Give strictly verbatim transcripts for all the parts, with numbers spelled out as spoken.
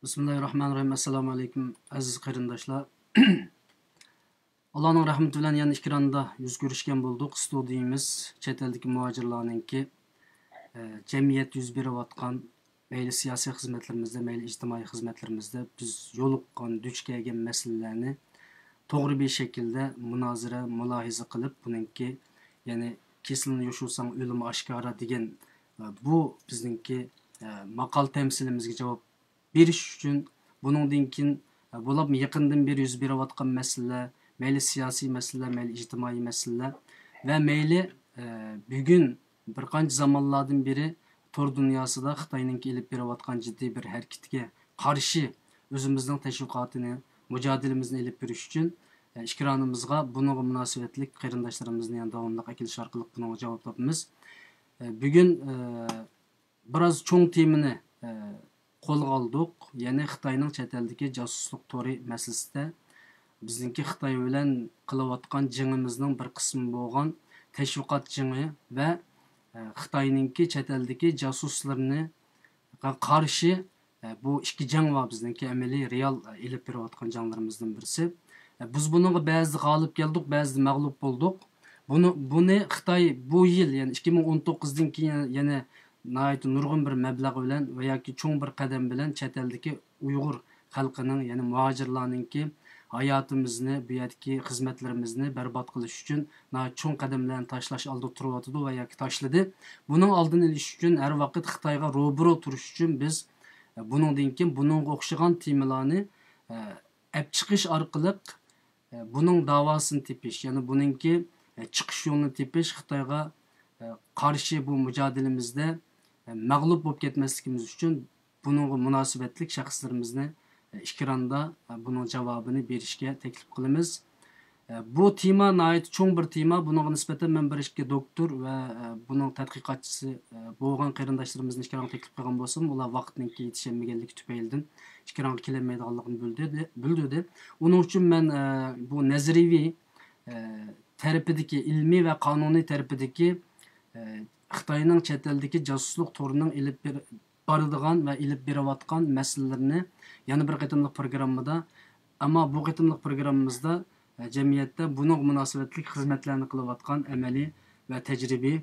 بىسمىللاھىررەھمانىررەھىم. ئەسسالامۇئەلەيكۇم، ئەزىز قېرىنداشلار. ئاللانىڭ رەھمىتى بىلەن يەنە ئېكراندا يۈز كۆرۈشكەن بولدۇق. ستۇدىيىمىز چەت ئەلدىكى مۇھاجىرلارنىڭكى، ئە، جەمئىيەتتە يۈز بېرىۋاتقان، مەيلى سىياسىي خىزمەتلىرىمىزدە، مەيلى ئىجتىمائىي خىزمەتلىرىمىزدە بىز يولۇققان، دۇچ كەلگەن مەسىلىلەرنى توغرا بىر شەكىلدە مۇنازىرە، مۇلاھىزە قىلىپ، بۇنىڭكى، يەنى «كېسىلنى يوشۇرساڭ، ئۆلۈمى ئاشكارا» دېگەن، ئە، بۇ بىزنىڭكى، ئە، ماقال تەمسىلىمىزگە جاۋاب بېرىش ئۈچۈن، بۇنىڭدىن كېيىن، ئە، بولۇپمۇ يېقىندىن بېرى يۈز بېرىۋاتقان مەسىلىلەر، مەيلى سىياسىي مەسىلىلەر، مەيلى ئىجتىمائىي مەسىلىلەر ۋە مەيلى، ئە، بۈگۈن بىر قانچە زامانلاردىن بېرى تور دۇنياسىدا خىتاينىڭكى ئېلىپ بېرىۋاتقان جىددىي بىر ھەرىكىتىگە قارشى ئۆزىمىزنىڭ تەشۋىقاتىنى، مۇجادىلىمىزنى ئېلىپ بېرىش ئۈچۈن، ئە، ئېكرانىمىزغا بۇنىڭغا مۇناسىۋەتلىك قېرىنداشلىرىمىزنى يەنە داۋاملىق ئەكېلىش ئارقىلىق بۇنىڭغا جاۋاب تاپىمىز. ئە، بۈگۈن، ئە، بىراز چوڭ تېمىنى، ئە، قولغا ئالدۇق. يەنى خىتاينىڭ چەت ئەلدىكى جاسۇسلۇق تورى مەسىلىسىدە بىزنىڭكى خىتاي بىلەن قىلىۋاتقان جېڭىمىزنىڭ بىر قىسمى بولغان تەشۋىقات جېڭى ۋە، ئە، خىتاينىڭكى چەت ئەلدىكى جاسۇسلىرىنى قارشى، ئە، بۇ ئىككى جەڭ بار بىزنىڭكى ئەمەلىي، رېئال، ئە، ئېلىپ بېرىۋاتقان جەڭلىرىمىزدىن بىرسى. ئە، بىز بۇنىڭغا بەزىدە غالىب كەلدۇق، بەزىدە مەغلۇپ بولدۇق. بۇنى، بۇنى خىتاي بۇ يىل، يەنى ئىككى مىڭ ئون توققۇزدىن كېيىن يەنە ناھايىتى نۇرغۇن بىر مەبلەغ بىلەن ۋە ياكى چوڭ بىر قەدەم بىلەن چەت ئەلدىكى ئۇيغۇر خەلقىنىڭ، يەنى مۇھاجىرلارنىڭكى ھاياتىمىزنى، بۇ يەردىكى خىزمەتلىرىمىزنى بەربات قىلىش ئۈچۈن ناھايىتى چوڭ قەدەملەرنى تاشلاش ئالدىدا تۇرۇۋاتىدۇ ۋە ياكى تاشلىدى. بۇنىڭ ئالدىنى ئېلىش ئۈچۈن ھەر ۋاقىت خىتايغا روبىرو تۇرۇش ئۈچۈن بىز، ئە، بۇنىڭدىن كېيىن بۇنىڭغا ئوخشىغان تېمىلارنى، ئە، ئەپ چىقىش ئارقىلىق، ئە، بۇنىڭ داۋاسىنى تېپىش، يەنى بۇنىڭكى، ئە، چىقىش يولىنى تېپىش، خىتايغا، ئە، قارشى بۇ مۇجادىلىمىزدە، ئە، مەغلۇپ بولۇپ كەتمەسلىكىمىز ئۈچۈن بۇنىڭغا مۇناسىۋەتلىك شەخسلىرىمىزنى، ئە، ئېكراندا، ئە، بۇنىڭ جاۋابىنى بېرىشكە تەكلىپ قىلىمىز. ئە، بۇ تېما ناھايىتى چوڭ بىر تېما. بۇنىڭغا نىسبەتەن مەن بىر ئىككى دوكتور ۋە، ئە، بۇنىڭ تەتقىقاتچىسى، ئە، بولغان قېرىنداشلىرىمىزنى ئېكرانغا تەكلىپ قىلغان بولسام، ئۇلار ۋاقىتنىڭكى يېتىشەلمىگەنلىكى تۈپەيلىدىن ئېكرانغا كېلەلمەيدىغانلىقىنى بىلدۈردى، بىلدۈردى. ئۇنىڭ ئۈچۈن مەن، ئە، بۇ نەزەرىيىۋى، ئە، تەرىپىدىكى، ئىلمىي ۋە قانۇنىي تەرىپىدىكى، ئە، خىتاينىڭ چەت ئەلدىكى جاسۇسلۇق تورىنىڭ ئېلىپ بېر-، بارىدىغان ۋە ئېلىپ بېرىۋاتقان مەسىلىلىرىنى يەنە بىر قېتىملىق پروگراممىدا، ئەمما بۇ قېتىملىق پروگراممىمىزدا، ئە، جەمئىيەتتە بۇنىڭغا مۇناسىۋەتلىك خىزمەتلەرنى قىلىۋاتقان ئەمەلىي ۋە تەجرىبىي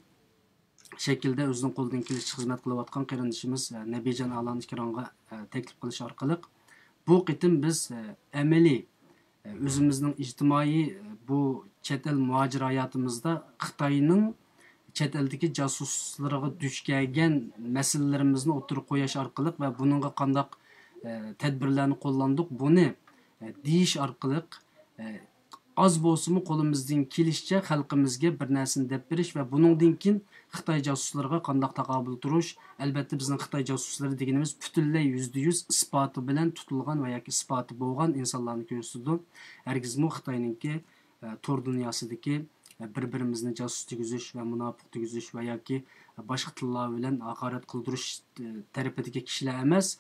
شەكىلدە ئۆزىنىڭ قولىدىن كېلىشىچە خىزمەت قىلىۋاتقان قېرىندىشىمىز، ئە، نەبىجان ئالانى ئېكرانغا، ئە، تەكلىپ قىلىش ئارقىلىق بۇ قېتىم بىز، ئە، ئەمەلىي، ئۆزىمىزنىڭ ئىجتىمائىي، بۇ چەت ئەل مۇھاجىر ھاياتىمىزدا خىتاينىڭ چەت ئەلدىكى جاسۇسلىرىغا دۇچ كەلگەن مەسىلىلىرىمىزنى ئوتتۇرىغا قويۇش ئارقىلىق ۋە بۇنىڭغا قانداق، ئە، تەدبىرلەرنى قوللاندۇق، بۇنى، ئە، دېيىش ئارقىلىق، ئە، ئاز بولسىمۇ قولىمىزدىن كېلىشىچە خەلقىمىزگە بىر نەرسىنى دەپ بېرىش ۋە بۇنىڭدىن كېيىن خىتاي جاسۇسلىرىغا قانداق تاقابىل تۇرۇش، ئەلۋەتتە، بىزنىڭ خىتاي جاسۇسلىرى دېگىنىمىز پۈتۈنلەي يۈزدە يۈز ئىسپاتى بىلەن تۇتۇلغان ۋە ياكى ئىسپاتى بولغان ئىنسانلارنى كۆرسىتىدۇ. ھەرگىزمۇ خىتاينىڭكى، ئە، تور دۇنياسىدىكى، ئە، بىر-بىرىمىزنى جاسۇس دېگۈزۈش ۋە مۇناپىق دېگۈزۈش ۋە ياكى باشقا تىللار بىلەن ھاقارەت قىلدۇرۇش، ئە، تەرىپىدىكى كىشىلەر ئەمەس.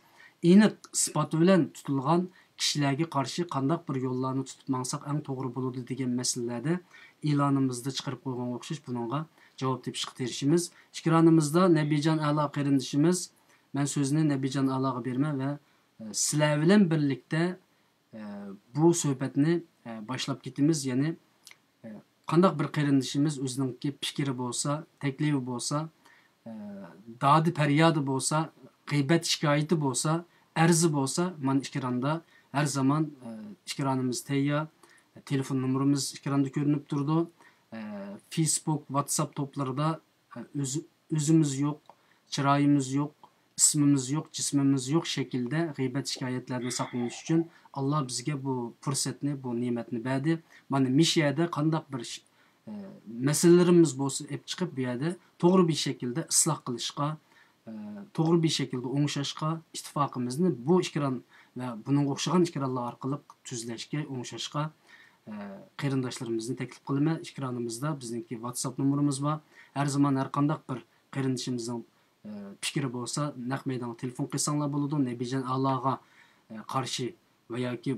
ئېنىق ئىسپاتى بىلەن تۇتۇلغان كىشىلەرگە قارشى قانداق بىر يوللارنى تۇتۇپ ماڭساق ئەڭ توغرا بولىدۇ دېگەن مەسىلىلەردە ئېلانىمىزدا چىقىرىپ قويغانغا ئوخشاش بۇنىڭغا جاۋاب تېپىشقا تىرىشىمىز. ئېكرانىمىزدا نەبىجان ئەلا قېرىندىشىمىز، مەن سۆزنى نەبىجان ئەلاغا بېرىمەن ۋە، ئە، سىلەر بىلەن بىرلىكتە، ئە، بۇ سۆھبەتنى، ئە، باشلاپ كېتىمىز. يەنى، ئە، قانداق بىر قېرىندىشىمىز ئۆزىنىڭكى پىكرى بولسا، تەكلىپى بولسا، ئە، دادى پەريادى بولسا، غىيبەت شىكايىتى بولسا، ئەرزى بولسا، مانا ئېكراندا ھەر زامان، ئە، ئېكرانىمىز تەييار، تېلېفون نومۇرىمىز ئېكراندا كۆرۈنۈپ تۇرىدۇ. ئە، فېيسبۇك، ۋاتساپ توپلىرىدا، ئە، ئۆز-، ئۆزىمىز يوق، چىرايىمىز يوق، ئىسمىمىز يوق، جىسمىمىز يوق شەكىلدە غىيبەت شىكايەتلەردىن ساقلىنىش ئۈچۈن ئاللا بىزگە بۇ پۇرسەتنى، بۇ نېمەتنى بەردى. مانا مۇشۇ يەردە قانداق بىر ئىش، ئە، مەسىلىلىرىمىز بولسا ئېلىپ چىقىپ، بۇ يەردە توغرا بىر شەكىلدە ئىسلاھ قىلىشقا، ئە، توغرا بىر شەكىلدە ئوڭشاشقا، ئىتتىپاقىمىزنى بۇ ئېكران ۋە بۇنىڭغا ئوخشىغان ئېكرانلار ئارقىلىق تۈزلەشكە، ئوڭشاشقا، ئە، قېرىنداشلىرىمىزنى تەكلىپ قىلىمەن. ئېكرانىمىزدا بىزنىڭكى ۋاتساپ نومۇرىمىز بار. ھەر زامان ھەر قانداق بىر قېرىندىشىمىزنىڭ، ئە، پىكرى بولسا، نەق مەيدانغا تېلېفون قىلساڭلار بولىدۇ. نەبىجان ئەلاغا، ئە، قارشى ۋە ياكى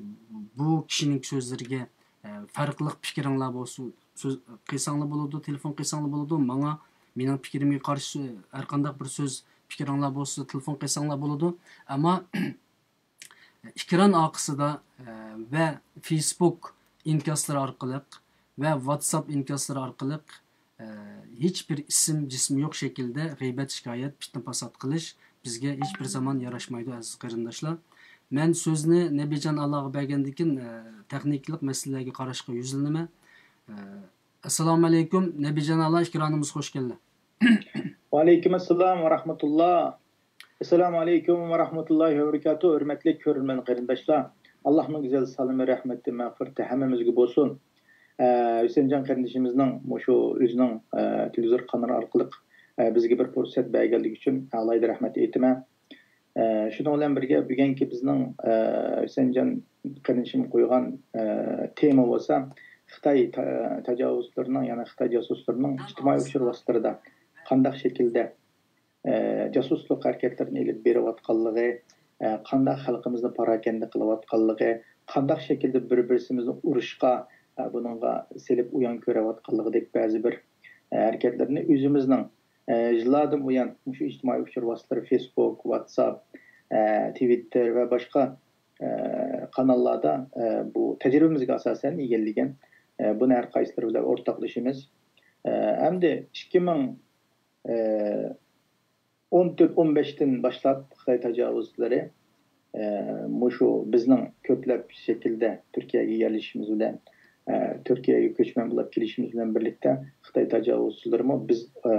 بۇ كىشىنىڭ سۆزلىرىگە، ئە، پەرقلىق پىكرىڭلار بولسا، سۆز قىلساڭلار بولىدۇ، تېلېفون قىلساڭلار بولىدۇ. ماڭا، مېنىڭ پىكرىمگە قارشى ھەر قانداق بىر سۆز، پىكرىڭلار بولسا، تېلېفون قىلساڭلار بولىدۇ. ئەمما ئېكران ئارقىسىدا، ئە، ۋە فېيسبۇك ئىنكاسلىرى ئارقىلىق ۋە ۋاتساپ ئىنكاسلىرى ئارقىلىق، ئە، ھېچ بىر ئىسىم جىسمى يوق شەكىلدە غىيبەت، شىكايەت، پىتنە-پاسات قىلىش بىزگە ھېچ بىر زامان ياراشمايدۇ، ئەزىز قېرىنداشلار. مەن سۆزنى نەبىجان ئالاغا بەرگەندىن كېيىن، ئە، تېخنىكىلىق مەسىلىلەرگە قاراشقا يۈزلىنىمەن. ئە، ئەسسالامۇ ئەلەيكۇم، نەبىجان ئالا، ئېكرانىمىزغا خوش كەلدى. ۋەئەلەيكۇم ئەسسالام ۋە رەھمەتۇللا. ئەسسالامۇ ئەلەيكۇم ۋە رەھمەتۇللاھى ۋە بەرىكاتۇھ. ھۆرمەتلىك كۆرۈرمەن قېرىنداشلار، ئاللاھنىڭ گۈزەل سالىمى، رەھمىتى، مەغپىرىتى ھەممىمىزگە بولسۇن. ئە، ھۈسەنجان قېرىندىشىمىزنىڭ مۇشۇ ئۆزىنىڭ، ئە، تېلېۋىزور قانىلى ئارقىلىق، ئە، بىزگە بىر پۇرسەت بەرگەنلىكى ئۈچۈن ئالاھىدە رەھمەت ئېيتىمەن. ئە، شۇنىڭ بىلەن بىرگە، بۈگۈنكى بىزنىڭ، ئە، ھۈسەنجان قېرىندىشىم قويغان، ئە، تېما بولسا، خىتاي تا-، تاجاۋۇزچىلىرىنىڭ، يەنى خىتاي جاسۇسلىرىنىڭ ئىجتىمائىي ئۇچۇر ۋاسىتىلىرىدا قانداق شەكىلدە، ئە، جاسۇسلۇق ھەرىكەتلىرىنى ئېلىپ بېرىۋاتقانلىقى، ئە، قانداق خەلقىمىزنى پاراكەندە قىلىۋاتقانلىقى، قانداق شەكىلدە بىر-بىرسىمىزنى ئۇرۇشقا، ئە، بۇنىڭغا سېلىپ ئويۇن كۆرۈۋاتقانلىقىدەك بەزى بىر، ئە، ھەرىكەتلىرىنى ئۆزىمىزنىڭ، ئە، يىللاردىن بۇيان مۇشۇ ئىجتىمائىي ئۇچۇر ۋاسىتىلىرى، فېيسبۇك، ۋاتساپ، ئە، تىۋىتتېر ۋە باشقا، ئە، قاناللاردا، ئە، بۇ تەجرىبىمىزگە ئاساسەن ئىگىلىگەن. ئە، بۇنى ھەر قايسىلىرى بىلەن ئورتاقلىشىمىز. ئە، ئەمدى ئىككى مىڭ، ئە، ئون تۆت، ئون بەشتىن باشلاپ خىتاي تاجاۋۇزچىلىرى، ئە، مۇشۇ بىزنىڭ كۆپلەپ شەكىلدە تۈركىيەگە يەرلىشىشىمىز بىلەن، ئە، تۈركىيەگە كۆچمەن بولۇپ كېلىشىمىز بىلەن بىرلىكتە خىتاي تاجاۋۇزچىلىرىمۇ بىز، ئە،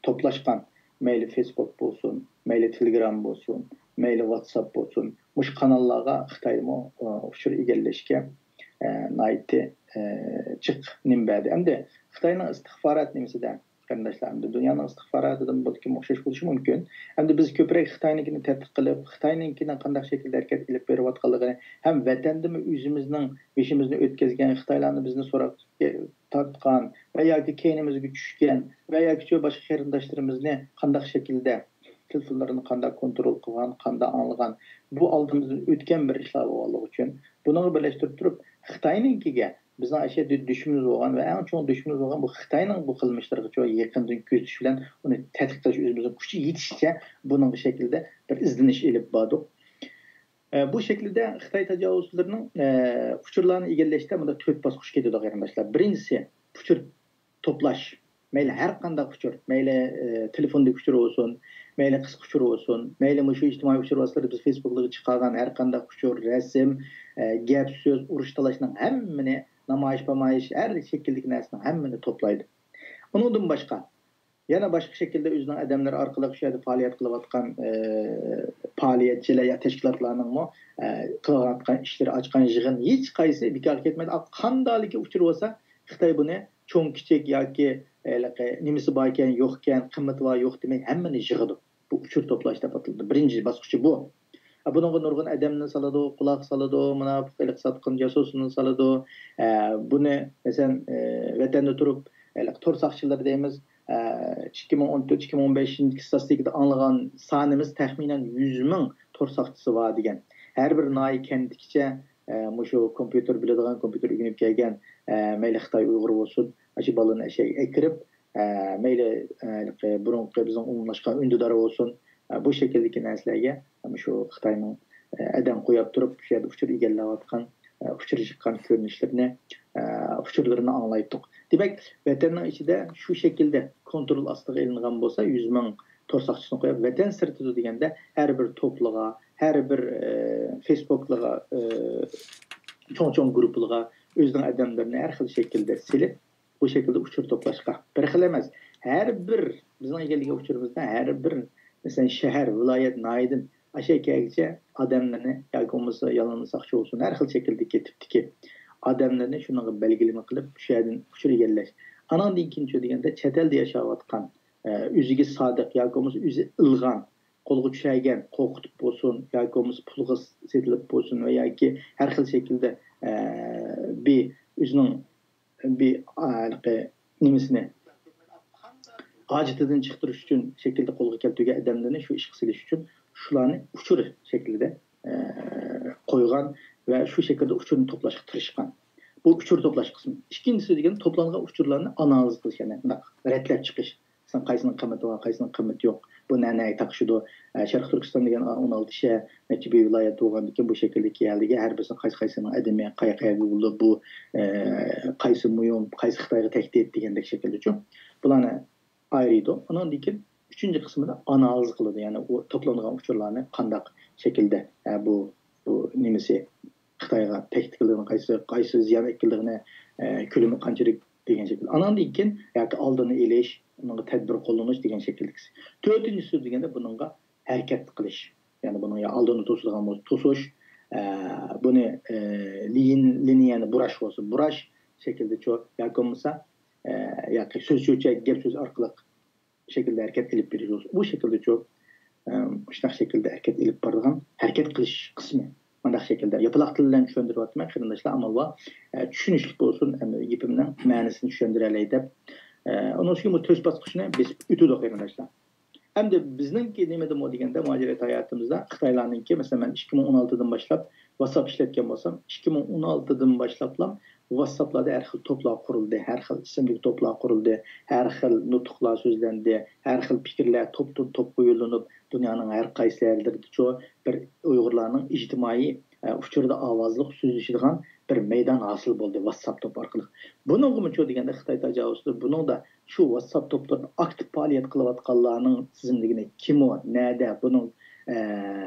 توپلاشقان مەيلى فېيسبۇك بولسۇن، مەيلى تېلېگرام بولسۇن، مەيلى ۋاتساپ بولسۇن، مۇشۇ قاناللارغا خىتايمۇ، ئە، ئۇچۇر ئىگىلەشكە، ئە، ناھايىتى، ئە، جىق نېمە بەردى. ئەمدى خىتاينىڭ ئىستىخبارات نېمىسىدە قېرىنداشلار، ئەمدى دۇنيانىڭ ئىستىخباراتىدىمۇ بولىدىكىن ئوخشاش بولۇشى مۇمكىن. ئەمدى بىز كۆپرەك خىتاينىڭكىنى تەتقىق قىلىپ، خىتاينىڭكىنىڭ قانداق شەكىلدە ھەرىكەت ئېلىپ بېرىۋاتقانلىقىنى ھەم ۋەتەندىمۇ ئۆزىمىزنىڭ بېشىمىزنى ئۆتكۈزگەن، خىتايلارنى بىزنى سوراققا تارتقان ۋە ياكى كەينىمىزگە چۈشكەن ۋە ياكى باشقا قېرىنداشلىرىمىزنى قانداق شەكىلدە تېلېفونلىرىنى قانداق كونترول قىلغان، قانداق ئاڭلىغان، بۇ ئالدىمىزدىن ئۆتكەن بىر ئىشلار بولغانلىقى ئۈچۈن بۇنىڭغا بىرلەشتۈرۈپ تۇرۇپ خىتاينىڭكىگە بىزنىڭ ئەشەددىي دۈشمىنىمىز بولغان ۋە ئەڭ چوڭ دۈشمىنىمىز بولغان بۇ خىتاينىڭ بۇ قىلمىشلىرىغىچۇ يېقىندىن كۆزىتىش بىلەن ئۇنى تەتقىق قىلىش، ئۆزىمىزنىڭ كۈچى يېتىشىچە بۇنىڭغا شەكىلدە بىر ئىزدىنىش ئېلىپ باردۇق. ئە، بۇ شەكىلدە خىتاي تاجاۋۇزچىلىرىنىڭ، ئە، ئۇچۇرلارنى ئىگىلەشتە مۇنداق تۆت باسقۇچ كېتىدۇ، قېرىنداشلار. بىرىنچىسى، ئۇچۇر توپلاش. مەيلى ھەر قانداق ئۇچۇر، مەيلى، ئە، تېلېفوندىكى ئۇچۇر بولسۇن، مەيلى قىسقا ئۇچۇر بولسۇن، مەيلى مۇشۇ ئىجتىمائىي ئۇچۇر ۋاسىتىلىرىدا بىز فېيسبۇكلارغا چىقارغان ھەر قانداق ئۇچۇر، رەسىم، ئە، گەپ، سۆز، ئۇرۇش، تالاشنىڭ ھەممىنى، نامايىش-پامايىش، ھەر شەكىلدىكى نەرسىنىڭ ھەممىنى توپلايدۇ. ئۇنىڭدىن باشقا، يەنە باشقا شەكىلدە ئۆزىنىڭ ئادەملىرى ئارقىلىق شۇ يەردە پائالىيەت قىلىۋاتقان، ئە، پائالىيەتچىلەر يا تەشكىلاتلارنىڭمۇ، ئە، قىلىۋاتقان ئىشلىرى، ئاچقان يىغىن ھېچقايسى بىكارغا كەتمەيدۇ. قانداقلىكى ئۇچۇر بولسا، خىتاي بۇنى چوڭ-كىچىك ياكى ھېلىقى نېمىسى باركەن، يوقكەن، قىممىتى بار، يوق دېمەي، ھەممىنى يىغىدۇ. بۇ ئۇچۇر توپلاش دەپ ئاتىلىدۇ. بىرىنچى باسقۇچى بۇ. بۇنىڭغا نۇرغۇن ئادەمنى سالىدۇ، قۇلاق سالىدۇ، مۇناپىق، ھېلىقى ساتقىن جاسۇسنى سالىدۇ. ئە، بۇنى، مەسىلەن، ئە، ۋەتەندە تۇرۇپ، ھېلىقى تور ساقچىلىرى دەيمىز، ئە، ئىككى مىڭ ئون تۆت، ئىككى مىڭ ئون بەشىنچى يىلدىكى ستاتىستىكىدا ئاڭلىغان سانىمىز تەخمىنەن يۈز مىڭ تور ساقچىسى بار دېگەن. ھەر بىر ناھىيە كەنتىگىچە، ئە، مۇشۇ كومپيۇتېر بىلىدىغان، كومپيۇتېر ئۆگىنىپ كەلگەن، ئە، مەيلى خىتاي ئۇيغۇرى بولسۇن، ئاشۇ بالىنى ئەشەگە ئەكىرىپ، ئە، مەيلى، ئە، ھېلىقى بۇرۇنقى بىزنىڭ ئومۇملاشقان ئۈندىدار بولسۇن، ئە، بۇ شەكىلدىكى نەرسىلەرگە مۇشۇ خىتاينىڭ، ئە، ئادەم قويۇپ تۇرۇپ، شۇ يەردە ئۇچۇر ئىگىلەۋاتقان، ئە، ئۇچۇر چىققان كۆرۈنۈشلىرىنى، ئە، ئۇچۇرلىرىنى ئاڭلايتتۇق. دېمەك، ۋەتەننىڭ ئىچىدە شۇ شەكىلدە كونترول ئاستىغا ئېلىنغان بولسا، يۈز مىڭ تور ساقچىسىنى قويۇپ، ۋەتەن سىرتىدا دېگەندە، ھەر بىر توپلىغا، ھەر بىر، ئە، فېيسبۇكلىغا، ئە، چوڭ-چوڭ گۇرۇپپىلىغا ئۆزىنىڭ ئادەملىرىنى ھەر خىل شەكىلدە سېلىپ، بۇ شەكىلدە ئۇچۇر توپلاشقا. بىر خىل ئەمەس، ھەر بىر بىزنىڭ ئىگىلىگەن ئۇچۇرىمىزدا ھەر بىر، مەسىلەن، شەھەر، ۋىلايەت، ناھىيەدىن ئاشۇ كەلگۈچە ئادەملىرىنى ياكى بولمىسا ياللىنما ساقچى بولسۇن، ھەر خىل شەكىلدىكى تىپتىكى ئادەملىرىنى شۇنىڭغا بەلگىلىمە قىلىپ، شۇ يەردىن ئۇچۇر ئىگىلەش. ئاناندىن كېيىنچۇ دېگەندە، چەت ئەلدە ياشاۋاتقان، ئە، ئۆزىگە سادىق ياكى بولمىسا ئۆزى ئىلغان، قولغا چۈشەرگەن، قورقۇتۇپ بولسۇن ياكى بولمىسا پۇلغا سېتىلىپ بولسۇن ۋە ياكى ھەر خىل شەكىلدە، ئە، بىر ئۆزىنىڭ بىر، ئە، ھېلىقى نېمىسىنى، ھاجىتىدىن چىقتۇرۇش ئۈچۈن شەكىلدە قولغا كەلتۈرگەن ئادەملىرىنى شۇ ئىشقا سېلىش ئۈچۈن شۇلارنى ئۇچۇر شەكلىدە، ئە، قويغان ۋە شۇ شەكىلدە ئۇچۇرنى توپلاشقا تىرىشقان. بۇ ئۇچۇر توپلاش قىسمى. ئىككىنچىسى دېگەن توپلانغان ئۇچۇرلارنى ئانالىز قىلىش، يەنى مۇنداق رەتلەپ چىقىش. سەن قايسىنىڭ قىممىتى بار، قايسىنىڭ قىممىتى يوق، بۇ نەنەگە تاقىشىدۇ؟ ئە، شەرقىي تۈركىستان دېگەن ئون ئالتە شەھەر، نەچچە بىر ۋىلايەت بولغاندىكىن، بۇ شەكىلدىكى يەرلىگە ھەر بىرسىنىڭ قايسى قايسىنىڭ ئادىمى، قايا قايا بولىدۇ، بۇ، ئە، قايسى مۇھىم، قايسى خىتايغا تەھدىت دېگەندەك شەكىلدىچۇ. بۇلارنى ئايرىيدۇ. ئۇنىڭدىن كېيىن ئۈچىنچى قىسمىدا ئانالىز قىلىدۇ. يەنى ئۇ توپلانغان ئۇچۇرلارنى قانداق شەكىلدە، ئە، بۇ، بۇ نېمىسى، خىتايغا تەھدىت قىلىدىغىنى قايسى، قايسى زىيان ئەكېلىدىغىنى، ئە، كۆلىمى قانچىلىك دېگەن شەكىل. ئاناندىن كېيىن ياكى ئالدىنى ئېلىش، ئۇنىڭغا تەدبىر قوللىنىش دېگەن شەكىلدىكىسى. تۆتىنچىسى دېگەندە بۇنىڭغا ھەرىكەت قىلىش. يەنى بۇنىڭ يا ئالدىنى توسىدىغان بولسا توسۇش، ئە، بۇنى، ئە، لىن-، لىنىيەنى بۇراش بولسا بۇراش شەكلىدىچۇ، ياكى بولمىسا، ئە، ياكى سۆز-سۆزچە، گەپ-سۆز ئارقىلىق شەكىلدە ھەرىكەت ئېلىپ بېرىش بولسا، بۇ شەكىلدىچۇ، ئە، مۇشۇنداق شەكىلدە ھەرىكەت ئېلىپ بارىدىغان ھەرىكەت قىلىش قىسمى. مۇنداق شەكىلدە ياپىلاق تىل بىلەن چۈشەندۈرۈۋاتىمەن، قېرىنداشلار، ئامال بار، ئە، چۈشىنىشلىك بولسۇن، ئەمدى گېپىمنىڭ مەنىسىنى چۈشەندۈرەلەي دەپ. ئە، ئۇنىڭ ئۈچۈن بۇ تۆت باسقۇچنى بېسىپ ئۆتىدۇ، قېرىنداشلار. ئەمدى بىزنىڭكى نېمە دېمە دېگەندە، مۇھاجىرەت ھاياتىمىزدا خىتايلارنىڭكى، مەسىلەن، مەن ئىككى مىڭ ئون ئالتىدىن باشلاپ ۋاتساپ ئىشلەتكەن بولسام، ئىككى مىڭ ئون ئالتىدىن باشلاپلا ۋاتساپلاردا ھەر خىل توپلار قۇرۇلدى، ھەر خىل ئىسىمدىكى توپلار قۇرۇلدى، ھەر خىل نۇتۇقلار سۆزلەندى، ھەر خىل پىكىرلەر توپتىن توپقا يوللىنىپ، دۇنيانىڭ ھەر قايسى يەرلىرىدىچۇ بىر ئۇيغۇرلارنىڭ ئىجتىمائىي، ئە، ئۇچۇردا ئاۋازلىق سۆزلىشىدىغان بىر مەيدان ھاسىل بولدى ۋاتساپ توپ ئارقىلىق. بۇنىڭغىمۇچۇ دېگەندە خىتاي تاجاۋۇزچىلىرى بۇنىڭدا شۇ ۋاتساپ توپلىرىدا ئاكتىپ پائالىيەت قىلىۋاتقانلارنىڭ تىزىملىكىنى، كىمۇ، نەدە، بۇنىڭ، ئە،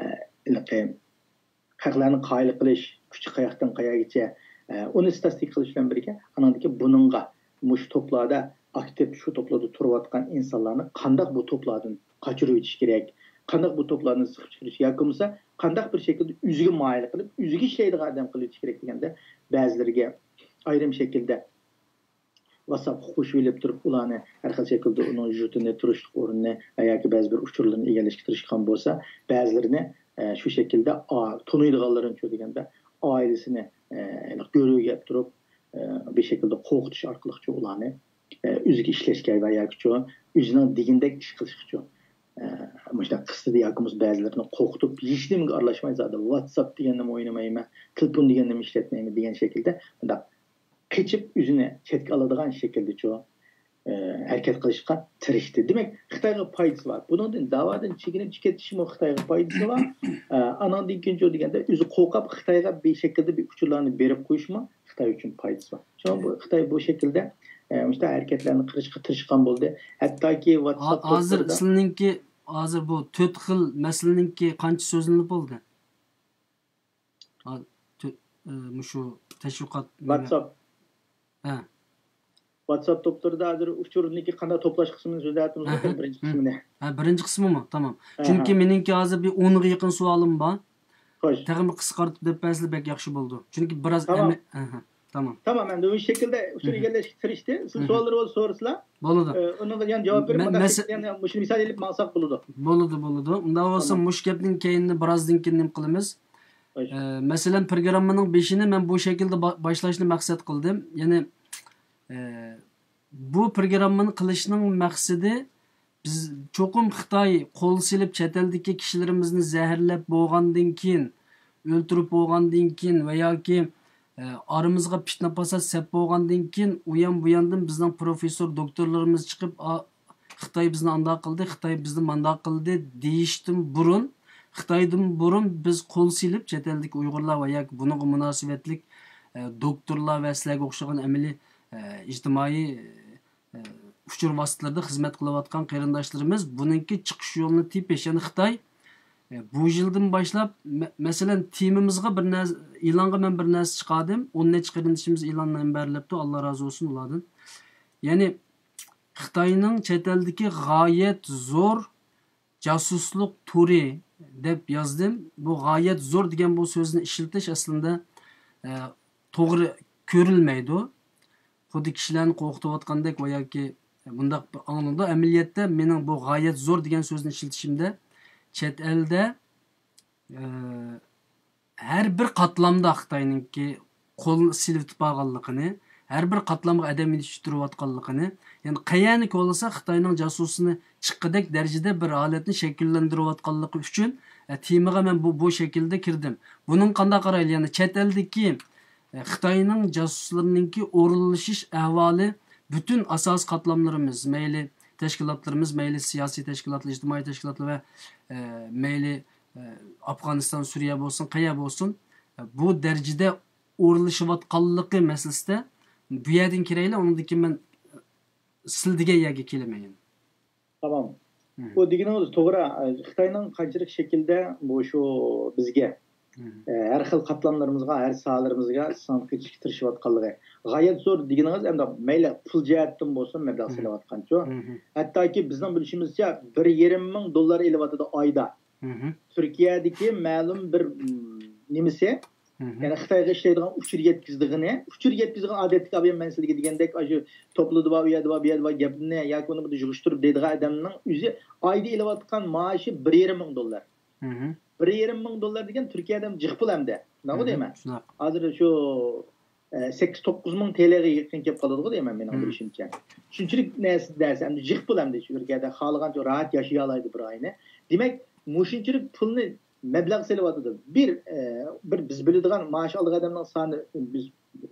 ھېلىقى خەقلەرنى قايىل قىلىش كۈچى قاياقتىن قەيەرگىچە، ئە، ئۇنى ستاتىستىكا قىلىش بىلەن بىرگە، ئانىڭدىن كېيىن بۇنىڭغا مۇشۇ توپلاردا ئاكتىپ، شۇ توپلاردا تۇرۇۋاتقان ئىنسانلارنى قانداق بۇ توپلاردىن قاچۇرۇۋېتىش كېرەك، قانداق بۇ توپلارنى سىقىپ چىقىرىش ياكى بولمىسا قانداق بىر شەكىلدە ئۆزىگە مايىل قىلىپ، ئۆزىگە ئىشلەيدىغان ئادەم قىلىۋېتىش كېرەك دېگەندە، بەزىلىرىگە ئايرىم شەكىلدە ۋاتساپقا قوشۇۋېلىپ تۇرۇپ، ئۇلارنى ھەر خىل شەكىلدە ئۇنىڭ يۇرتىنى، تۇرۇشلۇق ئورنىنى ۋە ياكى بەزى بىر ئۇچۇرلىرىنى ئىگىلەشكە تىرىشقان بولسا، بەزىلىرىنى، ئە، شۇ شەكىلدە، ئا، تونۇيدىغانلىرىنىچۇ دېگەندە، ئائىلىسىنى، ئە، گۆرۈگە ئەپ تۇرۇپ، ئە، بىر شەكىلدە قورقۇتۇش ئارقىلىقچۇ ئۇلارنى، ئە، ئۆزىگە ئىشلەشكە ۋە ياكىچۇ ئۆزىنىڭ دېگىنىدەك ئىش قىلىشقىچۇ، ئە، مۇشۇنداق قىستىدى ياكى بولمىسا بەزىلىرىنى قورقۇتۇپ، ھېچنېمىگە ئارىلاشماي، زادى ۋاتساپ دېگەننىمۇ ئوينىمايمەن، تېلېفون دېگەننىمۇ ئىشلەتمەيمەن دېگەن شەكىلدە مۇنداق قېچىپ ئۆزىنى چەتكە ئالىدىغان شەكىلدىچۇ، ئە، ھەرىكەت قىلىشقا تىرىشتى. دېمەك، خىتايغا پايدىسى بار. بۇنىڭدىن داۋادىن چېكىنىپ كېتىشمۇ خىتايغا پايدىسى بار. ئە، ئاناندىن كېيىنچۇ دېگەندە، ئۆزى قورقۇپ خىتايغا بىر شەكىلدە بىر ئۇچۇرلارنى بېرىپ قويۇشمۇ خىتاي ئۈچۈن پايدىسى بار. شۇڭا بۇ خىتاي بۇ شەكىلدە، ئە، مۇشۇنداق ھەرىكەتلەرنى قىلىشقا تىرىشقان بولدى. ھەتتاكى ھا-، ۋاتساپ ھازىر توپلىرىدا سىلىنىڭكى، ھازىر بۇ تۆت خىل مەسىلىنىڭكى قانچە سۆزلىنىپ بولدى؟ ھا، تۆ-، ئە، مۇشۇ تەشۋىقات نېمە؟ ۋاتساپ. ھە. ۋاتساپ توپلىرىدا ھازىر ئۇچۇرنىڭكى قانداق توپلاش قىسمىنى سۆزلەۋاتىمىزغۇ، ھە، بىرىنچى قىسمىنى. ھە، بىرىنچى قىسمىمۇ؟ تامام. ھە، چۈنكى ھە. مېنىڭكى ھازىر بىر ئونغا يېقىن سوئالىم بار. خوش. تېخىمۇ قىسقارتىپ دەپ بەرسىلە بەك ياخشى بولىدۇ. چۈنكى بىراز تامام. ئەمە-، ھە، ھە، تامام. تامام، ئەمدى ئۇ شەكىلدە ئۇچۇر مم. ئىگىلەشكە تىرىشتى. سىز مم. سوئاللىرى بولسا سورىسىلا. بولىدۇ. ئە، ئۇنىڭغا يەنە جاۋاب بېرىپ، مەن-، مۇنداق مەسە-، شەكىلدە يەنە مۇشۇ مىسال ئېلىپ ماڭساق بولىدۇ. بولىدۇ، بولىدۇ. ئۇنداق بولسا تامام. مۇشۇ گەپنىڭ كەينىنى بىرازدىن كېيىن نېمە قىلىمىز؟ خوش. ئە، مەسىلەن، پروگراممىنىڭ بېشىنى مەن بۇ شەكىلدە با-، باشلاشنى مەقسەت قىلدىم. يەنى، ئە، بۇ پروگراممىنى قىلىشنىڭ مەقسىتى، بىز چوقۇم خىتاي قول سېلىپ چەت ئەلدىكى كىشىلىرىمىزنى زەھەرلەپ بولغاندىن كېيىن، ئۆلتۈرۈپ بولغاندىن كېيىن ۋە ياكى، ئە، ئارىمىزغا پىتنە پاسات سەپ بولغاندىن كېيىن، ئۇيان بۇياندىن بىزنىڭ پروفېسسور، دوكتورلىرىمىز چىقىپ، ئا-، خىتاي بىزنى ئانداق قىلدى، خىتاي بىزنى مانداق قىلدى دېيىشتىن بۇرۇن، خىتايدىن بۇرۇن بىز قول سېلىپ چەت ئەلدىكى ئۇيغۇرلار ۋە ياكى بۇنىڭغا مۇناسىۋەتلىك، ئە، دوكتورلار ۋە سىلەرگە ئوخشىغان ئەمەلىي، ئە، ئىجتىمائىي، ئە، ئۇچۇر ۋاسىتىلىرىدا خىزمەت قىلىۋاتقان قېرىنداشلىرىمىز بۇنىڭكى چىقىش يولىنى تېپىش، يەنى خىتاي، ئە، بۇ يىلدىن باشلاپ، مە-، مەسىلەن، تېمىمىزغا بىر نەرسە، ئېلانغا مەن بىر نەرسە چىقاردىم، ئون نەچچە قېرىندىشىمىز ئېلاننى مۇنبەرلەپتۇ، ئاللا رازى بولسۇن ئۇلاردىن. يەنى خىتاينىڭ چەت ئەلدىكى غايەت زور جاسۇسلۇق تورى دەپ يازدىم. بۇ غايەت زور دېگەن بۇ سۆزنى ئىشلىتىش ئەسلىندە، ئە، توغرا كۆرۈلمەيدۇ. خۇددى كىشىلەرنى قورقۇتۇۋاتقاندەك ۋە ياكى بۇنداق بىر ئاڭلىنىدۇ. ئەمەلىيەتتە مېنىڭ بۇ غايەت زور دېگەن سۆزنى ئىشلىتىشىمدە چەت ئەلدە، ئە، ھەر بىر قاتلامدا خىتاينىڭكى قول سېلىۋېتىپ بارغانلىقىنى، ھەر بىر قاتلامغا ئادەم يېتىشتۈرۈۋاتقانلىقىنى، يەنى قەيەرنى كولىسا خىتاينىڭ جاسۇسىنى چىققۇدەك دەرىجىدە بىر ھالەتنى شەكىللەندۈرۈۋاتقانلىقى ئۈچۈن، ئە، تېمىغا مەن بۇ، بۇ شەكىلدە كىردىم. بۇنىڭغا قانداق قارايلى؟ يەنى چەت ئەلدىكى، ئە، خىتاينىڭ جاسۇسلىرىنىڭكى ئورۇنلىشىش ئەھۋالى پۈتۈن ئاساسىي قاتلاملىرىمىز، مەيلى تەشكىلاتلىرىمىز، مەيلى سىياسىي تەشكىلاتلار، ئىجتىمائىي تەشكىلاتلار ۋە، ئە، مەيلى، ئە، ئافغانىستان، سۈرىيە بولسۇن، قەيەر بولسۇن، ئە، بۇ دەرىجىدە ئورۇنلىشىۋاتقانلىقى مەسىلىسىدە بۇ يەردىن كىرەيلى، ئۇنىڭدىن كېيىن مەن سىل دېگەن يەرگە كېلىمەن يەنە. تامام. مم. ئۇ دېگىنىڭىز توغرا. خىتاينىڭ قانچىلىك شەكىلدە بۇ شۇ بىزگە، مم. ئە، ھەر خىل قاتلاملىرىمىزغا، ھەر ساھەلىرىمىزگە سىڭىپ كېتىشكە تىرىشىۋاتقانلىقى غايەت زور دېگىنىڭىز، ئەمدى مەيلى پۇل جەھەتتىن بولسۇن، مەبلەغ مم. سېلىۋاتقانچۇ. مم. ھەتتاكى بىزنىڭ بىلىشىمىزچە بىر يېرىم مىڭ دوللار ئېلىۋاتىدۇ ئايدا. مم. تۈركىيەدىكى مەلۇم بىر، مم، نېمىسى، مم. يەنى خىتايغا ئىشلەيدىغان ئۇچۇر يەتكۈزىدىغىنى، ئۇچۇر يەتكۈزىدىغان ئادەتتىكى ئادەم، مەن سىلىگە دېگەندەك، ئاشۇ توپلىدا بار، ئۇ يەردە بار، بۇ يەردە بار گەپنى ياكى ئۇنى بۇنى يىغىشتۇرۇپ دەيدىغان ئادەمنىڭ ئۆزى ئايدا ئېلىۋاتقان مائاشى بىر يېرىم مىڭ دوللار. مم. بىر يېرىم مىڭ دوللار دېگەن تۈركىيەدە جىق پۇل ئەمدى. شۇنداقمۇ مم. دەيمەن؟ شۇنداق. ھازىر شۇ، ئە، سەككىز توققۇز مىڭ تېلېغا يېقىن كېلىپ قالىدىغۇ دەيمەن، مېنىڭ مم. بىلىشىمچە. شۇنچىلىك نەرسە، نەرسە ئەمدى جىق پۇل ئەمدى شۇ تۈركىيەدە خالىغانچە راھەت ياشىيالايدۇ بىر ئاينى. دېمەك، مۇشۇنچىلىك پۇلنى مەبلەغ سېلىۋاتىدۇ. بىر، ئە، بىر بىز بىلىدىغان مائاش ئالىدىغان ئادەمنىڭ سانى، بىز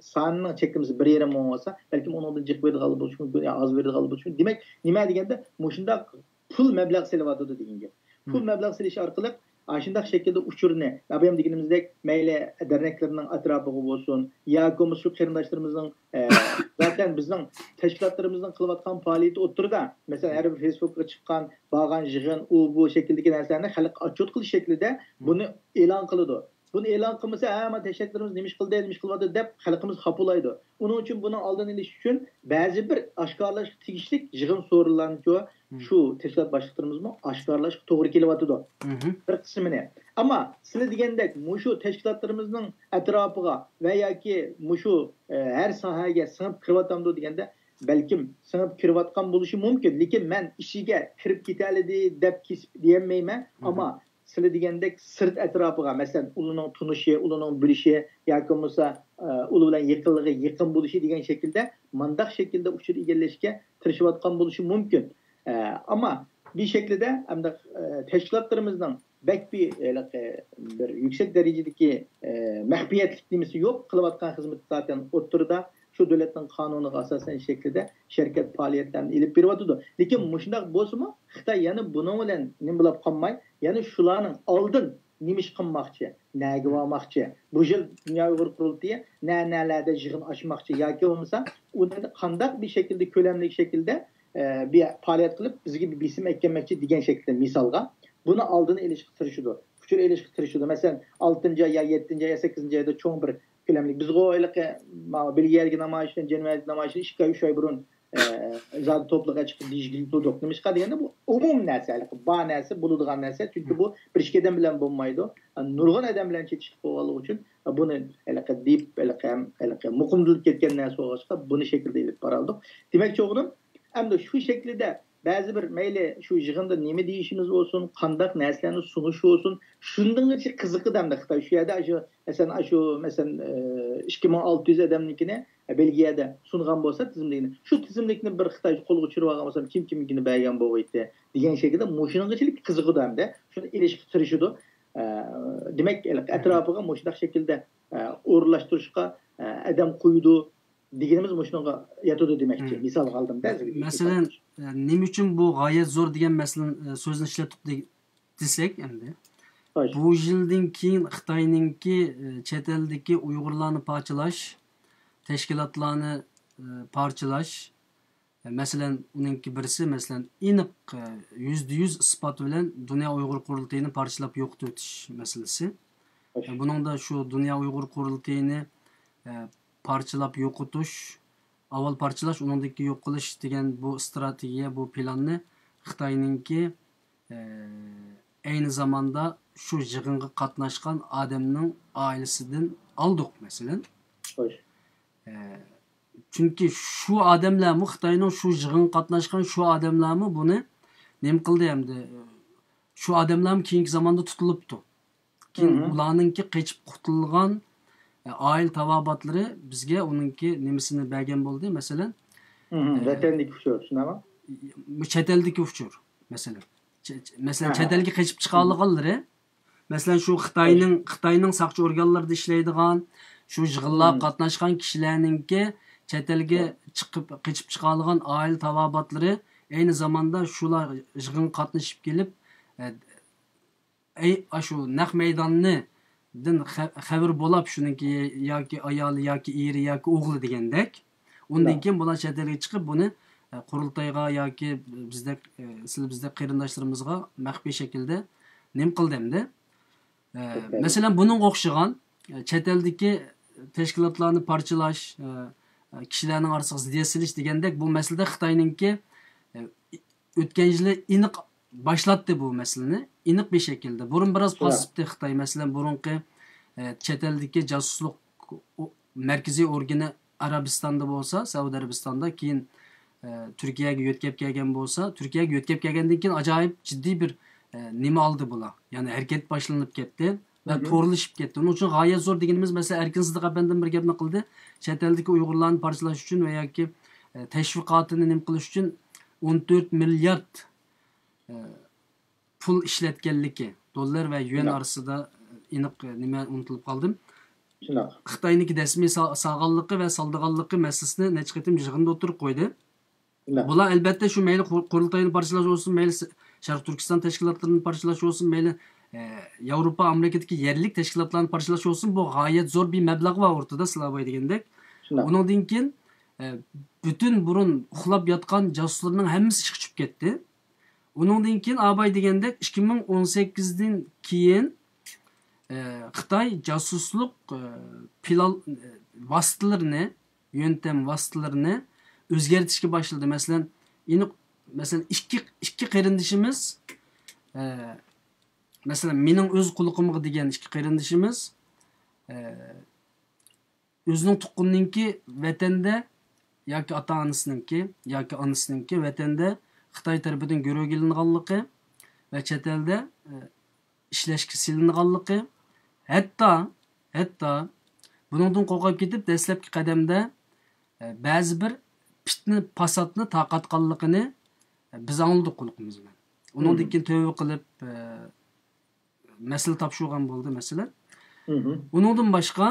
سانىنىڭ چەكلىمىسى بىر يېرىم مىڭ بولسا، بەلكىم ئۇنىڭدىن جىق بېرىدىغانلا بولۇشى مۇمكىن، يا ئاز بېرىدىغانلا بولۇشى مۇمكىن. دېمەك، نېمە دېگەندە، مۇشۇنداق پۇل مەبلەغ سېلىۋاتىدۇ دېگەن گەپ. پۇل مم. مەبلەغ سېلىش ئارقىلىق ئاشۇنداق شەكىلدە ئۇچۇرنى، ئابايام دېگىنىمىزدەك، مەيلى دەرنەكلەرنىڭ ئەتراپىغا بولسۇن، ياكى بولمىسا شۇ قېرىنداشلىرىمىزنىڭ، ئە، زاتەن بىزنىڭ تەشكىلاتلىرىمىزنىڭ قىلىۋاتقان پائالىيىتى ئوتتۇرىدا، مەسىلەن، ھەر بىر فېيسبۇكقا چىققان، بارغان يىغىن، ئۇ، بۇ شەكىلدىكى نەرسىلەرنى خەلققە ئاتچوت قىلىش شەكلىدە مم. بۇنى ئېلان قىلىدۇ. بۇنى ئېلان قىلمىسا، ھە، مانا تەشكىلاتلىرىمىز نېمە ئىش قىلدى، نېمە ئىش قىلىۋاتىدۇ دەپ خەلقىمىز خاپا بولايدۇ. ئۇنىڭ ئۈچۈن بۇنىڭ ئالدىنى ئېلىش ئۈچۈن بەزى بىر ئاشكارىلاشقا تېگىشلىك يىغىن سورۇنلارنىچۇ مم. شۇ تەشكىلات باشلىقلىرىمىزمۇ ئاشكارىلاشقا توغرا كېلىۋاتىدۇ. مم. بىر قىسمىنى. ئەمما سىلەر دېگەندەك مۇشۇ تەشكىلاتلىرىمىزنىڭ ئەتراپىغا ۋە ياكى مۇشۇ، ئە، ھەر ساھەگە سىڭىپ كىرىۋاتامدۇ دېگەندە، بەلكىم سىڭىپ كىرىۋاتقان بولۇشى مۇمكىن، لېكىن مەن ئىچىگە كىرىپ كېتەلىدى دەپ كېسىپ دېيەلمەيمەن. مم. ئەمما سىلەر دېگەندەك سىرت ئەتراپىغا، مەسىلەن، ئۇلارنىڭ تونۇشى، ئۇلارنىڭ بىلىشى ياكى بولمىسا، ئە، ئۇلار بىلەن يېقىنلىقى، يېقىن بولۇشى دېگەن شەكىلدە مانداق شەكىلدە ئۇچۇر ئىگىلەشكە تىرىشىۋاتقان بولۇشى مۇمكىن. ئە، ئەمما بىر شەكلىدە ئەمدى، ئە، تەشكىلاتلىرىمىزنىڭ بەك بىر، ھېلىقى، بىر يۈكسەك دەرىجىدىكى، ئە، مەخپىيەتلىك نېمىسى يوق، قىلىۋاتقان خىزمىتى زاتەن ئوتتۇرىدا، شۇ دۆلەتنىڭ قانۇنىغا ئاساسەن شەكلىدە شىركەت پائالىيەتلەرنى ئېلىپ بېرىۋاتىدۇ. لېكىن مۇشۇنداق بولسىمۇ، خىتاي يەنە بۇنىڭ بىلەن نېمە بولۇپ قالماي، يەنە شۇلارنىڭ ئالدىن نېمە ئىش قىلماقچى، نەگە بارماقچى، بۇ يىل دۇنيا ئۇيغۇر قۇرۇلتىيى نە، نەلەردە يىغىن ئاچماقچى ياكى بولمىسا ئۇنى قانداق بىر شەكىلدە، كۆلەملىك شەكىلدە، ئە، بىر پائالىيەت قىلىپ، بىزگە بىر بېسىم ئەكەلمەكچى دېگەن شەكىلدە مىسالغا، بۇنى ئالدىنى ئېلىشقا تىرىشىدۇ، ئۇچۇر ئېلىشقا تىرىشىدۇ. مەسىلەن، ئالتىنچى ئاي يا يەتتىنچى ئاي يا سەككىزىنچى ئايدا چوڭ بىر كۆلەملىك. بىزغۇ ھېلىقى ماۋۇ بېلگىيەدىكى نامايىشتىن، جەنۋەدىكى نامايىشتىن ئىككى ئاي، ئۈچ ئاي بۇرۇن، ئە، زادى توپلىققا چىقىپ دېيىشكىلىك تۇردۇق. نېمىشقا دېگەندە، بۇ ئومۇمىي نەرسە، ھېلىقى بار نەرسە، بولىدىغان نەرسە. چۈنكى بۇ بىر ئىككى ئادەم بىلەن بولمايدۇ. نۇرغۇن ئادەم بىلەن چېتىشلىق بولغانلىقى ئۈچۈن بۇنى ھېلىقى دېيىپ، ھېلىقى ھەم ھېلىقى مۇقىملىنىپ كەتكەن نەرسە بولغاچقا، بۇنى شەكىلدە ئېلىپ بارالدۇق. دېمەكچى بولغىنىم، ئەمدى شۇ شەكىلدە بەزى بىر، مەيلى شۇ يىغىندا نېمە دېيىشىمىز بولسۇن، قانداق نەرسىلەرنى سۇنۇش بولسۇن، شۇندىغىچە قىزىقىدۇ ئەمدى خىتاي. شۇ يەردە شۇ، مەسىلەن، ئاشۇ، مەسىلەن، ئىككى مىڭ ئالتە يۈز ئادەمنىڭكىنى بېلگىيەدە سۇنغان بولسا تىزىملىكنى، شۇ تىزىملىكنى بىر خىتاي قولغا چۈشۈرۈۋالغان بولسا، كىم كىمگىنى بەرگەن بولغىيتتى دېگەن شەكىلدە مۇشۇنىڭغىچىلىك قىزىقىدۇ ئەمدى. شۇنى ئېلىشقا تىرىشىدۇ. ئە، دېمەك، ھېلىقى ئەتراپىغا مۇشۇنداق شەكىلدە، ئە، ئورۇنلاشتۇرۇشقا، ئە، ئادەم قويىدۇ دېگىنىمىز مۇشۇنىڭغا ياتىدۇ دېمەكچى. مم. مىسالغا ئالدىم-دە. مەسىلەن، ئە، نېمە ئۈچۈن بۇ غايەت زور دېگەن مەسىلىنى، ئە، سۆزنى ئىشلەتتۇق دېگەن دېسەك ئەمدى. خوش. بۇ يىلدىن كېيىن خىتاينىڭكى، ئى، چەت ئەلدىكى ئۇيغۇرلارنى پارچىلاش، تەشكىلاتلارنى، ئى، پارچىلاش، مەسىلەن، ئۇنىڭكى بىرسى، مەسىلەن، ئېنىق، ئى، يۈزدە يۈز ئىسپات بىلەن دۇنيا ئۇيغۇر قۇرۇلتىيىنى پارچىلاپ يوقىتىۋېتىش مەسىلىسى. خوش. بۇنىڭدا شۇ دۇنيا ئۇيغۇر قۇرۇلتىيىنى، ئى، پارچىلاپ يوقىتىش، ئاۋۋال پارچىلاش، ئۇنىڭدىن كېيىن يوق قىلىش دېگەن بۇ ئىستراتېگىيە، بۇ پىلاننى خىتاينىڭكى ئەينى زاماندا شۇ يىغىنغا قاتناشقان ئادەمنىڭ ئائىلىسىدىن ئالدۇق، مەسىلەن. خوش. ئە، چۈنكى شۇ ئادەملەرمۇ، خىتاينىڭ شۇ يىغىنغا قاتناشقان شۇ ئادەملەرمۇ بۇنى نېمە قىلدى ئەمدى؟ شۇ ئادەملەرمۇ كېيىنكى زاماندا تۇتۇلۇپتۇ. كېيىن مم. ئۇلارنىڭكى قېچىپ قۇتۇلغان، ئە، ئائىلە تاۋابىئاتلىرى بىزگە ئۇنىڭكى نېمىسىنى بەرگەن بولدى، مەسىلەن. مم. ئە، ۋەتەندىكى ئۇچۇر، شۇنداقمۇ؟ چەت ئەلدىكى ئۇچۇر، مەسىلەن. چە-، چە-، مەسىلەن، ھە، چەت ھە. ئەلگە قېچىپ چىقالىغانلىرى، مەسىلەن، شۇ خىتاينىڭ، خوش. خىتاينىڭ ساقچى ئورگانلىرىدا ئىشلەيدىغان، شۇ يىغىنلارغا مم. قاتناشقان كىشىلەرنىڭكى چەت ئەلگە ھە. چىقىپ، قېچىپ چىقالىغان ئائىلە تاۋابىئاتلىرى ئەينى زاماندا شۇلار يىغىنغا قاتنىشىپ كېلىپ، ئە، ئەي، ئاشۇ نەق مەيداننى دىن خە-، خەۋىرى بولاپ، شۇنىڭكى ياكى ئايالى ياكى ئېرى ياكى ئوغلى دېگەندەك. ئۇندىن كېيىن بۇلار چەت ئەلگە چىقىپ، بۇنى، ئە، قۇرۇلتايغا ياكى بىزدەك، ئە، سىلى بىزدەك قېرىنداشلىرىمىزغا مەخپىي شەكىلدە نېمە قىلدى ئەمدى؟ ئە، مەسىلەن، بۇنىڭغا ئوخشىغان، ئە، چەت ئەلدىكى تەشكىلاتلارنى پارچىلاش، ئە، ئە، كىشىلەرنىڭ ئارىسىغا زىددىيەت سېلىش دېگەندەك، بۇ مەسىلىدە خىتاينىڭكى، ئە، ئۆتكەن يىلى ئېنىق باشلاتتى بۇ مەسىلىنى، ئېنىق بىر شەكىلدە. بۇرۇن بىراز پاسسىپتى خىتاي، مەسىلەن، بۇرۇنقى، ئە، چەت ئەلدىكى جاسۇسلۇق ئو-، مەركىزىي ئورگىنى ئەرەبىستاندا بولسا، سەئۇدى ئەرەبىستاندا، كېيىن، ئە، تۈركىيەگە يۆتكەپ كەلگەن بولسا، تۈركىيەگە يۆتكەپ كەلگەندىن كېيىن ئاجايىپ جىددىي بىر، ئە، نېمە ئالدى بۇلار. يەنى ھەرىكەت باشلىنىپ كەتتى ۋە تورلىشىپ كەتتى. ئۇنىڭ ئۈچۈن غايەت زور دېگىنىمىز، مەسىلەن، ئەركىن سىدىق ئەپەندىم بىر گەپنى قىلدى. چەت ئەلدىكى ئۇيغۇرلارنى پارچىلاش ئۈچۈن ۋە ياكى، ئە، تەشۋىقاتىنى نېمە قىلىش ئۈچۈن ئون تۆت مىليارد، ئە، پۇل ئىشلەتكەنلىكى، دوللار ۋە يۈەن ئارىسىدا ئېنىق، ئە، نېمە ئۇنتۇلۇپ قالدىم. خىتاينىڭكى دەسمىي سا-، سالغانلىقى ۋە سالىدىغانلىقى مەسىلىسىنى نەچچە قېتىم يىغىندا ئوتتۇرىغا قويدى. بۇلار ئەلۋەتتە شۇ مەيلى قۇر-، قۇرۇلتاينى پارچىلاش بولسۇن، مەيلى س-، شەرقىي تۈركىستان تەشكىلاتلىرىنى پارچىلاش بولسۇن، مەيلى، ئە، ياۋروپا، ئامېرىكىدىكى يەرلىك تەشكىلاتلارنى پارچىلاش بولسۇن، بۇ غايەت زور بىر مەبلەغ بار ئوتتۇرىدا، سىلەر باي دېگەندەك. ئۇنىڭدىن كېيىن، ئە، پۈتۈن بۇرۇن ئۇخلاپ ياتقان جاسۇسلىرىنىڭ ھەممىسى ئىشقا چۈشۈپ كەتتى. ئۇنىڭدىن كېيىن ئاباي دېگەندەك ئىككى مىڭ ئون سەككىزدىن كېيىن، ئە، خىتاي جاسۇسلۇق، ئە، پىلان، ئە، ۋاسىتىلىرىنى، يۆنتەم ۋاسىتىلىرىنى ئۆزگەرتىشكە باشلىدى. مەسىلەن، ئېنىق، مەسىلەن، ئىككى، ئىككى قېرىندىشىمىز، ئە، مەسىلەن، مېنىڭ ئۆز قۇلىقىمغا دېگەن ئىككى قېرىندىشىمىز، ئە، ئۆزىنىڭ تۇغقىنىنىڭكى ۋەتەندە ياكى ئاتا-ئانىسىنىڭكى ياكى ئانىسىنىڭكى ۋەتەندە خىتاي تەرىپىدىن گۆرۈگە ئېلىنغانلىقى ۋە چەت ئەلدە، ئە، ئىشلەشكە سېلىنغانلىقى، ھەتتا، ھەتتا بۇنىڭدىن قورقۇپ كېتىپ، دەسلەپكى قەدەمدە، ئە، بەزى بىر پىتنە-پاساتنى تارقاتقانلىقىنى، ئە، بىز ئاڭلىدۇق قۇلىقىمىز بىلەن. ئۇنىڭدىن كېيىن تۆۋە قىلىپ، ئە، مەسىلە تاپشۇرغان بولدى، مەسىلەن. ئۇنىڭدىن باشقا،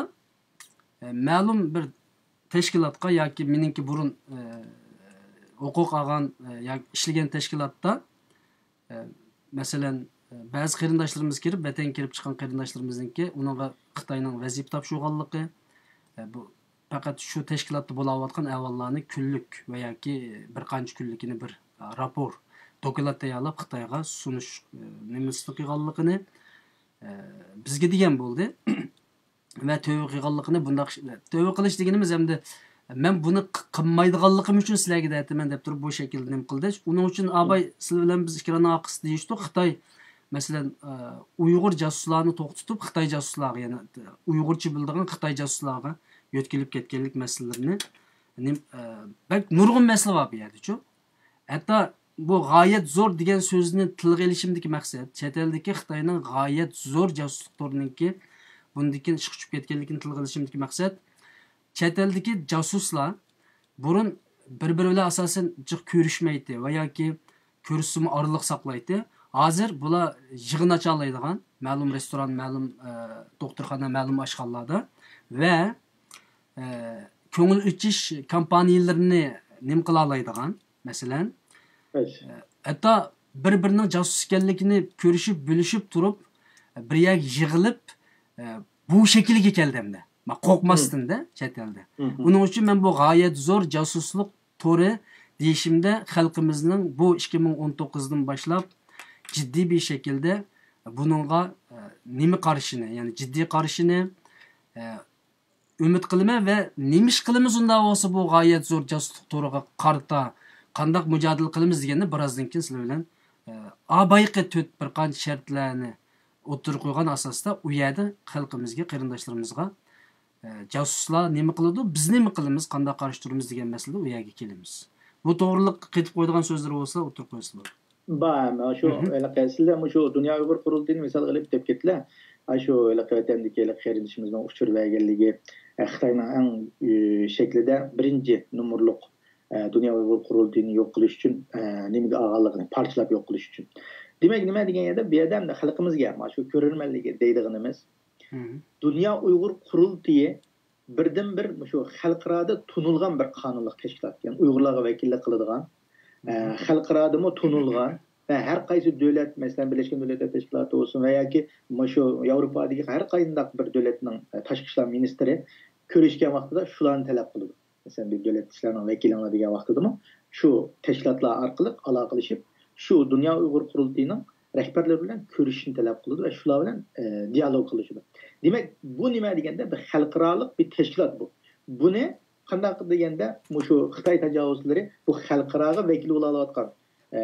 ئە، مەلۇم بىر تەشكىلاتقا ياكى مېنىڭكى بۇرۇن، ئە، ھوقۇق ئالغان، ئە، ياكى ئىشلىگەن تەشكىلاتتا، ئە، مەسىلەن، ئە، بەزى قېرىنداشلىرىمىز كىرىپ، ۋەتەنگە كىرىپ چىققان قېرىنداشلىرىمىزنىڭكى ئۇنىڭغا خىتاينىڭ ۋەزىپە تاپشۇرغانلىقى، ئە، بۇ پەقەت شۇ تەشكىلاتتا بولاۋاتقان ئەھۋاللارنى كۈنلۈك ۋە ياكى بىر قانچە كۈنلۈكىنى بىر، ئە، راپور، دوكلات تەييارلاپ خىتايغا سۇنۇش، ئە، نېمىسىنى قىلغانلىقىنى، ئە، بىزگە دېگەن بولدى. ۋە تۆۋە قىلغانلىقىنى بۇنداق، تۆۋە قىلىش دېگىنىمىز ئەمدى مەن بۇنى ق-، قىلمايدىغانلىقىم ئۈچۈن سىلەرگە دەيتىمەن دەپ تۇرۇپ بۇ شەكىلدە نېمە قىلدى. ئۇنىڭ ئۈچۈن ئاباي سىلەر بىلەن بىز ئىكراننىڭ ئارقىسىدا دېيىشتۇق. خىتاي، مەسىلەن، ئە، ئۇيغۇر جاسۇسلارنى توختىتىپ، خىتاي جاسۇسلارغا، يەنى ئۇيغۇرچە بىلىدىغان خىتاي جاسۇسلارغا يۆتكىلىپ كەتكەنلىك مەسىلىلىرىنى، نېم-، ئە، بەك نۇرغۇن مەسىلە بار بۇ يەردىچۇ. ھەتتا بۇ غايەت زور دېگەن سۆزنى تىلغا ئېلىشىمدىكى مەقسەت، چەت ئەلدىكى خىتاينىڭ غايەت زور جاسۇسلۇق تورىنىڭكى بۇندىن كېيىن ئىشقا چۈشۈپ كەتكەنلىكىنى تىلغا ئېلىشىمدىكى مەقسەت، چەت ئەلدىكى جاسۇسلار بۇرۇن بىر-بىرى بىلەن ئاساسەن جىق كۆرۈشمەيتتى ۋە ياكى كۆرۈشسىمۇ ئارىلىق ساقلايتتى. ھازىر بۇلار يىغىن ئاچالايدىغان مەلۇم رېستوران، مەلۇم، ئە، دوختۇرخانا، مەلۇم ئاشخانىلاردا ۋە، ئە، كۆڭۈل ئېچىش كامپانىيىلىرىنى نېمە قىلالايدىغان، مەسىلەن، ئە، ھەتتا بىر-بىرىنىڭ جاسۇس ئىكەنلىكىنى كۆرۈشۈپ، بىلىشىپ تۇرۇپ، بىر يەرگە يىغىلىپ، ئە، بۇ شەكىلگە كەلدى ئەمدى. ما-، قورقماستىن-دە، چەت ئەلدە. ئۇنىڭ ئۈچۈن مەن بۇ غايەت زور جاسۇسلۇق تورى دېيىشىمدە خەلقىمىزنىڭ بۇ ئىككى مىڭ ئون توققۇزدىن باشلاپ جىددىي بىر شەكىلدە بۇنىڭغا، ئە، نېمە قارىشىنى، يەنى جىددىي قارىشىنى، ئە، ئۈمىد قىلىمەن ۋە نېمە ئىش قىلىمىز ئۇنداق بولسا بۇ غايەت زور جاسۇسلۇق تورىغا قارىتا قانداق مۇجادىلە قىلىمىز دېگەننى بىرازدىن كېيىن سىلەر بىلەن، ئە، ئا، بايىقى تۆت بىر قانچە شەرتلەرنى ئوتتۇرىغا قويغان ئاساستا ئۇ يەردە خەلقىمىزگە، قېرىنداشلىرىمىزغا، ئە، جاسۇسلار نېمە قىلىدۇ، بىز نېمە قىلىمىز، قانداق قارشى تۇرىمىز دېگەن مەسىلىدە ئۇ يەرگە كېلىمىز. بۇ توغرىلىق قېتىپ قويىدىغان سۆزلىرى بولسا ئوتتۇرىغا قويسا بولىدۇ. بار، مانا شۇ ھېلىقى سىلەر مۇشۇ دۇنيا ئۇيغۇر قۇرۇلتىيىنى مىسالغا ئېلىپ دەپ كەتتىلەر. ئاشۇ ھېلىقى ۋەتەندىكى ھېلىقى قېرىندىشىمىزنىڭ ئۇچۇر بەرگەنلىكى، ئە، خىتاينىڭ ئەڭ، ئى، شەكلىدە بىرىنچى نومۇرلۇق، ئە، دۇنيا ئۇيغۇر قۇرۇلتىيىنى يوق قىلىش ئۈچۈن، ئە، نېمىگە ئالغانلىقىنى، پارچىلاپ يوق قىلىش ئۈچۈن. دېمەك، نېمە دېگەن يەردە، بۇ يەردە ئەمدى خەلقىمىزگە، مانا شۇ كۆرۈرمەنلىكى دەيدىغىنىمىز، دۇنيا ئۇيغۇر قۇرۇلتىيى بىردىنبىر مۇشۇ خەلقئارادا تونۇلغان بىر قانۇنلۇق تەشكىلات، يەنى ئۇيغۇرلارغا ۋەكىللىك قىلىدىغان، ئە، خەلقئارادىمۇ تونۇلغان ۋە ھەر قايسى دۆلەت، مەسىلەن، بىرلەشكەن دۆلەتلەر تەشكىلاتى بولسۇن ۋە ياكى مۇشۇ ياۋروپادىكى ھەر قانداق بىر دۆلەتنىڭ، ئە، تاشقى ئىشلار مىنىستىرى كۆرۈشكەن ۋاقتىدا شۇلارنى تەلەپ قىلىدۇ. مەسىلەن، بىر دۆلەت سىلەرنىڭ ۋەكىلىڭلار دېگەن ۋاقتىدىمۇ شۇ تەشكىلاتلار ئارقىلىق ئالاقىلىشىپ، شۇ دۇنيا ئۇيغۇر قۇرۇلتىيىنىڭ رەھبەرلىرى بىلەن كۆرۈشۈشنى تەلەپ قىلىدۇ ۋە شۇلار بىلەن، ئە، دىئالوگ قىلىشىدۇ. دېمەك، بۇ نېمە دېگەندە، بىر خەلقئارالىق بىر تەشكىلات بۇ. بۇنى قانداق دېگەندە، مۇشۇ خىتاي تاجاۋۇزچىلىرى بۇ خەلقئاراغا ۋەكىل بولالايۋاتقان، ئە،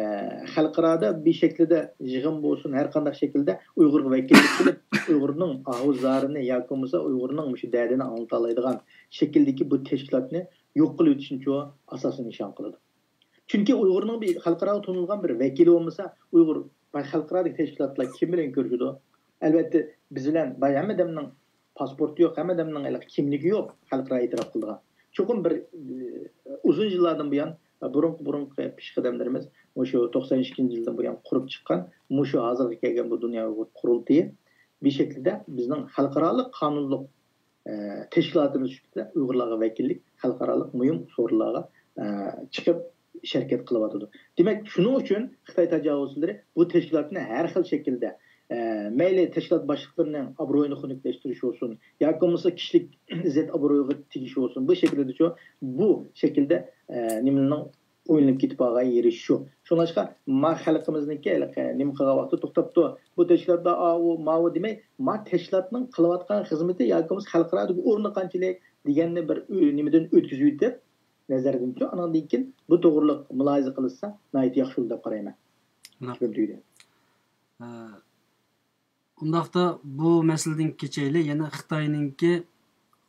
خەلقئارادا بىر شەكىلدە يىغىن بولسۇن، ھەر قانداق شەكىلدە ئۇيغۇرغا ۋەكىللىك قىلىپ، ئۇيغۇرنىڭ ئاھۇ زارىنى ياكى بولمىسا ئۇيغۇرنىڭ مۇشۇ دەردىنى ئاڭلىتالايدىغان شەكىلدىكى بۇ تەشكىلاتنى يوق قىلىۋېتىشنىچۇ ئاساسىي نىشان قىلىدۇ. چۈنكى ئۇيغۇرنىڭ بىر خەلقئاراغا تونۇلغان بىر ۋەكىلى بولمىسا، ئۇيغۇر خەلقئارادىكى تەشكىلاتلار كىم بىلەن كۆرۈشىدۇ؟ ئەلۋەتتە، بىز بىلەن باي ھەممە ئادەمنىڭ پاسپورتى يوق، ھەممە ئادەمنىڭ ھېلىقى كىملىكى يوق خەلقئارا ئېتىراپ قىلىدىغان. چوقۇم بىر، ئە، ئۇزۇن يىللاردىن بۇيان، بۇرۇنقى، بۇرۇنقى پېشقەدەملىرىمىز مۇشۇ توقسان ئىككىنچى يىلدىن بۇيان قۇرۇپ چىققان، مۇشۇ ھازىرغا كەلگەن بۇ دۇنيا ئۇيغۇر قۇرۇلتىيى بىر شەكىلدە بىزنىڭ خەلقئارالىق قانۇنلۇق، ئە، تەشكىلاتىمىز سۈپىتىدە ئۇيغۇرلارغا ۋەكىللىك خەلقئارالىق مۇھىم سورۇنلارغا، ئە، چىقىپ ئىش ھەرىكەت قىلىۋاتىدۇ. دېمەك، شۇنىڭ ئۈچۈن خىتاي تاجاۋۇزچىلىرى بۇ تەشكىلاتنى ھەر خىل شەكىلدە، ئە، مەيلى تەشكىلات باشلىقلىرىنىڭ ئابرۇيىنى خۇنۈكلەشتۈرۈش بولسۇن، ياكى بولمىسا كىشىلىك ئىززەت ئابرۇيغا تېگىش بولسۇن، بۇ شەكىلدىچۇ، بۇ شەكىلدە، ئە، نېمىنىڭ ئويلىنىپ كېتىپ قالغان يېرى شۇ. شۇڭلاشقا ما خەلقىمىزنىڭكى ھېلىقى نېمە قىلغان ۋاقتى توختاپتۇ. بۇ تەشكىلاتتا ئاۋۇ، ماۋۇ دېمەي، ما تەشكىلاتنىڭ قىلىۋاتقان خىزمىتى ياكى بولمىسا خەلقئارادىكى ئورنى قانچىلىك دېگەننى بىر ئۆ-، نېمىدىن ئۆتكۈزۈۋېتىپ، نەزەردىنچۇ، ئانىڭدىن كېيىن بۇ توغرىلىق مۇلاھىزە قىلىشسا ناھايىتى ياخشى بولىدۇ دەپ قارايمەن. ماقۇل. پىكرىم تۈگىدى. ئە، ئۇنداقتا بۇ مەسىلىدىن كېچەيلى، يەنە خىتاينىڭكى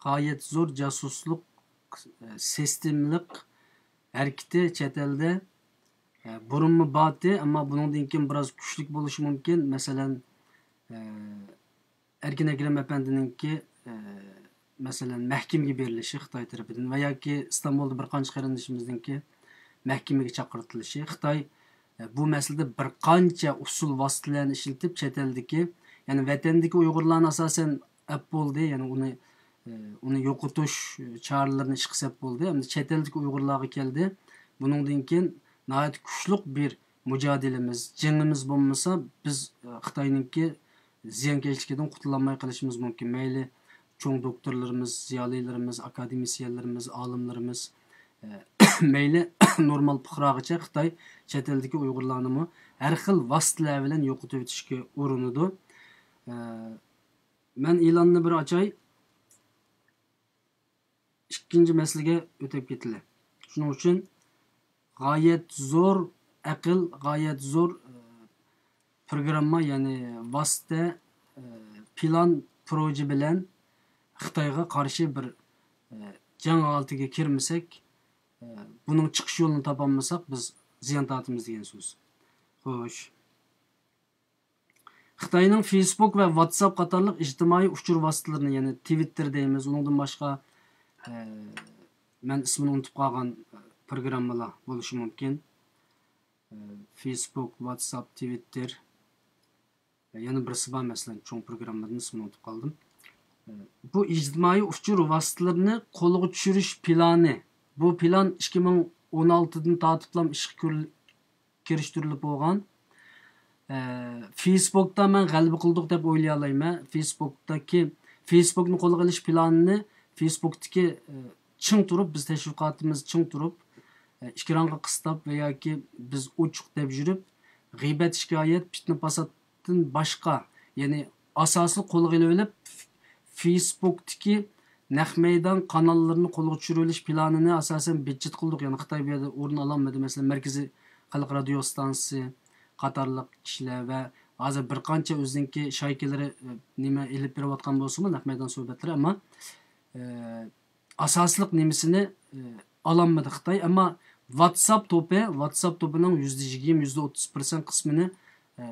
غايەت زور جاسۇسلۇق، ئە، سىستېمىلىق ھەرىكىتى چەت ئەلدە، ئە، بۇرۇنمۇ بارتى، ئەمما بۇنىڭدىن كېيىن بىراز كۈچلۈك بولۇشى مۇمكىن. مەسىلەن، ئە، ئەركىن ئەكرەم ئەپەندىنىڭكى، ئە، مەسىلەن، مەھكىمىگە بېرىلىشى خىتاي تەرىپىدىن ۋە ياكى ئىستانبۇلدا بىر قانچە قېرىندىشىمىزنىڭكى مەھكىمىگە چاقىرتىلىشى، خىتاي، ئە، بۇ مەسىلىدە بىر قانچە ئۇسۇل ۋاسىتىلەرنى ئىشلىتىپ، چەت ئەلدىكى، يەنى ۋەتەندىكى ئۇيغۇرلارنى ئاساسەن ئەپ بولدى، يەنى ئۇنى، ئە، ئۇنى يوقىتىش چارىلىرىنى ئىشقا سەپ بولدى. ئەمدى چەت ئەلدىكى ئۇيغۇرلارغا كەلدى. بۇنىڭدىن كېيىن ناھايىتى كۈچلۈك بىر مۇجادىلىمىز، جېڭىمىز بولمىسا، بىز، ئە، خىتاينىڭكى زىيانكەشلىكىدىن قۇتۇلالماي قېلىشىمىز مۇمكىن. مەيلى چوڭ دوكتورلىرىمىز، زىيالىيلىرىمىز، ئاكادېمىسىيەنلىرىمىز، ئالىملىرىمىز، ئە، مەيلى نورمال پۇقراغىچە خىتاي چەت ئەلدىكى ئۇيغۇرلارنىمۇ ھەر خىل ۋاسىتىلەر بىلەن يوقىتىۋېتىشكە ئۇرۇنىدۇ. ئە، مەن ئېلاننى بىر ئاچاي. ئىككىنچى مەسىلىگە ئۆتۈپ كېتىلى. شۇنىڭ ئۈچۈن غايەت زور ئەقىل، غايەت زور، ئە، پروگرامما، يەنى ۋاسىتە، ئە، پىلان، پروژە بىلەن خىتايغا قارشى بىر، ئە، جەڭ ھالىتىگە كىرمىسەك، ئە، بۇنىڭ چىقىش يولىنى تاپالمىساق، بىز زىيان تارتىمىز دېگەن سۆز. خوش. خىتاينىڭ فېيسبۇك ۋە ۋاتساپ قاتارلىق ئىجتىمائىي ئۇچۇر ۋاسىتىلىرىنى، يەنى تىۋىتتېر دەيمىز، ئۇنىڭدىن باشقا، ئە، مەن ئىسمىنى ئۇنتۇپ قالغان، ئە، پروگراممىلار بولۇشى مۇمكىن. ئە، فېيسبۇك، ۋاتساپ، تىۋىتتېر، ئە، يەنە بىرسى بار، مەسىلەن، چوڭ پروگراممىلىرىنىڭ ئىسمىنى ئۇنتۇپ قالدىم. ئە، بۇ ئىجتىمائىي ئۇچۇر ۋاسىتىلىرىنى قولغا چۈشۈرۈش پىلانى، بۇ پىلان ئىككى مىڭ ئون ئالتىدىن تارتىپلا ئىشقا كىرىشتۈرۈلۈپ بولغان. ئە، فېيسبوكتا مەن غەلىبە قىلدۇق دەپ ئويلىيالايمەن. فېيسبوكتىكى، فېيسبوكنى قولغا ئېلىش پىلانىنى فېيسبوكتىكى، ئە، چىڭ تۇرۇپ، بىز تەشۋىقاتىمىز چىڭ تۇرۇپ، ئە، ئېكرانغا قىستاپ ۋە ياكى بىز ئوچۇق دەپ يۈرۈپ، غىيبەت، شىكايەت، پىتنە-پاساتتىن باشقا، يەنى ئاساسلىق قولغا ئېلىۋېلىپ، فېيسبوكتىكى نەق مەيدان قاناللىرىنى قولغا چۈشۈرۈۋېلىش پىلانىنى ئاساسەن بىتچىت قىلدۇق. يەنى خىتاي بۇ يەردە ئورۇن ئالالمىدى. مەسىلەن، مەركىزىي خەلق رادىيو ئىستانسىسى قاتارلىق كىشىلەر ۋە ھازىر بىر قانچە ئۆزىنىڭكى شايكىلىرى، ئە، نېمە ئېلىپ بېرىۋاتقان بولسىمۇ، نەق مەيدان سۆھبەتلىرى، ئەمما، ئە، ئاساسلىق نېمىسىنى، ئە، ئالالمىدى خىتاي. ئەمما ۋاتساپ توپى، ۋاتساپ توپىنىڭ يۈزدە يىگىرمە، يۈزدە ئوتتۇز پىرسەنت قىسمىنى، ئە،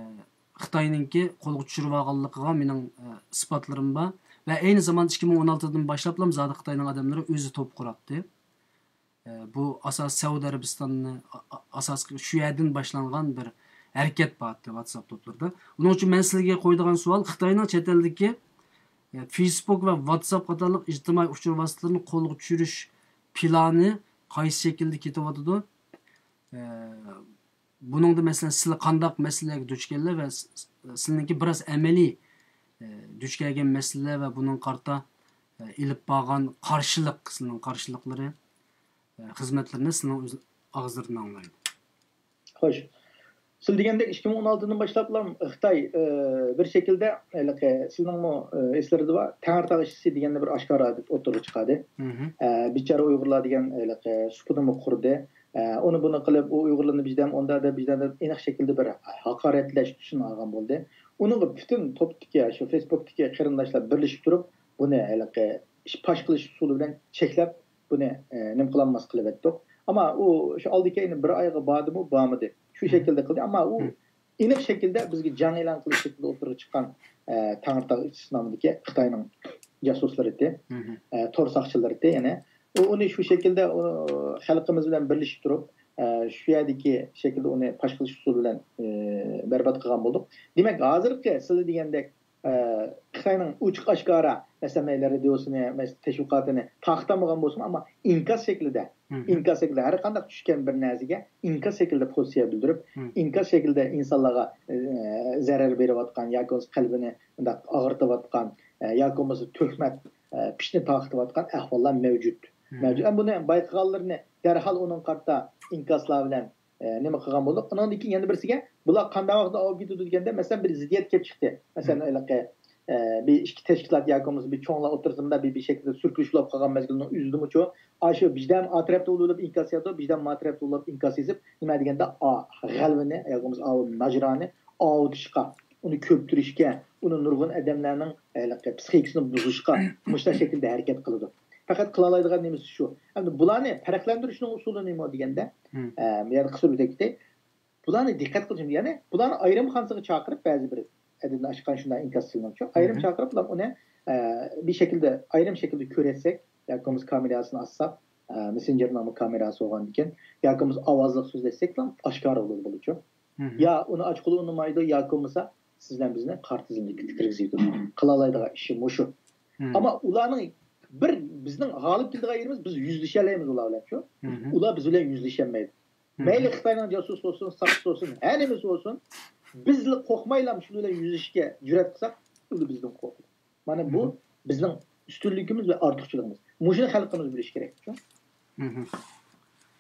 خىتاينىڭكى قولغا چۈشۈرۈۋالغانلىقىغا مېنىڭ، ئە، ئىسپاتلىرىم بار. ۋە ئەينى زاماندا ئىككى مىڭ ئون ئالتىدىن باشلاپلا زادى خىتاينىڭ ئادەملىرى ئۆزى توپ قۇراتتى. ئە، بۇ ئاساس سەئۇدى ئەرەبىستاننى ئا-، ئا-، ئاساس قىلىپ شۇ يەردىن باشلانغان بىر ھەرىكەت بار ئىدى ۋاتساپ توپلىرىدا. ئۇنىڭ ئۈچۈن مەن سىلەرگە قويىدىغان سوئال، خىتاينىڭ چەت ئەلدىكى، ئە، فېيسبوك ۋە ۋاتساپ قاتارلىق ئىجتىمائىي ئۇچۇر ۋاسىتىلىرىنى قولغا چۈشۈرۈش پىلانى قايسى شەكىلدە كېتىۋاتىدۇ؟ ئە، بۇنىڭدا، مەسىلەن، سىلەر قانداق مەسىلىلەرگە دۇچ كەلدىلەر ۋە س-، س-، سىلىنىڭكى بىراز ئەمەلىي، ئە، دۇچ كەلگەن مەسىلىلەر ۋە بۇنىڭغا قارىتا، ئە، ئېلىپ بارغان قارشىلىق، سىلىنىڭ قارشىلىقلىرى، ئە، خىزمەتلىرىنى سىلىنىڭ ئۆز ئاغزىلىرىدىن ئاڭلايلى. خوش. سىز دېگەندەك، ئىككى مىڭ ئون ئالتىدىن باشلاپلا خىتاي، ئى، بىر شەكىلدە، ھېلىقى سىزنىڭمۇ، ئى، ئېسىڭىزدە بار، تەڭرىتاغ ئىشچىسى دېگەننى بىر ئاشكارا ئېتىپ ئوتتۇرىغا چىقاردى. مھم. ئى، بىچارە ئۇيغۇرلار دېگەن ھېلىقى سۇپىنىمۇ قۇردى. ئى، ئۇنى بۇنى قىلىپ، ئۇ ئۇيغۇرلارنى بىزدەن ئۇنداق دەپ، بىزدەن دەپ ئېنىق شەكىلدە بىر ھاقارەتلەش تۈسىنى ئالغان بولدى. ئۇنىڭغا پۈتۈن توپتىكى، شۇ فېيسبۇكتىكى قېرىنداشلار بىرلىشىپ تۇرۇپ، بۇنى ھېلىقى ئىش پاش قىلىش ئۇسۇلى بىلەن چەكلەپ، بۇنى، ئە، نېمە قىلالماس قىلىۋەتتۇق. ئەمما ئۇ شۇ ئالدى كەينى بىر ئايغا باردىمۇ، بارمىدى. شۇ مم. شەكىلدە قىلدى. ئەمما ئۇ مم. ئېنىق شەكىلدە بىزگە جەڭ ئېلان قىلىش شەكلىدە ئوتتۇرىغا چىققان، ئە، تەڭرىتاغ ئىشچىسى نامىدىكى خىتاينىڭ جاسۇسلىرى ئىدى. مم. ئە، تور ساقچىلىرى ئىدى، يەنى. ئۇ، ئۇنى شۇ شەكىلدە، ئۇ، خەلقىمىز بىلەن بىرلىشىپ تۇرۇپ، ئە، شۇ يەردىكى شەكىلدە ئۇنى پاش قىلىش ئۇسۇلى بىلەن، ئە، بەربات قىلغان بولدۇق. دېمەك، ھازىرقى سىلەر دېگەندەك، ئە، خىتاينىڭ ئوچۇق ئاشكارا، مەسىلەن، مەيلى رادىيوسىنى، مەسىلەن، تەشۋىقاتىنى تارقىتالمىغان بولسىمۇ، ئەمما ئىنكاس شەكلىدە، مم. ئىنكاس شەكلىدە ھەر قانداق چۈشكەن بىر نەرسىگە ئىنكاس شەكلىدە پوزىتسىيە بىلدۈرۈپ، مم. ئىنكاس شەكلىدە ئىنسانلارغا، ئە، زەرەر بېرىۋاتقان ياكى بولمىسا قەلبىنى مۇنداق ئاغرىتىۋاتقان، ئە، ياكى بولمىسا تۆھمەت، ئە، پىتنە تارقىتىۋاتقان ئەھۋاللار مەۋجۇت. مم. مەۋجۇت. ئەمما بۇنى بايقىغانلىرىنى دەرھال ئۇنىڭغا قارىتا ئىنكاسلار بىلەن ئە، نېمە قىلغان بولدۇق. ئۇنىڭدىن كېيىن يەنە بىرسىگە، بۇلار قانداق ۋاقىتتا ئاۋۇپ كېتىدۇ دېگەندە، مەسىلەن، بىر زىددىيەت كېلىپ چىقتى. مەسىلەن، مم. ھېلىقى، ئە، بىر ئىككى تەشكىلات ياكى بولمىسا بىر چوڭلار ئوتتۇرىسىدا بىر، بىر شەكىلدە سۈركىلىش بولۇپ قالغان مەزگىلنىڭ ئۆزىدىمۇچۇ، ئاشۇ بىردەم ئا تەرەپتە بولۇپ ئىنكاس يازىدۇ، بىردەم ما تەرەپتە بولۇپ ئىنكاس يېزىپ، نېمە دېگەندە، ئا، غەلۋىنى ياكى بولمىسا ئاۋۇ ناجرانى ئاۋۇتۇشقا، ئۇنى كۆپتۈرۈشكە، ئۇنى نۇرغۇن ئادەملەرنىڭ ھېلىقى پسىخىكىسىنى بۇزۇشقا مۇشۇنداق شەكىلدە ھەرىكەت قىلىدۇ. پەقەت قىلالايدىغان نېمىسى شۇ. ئەمدى بۇلارنى پەرقلەندۈرۈشنىڭ ئۇسۇلى نېمە دېگەندە، مم. ئە، يەنە قىسىپ ئۆتۈپ كېتەي. بۇلارنى دىققەت قىلىش، يەنى بۇلارنى ئايرىم خانىسىغا چاقىرىپ، بەزى بىر ئەدەبنى ئاچقان شۇنداق ئىنكاس سېلىنىپچۇ. ئايرىم مم. چاقىرىپ، بۇلار ئۇنى، ئە، بىر شەكىلدە، ئايرىم شەكىلدە كۆرسەتسەك، ياكى بولمىسا كامېراسىنى ئاچساق، ئە، مېسسېنجېرنىڭمۇ كامېراسى بولغاندىكىن، ياكى بولمىسا ئاۋازلىق سۆزلەشسەكلا ئاشكارا بولىدۇ، بولىدۇچۇ. مم. يا ئۇنى ئاچقىلى ئۇنىمايدۇ، ياكى بولمىسا سىز بىلەن بىزنى قارا تىزىملىككە كىرگۈزىدۇ. قىلالايدىغان ئىشى مۇشۇ. مم. ئەمما ئۇلارنىڭ بىر، بىزنىڭ غالىب كېلىدىغان يېرىمىز، بىز يۈزلىشەلەيمىز ئۇلار بىلەن، شۇ. مم. ئۇلار بىز بىلەن يۈزلىشەلمەيدۇ. مم. مەيلى خىتاينىڭ جاسۇسى بولسۇن، ساقچىسى بولسۇن، ھەر نېمىسى بولسۇن، بىزلا قورقمايلا شۇنىڭ بىلەن يۈزلىشىشكە جۈرئەت قىلساق، ئۇلار بىزدىن قورقىدۇ. مانا بۇ مم. بىزنىڭ ئۈستۈنلۈكىمىز ۋە ئارتۇقچىلىقىمىز. مۇشۇنى خەلقىمىز بىلىشى كېرەك، شۇ. مم.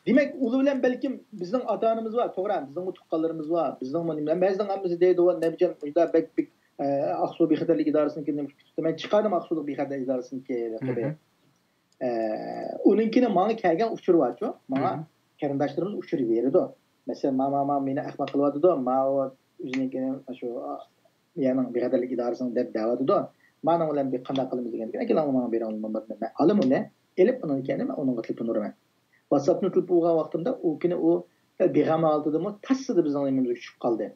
دېمەك، ئۇلار بىلەن بەلكىم بىزنىڭ ئاتا-ئانىمىز بار، توغرا، بىزنىڭمۇ تۇغقانلىرىمىز بار، بىزنىڭمۇ نېمىلەر، بەزىنىڭ ھەممىسى دەيدۇ، نەبىجان، مۇشۇنداق بەك، بەك، ئە، ئاقسۇ بىخەتەرلىك ئىدارىسىنىڭكى نېمە قىلىپ كېتىپتۇ. مەن چىقاردىم ئاقسۇدىكى بىخەتەرلىك ئىدارىسىنىڭكى رەقىبى. مم. ئە، ئۇنىڭكىنى ماڭا كەلگەن ئۇچۇر بارچۇ، ماڭا مم. قېرىنداشلىرىمىز ئۇچۇر بېرىدۇ. مەسىلەن، ما، ما، ما مېنى ئەخمەق قىلىۋاتىدۇ، ماۋۇ ئۆزىنىڭكىنى شۇ، يەنىڭ بىخەتەرلىك ئىدارىسىنىڭ دەپ دەۋاتىدۇ. مانىڭ بىلەن بىر قانداق قىلىمىز دېگەندىكىن، ئەكېلىڭلار ماڭا بېرىڭلار نومۇرنى، مەن ئالىمەن ئۇنى. ئېلىپ ئۇنىڭدىن كېيىن مەن ئۇنىڭغا تېلېفون ئۇرىمەن. ۋاتساپنى تېلېفون ئۇرغان ۋاقتىمدا ئۇ كۈنى ئۇ بىغەم ھالىتىدىمۇ تاسسىدە بىزنىڭ نېمىمىزگە چۈشۈپ قالدى.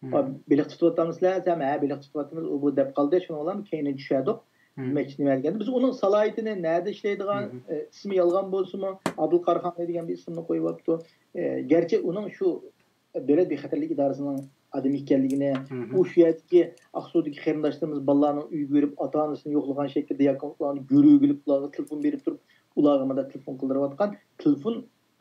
مم. «بېلىق تۇتۇۋاتامسىلەر؟» دېسەم، «ھە، بېلىق تۇتۇۋاتىمىز، ئۇ بۇ» دەپ قالدى. شۇنىڭ بىلەن كەينىدىن چۈشەردۇق. مم. دېمەكچى نېمە دېگەندە، بىز ئۇنىڭ سالاھىيىتىنى، نەدە ئىشلەيدىغان، مم. ئە، ئىسمى يالغان بولسىمۇ، ئابدۇلقادىر خان دېگەن بىر ئىسىمنى قويۇۋاپتۇ. ئە، گەرچە ئۇنىڭ شۇ دۆلەت بىخەتەرلىك ئىدارىسىنىڭ ئادىمى ئىكەنلىكىنى، مم. ئۇ شۇ يەردىكى ئاقسۇدىكى قېرىنداشلىرىمىز بالىلارنىڭ ئۆيىگە بېرىپ، ئاتا-ئانىسىنى يوقلىغان شەكىلدە ياكى ئۇلارنى گۆرۈگە ئېلىپ، ئۇلارغا تېلېفون بېرىپ تۇرۇپ، ئۇلارغا مۇنداق تېلېفون قىلدۇرۇۋاتقان، تېلېفون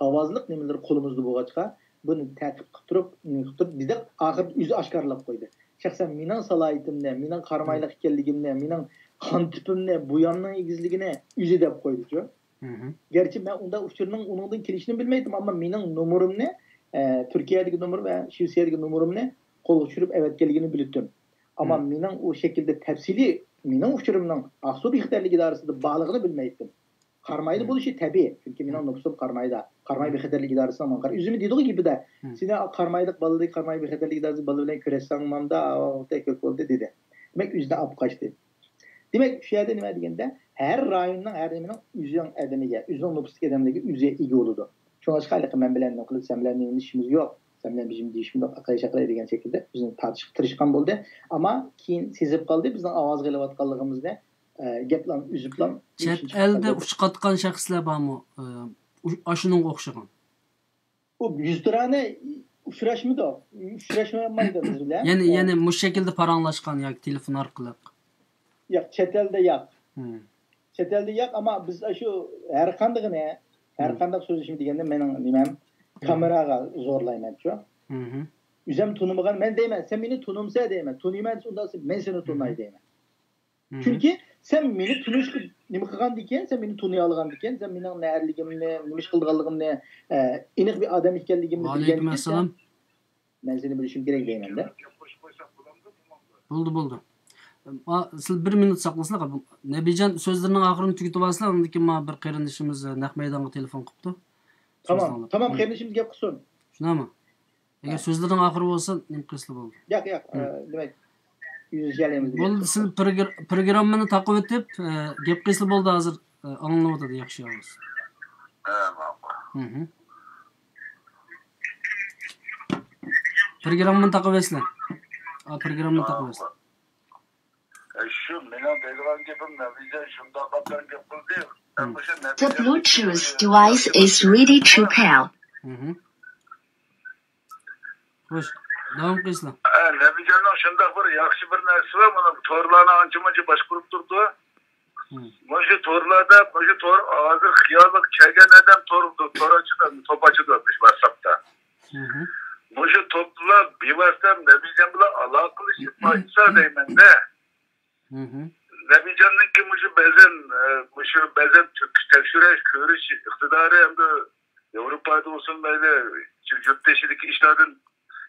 ئاۋازلىق نېمىلىرى قولىمىزدا بولغاچقا، بۇنى تەقىب قىلىپ تۇرۇپ، نېمە قىلىپ تۇرۇپ، بىزدە ئاخىرىدا ئۆزى ئاشكارىلاپ قويدى. شەخسەن مېنىڭ سالاھىيىتىمنى، مېنىڭ قارامايلىق ئىكەنلىكىمنى، مېنىڭ قان تىپىمنى، بويامنىڭ ئېگىزلىكىنى ئۆزى دەپ قويدىچۇ. مھم. گەرچە مەن ئۇنداق ئۇچۇرنىڭ ئۇنىڭدىن كېلىشىنى بىلمەيتتىم، ئەمما مېنىڭ نومۇرۇمنى، ئە، تۈركىيەدىكى نومۇر ۋە شىۋېتسىيەدىكى نومۇرۇمنى قولغا چۈشۈرۈپ ئەۋەتكەنلىكىنى بىلىتتىم. ئەمما مم. مېنىڭ ئۇ شەكىلدە تەپسىلىي مېنىڭ ئۇچۇرۇمنىڭ ئاقسۇ بىخەتەرلىك ئىدارىسىدا بارلىقىنى بىلمەيتتىم. قارامايدا مم. بولۇشى تەبىئىي، چۈنكى مېنىڭ مم. نوپۇسۇم قارامايدا. قاراماي مم. بىخەتەرلىك ئىدارىسىنىڭ ماڭا قارا-، ئۆزىمۇ دېدىغۇ گېپىدە، مم. سېنى قارامايلىق بالىدەك، قاراماي بىخەتەرلىك ئىدارىسى بالا بىلەن كۆرۈشسەڭ مامدا، ئاۋۇ كۆپ بولدى دېدى. دېمەك، ئۆزىنى ئاپ قاچتى. دېمەك، شۇ يەردە نېمە دېگەندە، ھەر رايوننىڭ، ھەر نېمىنىڭ ئۆزىنىڭ ئادىمىگە، ئۆزىنىڭ نوپۇسلۇق ئادەملىرىگە ئۆزى ئىگە بولىدۇ. شۇڭلاشقا ھېلىقى مەن بىلەن نېمە قىلىپ، سەن بىلەن نېمە ئىشىمىز يوق، سەن بىلەن بىزنىڭ ئىشىمىز يوق، ئاقاي شاقىلاي دېگەن شەكىلدە بىزنى تارتىشقا تىرىشقان بولدى. ئەمما كېيىن سېزىپ قالدى، بىزنىڭ ئاۋازغا ئېلىۋاتقانلىقىمىزنى، ئە، گەپلەرنى ئۈزۈپلا. چەت ئەلدە ئۇچقاتقان شەخسلەر بارمۇ؟ ئە، ئۇ-، ئاشۇنىڭغا ئوخشىغان. ئۇ يۈزتۇرانە ئۇچراشمىدۇق. ئۇچراشمايدۇ بىز بىلەن. يەنى، ئە. يەنى مۇشۇ شەكىلدە پاراڭلاشقان ياكى تېلېفون ئارقىلىق؟ ياق، چەت ئەلدە ياق. مم. چەت ئەلدە ياق، ئەمما بىز ئاشۇ ھەر قاندىقىنى، ھەر مم. قانداق سۆزلىشىم دېگەندە مېنىڭ نېمەم، كامېراغا زورلايمەنچۇ. مھم. ئۆزۈم تونۇمىغان، مەن دەيمەن، سەن مېنى تونۇمسەن دەيمەن، تونۇيمەن دېسە، ئۇنداق دېسە، مەن سېنى تونۇماي دەيمەن. مھم. چۈنكى سەن مېنى تونۇشقا نېمە قىلغاندىكىن، سەن مېنى تونۇيالىغاندىكىن، سەن مېنىڭ نەلىكىمنى، نېمە ئىش قىلىدىغانلىقىمنى، ئە، ئېنىق بىر ئادەم ئىكەنلىكىمنى بىلگەندىكىن، سەن، مەن سېنى بىلىشىم كېرەك دەيمەن-دە. بولدى، بولدى. ئا، سىز بىر مىنۇت ساقلىسىلا. نەبىجان سۆزلىرىنىڭ ئاخىرىنى تۈگىتىۋالسىلا، ئاندىن كېيىن مانا بىر قېرىندىشىمىز نەق مەيدانغا تېلېفون قىپتۇ. تامام، سۆزنى ئاڭلاپ. تامام، قېرىندىشىمىز گەپ قىلسۇن. شۇنداقمۇ؟ ئەگەر سۆزلىرىڭ ئاخىرى بولسا، نېمە قىلسىلا بولدى. ياق، ياق، ئە، دېمەك، يۈزلىشەلەيمىز دېگەن. بولدى، سىز پروگر-، پروگراممىنى تاقىۋېتىپ، ئە، گەپ قىلسىلا بولدى ھازىر، ئە، ئاڭلىنىۋاتىدۇ، ياخشى ئاۋاز. ھە، ماقۇل. مھم. پروگراممىنى تاقىۋەتسىلە. ئا، پروگراممىنى تاقىۋەتسىلە. ئە، شۇ مېنىڭ دەيدىغان گېپىم، نەبىجان شۇنداق ئاتان گەپ قىلدى. مم. مەن مۇشۇ The نەبىجاننىڭ Bluetooth device is ready to pair. مھم. خوش، داۋام قىلسىلا. ئە، نەبىجاننىڭ شۇنداق بىر ياخشى بىر نەرسىسى بار، مانا تورلارنى ئانچە-مۇنچە باشقۇرۇپ تۇرىدۇ. مم. مۇشۇ تورلاردا، مۇشۇ تور ھازىر خىيالىغا كەلگەن ئادەم تور، تور ئاچىدۇ، توپ ئاچىدۇ مۇشۇ ۋاتساپتا. مھم. مۇشۇ توپلار بىۋاسىتە نەبىجان بىلەن ئالاقىلىشىپ، مم، ئاچسا دەيمەن-دە. مھم. نەبىجاننىڭكى مۇشۇ بەزەن، ئە، مۇشۇ بەزەن تەك-، تەكشۈرۈش، كۆرۈش ئىقتىدارى ھەمدە ياۋروپادا بولسۇن مەيلى، شۇ يۇرت تېشىدىكى ئىشلاردىن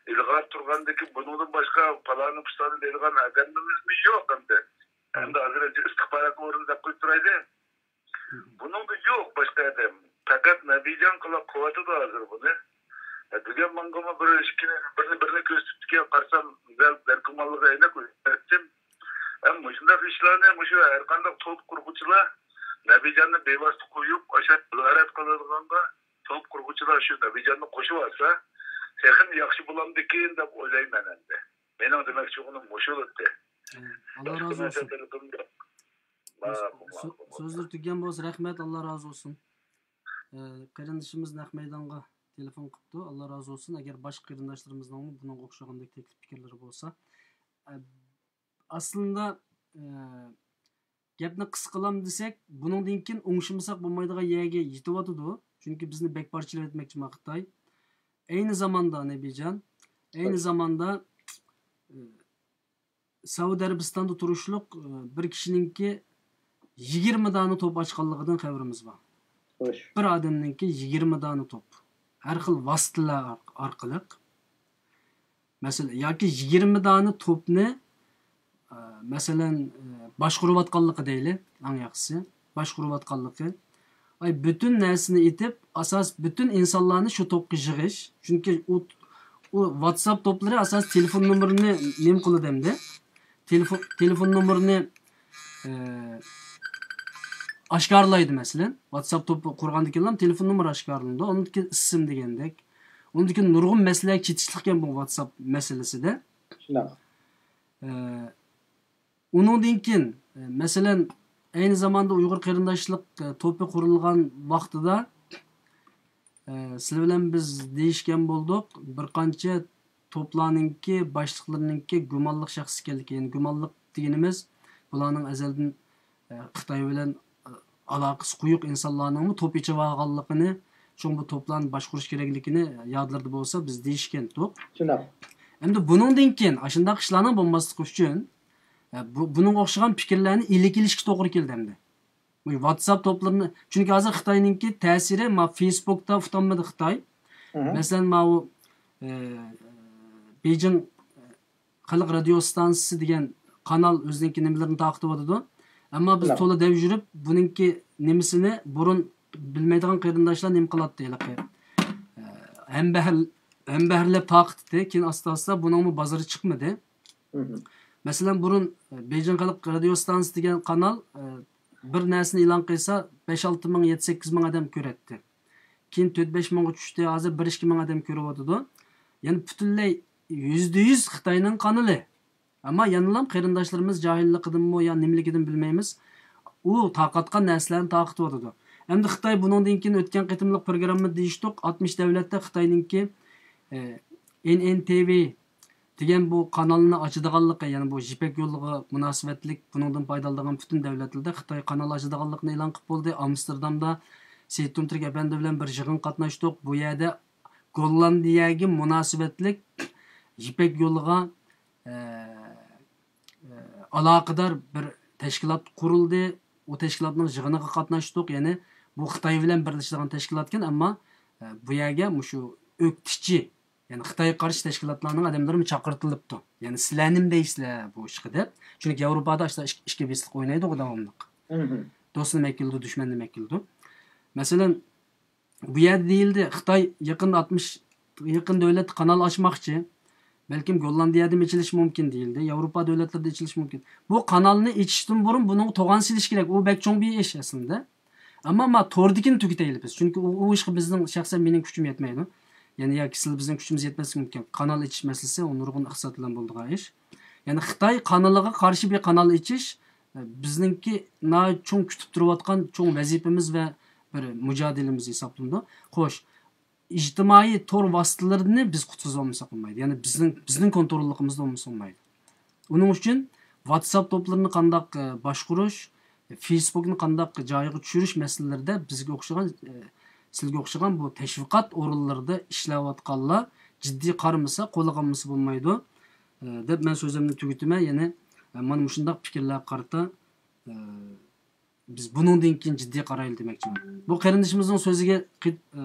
ئىلغار تۇرغاندىكى، بۇنىڭدىن باشقا پالانى پۇستانى دەيدىغان ئادەمىمىزمۇ يوق ئەمدى. مم. ئەمدى ھازىر ئىستىخبارات ئورنى دەپ قويۇپ تۇرايلى. بۇنىڭدا يوق باشقا ئادەم. پەقەت نەبىجان قىلىپ قىلىۋاتىدۇ ھازىر بۇنى. بۈگۈن ماڭىمۇ بىر ئىككىنى، بىرنى، بىرنى كۆرسىتىپتىكەن، قارىسام، دەل ناركومانلىقى ئېنىق ئۆزگەرتتىم. ھەم مۇشۇنداق ئىشلارنى مۇشۇ ھەرقانداق توپ قۇرغۇچىلار نەبىجاننى بىۋاسىتە قويۇپ، ئاشۇ تىجارەت قىلىدىغانغا توپ قۇرغۇچىلار شۇ نەبىجاننى قوشۇۋالسا، تېخىمۇ ياخشى بولامدىكىن دەپ ئويلايمەن ئەمدى. مېنىڭ دېمەكچى بولغىنىم مۇشۇ ئىدى. ئاللا رازى بولسۇن. سۆزلىرى تۈگىگەن بولسا، رەھمەت، ئاللا رازى بولسۇن. ئە، قېرىندىشىمىز نەق مەيدانغا تېلېفون قىپتۇ. ئاللا رازى بولسۇن. ئەگەر باشقا قېرىنداشلىرىمىزنىڭمۇ بۇنىڭغا ئوخشىغاندەك تەكلىپ پىكىرلىرى بولسا. ئە، ئەسلىندە، ئە، گەپنى قىسقىلام دېسەك، بۇنىڭدىن كېيىن ئوڭشىمىساق بولمايدىغان يەرگە يېتىۋاتىدۇ. چۈنكى بىزنى بەك پارچىلاۋەتمەكچى ما خىتاي. ئەينى زاماندا، نەبىجان، ئەينى زاماندا، ئە، سەئۇدى ئەرەبىستاندا تۇرۇشلۇق، ئە، بىر كىشىنىڭكى يىگىرمە دانە توپ ئاچقانلىقىدىن خەۋىرىمىز بار. خوش. بىر ئادەمنىڭكى يىگىرمە دانە توپ. ھەر خىل ۋاسىتىلەر ئار-، ئارقىلىق. مەسىلەن، ياكى يىگىرمە دانە توپنى، ئە، مەسىلەن، ئە، باشقۇرۇۋاتقانلىقى دەيلى، ئەڭ ياخشىسى. باشقۇرۇۋاتقانلىقى. ئاي، پۈتۈن نەرسىنى ئېتىپ، ئاساس پۈتۈن ئىنسانلارنى شۇ توپقا يىغىش. چۈنكى ئۇ، ئۇ ۋاتساپ توپلىرى ئاساس تېلېفون نومۇرىنى نېمە قىلىدۇ ئەمدى؟ تېلېفون، تېلېفون نومۇرىنى، ئە، ئاشكارىلايدۇ، مەسىلەن. ۋاتساپ توپى قۇرغاندىن كېيىنلا تېلېفون نومۇرى ئاشكارىلىنىدۇ. ئۇنىڭدىن كېيىن ئىسىم دېگەندەك. ئۇنىڭدىن كېيىن نۇرغۇن مەسىلىلەر كېتىشلىككەن بۇ ۋاتساپ مەسىلىسىدە. شۇنداق. ئە، ئۇنىڭدىن كېيىن، ئە، مەسىلەن، ئەينى زاماندا ئۇيغۇر قېرىنداشلىق، ئە، توپى قۇرۇلغان ۋاقتىدا، ئە، سىلەر بىلەن بىز دېيىشكەن بولدۇق، بىر قانچە توپلارنىڭكى باشلىقلىرىنىڭكى گۇمانلىق شەخس ئىكەنلىكى، يەنى گۇمانلىق دېگىنىمىز بۇلارنىڭ ئەزەلدىن، ئە، خىتاي بىلەن، ئە، ئالاقىسى قويۇق ئىنسانلارنىڭمۇ توپ ئېچىۋالغانلىقىنى، شۇڭا بۇ توپلارنى باشقۇرۇش كېرەكلىكىنى يادلىرىدا بولسا بىز دېيىشكەنتۇق. شۇنداق. ئەمدى بۇنىڭدىن كېيىن ئاشۇنداق ئىشلارنىڭ بولماسلىقى ئۈچۈن، ئە، بۇ، بۇنىڭغا ئوخشىغان پىكىرلەرنى ئېلىپ كېلىشكە توغرا كەلدى ئەمدى. بۇ ۋاتساپ توپلىرىنى، چۈنكى ھازىر خىتاينىڭكى تەسىرى، ما، فېيسبۇكتا ئۇتالمىدى خىتاي. مەسىلەن، ماۋۇ، ئە، بېيجىڭ خەلق رادىيو ئىستانسىسى دېگەن قانال ئۆزىنىڭكى نېمىلىرىنى تارقىتىۋاتىدۇ. ئەمما بىز تولا دەۋ يۈرۈپ، بۇنىڭكى نېمىسىنى بۇرۇن بىلمەيدىغان قېرىنداشلار نېمە قىلاتتى ھېلىقى، ئە، ھەمبەھىر-، ھەمبەھىرلەپ تارقىتتى. كېيىن ئاستا-ئاستا بۇنىڭمۇ بازىرى چىقمىدى. مەسىلەن، بۇرۇن، ئە، بېيجىڭ خەلق رادىيو ئىستانسىسى دېگەن قانال، ئە، بىر نەرسىنى ئېلان قىلسا، بەش-ئالتە مىڭ، يەتتە-سەككىز مىڭ ئادەم كۆرەتتى. كېيىن تۆت-بەش مىڭغا چۈشتى، ھازىر بىر-ئىككى مىڭ ئادەم كۆرۈۋاتىدۇ. يەنى پۈتۈنلەي يۈزدە يۈز خىتاينىڭ قانىلى. ئەمما يەنىلا قېرىنداشلىرىمىز جاھىللىقىدىنمۇ يا نېمىلىكىدىن بىلمەيمىز، ئۇ تارقاتقان نەرسىلەرنى تارقىتىۋاتىدۇ. ئەمدى خىتاي بۇنىڭدىن كېيىن ئۆتكەن قېتىملىق پروگرامما دېيىشتۇق، ئاتمىش دەۋلەتتە خىتاينىڭكى، ئە، ئېن ئېن تى ۋى دېگەن بۇ قانالنى ئاچىدىغانلىقى، يەنى بۇ يىپەك يولىغا مۇناسىۋەتلىك بۇنىڭدىن پايدىلىنىدىغان پۈتۈن دەۋلەتلەردە خىتاي قانال ئاچىدىغانلىقىنى ئېلان قىلىپ بولدى. ئامستېردامدا سېيىت تۇمتۈرك ئەپەندى بىلەن بىر يىغىن قاتناشتۇق. بۇ يەردە گوللاندىيەگە مۇناسىۋەتلىك يىپەك يولىغا، ئە، ئە، ئالاقىدار بىر تەشكىلات قۇرۇلدى. ئۇ تەشكىلاتنىڭ يىغىنىغا قاتناشتۇق. يەنى بۇ خىتاي بىلەن بىرلىشىدىغان تەشكىلاتكەن، ئەمما، ئە، بۇ يەرگە مۇشۇ ئۆكتىچى، يەنى خىتايغا قارشى تەشكىلاتلارنىڭ ئادەملىرىمۇ چاقىرتىلىپتۇ. يەنى سىلەر نېمە دەيسىلەر بۇ ئىشقا دەپ. چۈنكى ياۋروپادا ئاشۇنداق ئىك-، ئىككى بېسىق ئوينايدۇ داۋاملىق. دوستنى مەككىلىدۇ، دۈشمەننى مەككىلىدۇ. مەسىلەن، بۇ يەردە دېيىلدى، خىتاي يېقىندا ئاتمىش، يېقىن دۆلەتتە قانال ئاچماقچى. بەلكىم گوللاندىيەدىمۇ ئېچىلىشى مۇمكىن دېيىلدى. ياۋروپا دۆلەتلىرىدە ئېچىلىشى مۇمكىن. بۇ قانالنى ئېچىشتىن بۇرۇن بۇنىڭغا توغان سېلىش كېرەك. ئۇ بەك چوڭ بىر ئىش ئەسلىدە. ئەمما ما توردىكىنى تۈگىتەيلى بىز. چۈنكى ئۇ، ئۇ ئىشقا بىزنىڭ، شەخسەن مېنىڭ كۈچۈم يەتمەيدۇ. يەنى ياكى سىلەر بىزنىڭ كۈچىمىز يەتمەسلىكى مۇمكىن. قانال ئېچىش مەسىلىسى ئۇ نۇرغۇن ئىقتىساد بىلەن بولىدىغان ئىش. يەنى خىتاي قانىلىغا قارشى بىر قانال ئېچىش، ئە، بىزنىڭكى ناھايىتى چوڭ كۈتۈپ تۇرۇۋاتقان چوڭ ۋەزىپىمىز ۋە بىر مۇجادىلىمىز ھېسابلىنىدۇ. خوش، ئىجتىمائىي تور ۋاسىتىلىرىنى بىز قۇتقۇزۇۋالمىساق بولمايدۇ. يەنى بىزنىڭ، بىزنىڭ كونتروللۇقىمىزدا بولمىسا بولمايدۇ. ئۇنىڭ ئۈچۈن ۋاتساپ توپلىرىنى قانداق، ئە، باشقۇرۇش، فېيسبۇكنى قانداق جايىغا چۈشۈرۈش مەسىلىلىرىدە بىزگە ئوخشىغان، ئە، سىلگە ئوخشىغان بۇ تەشۋىقات ئورۇنلىرىدا ئىشلەۋاتقانلار جىددىي قارىمىسا، قولىغا ئالمىسا بولمايدۇ، ئە، دەپ مەن سۆزۈمنى تۈگىتىمەن. يەنى، ئە، مانا مۇشۇنداق پىكىرلەرگە قارىتا، ئە، بىز بۇنىڭدىن كېيىن جىددىي قارايلى دېمەكچىمەن. بۇ قېرىندىشىمىزنىڭ سۆزىگە قىت-، ئە،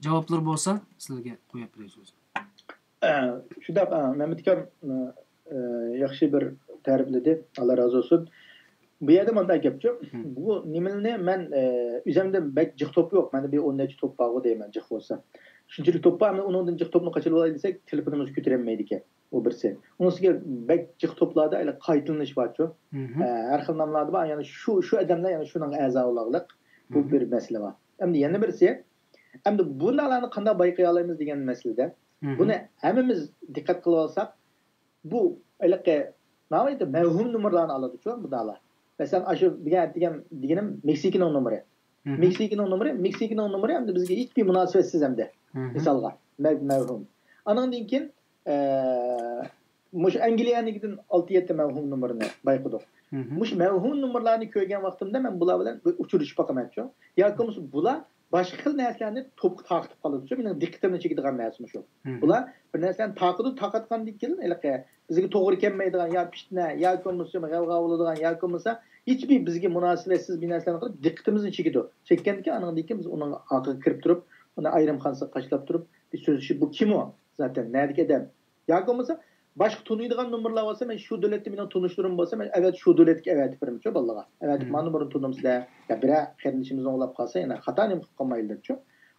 جاۋابلىرى بولسا سىلەرگە قويۇپ بېرەي سۆزنى. ئە، شۇنداق، ئە، مەمەت ئاكام، ئە، ئە، ياخشى بىر تەرىپلىدى. ئاللا رازى بولسۇن. بۇ يەردە مۇنداق گەپچۇ. بۇ نېمىلىنى مەن، ئە، ئۆزۈمدە بەك جىق توپ يوق. مەندە بىر ئون نەچچە توپ بارغۇ دەيمەن، جىق بولسا. شۇنچىلىك توپ بار، ئەمدى ئۇنىڭدىن جىق توپنى قاچىلىۋالاي دېسەك، تېلېفونىمىز كۆتۈرەلمەيدىكەن. ئۇ بىرسى. ئۇنىڭ ئۈستىگە بەك جىق توپلاردا ھېلى قايتىلىنىش بارچۇ. ئە، ھەر خىل ناملاردا بار. يەنى شۇ، شۇ ئادەملەر يەنى شۇنىڭغا ئەزا بولغانلىق. بۇ بىر مەسىلە بار. ئەمدى يەنە بىرسى، ئەمدى بۇنداقلارنى قانداق بايقىيالايمىز دېگەن مەسىلىدە، بۇنى ھەممىمىز دىققەت قىلىپ ئالساق، بۇ ھېلىقى ناھايىتى مەۋھۇم نومۇرلارنى ئالىدۇچۇ بۇنداقلار. مەسىلەن، ئاشۇ دېگەن، دېگەن، دېگىنىم مېكسىكىنىڭ نومۇرى. مېكسىكىنىڭ نومۇرى، مېكسىكىنىڭ نومۇرى ئەمدى بىزگە ھېچبىر مۇناسىۋەتسىز ئەمدى. مىسالغا، مەۋ-، مەۋھۇم. ئانىڭدىن كېيىن، ئە، مۇشۇ ئەنگلىيەنىڭكىدىن ئالتە يەتتە مەۋھۇم نومۇرنى بايقىدۇق. مۇشۇ مەۋھۇم نومۇرلارنى كۆرگەن ۋاقتىمدا مەن بۇلار بىلەن بىر ئۇچرىشىپ باقىمەنچۇ. ياكى بولمىسا بۇلار باشقا خىل نەرسىلەرنى توپقا تارقىتىپ قالىدۇچۇ، مېنىڭ دىققىتىمنى چېكىدىغان نەرسە مۇشۇ. بۇلار بىر نەرسىلەرنى تارقىتىدۇ، تارقاتقاندىن كېيىن ھېلىقى بىزگە توغرا كەلمەيدىغان يا پىتنە، ياكى بولمىسا غەۋغا بولىدىغان، ياكى بولمىسا ھېچبىر بىزگە مۇناسىۋەتسىز بىر نەرسىلەرنى قىلىپ دىققىتىمىزنى چېكىدۇ. چەككەندىن كېيىن ئانىڭدىن كېيىن بىز ئۇنىڭ ئارقىغا كىرىپ تۇرۇپ، ئۇنى ئايرىم خانىسىغا قاچىلاپ تۇرۇپ، بىز سۆزلىشىپ، بۇ كىم ئۇ؟ زاتەن نەدىكى ئادەم؟ ياكى بولمىسا باشقا تونۇيدىغان نومۇرلار بولسا، مەن شۇ دۆلەتتە مېنىڭ تونۇشلىرىم بولسا، مەن ئەۋەت-، شۇ دۆلەتكە ئەۋەتىپ بېرىمەنچۇ بالىلارغا. ئەۋەتىپ، مانا نومۇرنى تونۇمسىلەر؟ يا بىرەر قېرىندىشىمىز ئاڭلاپ قالسا، يەنە خاتا نېمە قىلىپ قالمايلىچۇ.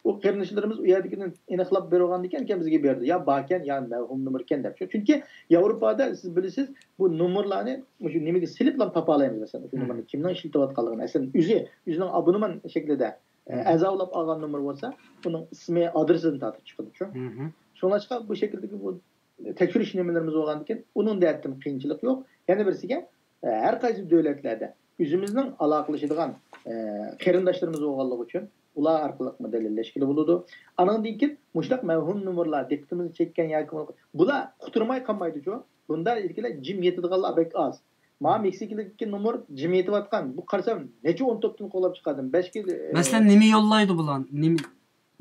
ئۇ قېرىندىشلىرىمىز ئۇ يەردىكىنى ئېنىقلاپ بېرىۋالغاندىكىن، كېيىن بىزگە بېرىدۇ. يا باركەن، يا مەۋھۇم نومۇركەن دەپ. چۈنكى ياۋروپادا سىز بىلىسىز، بۇ نومۇرلارنى مۇشۇ نېمىگە سېلىپلا تاپالايمىز. مەسىلەن، شۇ نومۇرنى كىمنىڭ ئىشلىتىۋاتقانلىقىنى، ئەسلىدە ئۆزى، ئۆزىنىڭ ئابونېمان شەكلىدە، ئە، ئەزا بولاپ ئالغان نومۇر بولسا، ئۇنىڭ ئىسمى، ئادرېسىدىن تارتىپ چىقىدۇچۇ. شۇڭلاشقا بۇ شەكىلدىكى بۇ تەكشۈرۈش نېمىلىرىمىز بولغاندىكىن، ئۇنىڭ جەھەتتىن قىيىنچىلىق يوق. يەنە بىرسىگە، ئە، ھەر قايسى دۆلەتلەردە ئۆزىمىزنىڭ ئالاقىلىشىدىغان، ئە، قېرىنداشلىرىمىز بولغانلىقى ئۈچۈن ئۇلار ئارقىلىقمۇ دەلىللەشكىلى بولىدۇ. ئانىڭدىن كېيىن مۇشۇنداق مەۋھۇم نومۇرلار دىققىتىمىزنى چەككەن ياكى بۇلار قۇترىماي قالمايدۇچۇ. بۇنداق يەتكىلەر جىم يېتىدىغانلار بەك ئاز. ماڭا مېكسىكىدىكى نومۇر جىم يېتىۋاتقان. بۇ قارىسام، نەچچە ئون توپتىن قوغلاپ چىقاردىم. بەشكە، ئە، مەسىلەن، نېمە يوللايدۇ بۇلار؟ نېمە،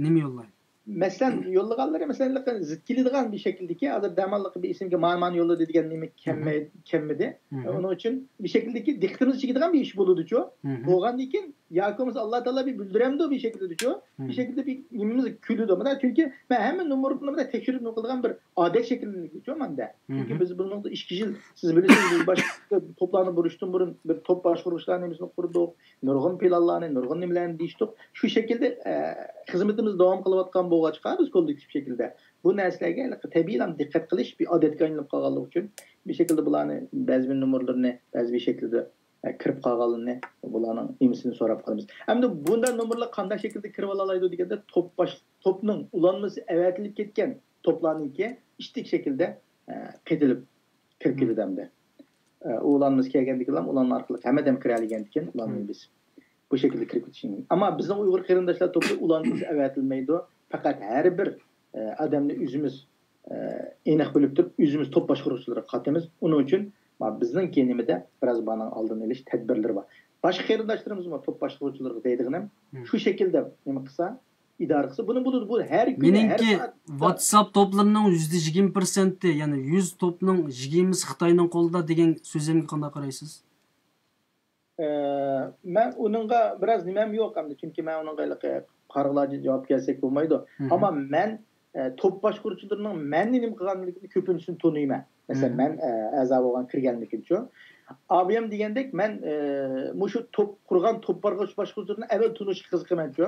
نېمە يوللايدۇ؟ مەسىلەن، يوللىغانلىرى، مەسىلەن، زىت كېلىدىغان بىر شەكىلدىكى، ھازىر دەماللىققا بىر ئىسىمگە مانا، مانا يوللىدى دېگەن نېمە كەلمەي-، كەلمىدى. ئۇنىڭ ئۈچۈن بىر شەكىلدىكى دىققىتىمىزنى چېكىدىغان بىر ئىش بولىدۇچۇ. بولغاندىن كېيىن، ياكى بولمىسا ئاللا تائالا بىر بىلدۈرەمدۇ بىر شەكىلدىچۇ. بىر شەكىلدە بىر نېمىمىز كۈلىدۇ. مانا، چۈنكى مەن ھەممە نومۇرنى بىر تەكشۈرۈپ نېمە قىلىدىغان بىر ئادەت شەكىللىنىپتۇ مەندە. چۈنكى بىز بۇنىڭدا ئىككى يىل، سىز بىلىسىز، بىز باشقا توپلارنى بۇرۇشتىن بۇرۇن بىر توپ باشقۇرغۇچىلار نېمىسىنى قۇردۇق. نۇرغۇن پىلانلارنى، نۇرغۇن نېمىلەرنى دېيىشتۇق. شۇ شەكىلدە، ئە، خىزمىتىمىز داۋام قىلىۋاتقان بولغاچقا، بىز كوللېكتىپ شەكىلدە بۇ نەرسىلەرگە تەبىئىيلا دىققەت قىلىش بىر ئادەتكە ئايلىنىپ قالغانلىقى ئۈچۈن، بىر شەكىلدە بۇلارنى بەزى بىر نومۇرلىرىنى بەزى بىر شەكىلدە، ئە، كىرىپ قالغانلىرىنى، بۇلارنىڭ نېمىسىنى سوراپ قالىمىز. ئەمدى بۇنداق نومۇرلار قانداق شەكىلدە كىرىپ ئالالايدۇ دېگەندە، توپ باش-، توپنىڭ ئۇلانمىسى ئەۋەتىلىپ كەتكەن توپلارنىڭكى ئىتتىك شەكىلدە، ئە، قېتىلىپ كىرىپ كېتىدۇ ئەمدى. ئە، ئۇلانمىسى كەلگەندىكىن، ئۇلانما ئارقىلىق ھەممە ئادەم كىرەلىگەندىكىن، ئۇلانمىنى بىز بۇ شەكىلدە كىرىپ كېتىشى مۇمكىن. ئەمما بىزنىڭ ئۇيغۇر قېرىنداشلار توپى ئۇلانمىسى ئەۋەتىلمەيدۇ. پەقەت ھەر بىر، ئە، ئادەمنى ئۆزىمىز، ئە، ئېنىق بىلىپ تۇرۇپ، ئۆزىمىز توپ باشقۇرغۇچىلىرىغا قاتىمىز. ئۇنىڭ ئۈچۈن ما بىزنىڭكى نېمىدە بىراز بۇنىڭ ئالدىنى ئېلىش تەدبىرلىرى بار. باشقا قېرىنداشلىرىمىزمۇ توپ باشقۇرغۇچىلىرىغا دەيدىغىنىم، شۇ شەكىلدە نېمە قىلسا، ئىدارە قىلسا، بۇنى بولىدۇ. بۇ ھەر كۈنى، ھەر مېنىڭكى سائەت. ۋاتساپ توپلىرىنىڭ يۈزدە يىگىرمە پىرسەنتى، يەنى يۈز توپنىڭ يىگىرمىسى خىتاينىڭ قولىدا دېگەن سۆزۈمگە قانداق قارايسىز؟ ئە، مەن ئۇنىڭغا بىراز نېمەم يوق ئەمدى، چۈنكى مەن ئۇنىڭغا ھېلىقى قارىغىلارچە جاۋاب كەلسەك بولمايدۇ. ئەمما مەن، ئە، توپ باشقۇرۇشچىلىرىنىڭ مەننى نېمە قىلغانلىكىنى كۆپىنچىسىنى تونۇيمەن. مەسىلەن، مەن، ئە، ئەزا بولغان كىرگەندىكىنچۇ. ئابىيام دېگەندەك، مەن، ئە، مۇشۇ توپ قۇرغان توپ بارغۇچ باشقۇرغۇچىلىرىنى ئەۋۋەل تونۇشقا قىزىقىمەنچۇ.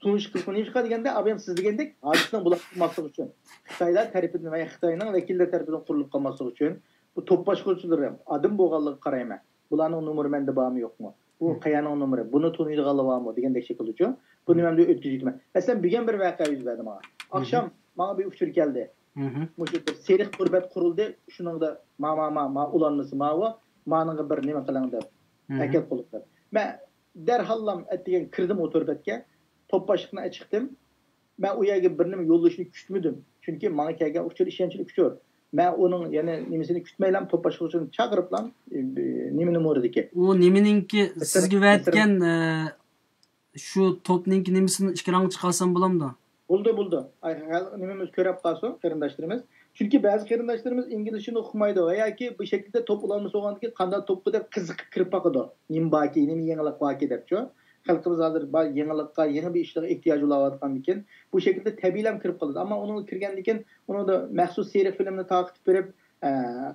تونۇشقا قىزىقىمەن. نېمىشقا دېگەندە، ئابىيام سىز دېگەندەك ھادىسىنىڭ بولۇپ قالماسلىقى ئۈچۈن، خىتايلار تەرىپىدىن ۋە خىتاينىڭ ۋەكىللىرى تەرىپىدىن قۇرۇلۇپ قالماسلىقى ئۈچۈن، بۇ توپ باشقۇرغۇچىلىرى ئادەم بولغانلىقىغا قارايمەن. بۇلارنىڭ نومۇرى مەندە بارمۇ يوقمۇ؟ بۇ قەيەرنىڭ نومۇرى؟ بۇنى تونۇيدىغانلار بارمۇ؟ دېگەندەك شەكىلدىچۇ. بۇنى مەن ئۆتكۈزۈۋېتىمەن. مەسىلەن، بۈگۈن بىر ۋەقە يۈز بەردى ماڭا. ئاخشام ماڭا بىر ئۇچۇر كەلدى. مۇشۇ بىر سېرىق تور بەت قۇرۇلدى. شۇنىڭدا ما، ما، ما، ما ئۇلانمىسى ماۋۇ. مانىڭغا بىر نېمە قىلىڭ دەپ. ئەكەل قولۇق دەپ. مەن دەرھاللام ئەتىگەن كىردىم ئۇ تور بەتكە. توپ باشلىقىنى ئەچىقتىم. مەن ئۇ يەرگە بىر نېمە يوللىشىنى كۈتمىدىم. چۈنكى ماڭا كەلگەن ئۇچۇر ئىشەنچلىك ئۇچۇر. مەن ئۇنىڭ يەنە نېمىسىنى كۈتمەيلا توپ باشقۇرغۇچىنى چاقىرىپلا، ئى، نېمىنى مورىدىكى. ئۇ نېمىنىڭكى سىزگە ۋەتكەن، ئە، شۇ توپنىڭكى نېمىسىنى ئېكرانغا چىقارسام بولامدۇ؟ بولىدۇ، بولىدۇ. ئاي، خەلق نېمىمىز كۆرەپ قالسۇن، قېرىنداشلىرىمىز. چۈنكى بەزى قېرىنداشلىرىمىز ئىنگلىزچىنى ئۇقمايدۇ ۋە ياكى بۇ شەكىلدە توپ ئۇلانمىسى بولغاندىكىن قانداق توپقۇ دەپ قىزىقىپ كىرىپ باقىدۇ. نېمە باركى، نېمە يېڭىلىق باركى دەپچۇ. خەلقىمىز ھازىر بار يېڭىلىققا، يېڭى بىر ئىشلارغا ئېھتىياج بولاۋاتقاندىكىن بۇ شەكىلدە تەبىئىيلا كىرىپ قالىدۇ. ئەمما ئۇنىڭغا كىرگەندىكىن ئۇنىڭدا مەخسۇس سېرىق فىلىمنى تارقىتىپ بېرىپ، ئە،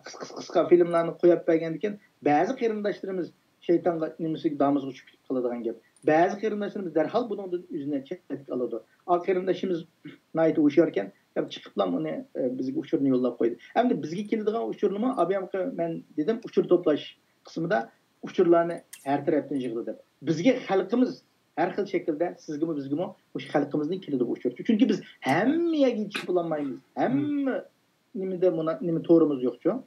قىسقا، قىسقا، قىسقا فىلىملارنى قويۇپ بەرگەندىكىن بەزى قېرىنداشلىرىمىز شەيتانغا نېمىسىگە دامىسىغا چۈشۈپ كېتىپ قالىدىغان گەپ. بەزى قېرىنداشلىرىمىز دەرھال بۇنىڭدىن ئۆزىنى چەتكە ئالىدۇ. ئا قېرىندىشىمىز ناھايىتى ھوشياركەن، دەپ چىقىپلا ئۇنى، ئە، بىزگە ئۇچۇرنى يوللاپ قويدى. ئەمدى بىزگە كېلىدىغان ئۇچۇرنىمۇ ئابىيامقى مەن دېدىم، ئۇچۇر توپلاش قىسمىدا ئۇچۇرلارنى ھەر تەرەپتىن يىغدى دەپ. بىزگە خەلقىمىز ھەر خىل شەكىلدە سىزگىمۇ بىزگىمۇ مۇشۇ خەلقىمىزدىن كېلىدۇ بۇ ئۇچۇر. چۈنكى بىز ھەممە يەرگە يېتىشىپ بولالمايمىز. ھەممە نېمىدە مۇنا-، نېمە تورىمىز يوقچۇ.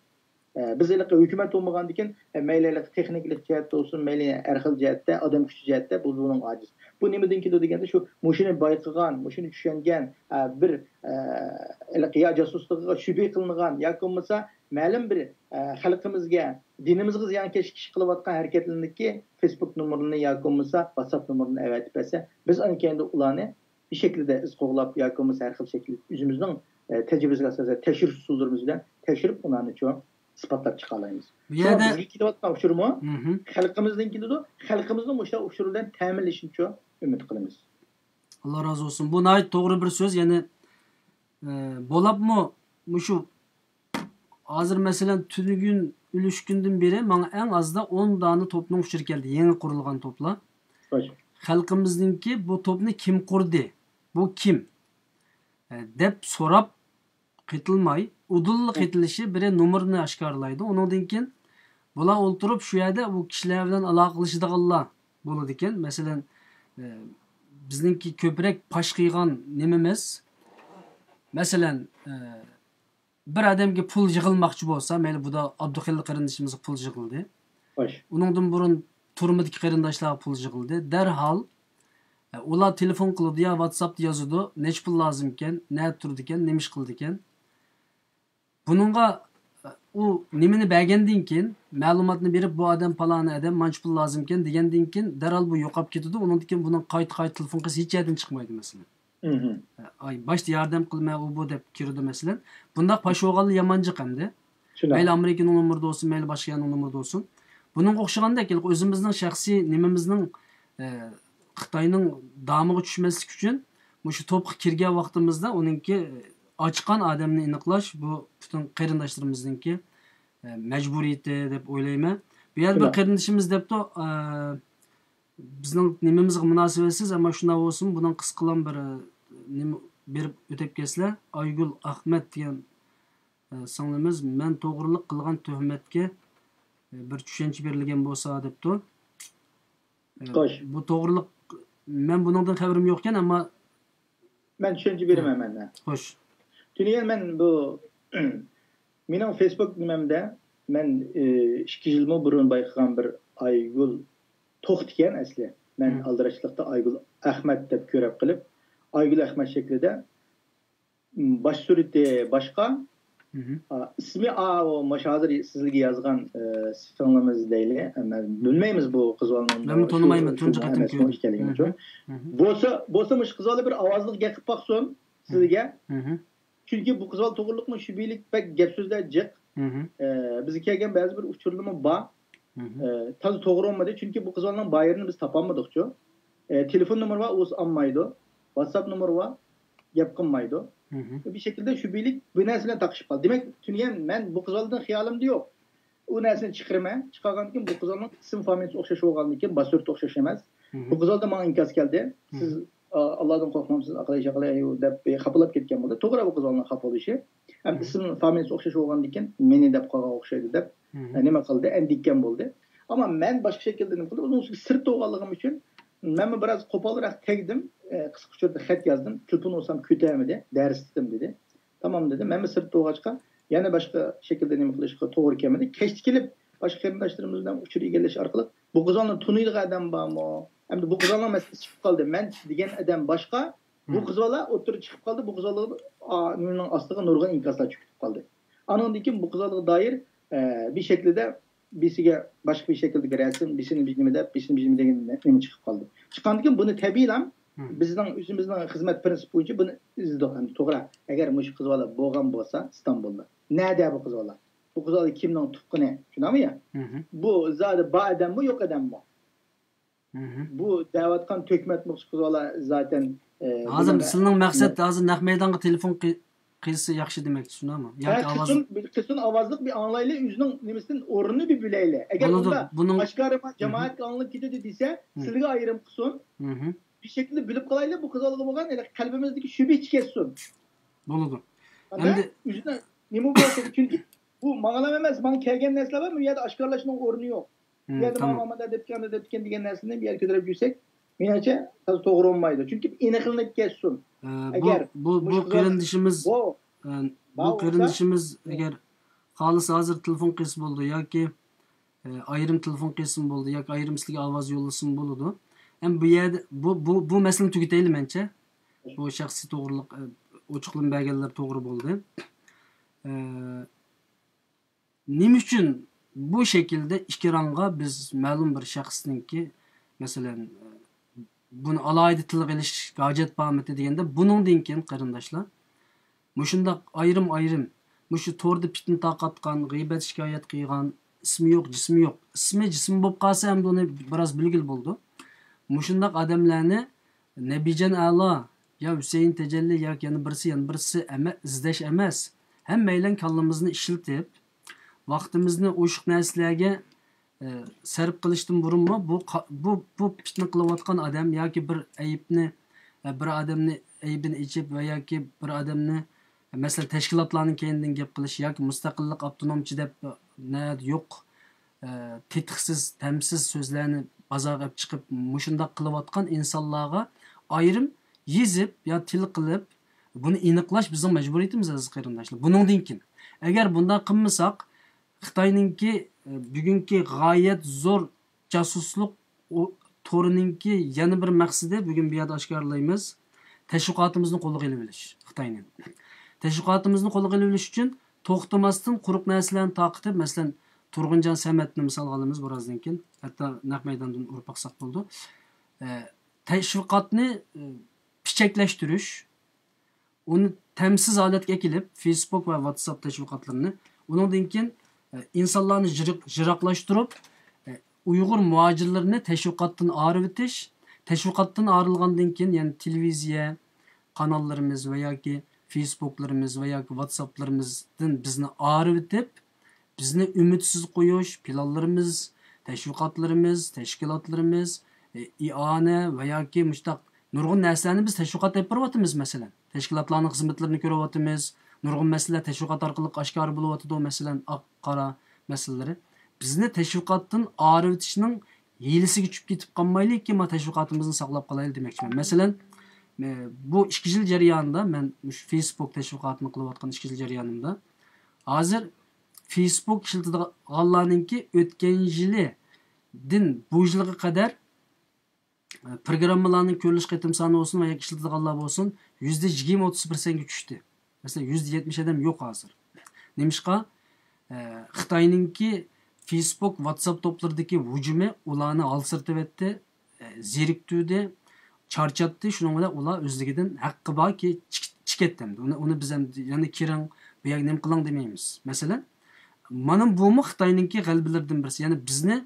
ئە، بىز ھېلىقى ھۆكۈمەت بولمىغاندىكىن، ئە، مەيلى ھېلىقى تېخنىكىلىق جەھەتتە بولسۇن، مەيلى ھەر خىل جەھەتتە، ئادەم كۈچى جەھەتتە بۇ بۇنىڭ ئاجىز. بۇ نېمىدىن كېلىدۇ دېگەندە، شۇ مۇشۇنى بايقىغان، مۇشۇنى چۈشەنگەن، ئە، بىر، ئە، ھېلىقى يا جاسۇسلۇقىغا شۈبھە قىلىنغان ياكى بولمىسا مەلۇم بىر، ئە، خەلقىمىزگە، دىنىمىزغا زىيانكەش كىشى قىلىۋاتقان ھەرىكەتلەرنىڭكى فېيسبۇك نومۇرىنى ياكى بولمىسا ۋاتساپ نومۇرىنى ئەۋەتىپ بەرسە، بىز ئاندىن كېيىن ئۇلارنى بىر شەكىلدە ئىز قوغلاپ ياكى بولمىسا ھەر خىل شەكىل ئۆزىمىزنىڭ، ئە، تەجرىبىسىگە ئاساسەن تەكشۈرۈش ئۇسۇللىرىمىز بىلەن تەكشۈرۈپ ئۇلارنىچۇ ئىسپاتلاپ چىقالايمىز. بۇ شۇڭا يەردە بىزگە كېلىۋاتقان ئۇچۇرمۇ خەلقىمىزدىن كېلىدۇ. خەلقىمىزنىڭ مۇشۇ ئۇچۇر بىلەن تەمىنلىشىنىچۇ ئۈمىد قىلىمىز. ئاللا رازى بولسۇن. بۇ ناھايىتى توغرا بىر سۆز. يەنى، ئە، بولۇپمۇ مۇشۇ ھازىر مەسىلەن تۈنۈگۈن ئۈلۈشكۈندىن بېرى ماڭا ئەڭ ئازدا ئون دانە توپنىڭ ئۇچۇرى كەلدى. يېڭى قۇرۇلغان توپلار. خەلقىمىزنىڭكى بۇ توپنى كىم قۇردى؟ بۇ كىم؟ ئە، دەپ سوراپ قېتىلماي، ئۇدۇللا قېتىلىشى بىرى نومۇرنى ئاشكارىلايدۇ. ئۇنىڭدىن كېيىن بۇلار ئولتۇرۇپ شۇ يەردە بۇ كىشىلەر بىلەن ئالاقىلىشىدىغانلار بولىدىكەن. مەسىلەن، ئە، بىزنىڭكى كۆپرەك پاش قىلغان نېمىمىز، مەسىلەن، ئە، بىر ئادەمگە پۇل يىغىلماقچى بولسا، مەيلى بۇدا ئابدۇخېلىل قېرىندىشىمىزغا پۇل يىغىلدى. خوش. ئۇنىڭدىن بۇرۇن تۈرمىدىكى قېرىنداشلارغا پۇل يىغىلدى. دەرھال، ئە، ئۇلار تېلېفون قىلىدۇ يا ۋاتساپتا يازىدۇ، نەچچە پۇل لازىمكەن، نەدە تۇرىدىكەن، نېمە ئىش قىلىدىكەن. بۇنىڭغا، ئە، ئۇ نېمىنى بەرگەندىن كېيىن، مەلۇماتنى بېرىپ، بۇ ئادەم پالانى ئادەم، مانچە پۇل لازىمكەن دېگەندىن كېيىن، دەرھال بۇ يوقاپ كېتىدۇ. ئۇنىڭدىن كېيىن بۇنىڭ قايتا-قايتا تېلېفون قىلسا ھېچ يەردىن چىقمايدۇ، مەسىلەن. ئاي، باشتا ياردەم قىلىمەن، ئۇ بۇ دەپ كىرىدۇ، مەسىلەن. بۇنداق پاش بولغانلار يامان جىق ئەمدى. مەيلى ئامېرىكىنىڭ نومۇرىدا بولسۇن، مەيلى باشقا يەرنىڭ نومۇرىدا بولسۇن. بۇنىڭغا ئوخشىغاندەك، ھېلىقى ئۆزىمىزنىڭ شەخسىي نېمىمىزنىڭ، ئە، خىتاينىڭ دامىغا چۈشمەسلىك ئۈچۈن، مۇشۇ توپقا كىرگەن ۋاقتىمىزدا ئۇنىڭكى، ئە، ئاچقان ئادەمنى ئېنىقلاش، بۇ پۈتۈن قېرىنداشلىرىمىزنىڭكى، ئە، مەجبۇرىيىتى دەپ ئويلايمەن. بۇ يەردە بىر قېرىندىشىمىز دەپتۇ، ئە، بىزنىڭ نېمىمىزغا مۇناسىۋەتسىز، ئەمما شۇنداق بولسىمۇ، بۇنىڭ قىسقىلام بىر، ئە، نېمە بېرىپ ئۆتەپ كەتسىلە. ئايگۈل ئەخمەت دېگەن، ئە، سىڭلىمىز، مەن توغرىلىق قىلغان تۆھمەتكە، ئە، بىر چۈشەنچە بېرىلگەن بولسا دەپتۇ. ئە، خوش. بۇ توغرىلىق، مەن بۇنىڭدىن خەۋىرىم يوقكەن، ئەمما مەن چۈشەنچە بېرىمەن، مەن. خوش. تۈنۈگۈن مەن بۇ، مېنىڭ فېيسبۇك نېمەمدە، مەن، ئى، ئىككى يىلمۇ بۇرۇن بايقىغان بىر ئايگۈل توختىكەن ئەسلى. مەن ئالدىراشچىلىقتا ئايگۈل ئەخمەت دەپ كۆرۈپ قېلىپ، ئايگۈل ئەخمەت شەكلىدە، م، باش سۈرىتى باشقا، ئا، ئىسمى، ئا، ئۇ مۇشۇ ھازىر سىزگە يازغان، ئە، سىڭلىمىز دەيلى. مەن بىلمەيمىز بۇ قىز بالىنىڭ مەنمۇ تونۇمايمەن، تۇنجى قېتىم ئەمەسمۇ ئىكەنلىكىنى. بولسا، بولسا مۇشۇ قىز بالا بىر ئاۋازلىق گەپ قىلىپ باقسۇن سىزگە. چۈنكى بۇ قىز بالا توغرىلىقمۇ شۈبھىلىك بەك گەپ سۆزلەر جىق. ئە، بىزگە كەلگەن بەزى بىر ئۇچۇرلىرىمۇ بار. ئە، تازا توغرا بولمىدى. چۈنكى بۇ قىز بالىنىڭ بايىرىنى بىز تاپالمىدۇقچۇ. ئە، تېلېفون نومۇرى بار، ئۇ ئالمايدۇ. ۋاتساپ نومۇرى بار، گەپ قىلمايدۇ. بىر شەكىلدە شۈبھىلىك بىر نەرسە بىلەن تاقىشىپ قالدى. دېمەك، تۈنۈگۈن مەن بۇ قىز بالىدىن خىيالىمدا يوق. ئۇ نەرسىنى چىقىرىمەن. چىقارغاندىن كېيىن بۇ قىز بالىنىڭ ئىسىم فامىلىسى ئوخشاش بولغاندىن كېيىن، باسيۇرتى ئوخشاش ئەمەس. بۇ قىز بالىدىن ماڭا ئىنكاس كەلدى. سىز، ئا، ئاللادىن قورقمامسىز، ئاقىلاي شاقىلاي دەپ خاپىلاپ كەتكەن بولدى. توغرا، بۇ قىز بالىنىڭ خاپا بولۇشى. ھەم ئىسىم فامىلىسى ئوخشاش بولغاندىن كېيىن مېنى دەپ قالغان ئوخشايدۇ دەپ، ئە، نېمە قىلدى، ئەندىككەن بولدى. ئەمما مەن باشقا شەكىلدە نېمە قىلدىم، ئۇنىڭ ئۈستىگە سىرتتا بولغانلىقىم ئۈچۈن مەنمۇ بىراز قوپالراق تەگدىم. ئە، قىسقا ئۇچۇردا خەت يازدىم. تېلېفون بولسام كۆتەرمىدى. دەرستىم دېدى. تامام دېدىم. مەنمۇ سىرتتا بولغاچقا يەنە باشقا شەكىلدە نېمە قىلىشقا توغرا كەلمىدى. كەچتە كېلىپ باشقا قېرىنداشلىرىمىز بىلەن ئۇچۇر ئىگىلەش ئارقىلىق بۇ قىز بالىنى تونۇيدىغان ئادەم بارمۇ؟ ئەمدى بۇ قىز بالىنىڭ مەسىلىسى چىقىپ قالدى. مەن دېگەن ئادەم باشقا، بۇ قىز بالا ئوتتۇرىغا چىقىپ قالدى. بۇ قىز بالىنىڭ، ئا، نېمىنىڭ ئاستىغا نۇرغۇن ئىنكاسلار چۆكۈپ قالدى. ئانىڭدىن كېيىن بۇ قىز بالىغا دائىر، ئە، بىر شەكىلدە بىرسىگە باشقا بىر شەكىلدىكى رەسىم، بىرسىنى بىر نېمە دەپ، بىرسىنى بىر نېمە دېگەن نېمە چىقىپ قالدى. چىققاندىن كېيىن بۇنى تەبىئىيلا بىزنىڭ ئۆزىمىزنىڭ خىزمەت پىرىنسىپى بويىچە بۇنى ئىزدىدۇق. ئەمدى توغرا، ئەگەر مۇشۇ قىز بالا بولغان بولسا ئىستانبۇلدا، نەدە بۇ قىز بالا؟ بۇ قىز بالا كىمنىڭ تۇغقىنى؟ چۈشىنەمۇ يا؟ بۇ زادى بار ئادەممۇ، يوق ئادەممۇ؟ بۇ دەۋاتقان تۆھمەتمۇ قىز بالا زاتەن، ئە، ھازىر سىلىنىڭ مەقسەت ھازىر نەق مەيدانغا تېلېفون قىلسا ياخشى دېمەكچى، شۇنداقمۇ؟ ياكى ئاۋاز قىلسۇن، بىر قىلسۇن، ئاۋازلىق بىر ئاڭلايلى، ئۆزىنىڭ نېمىسىدىن ئورنىنى بىر بىلەيلى. ئەگەر بولىدۇ، ئۇنداق بۇنىڭ ئاشكارا جامائەتكە ئاڭلىنىپ كېتىدۇ دېسە، سىلىگە ئايرىم قىلسۇن. بىر شەكىلدە بىلىپ قالايلى، بۇ قىز بالىغا بولغان قەلبىمىزدىكى شۈبھە چىقىپ كەتسۇن. بولىدۇ. ئەمدى ئۆزىنى نېمە بولسا، چۈنكى بۇ ماڭىلا ئەمەس، ماڭا كەلگەن نەرسىلەر بار، بۇ يەردە ئاشكارىلاشنىڭ ئورنى يوق. بۇ يەردە ماڭا مانا دەپتىكەن، ئانا دەپتىكەن دېگەن نەرسىنى بۇ يەرگە كۆتۈرۈپ يۈرسەك، مېنىڭچە تازا توغرا بولمايدۇ. چۈنكى ئېنىقلىنىپ كەتسۇن. ئەگەر بۇ، بۇ قېرىندىشىمىز، بۇ قېرىندىشىمىز ئەگەر خالىسا ھازىر تېلېفون قىلسا بولىدۇ ياكى ئايرىم تېلېفون قىلسىمۇ بولىدۇ ياكى ئايرىم سىلىگە ئاۋاز يوللىسىمۇ بولىدۇ. ئەمما بۇ يەردە بۇ، بۇ، بۇ مەسىلىنى تۈگىتەيلى مەنچە. بۇ شەخسىي توغرىلىق، ئوچۇقلىما بەرگەنلەر توغرا بولدى. نېمە ئۈچۈن بۇ شەكىلدە ئېكرانغا بىز مەلۇم بىر شەخسنىڭكى، مەسىلەن، بۇنى ئالاھىدە تىلغا ئېلىش ھاجەت بارمىدى دېگەندە، بۇنىڭدىن كېيىن قېرىنداشلار، مۇشۇنداق ئايرىم-ئايرىم، مۇشۇ توردا پىتنە تارقاتقان، غىيبەت شىكايەت قىلغان، ئىسمى يوق، جىسمى يوق، ئىسمى جىسمى بولۇپ قالسا، ئەمدى ئۇنى بىراز بىلگىلى بولىدۇ. مۇشۇنداق ئادەملەرنى نەبىجان ئەلا يا ھۈسەيىن تەجەللى ياكى يەنە بىرسى، يەنە بىرسى ئەمە ئىزدەش ئەمەس. ھەممەيلەن كاللىمىزنى ئىشلىتىپ، ۋاقتىمىزنى ئوشۇق نەرسىلەرگە، ئە، سەرپ قىلىشتىن بۇرۇنمۇ بۇ قا-، بۇ، بۇ پىتنە قىلىۋاتقان ئادەم ياكى بىر ئەيىبنى، ئە، بىر ئادەمنى ئەيىبىنى ئېچىپ ۋە ياكى بىر ئادەمنى، مەسىلەن، تەشكىلاتلارنىڭ كەينىدىن گەپ قىلىش ياكى مۇستەقىللىق ئاپتونومچى دەپ، نە، يوق، ئە، تېتىقسىز، تەمسىز سۆزلەرنى بازارغا ئېلىپ چىقىپ، مۇشۇنداق قىلىۋاتقان ئىنسانلارغا ئايرىم يېزىپ يا تىل قىلىپ، بۇنى ئېنىقلاش بىزنىڭ مەجبۇرىيىتىمىز، ئەزىز قېرىنداشلار. بۇنىڭدىن كېيىن، ئەگەر بۇنداق قىلمىساق، خىتاينىڭكى، ئە، بۈگۈنكى غايەت زور جاسۇسلۇق ئو-، تورىنىڭكى يەنە بىر مەقسىتى، بۈگۈن بۇ يەردە ئاشكارىلايمىز، تەشۋىقاتىمىزنى قولغا ئېلىۋېلىش خىتاينىڭ. تەشۋىقاتىمىزنى قولغا ئېلىۋېلىش ئۈچۈن توختىماستىن قۇرۇق نەرسىلەرنى تارقىتىپ، مەسىلەن، تۇرغۇنجان سەمەتنى مىسالغا ئالىمىز بىرازدىن كېيىن، ھەتتا نەق مەيداندىن ئۇرۇپ باقساق بولىدۇ. ئە، تەشۋىقاتنى، ئە، پىچەكلەشتۈرۈش، ئۇنى تەمسىز ھالەتكە ئەكېلىپ، فېيسبۇك ۋە ۋاتساپ تەشۋىقاتلىرىنى، ئۇنىڭدىن كېيىن، ئە، ئىنسانلارنى يىراق-، يىراقلاشتۇرۇپ، ئە، ئۇيغۇر مۇھاجىرلىرىنى تەشۋىقاتتىن ئايرىۋېتىش، تەشۋىقاتتىن ئايرىلغاندىن كېيىن يەنە تېلېۋىزىيە قاناللىرىمىز ۋە ياكى فېيسبۇكلىرىمىز ۋە ياكى ۋاتساپلىرىمىزدىن بىزنى ئايرىۋېتىپ، بىزنى ئۈمىدسىز قويۇش، پىلانلىرىمىز، تەشۋىقاتلىرىمىز، تەشكىلاتلىرىمىز، ئى-، ئىئانە ۋە ياكى مۇشۇنداق نۇرغۇن نەرسىلەرنى بىز تەشۋىقات ئېلىپ بېرىۋاتىمىز، مەسىلەن. تەشكىلاتلارنىڭ خىزمەتلىرىنى كۆرۈۋاتىمىز، نۇرغۇن مەسىلىلەر تەشۋىقات ئارقىلىق ئاشكارا بولۇۋاتىدۇ، مەسىلەن، ئاق، قارا مەسىلىلىرى. بىزنى تەشۋىقاتتىن ئايرىۋېتىشنىڭ ھىيلىسىگە چۈشۈپ كېتىپ قالمايلىكى، ما تەشۋىقاتىمىزنى ساقلاپ قالايلى دېمەكچىمەن. مەسىلەن، ئە، بۇ ئىككى يىل جەريانىدا، مەن مۇشۇ فېيسبۇك تەشۋىقاتىنى قىلىۋاتقان ئىككى يىل جەريانىمدا، ھازىر فېيسبۇك ئىشلىتىدىغانلارنىڭكى ئۆتكەن يىلىدىن بۇ يىلغا قەدەر، ئە، پروگراممىلارنىڭ كۆرۈلۈش قېتىم سانى بولسۇن ۋە ياكى ئىشلىتىدىغانلار بولسۇن، يۈزدە يىگىرمە ئوتتۇز پىرسەنتكە چۈشتى. مەسىلەن، يۈزدە يەتمىش ئادەم يوق ھازىر. نېمىشقا؟ ئە، خىتاينىڭكى فېيسبۇك، ۋاتساپ توپلىرىدىكى ھۇجۇمى ئۇلارنى ھالسىرىتىۋەتتى، ئە، زېرىكتۈردى، چارچاتتى. شۇنىڭ بىلەن ئۇلار ئۆزلۈكىدىن ھەققى باركى چىق-، چىقىپ كەتتى ئەمدى. ئۇنى، ئۇنى بىز ئەمدى يەنە كىرىڭ، بۇ يەرگە نېمە قىلىڭ دېمەيمىز. مەسىلەن، مانا بۇمۇ خىتاينىڭكى غەلىبىلىرىدىن بىرسى. يەنى بىزنى،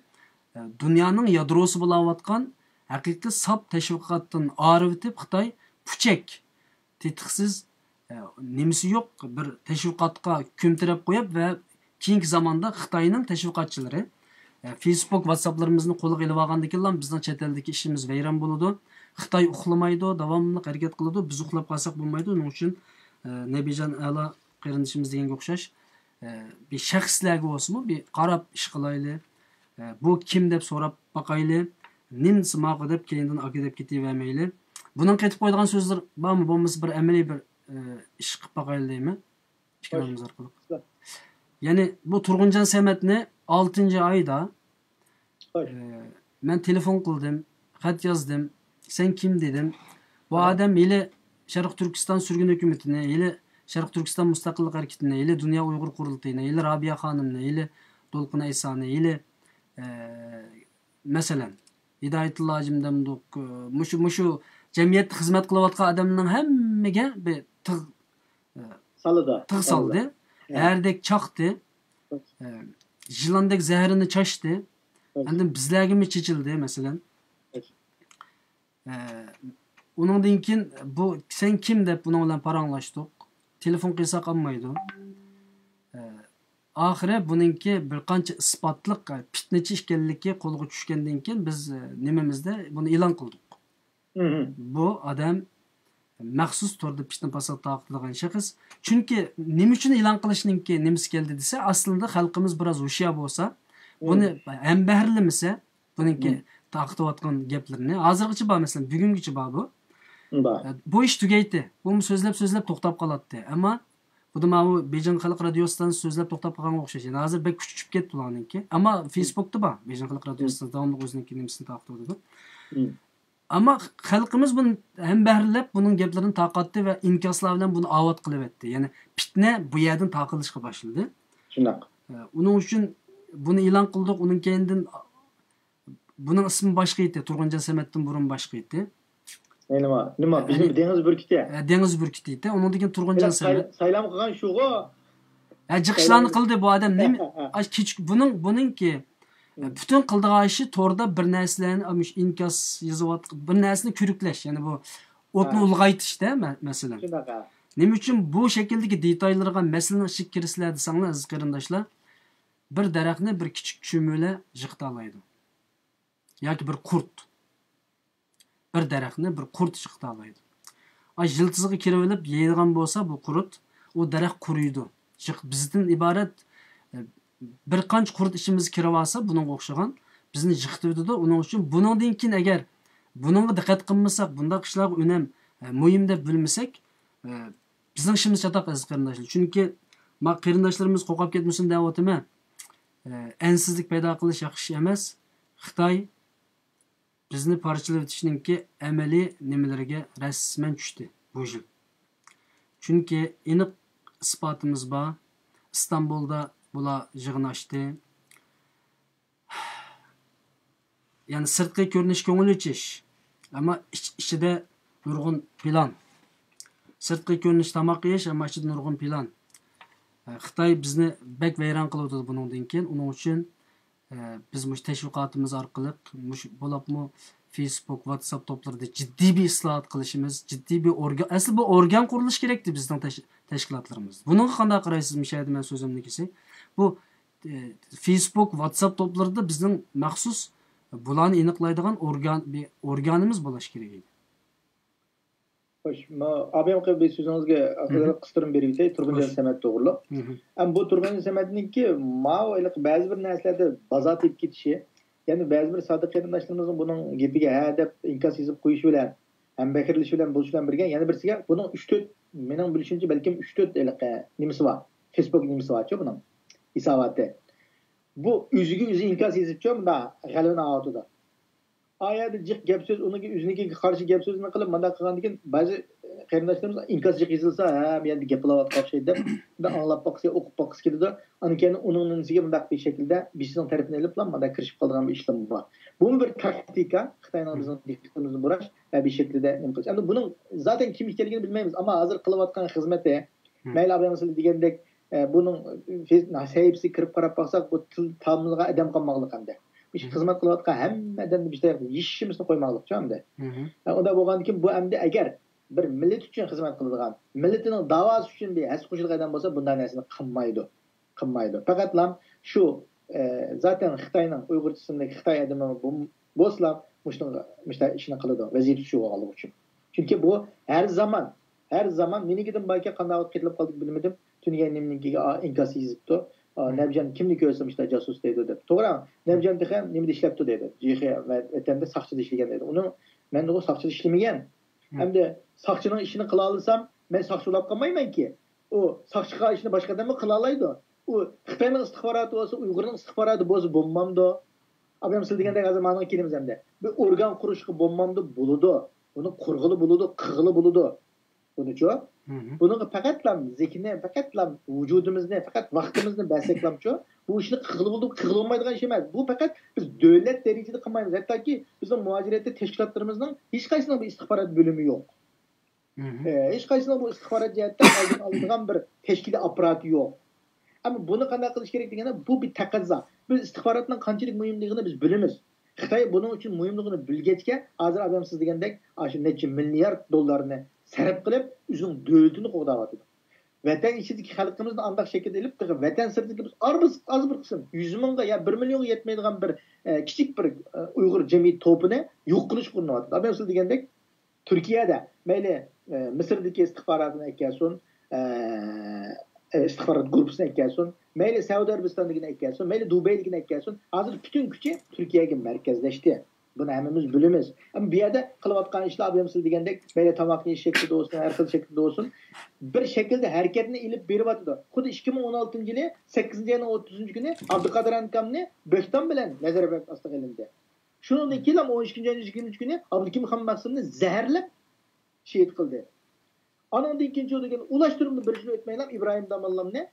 ئە، دۇنيانىڭ يادروسى بولاۋاتقان ھەقىقىي ساپ تەشۋىقاتتىن ئايرىۋېتىپ، خىتاي پۇچەك، تېتىقسىز، ئە، نېمىسى يوق بىر تەشۋىقاتقا كۆمتۈرۈپ قويۇپ ۋە كېيىنكى زاماندا خىتاينىڭ تەشۋىقاتچىلىرى، ئە، فېيسبۇك، ۋاتساپلىرىمىزنى قولىغا ئېلىۋالغاندىن كېيىنلا بىزنىڭ چەت ئەلدىكى ئىشىمىز ۋەيران بولىدۇ. خىتاي ئۇخلىمايدۇ، داۋاملىق ھەرىكەت قىلىدۇ. بىز ئۇخلاپ قالساق بولمايدۇ. شۇنىڭ ئۈچۈن، ئە، نەبىجان ئەلا قېرىندىشىمىز دېگەنگە ئوخشاش، ئە، بىر شەخسلەرگە بولسىمۇ بىر قاراپ ئىش قىلايلى. ئە، بۇ كىم دەپ سوراپ باقايلى. نېمىسى ماقۇل دەپ كەينىدىن ئاكا دەپ كېتىۋەرمەيلى. بۇنىڭ قېتىپ قويىدىغان سۆزلىرى بارمۇ، بولمىسا بىر ئەمەلىي بىر، ئە، ئىش قىلىپ باقايلى دەيمەن. پىكرىڭىز ئارقىلىق. يەنى بۇ تۇرغۇنجان سەمەتنى ئالتىنچى ئايدا، ئە، مەن تېلېفون قىلدىم، خەت يازدىم، سەن كىم دېدىم. بۇ ئادەم ھېلى شەرقىي تۈركىستان سۈرگۈن ھۆكۈمىتىنى، ھېلى شەرقىي تۈركىستان مۇستەقىللىق ھەرىكىتىنى، ھېلى دۇنيا ئۇيغۇر قۇرۇلتىيىنى، ھېلى رابىيە خانىمنى، ھېلى دولقۇن ئەيسانى، ھېلى، ئە، مەسىلەن، ھىدايەتۇللا ھاجىم دەمدۇق، ئە، مۇشۇ، مۇشۇ جەمئىيەتتە خىزمەت قىلىۋاتقان ئادەمنىڭ ھەممىگە بىر تىغ، ئە، سالىدۇ. تىغ سالدى. ھە. ئەردەك چاقتى. ئە، يىلاندەك زەھىرىنى چاچتى. ئەندى بىزلەرگىمۇ چېچىلدى، مەسىلەن. ئە، ئۇنىڭدىن كېيىن بۇ سەن كىم دەپ بۇنىڭ بىلەن پاراڭلاشتۇق. تېلېفون قىلساق ئالمايدۇ. ئە، ئاخىرى بۇنىڭكى بىر قانچە ئىسپاتلىق، ئە، پىتنىچى ئىكەنلىكى قولغا چۈشكەندىن كېيىن بىز، ئە، نېمىمىزدە بۇنى ئېلان قىلدۇق. بۇ ئادەم مەخسۇس توردا پىتنە پاسات تارقىتىدىغان شەخس. چۈنكى نېمە ئۈچۈن ئېلان قىلىشنىڭكى نېمىسى كەلدى دېسە، ئەسلىدە خەلقىمىز بىراز ھوشيار بولسا، بۇنى ھەمبەھىرلىمىسە، بۇنىڭكى تارقىتىۋاتقان گەپلىرىنى. ھازىرغىچە بار، مەسىلەن، بۈگۈنگىچە بار بۇ. بار. ئە، بۇ ئىش تۈگەيتتى. بۇمۇ سۆزلەپ، سۆزلەپ توختاپ قالاتتى. ئەمما خۇددى ماۋۇ بېيجىڭ خەلق رادىيوسىدىن سۆزلەپ توختاپ قالغانغا ئوخشاش. يەنى ھازىر بەك كۈچ چۈشۈپ كەتتى ئۇلارنىڭكى. ئەمما فېيسبۇكتا بار. بېيجىڭ خەلق رادىيوسىدا داۋاملىق ئۆزىنىڭكى نېمىسىنى تارقىتىۋاتىدۇ. ئەمما خەلقىمىز بۇنى ھەمبەھىرلەپ، بۇنىڭ گەپلىرىنى تارقاتتى ۋە ئىنكاسلار بىلەن بۇنى ئاۋات قىلىۋەتتى. يەنى پىتنە بۇ يەردىن تارقىلىشقا باشلىدى. شۇنداق. ئە، ئۇنىڭ ئۈچۈن بۇنى ئېلان قىلدۇق. ئۇنىڭ كەينىدىن بۇنىڭ ئىسمى باشقا ئىدى، تۇرغۇنجان سەمەتتىن بۇرۇن باشقا ئىدى. ئەي نېمە، نېمە، بىزنىڭ دېڭىز بۈركۈتى. ئە، دېڭىز بۈركۈتى ئىدى. ئۇنىڭدىن كېيىن تۇرغۇنجان سەمەت. سايلام قىلغان شۇغۇ. ھە، جىق ئىشلارنى قىلدى بۇ ئادەم. نېمە؟ ھە، ھە. ئاش كېچىك، بۇنىڭ، بۇنىڭكى، ئە، پۈتۈن قىلىدىغان ئىشى توردا بىر نەرسىلەرنى، ئا، مۇشۇ ئىنكاس يېزىۋات-، بىر نەرسىنى كۆرۈكلەش، يەنى بۇ ئوتنى ئۇلغايتىشتا، مە-، مەسىلەن. شۇنداق، ھە. نېمە ئۈچۈن بۇ شەكىلدىكى دېتاللىرىغا مەسىلىنىڭ ئىچىگە كىرىسىلەر دېسەڭلار، ئەزىز قېرىنداشلار، بىر دەرەخنى بىر كىچىك چۈمۈلە يىقىتالايدۇ. ياكى بىر قۇرت. بىر دەرەخنى بىر قۇرت يىقىتالايدۇ. ئاي يىلتىزىغا كىرىۋېلىپ يەيدىغان بولسا، بۇ قۇرت، ئۇ دەرەخ قۇرۇيدۇ. يىق-، بىزدىن ئىبارەت، ئە، بىر قانچە قۇرت ئىچىمىزگە كىرىۋالسا، بۇنىڭغا ئوخشىغان، بىزنى يىقىتىۋېتىدۇ. ئۇنىڭ ئۈچۈن بۇنىڭدىن كېيىن ئەگەر بۇنىڭغا دىققەت قىلمىساق، بۇنداق ئىشلارغا ئۈنەم، ئە، مۇھىم دەپ بىلمىسەك، ئە، بىزنىڭ ئىشىمىز چاتاق، ئەزىز قېرىنداشلار. چۈنكى ما قېرىنداشلىرىمىز قورقۇپ كەتمىسۇن دەۋاتىمەن. ئە، ئەنسىزلىك پەيدا قىلىش ياخشى ئىش ئەمەس. خىتاي بىزنى پارچىلىۋېتىشنىڭكى ئەمەلىي نېمىلىرىگە رەسمەن چۈشتى بۇ يىل. چۈنكى ئېنىق ئىسپاتىمىز بار. ئىستانبۇلدا بۇلار يىغىن ئاچتى. يەنى سىرتقى كۆرۈنۈش كۆڭۈل ئېچىش، ئەمما ئىچ-، ئىچىدە نۇرغۇن پىلان. سىرتقى كۆرۈنۈش تاماق يېيىش، ئەمما ئىچىدە نۇرغۇن پىلان. خىتاي بىزنى بەك ۋەيران قىلىۋاتىدۇ بۇنىڭدىن كېيىن. ئۇنىڭ ئۈچۈن ئە، بىز مۇشۇ تەشۋىقاتىمىز ئارقىلىق، مۇشۇ بولۇپمۇ فېيسبۇك، ۋاتساپ توپلىرىدا جىددىي بىر ئىسلاھات قىلىشىمىز، جىددىي بىر ئورگان، ئەسلى بۇ ئورگان قۇرۇلۇشى كېرەكتى بىزنىڭ تەش-، تەشكىلاتلىرىمىزدا. بۇنىڭغا قانداق قارايسىز؟ مۇشۇ يەردە مەن سۆزۈمنى كېسەي. بۇ، ئە، فېيسبۇك، ۋاتساپ توپلىرىدا بىزنىڭ مەخسۇس بۇلارنى ئېنىقلايدىغان ئورگان، بىر ئورگانىمىز بولۇشى كېرەك ئىدى. خوش، ما-، ئابىيامقى بىر سۆزىڭىزگە قىستۇرما بېرىۋېتەي، تۇرغۇنجان سەمەت توغرۇلۇق. ئەمما بۇ تۇرغۇنجان سەمەتنىڭكى ماۋۇ ھېلىقى بەزى بىر نەرسىلەردە بازار تېپىپ كېتىشى، يەنى بەزى بىر سادىق قېرىنداشلىرىمىزنىڭ بۇنىڭ گېپىگە ھە دەپ ئىنكاس يېزىپ قويۇشى بىلەن، ھەمبەھىرلىشى بىلەن بولۇشى بىلەن بىرگە، يەنە بىرسىگە بۇنىڭ ئۈچ تۆت، مېنىڭ بىلىشىمچە بەلكىم ئۈچ تۆت ھېلىقى نېمىسى بار، فېيسبۇك نېمىسى بارچۇ بۇنىڭ، ھېساباتى. بۇ ئۆزىگە ئۆزى ئىنكاس يېزىپچۇ، مۇنداق غەلۋىنى ئاۋۇتىدۇ. ئا يەردە جىق گەپ سۆز، ئۇنىڭكى ئۆزىنىڭكىگە قارشى گەپ سۆزنى قىلىپ، مۇنداق قىلغاندىن كېيىن، بەزى قېرىنداشلىرىمىز ئىنكاس جىق يېزىلسا، ھە، بۇ يەردە گەپ قىلىۋاتقان ئوخشايدۇ دەپ، ئاڭلاپ باققۇسى، ئوقۇپ باققۇسى كېلىدۇ. ئاندىن كېيىن ئۇنىڭ نېمىسىگە مۇنداق بىر شەكىلدە بىرسىنىڭ تەرىپىنى ئېلىپلا مۇنداق كىرىشىپ قالىدىغان بىر ئىشلار بار. بۇمۇ بىر تاكتىكا، خىتاينىڭ بىزنىڭ دىققىتىمىزنى بۇراش ۋە بىر شەكىلدە نېمە قىلىش. ئەمدى بۇنىڭ زاتەن كىم ئىكەنلىكىنى بىلمەيمىز، ئەمما ھازىر قىلىۋاتقان خىزمىتى، مەيلى ئابايمۇ سىلەر دېگەندەك، ئە، بۇنىڭ فېيس-، سەھىپىسىگە كىرىپ قاراپ باقساق، بۇ تىل تامىلىغا ئادەم قالماقلىق ئەمدى. مۇشۇ خىزمەت قىلىۋاتقان ھەممە ئادەمنى بىر تەرەپكە يېشىشىمىزنى قويماقلىقچۇ ئەمدى. ئە، ئۇنداق بولغاندىن كېيىن بۇ ئەمدى ئەگەر بىر مىللەت ئۈچۈن خىزمەت قىلىدىغان، مىللىتىنىڭ داۋاسى ئۈچۈن بىر ھەسسە قوشىدىغان ئادەم بولسا، بۇنداق نەرسىنى قىلمايدۇ. قىلمايدۇ. پەقەتلا شۇ، ئە، زاتەن خىتاينىڭ ئۇيغۇرچىسىندىكى خىتاي ئادىمى بولسىلا مۇشۇنىڭغا، مۇشۇنداق ئىشنى قىلىدۇ، ۋەزىپىسى شۇ بولغانلىقى ئۈچۈن. چۈنكى بۇ ھەر زامان، ھەر زامان مېنىڭكىدىن باركەن، قانداق ۋاقىت قېتىلىپ قالدى بىلمىدىم. تۈنۈگۈن نېمىنىڭكىگە ئىنكاس يېزىپتۇ. ئا، نەبىجان كىمنى كۆرسە مۇشۇنداق جاسۇس دەيدۇ دەپ. توغرا، نەبىجان تېخى نېمىدە ئىشلەپتۇ دەيدۇ. جىخې ۋەتەندە ساقچىدا ئىشلىگەن دەيدۇ. ئۇنىڭ، مەن ئۇ ساقچىدا ئىشلىمىگەن. ئەمدى ساقچىنىڭ ئىشىنى قىلالىسام، مەن ساقچى بولاپ قالمايمەنكى. ئۇ ساقچى قىلغان ئىشنى باشقا ئادەممۇ قىلالايدۇ. ئۇ خىتاينىڭ ئىستىخباراتى بولسا، ئۇيغۇرنىڭ ئىستىخباراتى بولسا بولمامدۇ؟ ئابايام سىز دېگەندەك ھازىر مانا كېلىمىز ئەمدى. بىر ئورگان قۇرۇشقا بولمامدۇ؟ بولىدۇ. ئۇنى قۇرغىلى بولىدۇ، قىلغىلى بولىدۇ. بۇنىچۇ؟ بۇنىڭغا پەقەتلا زېھنى، پەقەتلا ۋۇجۇدىمىزنى، پەقەت ۋاقتىمىزنى بەرسەكلامچۇ؟ بۇ ئىشنى قىلغىلى بولىدۇ، قىلغىلى بولمايدىغان ئىش ئەمەس. بۇ پەقەت بىز دۆلەت دەرىجىدە قىلمايمىز. ھەتتاكى بىزنىڭ مۇھاجىرەتتە تەشكىلاتلىرىمىزنىڭ ھېچقايسىنىڭ بىر ئىستىخبارات بۆلۈمى يوق. ئە، ھېچقايسىنىڭ بۇ ئىستىخبارات جەھەتتە ئالدىنى ئالىدىغان بىر تەشكىلىي ئاپپاراتى يوق. ئەمما بۇنى قانداق قىلىش كېرەك دېگەندە، بۇ بىر تەقەززا. بىز ئىستىخباراتنىڭ قانچىلىك مۇھىملىقىنى بىز بىلىمىز. خىتاي بۇنىڭ ئۈچۈن مۇھىملىقىنى بىلگەچكە، ھازىر ئابايام سىز دېگەندەك، ئاشۇ نەچچە مىليارد دوللارنى سەرپ قىلىپ، ئۆزىنىڭ دۆلىتىنى قوغداۋاتىدۇ. ۋەتەن ئىچىدىكى خەلقىمىزنى ئانداق شەكىلدە ئېلىپ، تېخى ۋەتەن سىرتىدىكى بىز ئاز بىر، ئاز بىر قىسىم، يۈز مىڭغا يا بىر مىليونغا يەتمەيدىغان بىر، ئە، كىچىك بىر، ئە، ئۇيغۇر جەمئىيەت توپىنى يوق قىلىشقا ئۇرۇنۇۋاتىدۇ. ئابايام سىز دېگەندەك، تۈركىيەدە مەيلى، ئە، مىسىردىكى ئىستىخباراتىنى ئەكەلسۇن، ئە، ئە، ئىستىخبارات گۇرۇپپىسىنى ئەكەلسۇن، مەيلى سەئۇدى ئەرەبىستاندىكىنى ئەكەلسۇن، مەيلى دۇبەيدىكىنى ئەكەلسۇن، ھازىر پۈتۈن كۈچى تۈركىيەگە مەركەزلەشتى. بۇنى ھەممىمىز بىلىمىز. ئەمما بۇ يەردە قىلىۋاتقان ئىشلار، ئابايام سىز دېگەندەك، مەيلى تاماق يېيىش شەكلىدە بولسۇن، ھەر خىل شەكىلدە بولسۇن، بىر شەكىلدە ھەرىكەتنى ئېلىپ بېرىۋاتىدۇ. خۇددى ئىككى مىڭ ئون ئالتىنچى يىلى سەككىزىنچى ئاينىڭ ئوتتۇزىنچى كۈنى ئابدۇقادىر ئەنكامنى بۆھتان بىلەن نەزەربەند ئاستىغا ئېلىندى. شۇنىڭدىن كېيىن ھەم ئون ئىككىنچى ئاينىڭ يىگىرمە ئۈچىنچى كۈنى ئابدۇكېرىم خان مەخسۇمنى زەھەرلەپ شېھىت قىلدى. ئانىڭدىن كېيىن شۇ دېگەن ئۇلاشتۇرۇپلا بىر يىل ئۆتمەيلا ئىبراھىم داموللامنى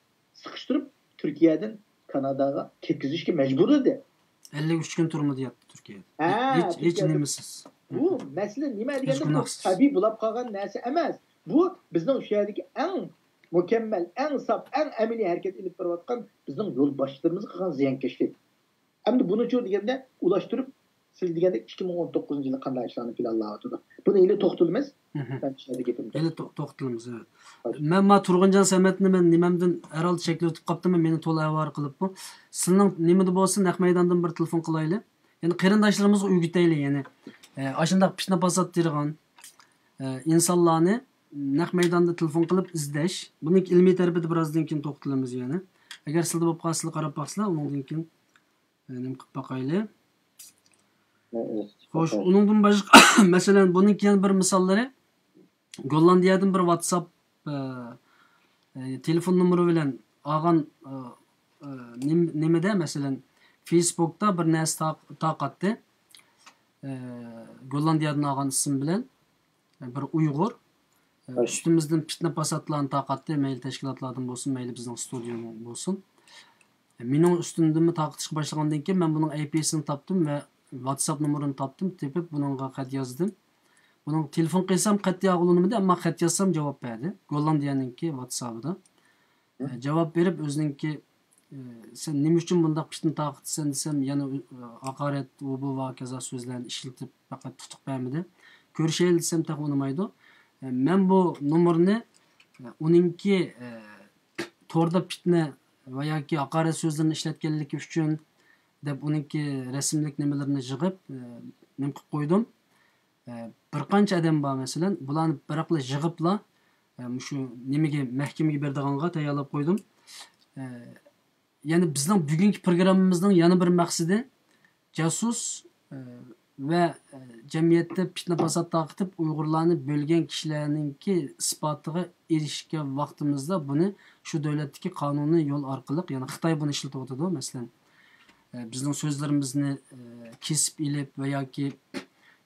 سىقىشتۇرۇپ تۈركىيەدىن كاناداغا كەتكۈزۈشكە مەجبۇرلىدى. ئەللىك ئۈچ كۈن تۈرمىدە ياتتى تۈركىيەدە. ھە، ھېچ، ھېچ تۈركىيەدە نېمىسىز. بۇ مەسىلە نېمە دېگەندە، بۇ گۇناھسىز. تەبىئىي بولاپ قالغان نەرسە ئەمەس. بۇ بىزنىڭ شۇ يەردىكى ئەڭ مۇكەممەل، ئەڭ ساپ، ئەڭ ئەمەلىي ھەرىكەت ئېلىپ بېرىۋاتقان بىزنىڭ يولباشچىلىرىمىزغا قىلغان زىيانكەشلىك. ئەمدى بۇنىچۇ دېگەندە ئۇلاشتۇرۇپ، سىز دېگەندەك ئىككى مىڭ ئون توققۇزىنچى يىلى قانداق ئىشلارنى پىلانلاۋاتىدۇ؟ بۇنى ھېلى توختىلىمىز. مەن شۇ يەردە گېپىمنى ھېلى تو-، توختىلىمىز، ئەۋەت. مەن ما تۇرغۇنجان سەمەتنى مەن نېمەمدىن ھەر ھالدا چەكلىۋېتىپ قاپتىمەن، مېنى تولا ئاۋارە قىلىپمۇ. سىلىنىڭ نېمىدە بولسا نەق مەيداندىن بىر تېلېفون قىلايلى. يەنى قېرىنداشلىرىمىزغا ئۆگىتەيلى، يەنى، ئە، ئاشۇنداق پىتنە پاسات تېرىغان، ئە، ئىنسانلارنى نەق مەيداندا تېلېفون قىلىپ ئىزدەش. بۇنىڭ ئىلمىي تەرىپىدە بىرازدىن كېيىن توختىلىمىز يەنە. ئەگەر سىلىدە بولۇپ قالسا، سىلەر قاراپ باقسىلەر، ئۇنىڭدىن كېيىن، ئە، نېمە قىلىپ باقايلى. خوش، ئۇنىڭدىن باشقا، مەسىلەن، بۇنىڭ كېيىن بىر مىساللىرى، گوللاندىيەدىن بىر ۋاتساپ، ئە، ئە، تېلېفون نومۇرى بىلەن ئالغان، ئە، ئە، نېم-، نېمىدە، مەسىلەن، فېيسبوكتا بىر نەرسە تا-، تارقاتتى. ئە، گوللاندىيەدىن ئالغان ئىسىم بىلەن، ئە، بىر ئۇيغۇر، ئە، ئۈستىمىزدىن پىتنە پاساتلارنى تارقاتتى، مەيلى تەشكىلاتلاردىن بولسۇن، مەيلى بىزنىڭ ستۇدىيەدىن بولسۇن. مېنىڭ ئۈستۈمدىنمۇ تارقىتىشقا باشلىغاندىن كېيىن، مەن بۇنىڭ ئايپىسىنى تاپتىم ۋە ۋاتساپ نومۇرىنى تاپتىم، تېپىپ بۇنىڭغا خەت يازدىم. بۇنىڭ تېلېفون قىلسام خەت ياغلىنمىدى، ئەمما خەت يازسام جاۋاب بەردى. گوللاندىيەنىڭكى ۋاتسابىدا. ئە، جاۋاب بېرىپ ئۆزىنىڭكى، ئە، سەن نېمە ئۈچۈن بۇنداق پىتنە تارقىتىسەن دېسەم، يەنە، ئە، ھاقارەت، ئۇ بۇ ۋە ھاكازا سۆزلەرنى ئىشلىتىپ پەقەت تۇتۇق بەرمىدى. كۆرۈشەيلى دېسەم تېخى ئۇنىمايدۇ. ئە، مەن بۇ نومۇرنى، ئە، ئۇنىڭكى، ئە، توردا پىتنە ۋە ياكى ھاقارەت سۆزلىرىنى ئىشلەتكەنلىكى ئۈچۈن دەپ ئۇنىڭكى رەسىملىك نېمىلىرىنى يىغىپ، ئە، نېمە قىلىپ قويدۇم. ئە، بىر قانچە ئادەم بار مەسىلەن، بۇلارنى بىراقلا يىغىپلا، ئە، مۇشۇ نېمىگە، مەھكىمىگە بېرىدىغانغا تەييارلاپ قويدۇم. ئە، يەنى بىزنىڭ بۈگۈنكى پروگراممىمىزنىڭ يەنە بىر مەقسىتى، جاسۇس، ئە، ۋە، ئە، جەمئىيەتتە پىتنە پاسات تارقىتىپ، ئۇيغۇرلارنى بۆلگەن كىشىلەرنىڭكى ئىسپاتىغا ئېرىشكەن ۋاقتىمىزدا بۇنى شۇ دۆلەتتىكى قانۇنىي يول ئارقىلىق، يەنى خىتاي بۇنى ئىشلىتىۋاتىدۇ، مەسىلەن، بىزنىڭ سۆزلىرىمىزنى كېسىپ ئېلىپ ۋە ياكى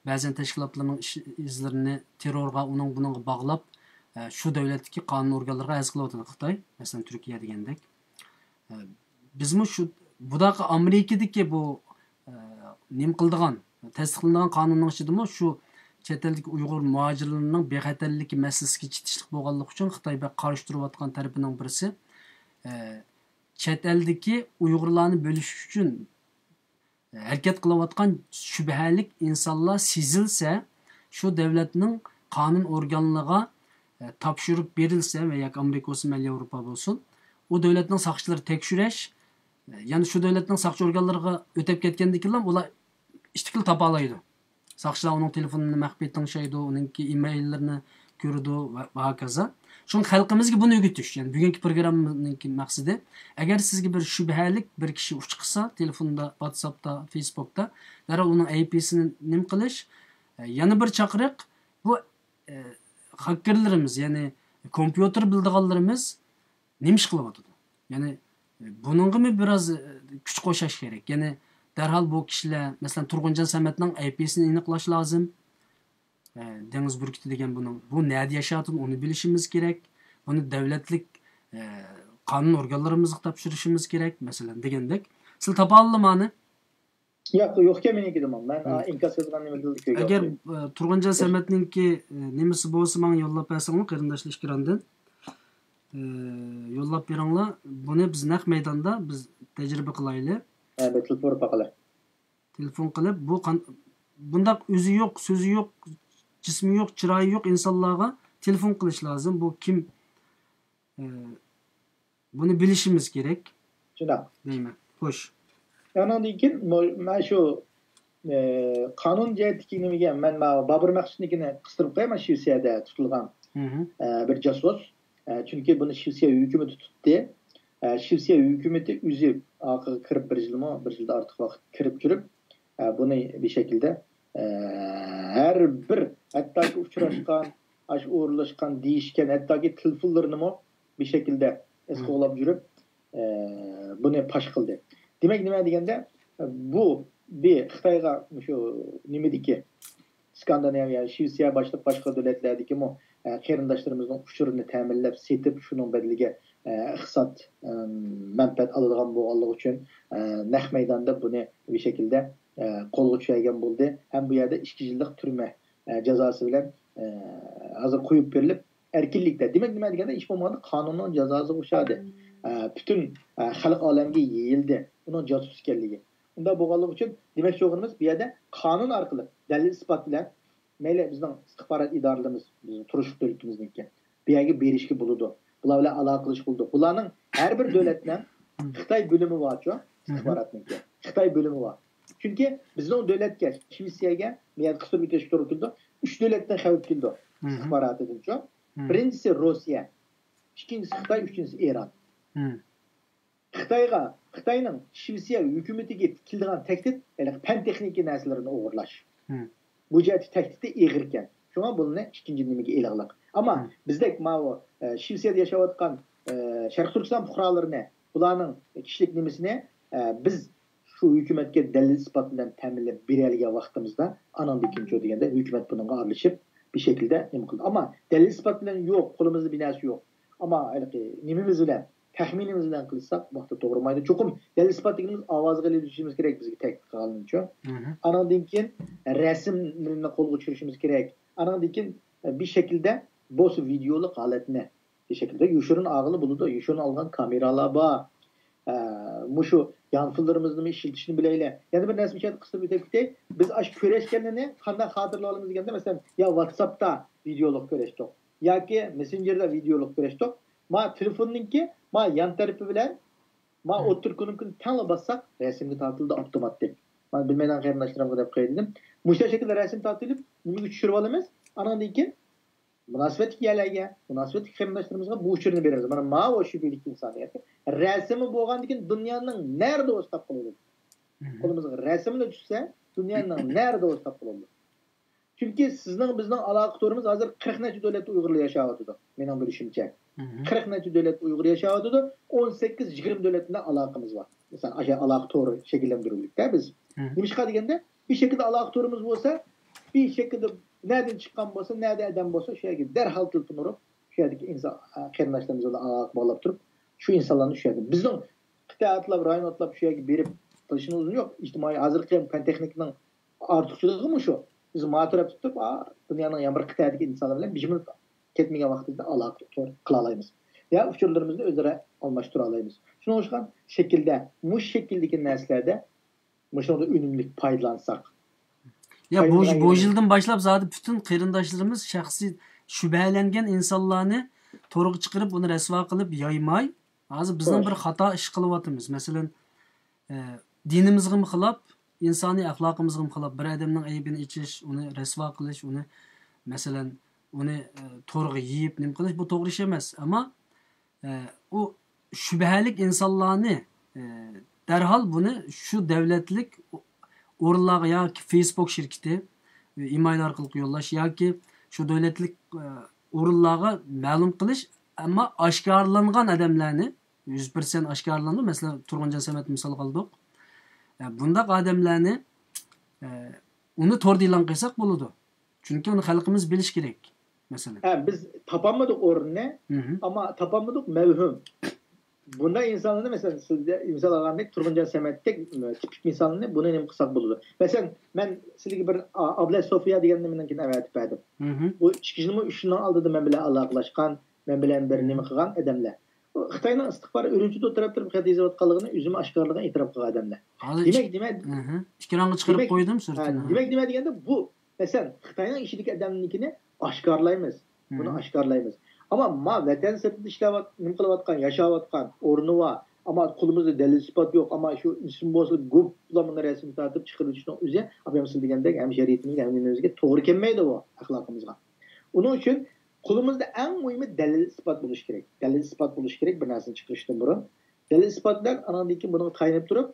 بەزەن تەشكىلاتلارنىڭ ئىش ئىزلىرىنى تېررورغا، ئۇنىڭ بۇنىڭغا باغلاپ، شۇ دۆلەتتىكى قانۇن ئورگانلىرىغا ئەرز قىلىۋاتىدۇ خىتاي، مەسىلەن تۈركىيە دېگەندەك. بىزمۇ شۇ بۇداقى ئامېرىكىدىكى بۇ نېمە قىلىدىغان، تەستىقلىنىدىغان قانۇننىڭ ئىچىدىمۇ شۇ چەت ئەلدىكى ئۇيغۇر مۇھاجىرلىرىنىڭ بىخەتەرلىكى مەسىلىسىگە چېتىشلىق بولغانلىقى ئۈچۈن خىتاي بەك قارشى تۇرۇۋاتقان تەرىپىنىڭ بىرسى، چەت ئەلدىكى ئۇيغۇرلارنى بۆلۈش ئۈچۈن ھەرىكەت قىلىۋاتقان شۈبھەلىك ئىنسانلار سېزىلسە، شۇ دۆلەتنىڭ قانۇن ئورگانلىرىغا تاپشۇرۇپ بېرىلسە ۋە ياكى ئامېرىكا بولسۇن، مەيلى ياۋروپا بولسۇن، ئۇ دۆلەتنىڭ ساقچىلىرى تەكشۈرۈش، يەنى شۇ دۆلەتنىڭ ساقچى ئورگانلىرىغا ئۆتۈپ كەتكەندىن كېيىنلا ئۇلار ئىتتىكلا تاپالايدۇ. ساقچىلار ئۇنىڭ تېلېفونىنى مەخپىي تىڭشايدۇ، ئۇنىڭكى ئىمېيللىرىنى كۆرىدۇ ۋە، ۋە ھاكازا. شۇڭا خەلقىمىزگە بۇنى ئۆگىتىش، يەنى بۈگۈنكى پروگراممىنىڭكى مەقسىتى، ئەگەر سىزگە بىر شۈبھەلىك بىر كىشى ئۇچقىسا، تېلېفوندا، ۋاتساپتا، فېيسبوكتا، دەرھال ئۇنىڭ ئايپىسىنى نېمە قىلىش. يەنە بىر چاقىرىق، بۇ، ئە، خاككېرلىرىمىز، يەنى كومپيۇتېر بىلىدىغانلىرىمىز نېمە ئىش قىلىۋاتىدۇ؟ يەنى، ئە، بۇنىڭغىمۇ بىراز، ئە، كۈچ قوشاش كېرەك. يەنى دەرھال بۇ كىشىلەر، مەسىلەن، تۇرغۇنجان سەمەتنىڭ ئايپىسىنى ئېنىقلاش لازىم. ئە، دېڭىز بۈركۈتى دېگەن بۇنىڭ، بۇ نەدە ياشاۋاتىدۇ، ئۇنى بىلىشىمىز كېرەك. بۇنى دۆلەتلىك، ئە، قانۇن ئورگانلىرىمىزغا تاپشۇرۇشىمىز كېرەك، مەسىلەن، دېگەندەك. سىلەر تاپالىدىمۇ ئۇنى؟ ياق، يوقكەن مېنىڭكىدىمۇ. مەن، ئە، ئىنكاس يازغان نېمىدىنلا كۆرگەن. ئەگەر، ئە، تۇرغۇنجان سەمەتنىڭكى، ئە، نېمىسى بولسا، ماڭا يوللاپ بەرسەڭلار، قېرىنداشلار ئىككىراندىن. ئە، يوللاپ بېرىڭلار. بۇنى بىز نەق مەيداندا بىز تەجرىبە قىلايلى. ھە، بىر تېلېفون ئۇرۇپ باقىلى. تېلېفون قىلىپ، بۇ قان-، بۇنداق ئۆزى يوق، سۆزى يوق، جىسمى يوق، چىرايى يوق ئىنسانلارغا تېلېفون قىلىش لازىم. بۇ كىم؟ ئە، بۇنى بىلىشىمىز كېرەك. شۇنداق. دەيمەن. خوش. ئانىڭدىن كېيىن مو-، مەن شۇ، ئە، قانۇن جەھەتتىكى نېمىگە، مەن ماۋۇ بابۇر مەخسۇتنىڭكىنى قىستۇرۇپ قوياي، مانا شىۋېتسىيەدە تۇتۇلغان، ئە، بىر جاسۇس. ئە، چۈنكى بۇنى شىۋېتسىيە ھۆكۈمىتى تۇتتى. ئە، شىۋېتسىيە ھۆكۈمىتى ئۆزى ئارقىغا كىرىپ بىر يىلمۇ، بىر يىلدىن ئارتۇق ۋاقىت كىرىپ تۇرۇپ، ئە، بۇنى بىر شەكىلدە، ئە، ھەر بىر ھەتتاكى ئۇچراشقان، ئاشۇ ئورۇنلاشقان، دېيىشكەن، ھەتتاكى تېلېفونلىرىنىمۇ بىر شەكىلدە ئىز قوغلاپ يۈرۈپ، ئە، بۇنى پاش قىلدى. دېمەك، نېمە دېگەندە، بۇ بىر خىتايغا مۇشۇ نېمىدىكى، ئىسكاندىناۋىيە، شىۋېتسىيە باشلىق باشقا دۆلەتلەردىكىمۇ، ئە، قېرىنداشلىرىمىزنىڭ ئۇچۇرىنى تەمىنلەپ سېتىپ، شۇنىڭ بەدىلىگە، ئە، ئىقتىساد، ئە، مەنپەئەت ئالىدىغان بولغانلىقى ئۈچۈن، ئە، نەق مەيداندا بۇنى بىر شەكىلدە، ئە، قولغا چۈشۈرگەن بولدى. ھەم بۇ يەردە ئىككى يىللىق تۈرمە، ئە، جازاسى بىلەن، ئە، ھازىر قويۇپ بېرىلىپ، ئەركىنلىكتە. دېمەك، نېمە دېگەندە، ھېچ بولمىغاندا قانۇننىڭ جازاسىغا ئوخشادى. ئە، پۈتۈن، ئە، خەلق ئالەمگە يېيىلدى ئۇنىڭ جاسۇس ئىكەنلىكى. ئۇنداق بولغانلىقى ئۈچۈن دېمەكچى بولغىنىمىز، بۇ يەردە قانۇن ئارقىلىق دەلىل-ئىسپات بىلەن، مەيلى بىزنىڭ ئىستىخبارات ئىدارىلىرىمىز، بىزنىڭ تۇرۇشلۇق دۆلىتىمىزنىڭكى، بۇ يەرگە بېرىشكە بولىدۇ، بۇلار بىلەن ئالاقە قىلىشقا بولىدۇ. بۇلارنىڭ ھەر بىر دۆلەتنىڭ خىتاي بۆلۈمى بارچۇ، ئىستىخباراتنىڭكى خىتاي بۆلۈمى بار. چۈنكى بىزنىڭ دۆلەتكە، شىۋېتسىيەگە، بۇ يەردە قىستۇرۇپ ئۆتۈشكە توغرا كېلىدۇ، ئۈچ دۆلەتتىن خەۋپ كېلىدۇ ئىستىخباراتىدىنچۇ. بىرىنچىسى روسىيە، ئىككىنچىسى خىتاي، ئۈچىنچىسى ئىران. خىتايغا، خىتاينىڭ شىۋېتسىيە ھۆكۈمىتىگە كېلىدىغان تەھدىت، ھېلىقى پەن تېخنىكا نەرسىلىرىنى ئوغرىلاش. بۇ جەھەتتە تەھدىتى ئېغىركەن. شۇڭا بۇنى ئىككىنچى نېمىگە ئېلىقلىق. ئەمما بىزدەك ماۋۇ، ئە، شىۋېتسىيەدە ياشاۋاتقان، ئە، شەرقىي تۈركىستان پۇقرالىرىنى، بۇلارنىڭ كىشىلىك نېمىسىنى، ئە، بىز شۇ ھۆكۈمەتكە دەلىل-ئىسپات بىلەن تەمىنلەپ بېرەلىگەن ۋاقتىمىزدا، ئاناندىن كېيىنچۇ دېگەندە ھۆكۈمەت بۇنىڭغا ئارىلىشىپ، بىر شەكىلدە نېمە قىلدى. ئەمما دەلىل-ئىسپات بىلەن يوق، قولىمىزدا بىر نەرسە يوق. ئەمما ھېلىقى نېمىمىز بىلەن، تەخمىنىمىز بىلەن قىلساق، بۇ ھەقتە توغرا بولمايدۇ. چوقۇم دەلىل-ئىسپات دېگىنىمىز ئاۋازغا ئېلىۋېتىشىمىز كېرەك بىزگە تەھدىت قىلغانلىرىنىچۇ. ئاناندىن كېيىن رەسىملىرىنى قولغا چۈشۈرۈشىمىز كېرەك. ئاناندىن كېيىن بىر شەكىلدە بولسا ۋىدېئولۇق ھالەتنى بىر شەكىلدە يوشۇرۇن ئالغىلى بولىدۇ. يوشۇرۇن ئالغان كامېرالار بار. ئە، مۇشۇ يانفونلىرىمىزنىمۇ ئىشلىتىشنى بىلەيلى. يەنە بىر نەرسە مۇشۇ يەردە قىستۇرۇپ ئۆتۈپ كېتەي. بىز ئاشۇ كۆرۈشكەننى قانداق خاتىرىلەۋالىمىز دېگەندە، مەسىلەن، يا ۋاتساپتا ۋىدېئولۇق كۆرۈشتۇق، ياكى مېسسېنجېردا ۋىدېئولۇق كۆرۈشتۇق. ما تېلېفوننىڭكى ما يان تەرىپى بىلەن ما ئوتتۇرا كۇنۇپكىنى تەڭلا باسساق، رەسىمگە تارتىلىدۇ ئاپتوماتتىك. مانا بىلمەيدىغان قېرىنداشلىرىمغا دەپ قوياي دېدىم. مۇشۇ شەكىلدە رەسىم تارتىلىپ، نېمىگە چۈشۈرۈۋالىمىز؟ ئانىڭدىن كېيىن مۇناسىۋەتلىك يەرلەرگە، مۇناسىۋەتلىك قېرىنداشلىرىمىزغا بۇ ئۇچۇرنى بېرىمىز. مانا ماۋۇ شۈبھىلىك ئىنسان دېگەن. رەسىمى بولغاندىن كېيىن دۇنيانىڭ نەرىدە بولسا تاپقىلى بولىدۇ. قولىمىزغا رەسىملا چۈشسە، دۇنيانىڭ نەرىدە بولسا تاپقىلى بولىدۇ. چۈنكى سىزنىڭ، بىزنىڭ ئالاقە تورىمىز ھازىر قىرىق نەچچە دۆلەتتە ئۇيغۇرلار ياشاۋاتىدۇ، مېنىڭ بىلىشىمچە. قىرىق نەچچە دۆلەتتە ئۇيغۇر ياشاۋاتىدۇ، ئون سەككىز يىگىرمە دۆلەت بىلەن ئالاقىمىز بار. مىسال، ئاشۇ ئالاقە تورى شەكىللەندۈرۈلدۇكتە بىز. نېمىشقا دېگەندە، بىر شەكىلدە ئالاقە تورىمىز بولسا، بىر شەكىلدە نەدىن چىققان بولسا، نەدە ئادەم بولسا، شۇ يەرگە دەرھال تېلېفون ئۇرۇپ، شۇ يەردىكى ئىنسان، قېرىنداشلىرىمىز بىلەن ئالاقە باغلاپ تۇرۇپ، شۇ ئىنسانلارنى شۇ يەردە، بىزنىڭ خىتاي ئاتلاپ، رايون ئاتلاپ شۇ يەرگە بېرىپ قىلىشىمىز ئۇزۇن يوق. ئىجتىمائىي، ھازىرقى پەن تېخنىكىنىڭ ئارتۇقچىلىقىمۇ شۇ. بىز ما تەرەپتە تۇرۇپ، دۇنيانىڭ يەنە بىر خىتايدىكى ئىنسانلار بىلەن بىر مىنۇت كەتمىگەن ۋاقتىمىزدا ئالاقە قىلالايمىز. يا ئۇچۇرلىرىمىزنى ئۆزئارا ئالماشتۇرالايمىز. شۇنىڭغا ئوخشىغان شەكىلدە، مۇشۇ شەكىلدىكى نەرسىلەردە مۇشۇنىڭدا ئۈنۈملۈك پايدىلانساق. يا، بۇ، پايدىلانغان بۇ يەردە يىلدىن باشلاپ زادى پۈتۈن قېرىنداشلىرىمىز شەخسىي شۈبھىلەنگەن ئىنسانلارنى تورغا چىقىرىپ، ئۇنى رەسۋا قىلىپ يايماي، ھازىر بىزنىڭ خوش. بىر خاتا ئىش قىلىۋاتىمىز. مەسىلەن، ئە، دىنىمىزغىمۇ خىلاپ، ئىنسانىي ئەخلاقىمىزغىمۇ خىلاپ، بىر ئادەمنىڭ ئەيىبىنى ئېچىش، ئۇنى رەسۋا قىلىش، ئۇنى، مەسىلەن، ئۇنى، ئە، تورغا يېيىپ نېمە قىلىش، بۇ توغرا ئىش ئەمەس. ئەمما، ئە، ئۇ شۈبھەلىك ئىنسانلارنى، ئە، دەرھال بۇنى شۇ دۆلەتلىك ئورۇنلارغا ياكى فېيسبۇك شىركىتى، ئىمېيل ئارقىلىق يوللاش ياكى شۇ دۆلەتلىك، ئە، ئورۇنلارغا مەلۇم قىلىش، ئەمما ئاشكارىلانغان ئادەملەرنى، يۈز پىرسەنت ئاشكارىلانغان، مەسىلەن، تۇرغۇنجان سەمەت مىسالغا ئالدۇق. ئە، بۇنداق ئادەملەرنى، ئە، ئۇنى توردا ئېلان قىلساق بولىدۇ. چۈنكى ئۇنى خەلقىمىز بىلىشى كېرەك، مەسىلەن. ھە، بىز تاپالمىدۇق ئورنىنى، مھم. ئەمما تاپالمىدۇق مەۋھۇم. بۇنداق ئىنسانلارنى، مەسىلەن، سىزدە مىسال ئالغاندەك، تۇرغۇنجان سەمەتتەك تىپىك مىسالنى بۇنى نېمە قىلساق بولىدۇ؟ مەسىلەن، مەن سىلىگە بىر ئا-، ئابلەت سوفىيا دېگەن نېمىنىڭكىنى ئەۋەتىپ بەردىم. مھم. بۇ ئىككى يىلمۇ، ئۈچ يىلنىڭ ئالدىدا مەن بىلەن ئالاقىلاشقان، مەن بىلەن بىر مھم. نېمە قىلغان ئادەملەر. بۇ خىتاينىڭ ئىستىخبارات ئۈرۈمچىدە ئولتۇرۇپ تۇرۇپ خەت يېزىۋاتقانلىقىنى ئۆزىمۇ ئاشكارىلىقىنى ئېتىراپ قىلغان ئادەملەر. ھازىر دېمەك، ئىك-، دېمەك، مھم. ئېكرانغا چىقىرىپ دېمەك، قويدۇم ھە، سۈرىتىنى. دېمەك، نېمە دېگەندە، بۇ، مەسىلەن، خىتاينىڭ ئىچىدىكى ئادەمنىڭكىنى ئاشكارىلايمىز. بۇنى مھم. ئاشكارىلايمىز. ئەمما ما ۋەتەن سىرتىدا ئىشلەۋات-، نېمە قىلىۋاتقان، ياشاۋاتقان، ئورنى بار، ئەمما قولىمىزدا دەلىل ئىسپات يوق، ئەمما شۇ ئىسمى بولسا گۇپلا بۇنى رەسىمگە تارتىپ چىقىرىۋېتىشنىڭ ئۆزى، ئابايام سىز دېگەندەك، ھەم شەرىئىتىمىزگە، ھەم نېمىمىزگە توغرا كەلمەيدۇ بۇ ئەخلاقىمىزغا. ئۇنىڭ ئۈچۈن قولىمىزدا ئەڭ مۇھىمى دەلىل ئىسپات بولۇشى كېرەك. دەلىل ئىسپات بولۇشى كېرەك بىر نەرسىنى چىقىرىشتىن بۇرۇن. دەلىل ئىسپات بىلەن ئاناندىن كېيىن بۇنىڭغا تايىنىپ تۇرۇپ،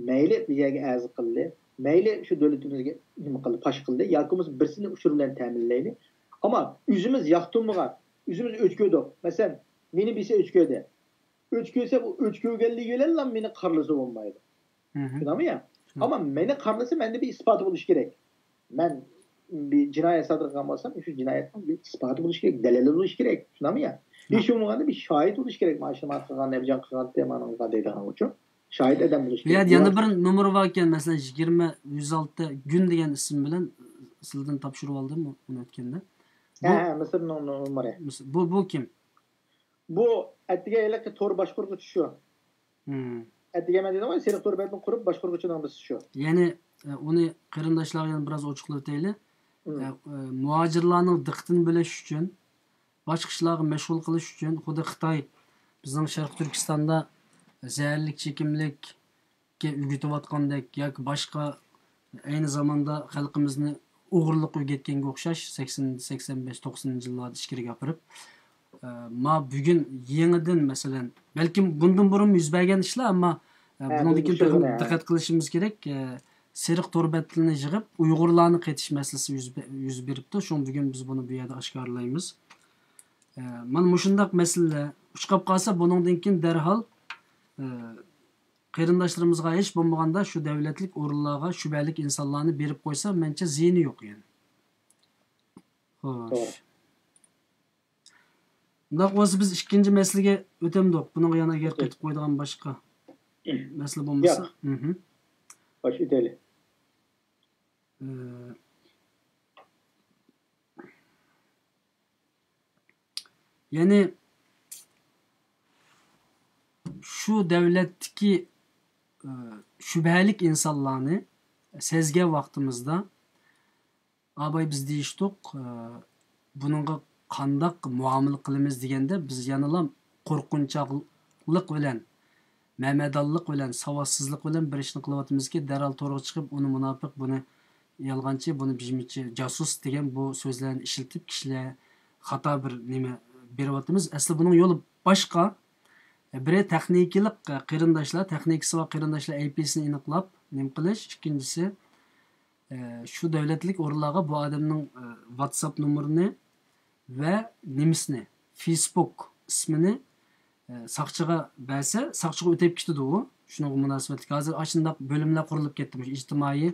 مەيلى بىر يەرگە ئەرز قىلدى، مەيلى شۇ دۆلىتىمىزگە نېمە قىلدى، پاش قىلدى، ياكى بولمىسا بىرسىنى ئۇچۇر بىلەن تەمىنلەيلى. ئەمما ئۆزىمىز ياقتۇرمىغان، ئۆزىمىز ئۆچ كۆردۇق. مەسىلەن، مېنى بىرسى ئۆچ كۆردى. ئۆچ كۆرسە، ئۇ ئۆچ كۆرگەنلىكى بىلەنلا مېنى قارىلىسا بولمايدۇ. مھم. شۇنداقمۇ يا؟ شۇنداق. ئەمما مېنى قارىلىسا، مەندە بىر ئىسپاتى بولۇشى كېرەك. مەن بىر جىنايەت سادىر قىلغان بولسام، شۇ جىنايەتنىڭ بىر ئىسپاتى بولۇشى كېرەك، دەلىلى بولۇشى كېرەك. شۇنداقمۇ يا؟ شۇنداق. ھېچ بولمىغاندا بىر شاھىت بولۇشى كېرەك. مانا شۇنى قىلغان، نەبىجان قىلغانتى، مانا قىلغان دەيدىغان ئۈچۈن. شاھىت ئادەم بولۇشى بۇ كېرەك. يەردە يەنە بۇ بىر نومۇر باركەن، مەسىلەن، يىگىرمە يۈز ئالتە گۈن دېگەن ئىسىم بىلەن سىلىدىن تاپشۇرۇپ ئالدىم ئۇنى ئۆتكەندە. بۇ ھە، ھە، مىسىرنىڭ نومۇرى. مىس-، بۇ، بۇ كىم؟ بۇ ئەتىگەن ھېلىقى تور باشقۇرغۇچى شۇ. مم. ئەتىگەن مەن دېدىمغۇ، سېرىق تور بەتنى قۇرۇپ باشقۇرغۇچىنىڭ بىرسى شۇ. يەنى، ئە، ئۇنى قېرىنداشلارغا يەنە بىراز ئوچۇقلىتايلى. مم. ئە، ئە، مۇھاجىرلارنىڭ دىققىتىنى بۆلۈش ئۈچۈن، باشقا ئىشلارغا مەشغۇل قىلىش ئۈچۈن، خۇددى خىتاي بىزنىڭ شەرقىي تۈركىستاندا زەھەرلىك چېكىملىك ئۆگىتىۋاتقاندەك ياكى باشقا، ئەينى زاماندا خەلقىمىزنى ئوغرىلىققا ئۆگەتكەنگە ئوخشاش، سەكسەن، سەكسەن بەش، توقسىنىنچى يىللاردا ئىچكىرىگە ئاپىرىپ، ئە، ما بۈگۈن يېڭىدىن، مەسىلەن، بەلكىم بۇندىن بۇرۇن يۈز بەرگەن ئىشلار، ئەمما، ئە، ھە، بۇنىڭدىن كېيىن تېخىمۇ دىققەت قىلىشىمىز كېرەك. ئە، سېرىق تور بەتلىرىنى يىغىپ، ئۇيغۇرلارنى قېتىش مەسىلىسى يۈز بە-، يۈز بېرىپتۇ. شۇڭا بۈگۈن بىز بۇنى بۇ يەردە ئاشكارىلايمىز. ئە، مانا مۇشۇنداق مەسىلىلەر ئۇچراپ قالسا، بۇنىڭدىن كېيىن دەرھال، ئە، قېرىنداشلىرىمىزغا ھېچ بولمىغاندا شۇ دۆلەتلىك ئورۇنلارغا شۈبھەلىك ئىنسانلارنى بېرىپ قويسا، مەنچە زىيىنى يوق يەنى. خوش. توغرا. ئۇنداق بولسا بىز ئىككىنچى مەسىلىگە ئۆتەمدۇق. بۇنىڭغا يەنە ئەگەر قېتىپ قويىدىغان باشقا مەسىلە بولمىسا. ياق. مھم. باش ئۆتەيلى. ئى، يەنى شۇ دۆلەتتىكى، ئى، شۈبھەلىك ئىنسانلارنى سەزگەن ۋاقتىمىزدا، ئاباي بىز دېيىشتۇق، ئى، بۇنىڭغا قانداق مۇئامىلە قىلىمىز دېگەندە، بىز يەنىلا قورقۇنچاقلىق بىلەن، مەمەدانلىق بىلەن، ساۋاتسىزلىق بىلەن بىر ئىشنى قىلىۋاتىمىزكى، دەرھال تورغا چىقىپ، ئۇنى مۇناپىق، بۇنى يالغانچى، بۇنى بىژمىچى، جاسۇس دېگەن بۇ سۆزلەرنى ئىشلىتىپ، كىشىلەر خاتا بىر نېمە بېرىۋاتىمىز. ئەسلى بۇنىڭ يولى باشقا. بىرى تېخنىكىلىق قېرىنداشلار، تېخنىكىسى بار قېرىنداشلار ئەيىبىسىنى ئېنىقلاپ، نېمە قىلىش. ئىككىنچىسى، ئە، شۇ دۆلەتلىك ئورۇنلارغا بۇ ئادەمنىڭ، ئە، ۋاتساپ نومۇرىنى ۋە نېمىسىنى، فېيسبۇك ئىسمىنى، ئە، ساقچىغا بەرسە، ساقچىغا ئۆتۈپ كېتىدۇ ئۇ. شۇنىڭغا مۇناسىۋەتلىك ھازىر ئاشۇنداق بۆلۈملەر قۇرۇلۇپ كەتتى. مۇشۇ ئىجتىمائىي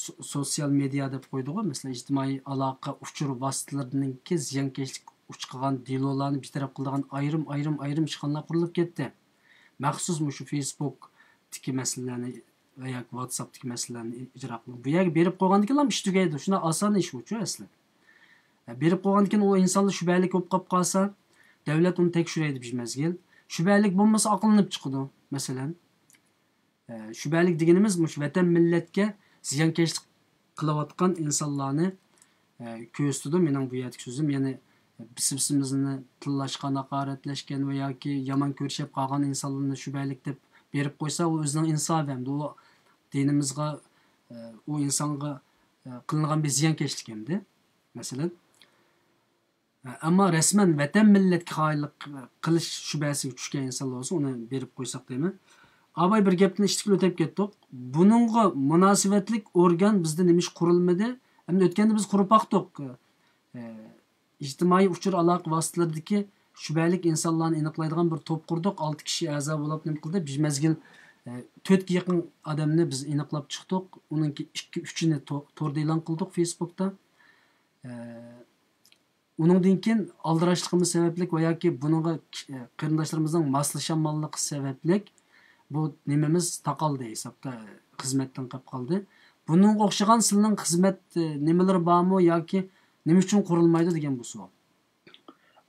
سو-، سوتسىيال مېدىيا دەپ قويدىغۇ، مەسىلەن، ئىجتىمائىي ئالاقە ئۇچۇر ۋاسىتىلىرىنىڭكى زىيانكەشلىك ئۇچقىغان دېلولارنى بىر تەرەپ قىلىدىغان ئايرىم، ئايرىم، ئايرىم ئىشخانىلار قۇرۇلۇپ كەتتى. مەخسۇس مۇشۇ فېيسبۇكتىكى مەسىلىلەرنى ۋە ياكى ۋاتساپتىكى مەسىلىلەرنى ئىجرا قىلىپ، بۇ يەرگە بېرىپ قويغاندىن كېيىن ئىش تۈگەيدۇ. شۇنداق ئاسان ئىش بۇچۇ ئەسلى. بېرىپ قويغاندىن كېيىن ئۇ ئىنسانلار شۈبھەلىك بولۇپ قاپ قالسا، دۆلەت ئۇنى تەكشۈرەيدۇ بىر مەزگىل. شۈبھەلىك بولمىسا ئاقلىنىپ چىقىدۇ، مەسىلەن. ئە، شۈبھەلىك دېگىنىمىز مۇشۇ ۋەتەن مىللەتكە زىيانكەشلىك قىلىۋاتقان ئىنسانلارنى، ئە، كۆرسىتىدۇ. مېنىڭ بۇ يەردىكى سۆزۈم، يەنى بىسىمىزنى تىللاشقان، ھاقارەتلەشكەن ۋە ياكى يامان كۆرۈشۈپ قالغان ئىنسانلارنى شۈبھەلىك دەپ بېرىپ قويسا، ئۇ ئۆزىنىڭ ئىنسابى ھەمدە ئۇ دىنىمىزغا، ئە، ئۇ ئىنسانغا، ئە، قىلىنغان بىر زىيانكەشلىك ئەمدى، مەسىلەن. ئەمما رەسمەن ۋەتەن مىللەتكە خائىنلىق قىلىش شۈبھەسىگە چۈشكەن ئىنسانلار بولسا، ئۇنى بېرىپ قويساق دەيمەن. ئاباي بىر گەپنى ئىشتىكىلا ئۆتۈپ كەتتۇق. بۇنىڭغا مۇناسىۋەتلىك ئورگان بىزدە نېمە ئىش قۇرۇلمىدى؟ ئەمدى ئۆتكەندە بىز قۇرۇپ باقتۇق. ئە، ئىجتىمائىي ئۇچۇر ئالاقە ۋاسىتىلىرىدىكى شۈبھەلىك ئىنسانلارنى ئېنىقلايدىغان بىر توپ قۇردۇق. ئالتە كىشى ئەزا بولۇپ نېمە قىلدى؟ بىر مەزگىل، ئە، تۆتكە يېقىن ئادەمنى بىز ئېنىقلاپ چىقتۇق. ئۇنىڭكى ئىككى، ئۈچىنى تو-، توردا ئېلان قىلدۇق، فېيسبۇكتا. ئە، ئۇنىڭدىن كېيىن ئالدىراشلىقىمىز سەۋەبلىك ۋە ياكى بۇنىڭغا كىش-، قېرىنداشلىرىمىزنىڭ ماسلىشالمىغانلىقى سەۋەبلىك بۇ نېمىمىز تاقالدى ھېسابتا، خىزمەتتىن قېلىپ قالدى. بۇنىڭغا ئوخشىغان سىلىنىڭ خىزمەت، ئە، نېمىلىرى بارمۇ ياكى نېمە ئۈچۈن قۇرۇلمايدۇ دېگەن بۇ سوئال.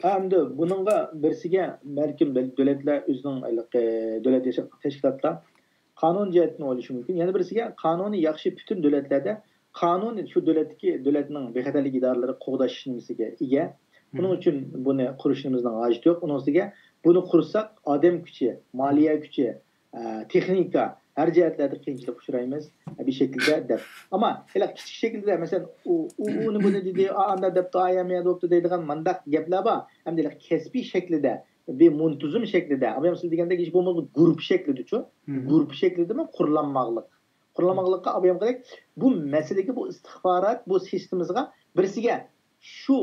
ھە، ئەمدى بۇنىڭغا بىرسىگە بەلكىم بەل-، دۆلەتلەر ئۆزىنىڭ ھېلىقى دۆلەت ياشاتقان تەشكىلاتلار قانۇن جەھەتتىن ئويلىشى مۇمكىن. يەنە بىرسىگە قانۇنى ياخشى پۈتۈن دۆلەتلەردە قانۇن شۇ دۆلەتتىكى دۆلەتنىڭ بىخەتەرلىك ئىدارىلىرى قوغداش نېمىسىگە ئىگە. بۇنىڭ ئۈچۈن بۇنى قۇرۇش نېمىسىنىڭ ھاجىتى يوق. ئۇنىڭ ئۈستىگە بۇنى قۇرساق ئادەم كۈچى، مالىيە كۈچى، ئە، تېخنىكا، ھەر جەھەتلەردە قىيىنچىلىققا ئۇچرايمىز، ئە، بىر شەكىلدە دەپ. ئەمما ھېلىقى كىچىك شەكىلدە، مەسىلەن، ئۇ، ئۇ، ئۇنى بۇنى دېدى، ئا، ئانداق دەپتۇ، ئايەم يەردە بوپتۇ دەيدىغان مانداق گەپلەر بار. ئەمدى ھېلىقى كەسپىي شەكلىدە، بىر مۇنتىزىم شەكلىدە، ئابايام سىز دېگەندەك ھېچ بولمىغاندا گۇرۇپپا شەكلىدىچۇ، گۇرۇپپا شەكلىدىمۇ قۇرۇلماقلىق. قۇرۇلماقلىققا ئابايام قاراي، بۇ مەسىلىگە، بۇ ئىستىخبارات، بۇ سىستېمىسىغا بىرسىگە شۇ،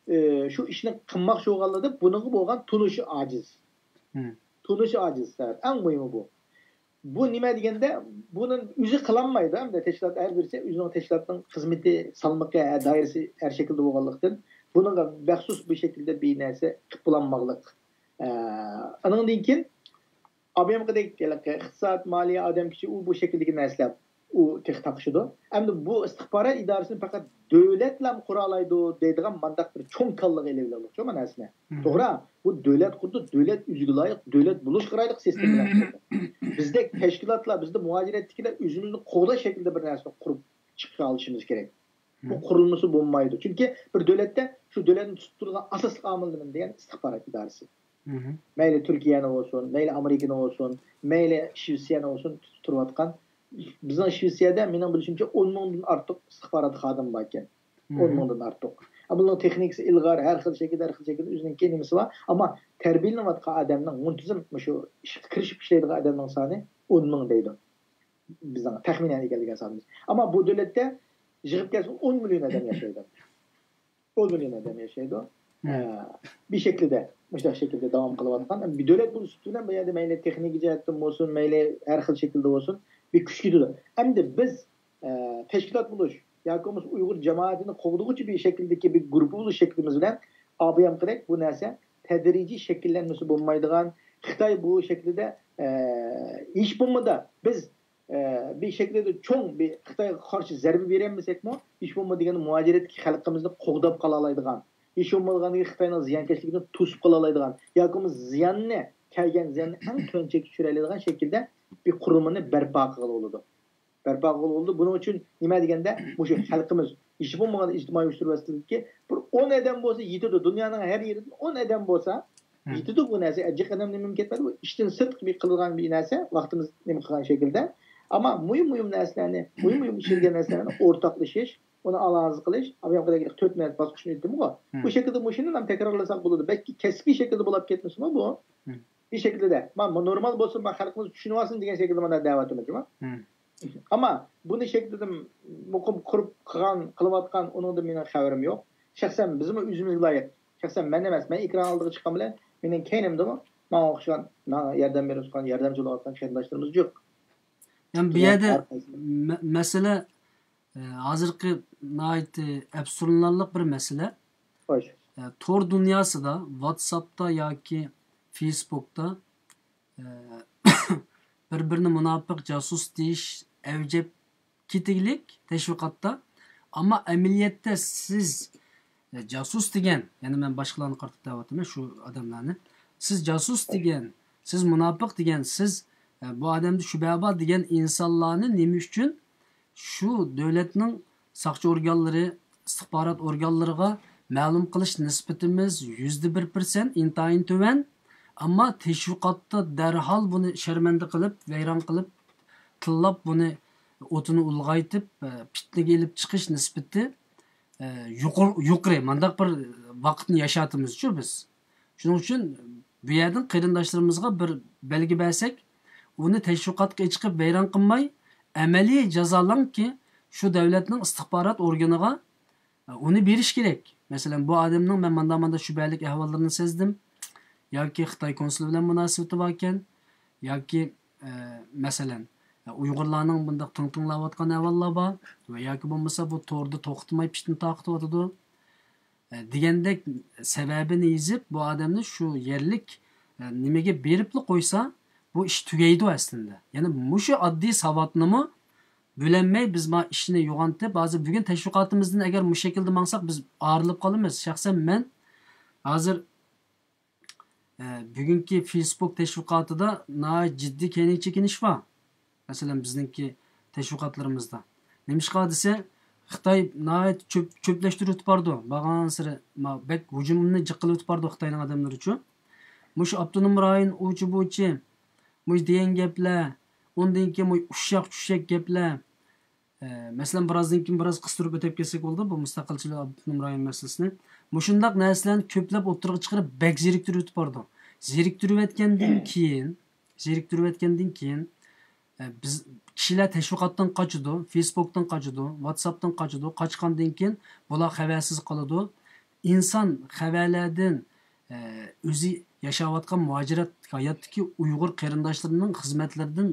ئى، شۇ ئىشنى قىلماقچى بولغانلىرىدا بۇنىڭغا بولغان تونۇشى ئاجىز. تونۇشى ئاجىز سەۋەب. ئەڭ مۇھىمى بۇ. بۇ نېمە دېگەندە، بۇنى ئۆزى قىلالمايدۇ. ئەمدى تەشكىلات ھەر بىرسى ئۆزىنىڭ تەشكىلاتنىڭ خىزمىتى سالمىقى، ھە، دائىرىسى ھەر شەكىلدە بولغانلىقتىن، بۇنىڭغا مەخسۇس بۇ شەكىلدە بىر نەرسە قىلىپ بولالماقلىق. ئە، ئانىڭدىن كېيىن ئابايامقىدەك ھېلىقى ئىقتىساد، مالىيە، ئادەم كۈچى، ئۇ بۇ شەكىلدىكى نەرسىلەر ئۇ تېخى تاقىشىدۇ. ئەمدى بۇ ئىستىخبارات ئىدارىسىنى پەقەت دۆلەتلا قۇرالايدۇ دەيدىغان مانداق بىر چوڭ كاللىغا ئېلىۋېلىڭلىغۇچۇ مانا نەرسىنى. توغرا، بۇ دۆلەت قۇرىدۇ، دۆلەت ئۆزىگە لايىق، دۆلەت بولۇشقا لايىق سىستېما بىلەن قۇرىدۇ. بىزدەك تەشكىلاتلار، بىزدە مۇھاجىرەتتىكىلەر ئۆزىمىزنى قوغداش شەكلىدە بىر نەرسىنى قۇرۇپ چىقىرالىشىمىز كېرەك. بۇ قۇرۇلمىسى بولمايدۇ. چۈنكى بىر دۆلەتتە شۇ دۆلەتنى تۇتۇپ تۇرىدىغان ئاساسلىق ئامىل نېمە دېگەن ئىستىخبارات ئىدارىسى. مەيلى تۈركىيەنى بولسۇن، مەيلى ئامېرىكىنى بولسۇن، مەيلى شىۋېتسىيەنى بولسۇن، تۇتۇپ تۇرۇۋاتقان. بىزنىڭ شىۋېتسىيەدە مېنىڭ بىلىشىمچە ئون مىڭدىن ئارتۇق ئىستىخبارات خادىمى باركەن. ئون مىڭدىن ئارتۇق. ئە، بۇنىڭ تېخنىكىسى ئىلغار، ھەر خىل شەكىلدە، ھەر خىل شەكىلدە ئۆزىنىڭكى نېمىسى بار. ئەمما تەربىيەلىنىۋاتقان ئادەمنىڭ، مۇنتىزىم مۇشۇ ئىشقا كىرىشىپ ئىشلەيدىغان ئادەمنىڭ سانى ئون مىڭ دەيدۇ. بىزنىڭ تەخمىنەن ئىگىلىگەن سانىمىز. ئەمما بۇ دۆلەتتە يىغىپ كەلسە ئون مىليون ئادەم ياشايدۇ. ئون مىليون ئادەم ياشايدۇ. ئە، بىر شەكىلدە، مۇشۇنداق شەكىلدە داۋام قىلىۋاتقان. بىر دۆلەت بولۇش سۈپىتى بىلەن بۇ يەردە مەيلى تېخنىكا جەھەتتىن بولسۇن، مەيلى ھەر خىل شەكىلدە بولسۇن، بىر كۈچ كېتىدۇ. ئەمدى بىز، ئە، تەشكىلات بولۇش ياكى بولمىسا ئۇيغۇر جامائىتىنى قوغدىغۇچى بىر شەكىلدىكى بىر گۇرۇپپا بولۇش شەكلىمىز بىلەن ئابايامقىدەك بۇ نەرسە تەدرىجىي شەكىللەنمىسە بولمايدىغان، خىتاي بۇ شەكلىدە، ئە، ھېچ بولمىغاندا بىز ئە، بىر شەكىلدە چوڭ بىر خىتايغا قارشى زەربە بېرەلمىسەكمۇ، ھېچ بولمىغاندا مۇھاجىرەتتىكى خەلقىمىزنى قوغداپ قالالايدىغان، ھېچ بولمىغاندا خىتاينىڭ زىيانكەشلىكىنى توسۇپ قالالايدىغان ياكى بولمىسا زىياننى، كەلگەن زىياننى ئەڭ تۆۋەن چەككە چۈشۈرەلەيدىغان شەكىلدە بىر قۇرۇلمىنى بەرپا قىلغىلى بولىدۇ. بەرپا قىلغىلى بولىدۇ. بۇنىڭ ئۈچۈن نېمە دېگەندە، مۇشۇ خەلقىمىز ھېچ بولمىغاندا ئىجتىمائىي ئۇچۇر ۋاسىتىلىرىدىكى بىر ئون ئادەم بولسا يېتىدۇ. دۇنيانىڭ ھەر يېرىدىن ئون ئادەم بولسا، يېتىدۇ بۇ نەرسە. جىق ئادەم نېمە كەتمەيدۇ. بۇ ئىشتىن سىرتقى بىر قىلىدىغان بىر نەرسە. ۋاقتىمىز نېمە قىلغان شەكىلدە. ئەمما مۇھىم، مۇھىم نەرسىلەرنى، مۇھىم، مۇھىم ئىشلىگەن نەرسىلەرنى ئورتاقلىشىش، ئۇنى ئالاھىدە قىلىش. ئابايامقىدەك تۆت نەرسە باسقۇچنى ئېيتتىمغۇ. بۇ شەكىلدە مۇشۇنى ھەم تەكرارلىساق بولىدۇ. بەلكى كەسپىي شەكىلدە بولاپ كەتمىسىمۇ بۇ. بىر شەكىلدە. ما، نورمال بولسۇن، ما، خەلقىمىز چۈشىنىۋالسۇن دېگەن شەكىلدە مانا دەۋاتىمىز جۇما. ئەمما بۇنى شەكلىدىن مۇقىم قۇرۇپ قىلغان، قىلىۋاتقان ئۇنىڭدىن مېنىڭ خەۋىرىم يوق. شەخسەن بىزمۇ ئۆزىمىزگە لايىق. شەخسەن مەن ئەمەس، مەن ئېكران ئالدىغا چىققان بىلەن مېنىڭ كەينىمدىمۇ ماڭا ئوخشىغان، ماڭا ياردەم بېرىۋاتقان، ياردەمچى بولۇۋاتقان قېرىنداشلىرىمىز جىق. يەنى بۇ يەردە مە- مەسىلە، ئە، ھازىرقى ناھايىتى ئەپسۇرلىنارلىق بىر مەسىلە. خوش. ئە، تور دۇنياسىدا، ۋاتساپتا ياكى فېيسبۇكتا، ئە، بىر-بىرىنى مۇناپىق، جاسۇس دېيىش ئەۋج ئېلىپ كېتىگلىك تەشۋىقاتتا. ئەمما ئەمەلىيەتتە سىز، ئە، جاسۇس دېگەن، يەنى مەن باشقىلارنى قارىتىپ دەۋاتىمەن شۇ ئادەملەرنى. سىز جاسۇس دېگەن، سىز مۇناپىق دېگەن، سىز، ئە، بۇ ئادەمدە شۈبھە بار دېگەن ئىنسانلارنى نېمە ئۈچۈن شۇ دۆلەتنىڭ ساقچى ئورگانلىرى، ئىستىخبارات ئورگانلىرىغا مەلۇم قىلىش نىسبىتىمىز يۈزدە بىر پىرسەنت، ئىنتايىن تۆۋەن. ئەمما تەشۋىقاتتا دەرھال بۇنى شەرمەندە قىلىپ، ۋەيران قىلىپ، تىللاپ بۇنى ئوتىنى ئۇلغايتىپ، ئە، پىتنىگە ئېلىپ چىقىش نىسبىتى، ئە، يۇقىرى، يۇقىرى. مانداق بىر ۋاقىتنى ياشاتىمىزچۇ بىز. شۇنىڭ ئۈچۈن بۇ يەردىن قېرىنداشلىرىمىزغا بىر بەلگە بەرسەك، ئۇنى تەشۋىقاتقا ئېچىقىپ ۋەيران قىلماي، ئەمەلىي جازالاڭكى، شۇ دۆلەتنىڭ ئىستىخبارات ئورگىنىغا ئۇنى بېرىش كېرەك. مەسىلەن، بۇ ئادەمنىڭ مەن مانداق-مانداق شۈبھىلىك ئەھۋاللىرىنى سەزدىم، ياكى خىتاي كونسۇلى بىلەن مۇناسىۋىتى باركەن، ياكى، ئە، مەسىلەن، ئۇيغۇرلارنىڭ بۇنداق تىڭ-تىڭلاۋاتقان ئەھۋاللار بار ۋە ياكى بولمىسا بۇ توردا توختىماي پىتنە تارقىتىۋاتىدۇ، ئە، دېگەندەك سەۋەبىنى يېزىپ، بۇ ئادەمنى شۇ يەرلىك، ئە، نېمىگە بېرىپلا قويسا، بۇ ئىش تۈگەيدۇ ئەسلىندە. يەنى مۇشۇ ئاددىي ساۋاتنىمۇ بۆلەلمەي، بىز ما ئىشنى يوغانتىپ، ھازىر بۈگۈن تەشۋىقاتىمىزدىن ئەگەر مۇشۇ شەكىلدە ماڭساق، بىز ئايرىلىپ قالىمىز. شەخسەن مەن ھازىر، ئە، بۈگۈنكى فېيسبۇك تەشۋىقاتىدا ناھايىتى جىددىي كەينىگە چېكىنىش بار. مەسىلەن، بىزنىڭكى تەشۋىقاتلىرىمىزدا. نېمىشقا دېسە، خىتاي ناھايىتى چۆپ-، چۆپلەشتۈرۈۋېتىپ بارىدۇ. بارغانسېرى ما-، بەك ھۇجۇمنى جىق قىلىۋېتىپ بارىدۇ خىتاينىڭ ئادەملىرىچۇ. مۇشۇ ئاپتونوم رايون ئۇچى-بۇچى، مۇشۇ دېگەن گەپلەر، ئۇندىن كېيىن مۇشۇ ئۇششاق-چۈششەك گەپلەر. ئە، مەسىلەن، بىرازدىن كېيىن بىراز قىستۇرۇپ ئۆتۈپ كەتسەك بولىدۇ، بۇ مۇستەقىلچىلىك ئاپتونوم رايون مەسىلىسىنى. مۇشۇنداق نەرسىلەرنى كۆپلەپ ئوتتۇرىغا چىقىرىپ، بەك زېرىكتۈرۈۋېتىپ بارىدۇ. زېرىكتۈرۈۋەتكەندىن كېيىن، زېرىكتۈرۈۋەتكەندىن كېيىن، ئە، بىز، كىشىلەر تەشۋىقاتتىن قاچىدۇ، فېيسبۇكتىن قاچىدۇ، ۋاتساپتىن قاچىدۇ، قاچقاندىن كېيىن بۇلار خەۋەرسىز قالىدۇ. ئىنسان خەۋەرلەردىن، ئە، ئۆزى ياشاۋاتقان مۇھاجىرەت ھاياتتىكى ئۇيغۇر قېرىنداشلىرىنىڭ خىزمەتلىرىدىن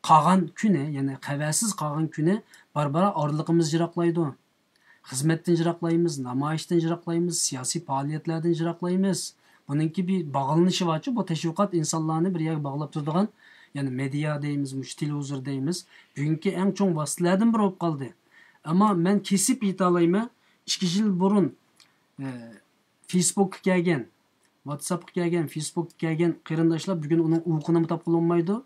قالغان كۈنى، يەنى خەۋەرسىز قالغان كۈنى بارا-بارا ئارىلىقىمىز يىراقلايدۇ. خىزمەتتىن يىراقلايمىز، نامايىشتىن يىراقلايمىز، سىياسىي پائالىيەتلەردىن يىراقلايمىز. بۇنىڭكى بىر باغلىنىشى بارچۇ، بۇ تەشۋىقات ئىنسانلارنى بىر يەرگە باغلاپ تۇرىدىغان، يەنى مېدىيا دەيمىز، مۇشۇ تېلېۋىزور دەيمىز. بۈگۈنكى ئەڭ چوڭ ۋاسىتىلەردىن بىرى بولۇپ قالدى. ئەمما مەن كېسىپ ئېيتالايمەن، ئىككى يىل بۇرۇن، ئە، فېيسبۇكقا كەلگەن، ۋاتساپقا كەلگەن، فېيسبۇكقا كەلگەن قېرىنداشلار بۈگۈن ئۇنىڭ ئۇۋىقىنىمۇ تاپقىلى بولمايدۇ.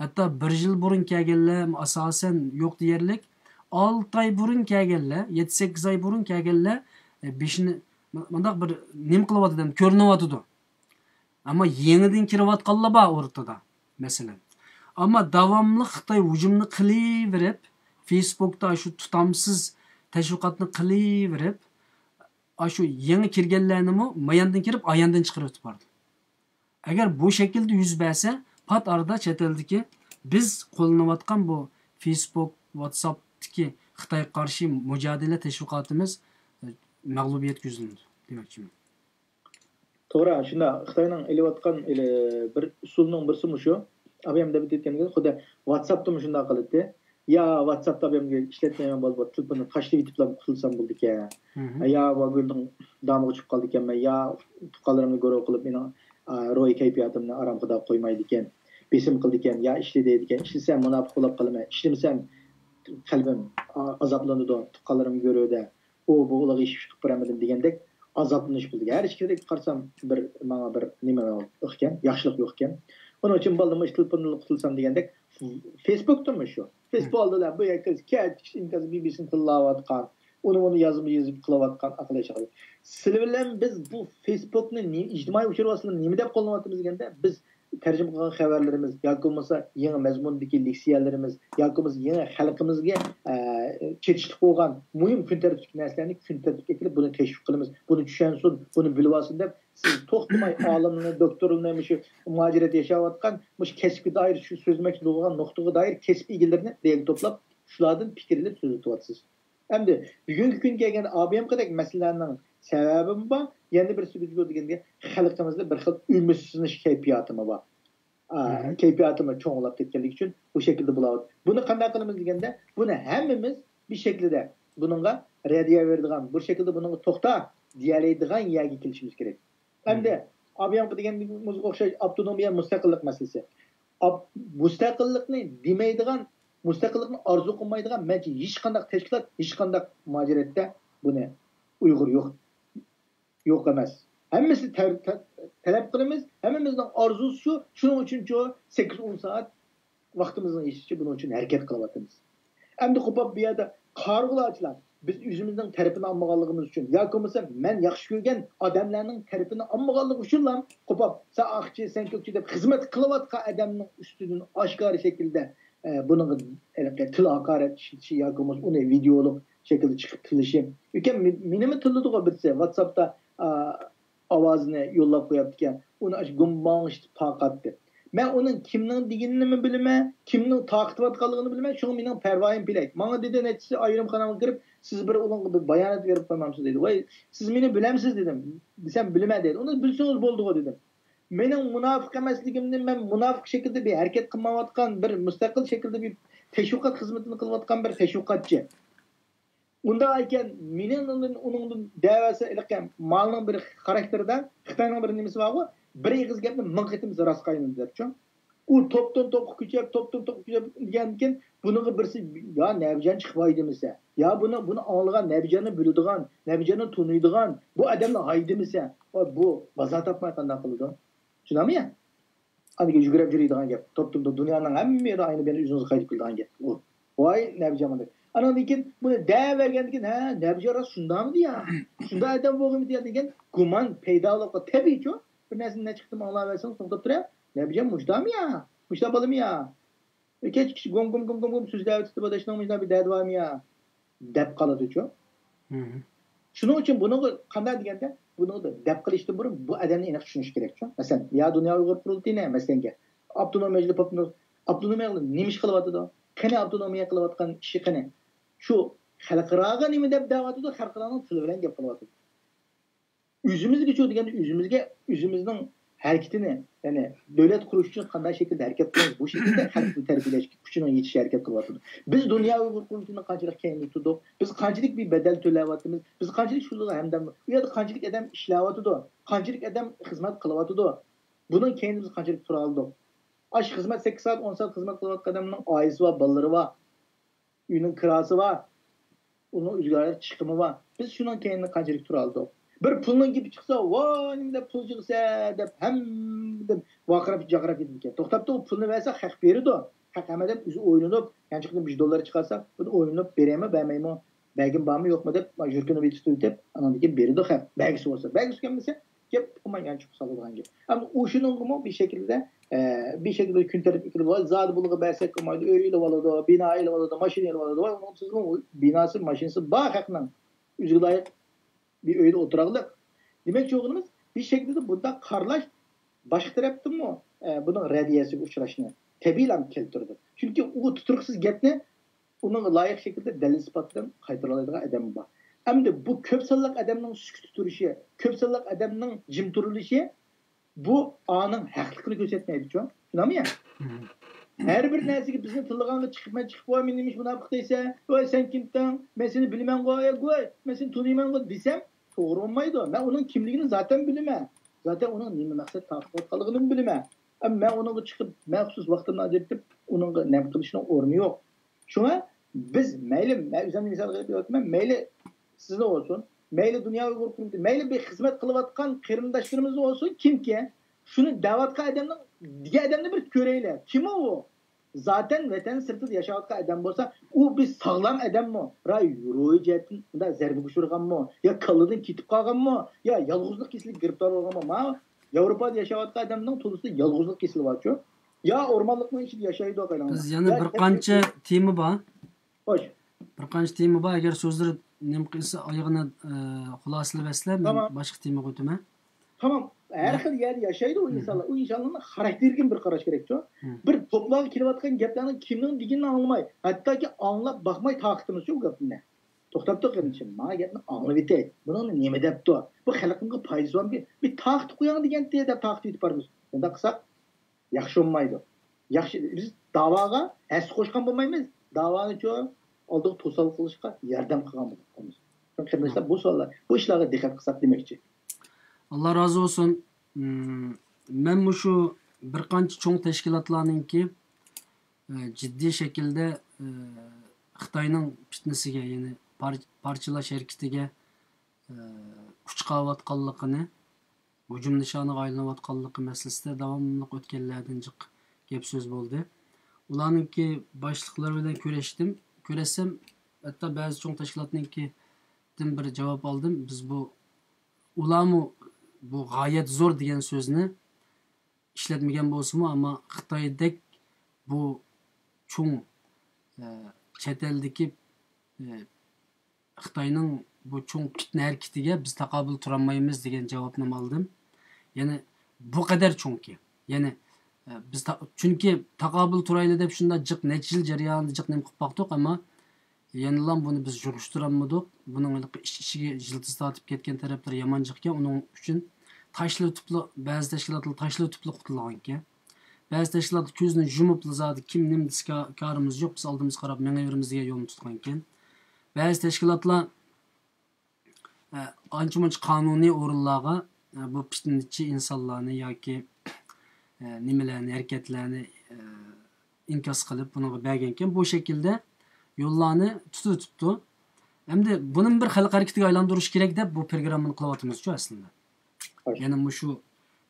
ھەتتا بىر يىل بۇرۇن كەلگەنلەر ئاساسەن يوق دېيەرلىك. ئالتە ئاي بۇرۇن كەلگەنلەر، يەتتە سەككىز ئاي بۇرۇن كەلگەنلەر، ئە، بېشىنى مۇ-، مۇنداق بىر نېمە قىلىۋاتىدۇ، كۆرۈنۈۋاتىدۇ. ئەمما يېڭىدىن كىرىۋاتقانلار بار ئورتىدا، مەسىلەن. ئەمما داۋاملىق خىتاي ھۇجۇمنى قىلىۋېرىپ، فېيسبۇكتا شۇ تۇتامسىز تەشۋىقاتنى قىلىۋېرىپ، ئاشۇ يېڭى كىرگەنلەرنىمۇ ماياندىن كىرىپ، ئاياندىن چىقىرىۋېتىپ بارىدۇ. ئەگەر بۇ شەكىلدە يۈز بەرسە، پات ئارىدا چەت ئەلدىكى بىز قوللىنىۋاتقان بۇ فېيسبۇك، ۋاتساپتىكى خىتايغا قارشى مۇجادىلە تەشۋىقاتىمىز، ئە، مەغلۇبىيەتكە يۈزلىنىدۇ دېمەكچىمەن. توغرا، شۇنداق. خىتاينىڭ ئېلىۋاتقان ئېلى-، بىر ئۇسۇلنىڭ بىرسى مۇشۇ. ئابايام دەپ ئۆتكەندەك، خۇددى ۋاتساپتىمۇ شۇنداق قىلاتتى. يا ۋاتساپتا ئابايامگە ئىشلەتمەيمەن، بولدى، بولدى، تېلېفوننى تاشلىۋېتىپلا قۇتۇلسام بولىدىكەن. يا ۋاگوننىڭ دامىغا چۈشۈپ قالىدىكەنمەن، يا تۇغقانلىرىمنى گۇرۇھ قىلىپ مېنىڭ، ئا، روھىي كەيپىياتىمنى ئارامخۇدا قويمايدىكەن، بېسىم قىلىدىكەن، يا ئىشلە دەيدىكەن، ئىشلىسەم مۇناپىق بولاپ قالىمەن، ئىشلىمىسەم قەلبىم، ئا، ئازابلىنىدۇ، تۇغقانلىرىم گۆرۈدە. ئۇ بۇ ئۇلارغا ھېچ ئىش قىلىپ بېرەلمىدىم دېگەندەك ئازابلىنىش بولىدىكەن. ھەر ئىككىدىن قارىسام بىر ماڭا بىر نېمە يوق ئىكەن، ياخشىلىق يوق ئىكەن. ئۇنىڭ ئۈچۈن بالدىرلا مۇشۇ تېلېفوندىن قۇتۇلسام دېگەندەك فېيسبۇكتىمۇ شۇ. فېيسبۇك ئالدىدا بۇ يەككە كەچ ئىنكاس بىبىسىنى تىللاۋاتقان، ئۇنى مۇنى يازما يېزىپ قىلىۋاتقان ئاقىل ياشاغان. سىلەر بىلەن بىز بۇ فېيسبۇكنى نى-، ئىجتىمائىي ئۇچۇر ۋاسىتىلىرىنى نېمە دەپ قوللىنىۋاتىمىز دېگەندە، بىز تەرجىمە قىلغان خەۋەرلىرىمىز ياكى بولمىسا يېڭى مەزمۇندىكى لېكسىيەلىرىمىز ياكى بولمىسا يېڭى خەلقىمىزگە، ئە، چېتىشلىق بولغان مۇھىم كۈن تەرتىپتىكى نەرسىلەرنى كۈن تەرتىپكە ئەكىرىپ، بۇنى تەشۋىق قىلىمىز، بۇنى چۈشەنسۇن، بۇنى بىلىۋالسۇن دەپ، سىز توختىماي ئالىمنى، دوكتورلارنى، مۇشۇ مۇھاجىرەتتە ياشاۋاتقان، مۇشۇ كەسىپكە دائىر، شۇ سۆزلىمەكچى بولغان نۇقتىغا دائىر كەسىپ ئىگىلىرىنى بىر يەرگە توپلاپ، شۇلاردىن پىكىر ئېلىپ سۆزلىتىۋاتىسىز. ئەمدى بۈگۈنكى كۈنگە كەلگەندە، ئابىيامقىدەك مەسىلىلەرنىڭ سەۋەبىمۇ بار، يەنە بىرسى گۈجگە دېگەندە خەلقىمىزدە بىر خىل ئۈمىدسىزلىنىش كەيپىياتىمۇ بار. ئا، كەيپىياتىمۇ چوڭلاپ كەتكەنلىكى ئۈچۈن بۇ شەكىلدە بولاۋاتىدۇ. بۇنى قانداق قىلىمىز دېگەندە، بۇنى ھەممىمىز بىر شەكىلدە بۇنىڭغا رەددىيە بېرىدىغان، بىر شەكىلدە بۇنىڭغا توختا دېيەلەيدىغان يەرگە كېلىشىمىز كېرەك. ئەمدى ئابىياڭقى دېگەنگە ئوخشاش ئاپتونومىيە، مۇستەقىللىق مەسىلىسى. ئاپ-، مۇستەقىللىقنى دېمەيدىغان، مۇستەقىللىقنى ئارزۇ قىلمايدىغان مەنچە ھېچقانداق تەشكىلات، ھېچقانداق مۇھاجىرەتتە بۇنى ئۇيغۇر يوق، يوق ئەمەس. ھەممىسى تەر-، تە-، تەلەپ قىلىمىز، ھەممىمىزنىڭ ئارزۇسى شۇ، شۇنىڭ ئۈچۈنچۇ سەككىز ئون سائەت ۋاقتىمىزنىڭ يېتىشىچە بۇنىڭ ئۈچۈن ھەرىكەت قىلىۋاتىمىز. ئەمدى قوپاپ بۇ يەردە قارىغۇلارچىلار، بىز ئۆزىمىزنىڭ تەرىپىنى ئالمىغانلىقىمىز ئۈچۈن ياكى بولمىسا مەن ياخشى كۆرگەن ئادەملەرنىڭ تەرىپىنى ئالمىغانلىقى ئۈچۈنلا قوپاپ، سەن ئاقچى، سەن كۆكچى دەپ خىزمەت قىلىۋاتقان ئادەمنىڭ ئۈستىدىن ئاشكارا شەكىلدە، ئە، بۇنىڭغا ھېلىقى تىل ھاقارەت ئىشلىتىشى ياكى بولمىسا ئۇنى ۋىدېئولۇق شەكىلدە چىقىپ تىللىشى. ئۆكەم، مې-، مېنىمۇ تىللىدىغۇ بىرسى ۋاتساپتا، ئا، ئاۋازىنى يوللاپ قويۇپتىكەن. ئۇنى ئاشۇ گۇمباڭ ئىشلىتىپ تارقاتتى. مەن ئۇنىڭ كىمنىڭ دېگىنىنىمۇ بىلىمەن، كىمنىڭ تارقىتىۋاتقانلىقىنى بىلىمەن، شۇڭا مېنىڭ پەرۋايىم پېلەك. ماڭا دېدى، نەچچىسى ئايرىم قانالغا كىرىپ، سىز بىر ئۇنىڭغا بىر بايانات بېرىپ قويمامسىز دېدى. ۋاي، سىز مېنى بىلەمسىز دېدىم. دېسەم، بىلىمەن دېدى. ئۇنى بىلسىڭىز بولدىغۇ دېدىم. مېنىڭ مۇناپىق ئەمەسلىكىمنى، مەن مۇناپىق شەكىلدە بىر ھەرىكەت قىلمايۋاتقان، بىر مۇستەقىل شەكىلدە بىر تەشۋىقات خىزمىتىنى قىلىۋاتقان بىر تەشۋىقاتچى. ئۇنداق ئىكەن، مېنىڭ ئۇنىڭدىن، ئۇنىڭدىن دەۋەرسە، ھېلىقى مالنىڭ بىر خاراكتېرىدا خىتاينىڭ بىر نېمىسى بارغۇ، بىر ئېغىز گەپنى مىڭ قېتىم راستقا ئايلىنىدۇ دەپچۇ. ئۇ توپتىن توپقا كۆچۈپ، توپتىن توپقا كۆچۈپ دېگەندىكىن، بۇنىڭغا بىرسى، يا نەبىجان چىقىپ ھايدىمىسە، يا بۇنى، بۇنى ئاڭلىغان، نەبىجاننى بىلىدىغان، نەبىجاننى تونۇيدىغان بۇ ئادەمنى ھايدىمىسە، بۇ بازار تاپماي قانداق قىلىدۇ؟ شۇنداقمۇ يا؟ ئاندىن كېيىن يۈگۈرۈپ يۈرىدىغان گەپ. توپتىن دۇنيانىڭ ھەممە يېرى ئاينى بىلەن ئۆزىڭىزگە قايتىپ كېلىدىغان گەپ ئۇ. ۋاي نەبىجان دەپ. ئانىڭدىن كېيىن بۇنى دەۋەرگەندىن كېيىن، ھە، نەبىجان راست شۇنداقمىدى يا؟ شۇنداق ئادەم بولغىمىدى يا دېگەن گۇمان پەيدا بولۇپ قالىدۇ. تەبىئىيچۇ. بىر نەرسىنى نەچچە قېتىم ئاڭلاۋەرسىڭىز توختاپ تۇرە. نەبىجان مۇشۇنداقمۇ يا؟ مۇشۇنداق بالىمۇ يا؟ كەچ كىشى گوم گوم گوم گوم گوم سۆزلەۋېتىپتۇ، بۇ ئاداشنىڭ مۇشۇنداق بىر دەردى بارمۇ يا؟ دەپ قالىدۇچۇ. شۇنىڭ ئۈچۈن بۇنىڭغا قانداق دېگەندە، بۇنىڭغا دەپ قىلىشتىن بۇرۇن بۇ ئادەمنى ئېنىق چۈشىنىش كېرەكچۇ. مەسىلەن، يا دۇنيا ئۇيغۇر قۇرۇلتىيىنى، مەسىلەنگە، ئاپتونومىيە ئاپتونومىيە نېمە ئىش قىلىۋاتىدۇ؟ قېنى ئاپتونومىيە قىلىۋاتقان ئىشى قېنى؟ شۇ خەلقئاراغا نېمە دەپ دەۋاتىدۇ؟ خەلقئارانىڭ تىلى بىلەن گەپ قىلىۋاتىدۇ. ئۆزىمىزگىچۇ دېگەندە، ئۆزىمىزگە، ئۆزىمىزنىڭ ھەرىكىتىنى، يەنى دۆلەت قۇرۇش ئۈچۈن قانداق شەكىلدە ھەرىكەت قىلىمىز، بۇ شەكىلدە خەلقنى تەربىيەلەشكە كۈچىنىڭ يېتىشىگە ھەرىكەت قىلىۋاتىدۇ. بىز دۇنيا ئۇيغۇر قۇرۇلتىيىنى قانچىلىك كەينىدە تۇردۇق، بىز قانچىلىك بىر بەدەل تۆلەۋاتىمىز، بىز قانچىلىك شۇلارغا ھەمدەم، ئۇ يەردە قانچىلىك ئادەم ئىشلەۋاتىدۇ، قانچىلىك ئادەم خىزمەت قىلىۋاتىدۇ، بۇنىڭ كەينىدە بىز قانچىلىك تۇرالىدۇق؟ ئاشۇ خىزمەت، سەككىز سائەت، ئون سائەت خىزمەت قىلىۋاتقان ئادەمنىڭ ئائىلىسى بار، بالىلىرى بار. ئۆينىڭ كىراسى بار، ئۇنىڭ ئۆزىگە ئائىت چىقىمى بار. بىز شۇنىڭ كەينىدە قانچىلىك تۇرالىدۇق؟ بىر پۇلنىڭ گېپى چىقسا، ۋاي نېمە دەپ پۇل يىغىسەن دەپ ھەممىدىن ۋارقىراپ جارقىراپ كېتىدىكەن. توختاپتۇ، ئۇ پۇلنى بەرسە خەق بېرىدۇ. خەق ھەممە ئادەم ئۆزى ئويلىنىپ، يانچۇقىدىن بىر دوللار چىقارسا، بۇنى ئويلىنىپ بېرەيمۇ بەرمەيمۇ، بەرگۈم بارمۇ يوقمۇ دەپ يۈرىكىنى بېسىپ تۇرۇپ، ئاندىن كېيىن بېرىدۇ خەق. بەرگۈسى بولسا، بەرگۈسى كەلمىسە، گەپ ئۇقماي يانچۇققا سالىدىغان گەپ. ئەمما ئۇ شۇنىڭغىمۇ بىر شەكىلدە، ئە، بىر شەكىلدە كۈن تەرتىپكە كىرىپ، زادى بۇلىغا بەرسەك قىلمايدۇ، ئۆي ئېلىۋالىدۇ، بىنا ئېلىۋالىدۇ، ماشىنا ئېلىۋالىدۇ. ۋاي، ئۇنىڭ تېزىمۇ بىناسى، ماشىنىسى بار خەقنىڭ. ئۆزىگە لايىق بىر ئۆيدە ئولتۇراغلىق. دېمەكچى بولغىنىمىز، بىر شەكىلدە بۇنداق قارىلاش باشقا تەرەپتىنمۇ، ئە، بۇنىڭ رەددىيەسىگە ئۇچراشنى تەبىئىيلا كەلتۈرىدۇ. چۈنكى ئۇ تۇتۇرۇقسىز گەپنى ئۇنىڭغا لايىق شەكىلدە دەلىل-ئىسپات بىلەن قايتۇرالايدىغان ئادەم بار. ئەمدى بۇ كۆپ سانلىق ئادەمنىڭ سۈكۈتتە تۇرۇشى، كۆپ سانلىق ئادەمنىڭ جىم تۇرۇۋېلىشى، بۇ ئانىڭ ھەقلىقىنى كۆرسەتمەيدۇچۇ. شۇنداقمۇ يا؟ ھەر بىر نەرسىگە بىزنى تىللىغانغا چىقىپ، مەن چىقىپ، ۋاي، مېنى نېمىش مۇناپىق دەيسەن؟ ۋاي، سەن كىمتىڭ؟ مەن سېنى بىلىمەنغۇ، يا گۇي، مەن سېنى تونۇيمەنغۇ دېسەم، توغرا بولمايدۇ. مەن ئۇنىڭ كىملىكىنى زاتەن بىلىمەن. زاتەن ئۇنىڭ نېمە مەقسەت تارتىۋاتقانلىقىنىمۇ بىلىمەن. ئەمما مەن ئۇنىڭغا چىقىپ، مەخسۇس ۋاقتىمنى ئاجرىتىپ، ئۇنىڭغا نېمە قىلىشنىڭ ئورنى يوق. شۇڭا بىز مەيلى، مەن ئۆزۈمنى مىسال قىلىپ بېرىۋاتىمەن، مەيلى سىزنى بولسۇن، مەيلى دۇنيا ئۇيغۇر قۇرۇلتىيى، مەيلى بىر خىزمەت قىلىۋاتقان قېرىنداشلىرىمىز بولسۇن، كىمكى شۇنى دەۋاتقان ئادەمنىڭ، دېگەن ئادەمنى بىر كۆرەيلى. كىم ئۇ؟ زاتەن ۋەتەن سىرتىدا ياشاۋاتقان ئادەم بولسا، ئۇ بىر ساغلام ئادەممۇ؟ راي روھىي جەھەتتىن مۇنداق زەربىگە ئۇچرىغانمۇ؟ يا كاللىدىن كېتىپ قالغانمۇ؟ يا يالغۇزلۇق كېسىلىگە گىرىپتار بولغانمۇ؟ ما ياۋروپادا ياشاۋاتقان ئادەمنىڭ تولىسىدا يالغۇزلۇق كېسىلى بارچۇ؟ يا ئورمانلىقنىڭ ئىچىدە ياشايدۇ قايلاڭلار. بىز يەنە يا بىر قانچە تېما بار. خوش. بىر قانچە تېما بار. ئەگەر سۆزلىرى نېمە قىلسا، ئايىغىنى، ئە، خۇلاسىلىۋەتسىلەر، مەن تامام. باشقا تېمىغا ئۆتىمەن. تامام. ھەر خىل يەردە ياشايدۇ ئۇ ئىنسانلار. ئۇ ئىنسانلارنىڭ خاراكتېرىگە بىر قاراش كېرەكچۇ. بىر توپلارغا كېلىۋاتقان گەپلەرنىڭ كىمنىڭ دېگىنىنى ئاڭلىماي، ھەتتاكى ئاڭلاپ باقماي تارقىتىمىزچۇ ئۇ گەپنى. توختاپ تۇر قېرىندىشىم، ماڭا گەپنى ئاڭلىۋېتەي. بۇنىڭ نېمە دەپتۇ؟ بۇ خەلقىمگە پايدىسى بارمىكىن؟ بىر تارقىتىپ قوياڭ دېگەنتى دەپ تارقىتىۋېتىپ بارىمىز. بۇنداق قىلساق ياخشى بولمايدۇ. ياخشى، بىز داۋاغا ھەسسە قوشقان بولمايمىز. داۋانىچۇ ئالدىغا توسال قىلىشقا ياردەم قىلغان بولىمىز. شۇڭا قېرىنداشلار، بۇ سوئاللار، بۇ ئىشلارغا دىققەت قىلساق دېمەكچى. ئاللا رازى بولسۇن. مم، مەن مۇشۇ بىر قانچە چوڭ تەشكىلاتلارنىڭكى، ئە، جىددىي شەكىلدە، ئە، خىتاينىڭ پىتنىسىگە، يەنى پار-، پارچىلاش ھەرىكىتىگە، ئە، ئۇچ قاۋاتقانلىقىنى، ھۇجۇم نىشانىغا ئايلىنىۋاتقانلىقى مەسىلىسىدە داۋاملىق ئۆتكەنلەردىن جىق گەپ سۆز بولدى. ئۇلارنىڭكى باشلىقلىرى بىلەن كۆرۈشتۈم. كۆرۈشسەم، ھەتتا بەزى چوڭ تەشكىلاتنىڭكىدىن بىر جاۋاب ئالدىم. بىز بۇ، ئۇلارمۇ بۇ غايەت زور دېگەن سۆزنى ئىشلەتمىگەن بولسىمۇ، ئەمما خىتايدەك بۇ چوڭ، ئە، چەت ئەلدىكى، ئە، خىتاينىڭ بۇ چوڭ پىتنە ھەرىكىتىگە بىز تاقابىل تۇرالمايمىز دېگەن جاۋابنىمۇ ئالدىم. يەنى بۇ قەدەر چوڭكى. يەنى، ئە، بىز تا-، چۈنكى تاقابىل تۇرايلى دەپ شۇنداق جىق نەچچە يىل جەريانىدا جىق نېمە قىلىپ باقتۇق، ئەمما يەنىلام بۇنى بىز يىغىشتۇرالمىدۇق. بۇنىڭ ھېلىقى ئىچ-ئىچىگە يىلتىز تارتىپ كەتكەن تەرەپلىرى يامان جىقكەن. ئۇنىڭ ئۈچۈن تاشلىۋېتىپلا، بەزى تەشكىلاتلار تاشلىۋېتىپلا قۇتۇلغانىكەن. بەزى تەشكىلاتلار كۆزىنى يۇمۇپلا زادى كىم نېمە دېسە كا-، كارىمىز يوق، بىز ئالدىمىزغا قاراپ مېڭىۋېرىمىز دېگەن يولنى تۇتقانىكەن. بەزى تەشكىلاتلار ئە، ئانچە-مۇنچە قانۇنىي ئورۇنلارغا، ئە، بۇ پىتنىچى ئىنسانلارنى ياكى، ئە، نېمىلەرنى، ھەرىكەتلەرنى، ئە، ئىنكاس قىلىپ، بۇنىڭغا بەرگەنكەن. بۇ شەكىلدە يوللارنى تۇتۇۋېتىپتۇ. ئەمدى بۇنىمۇ بىر خەلق ھەرىكىتىگە ئايلاندۇرۇش كېرەك دەپ بۇ پروگراممىنى قىلىۋاتىمىزچۇ ئەسلىدە. يەنى مۇشۇ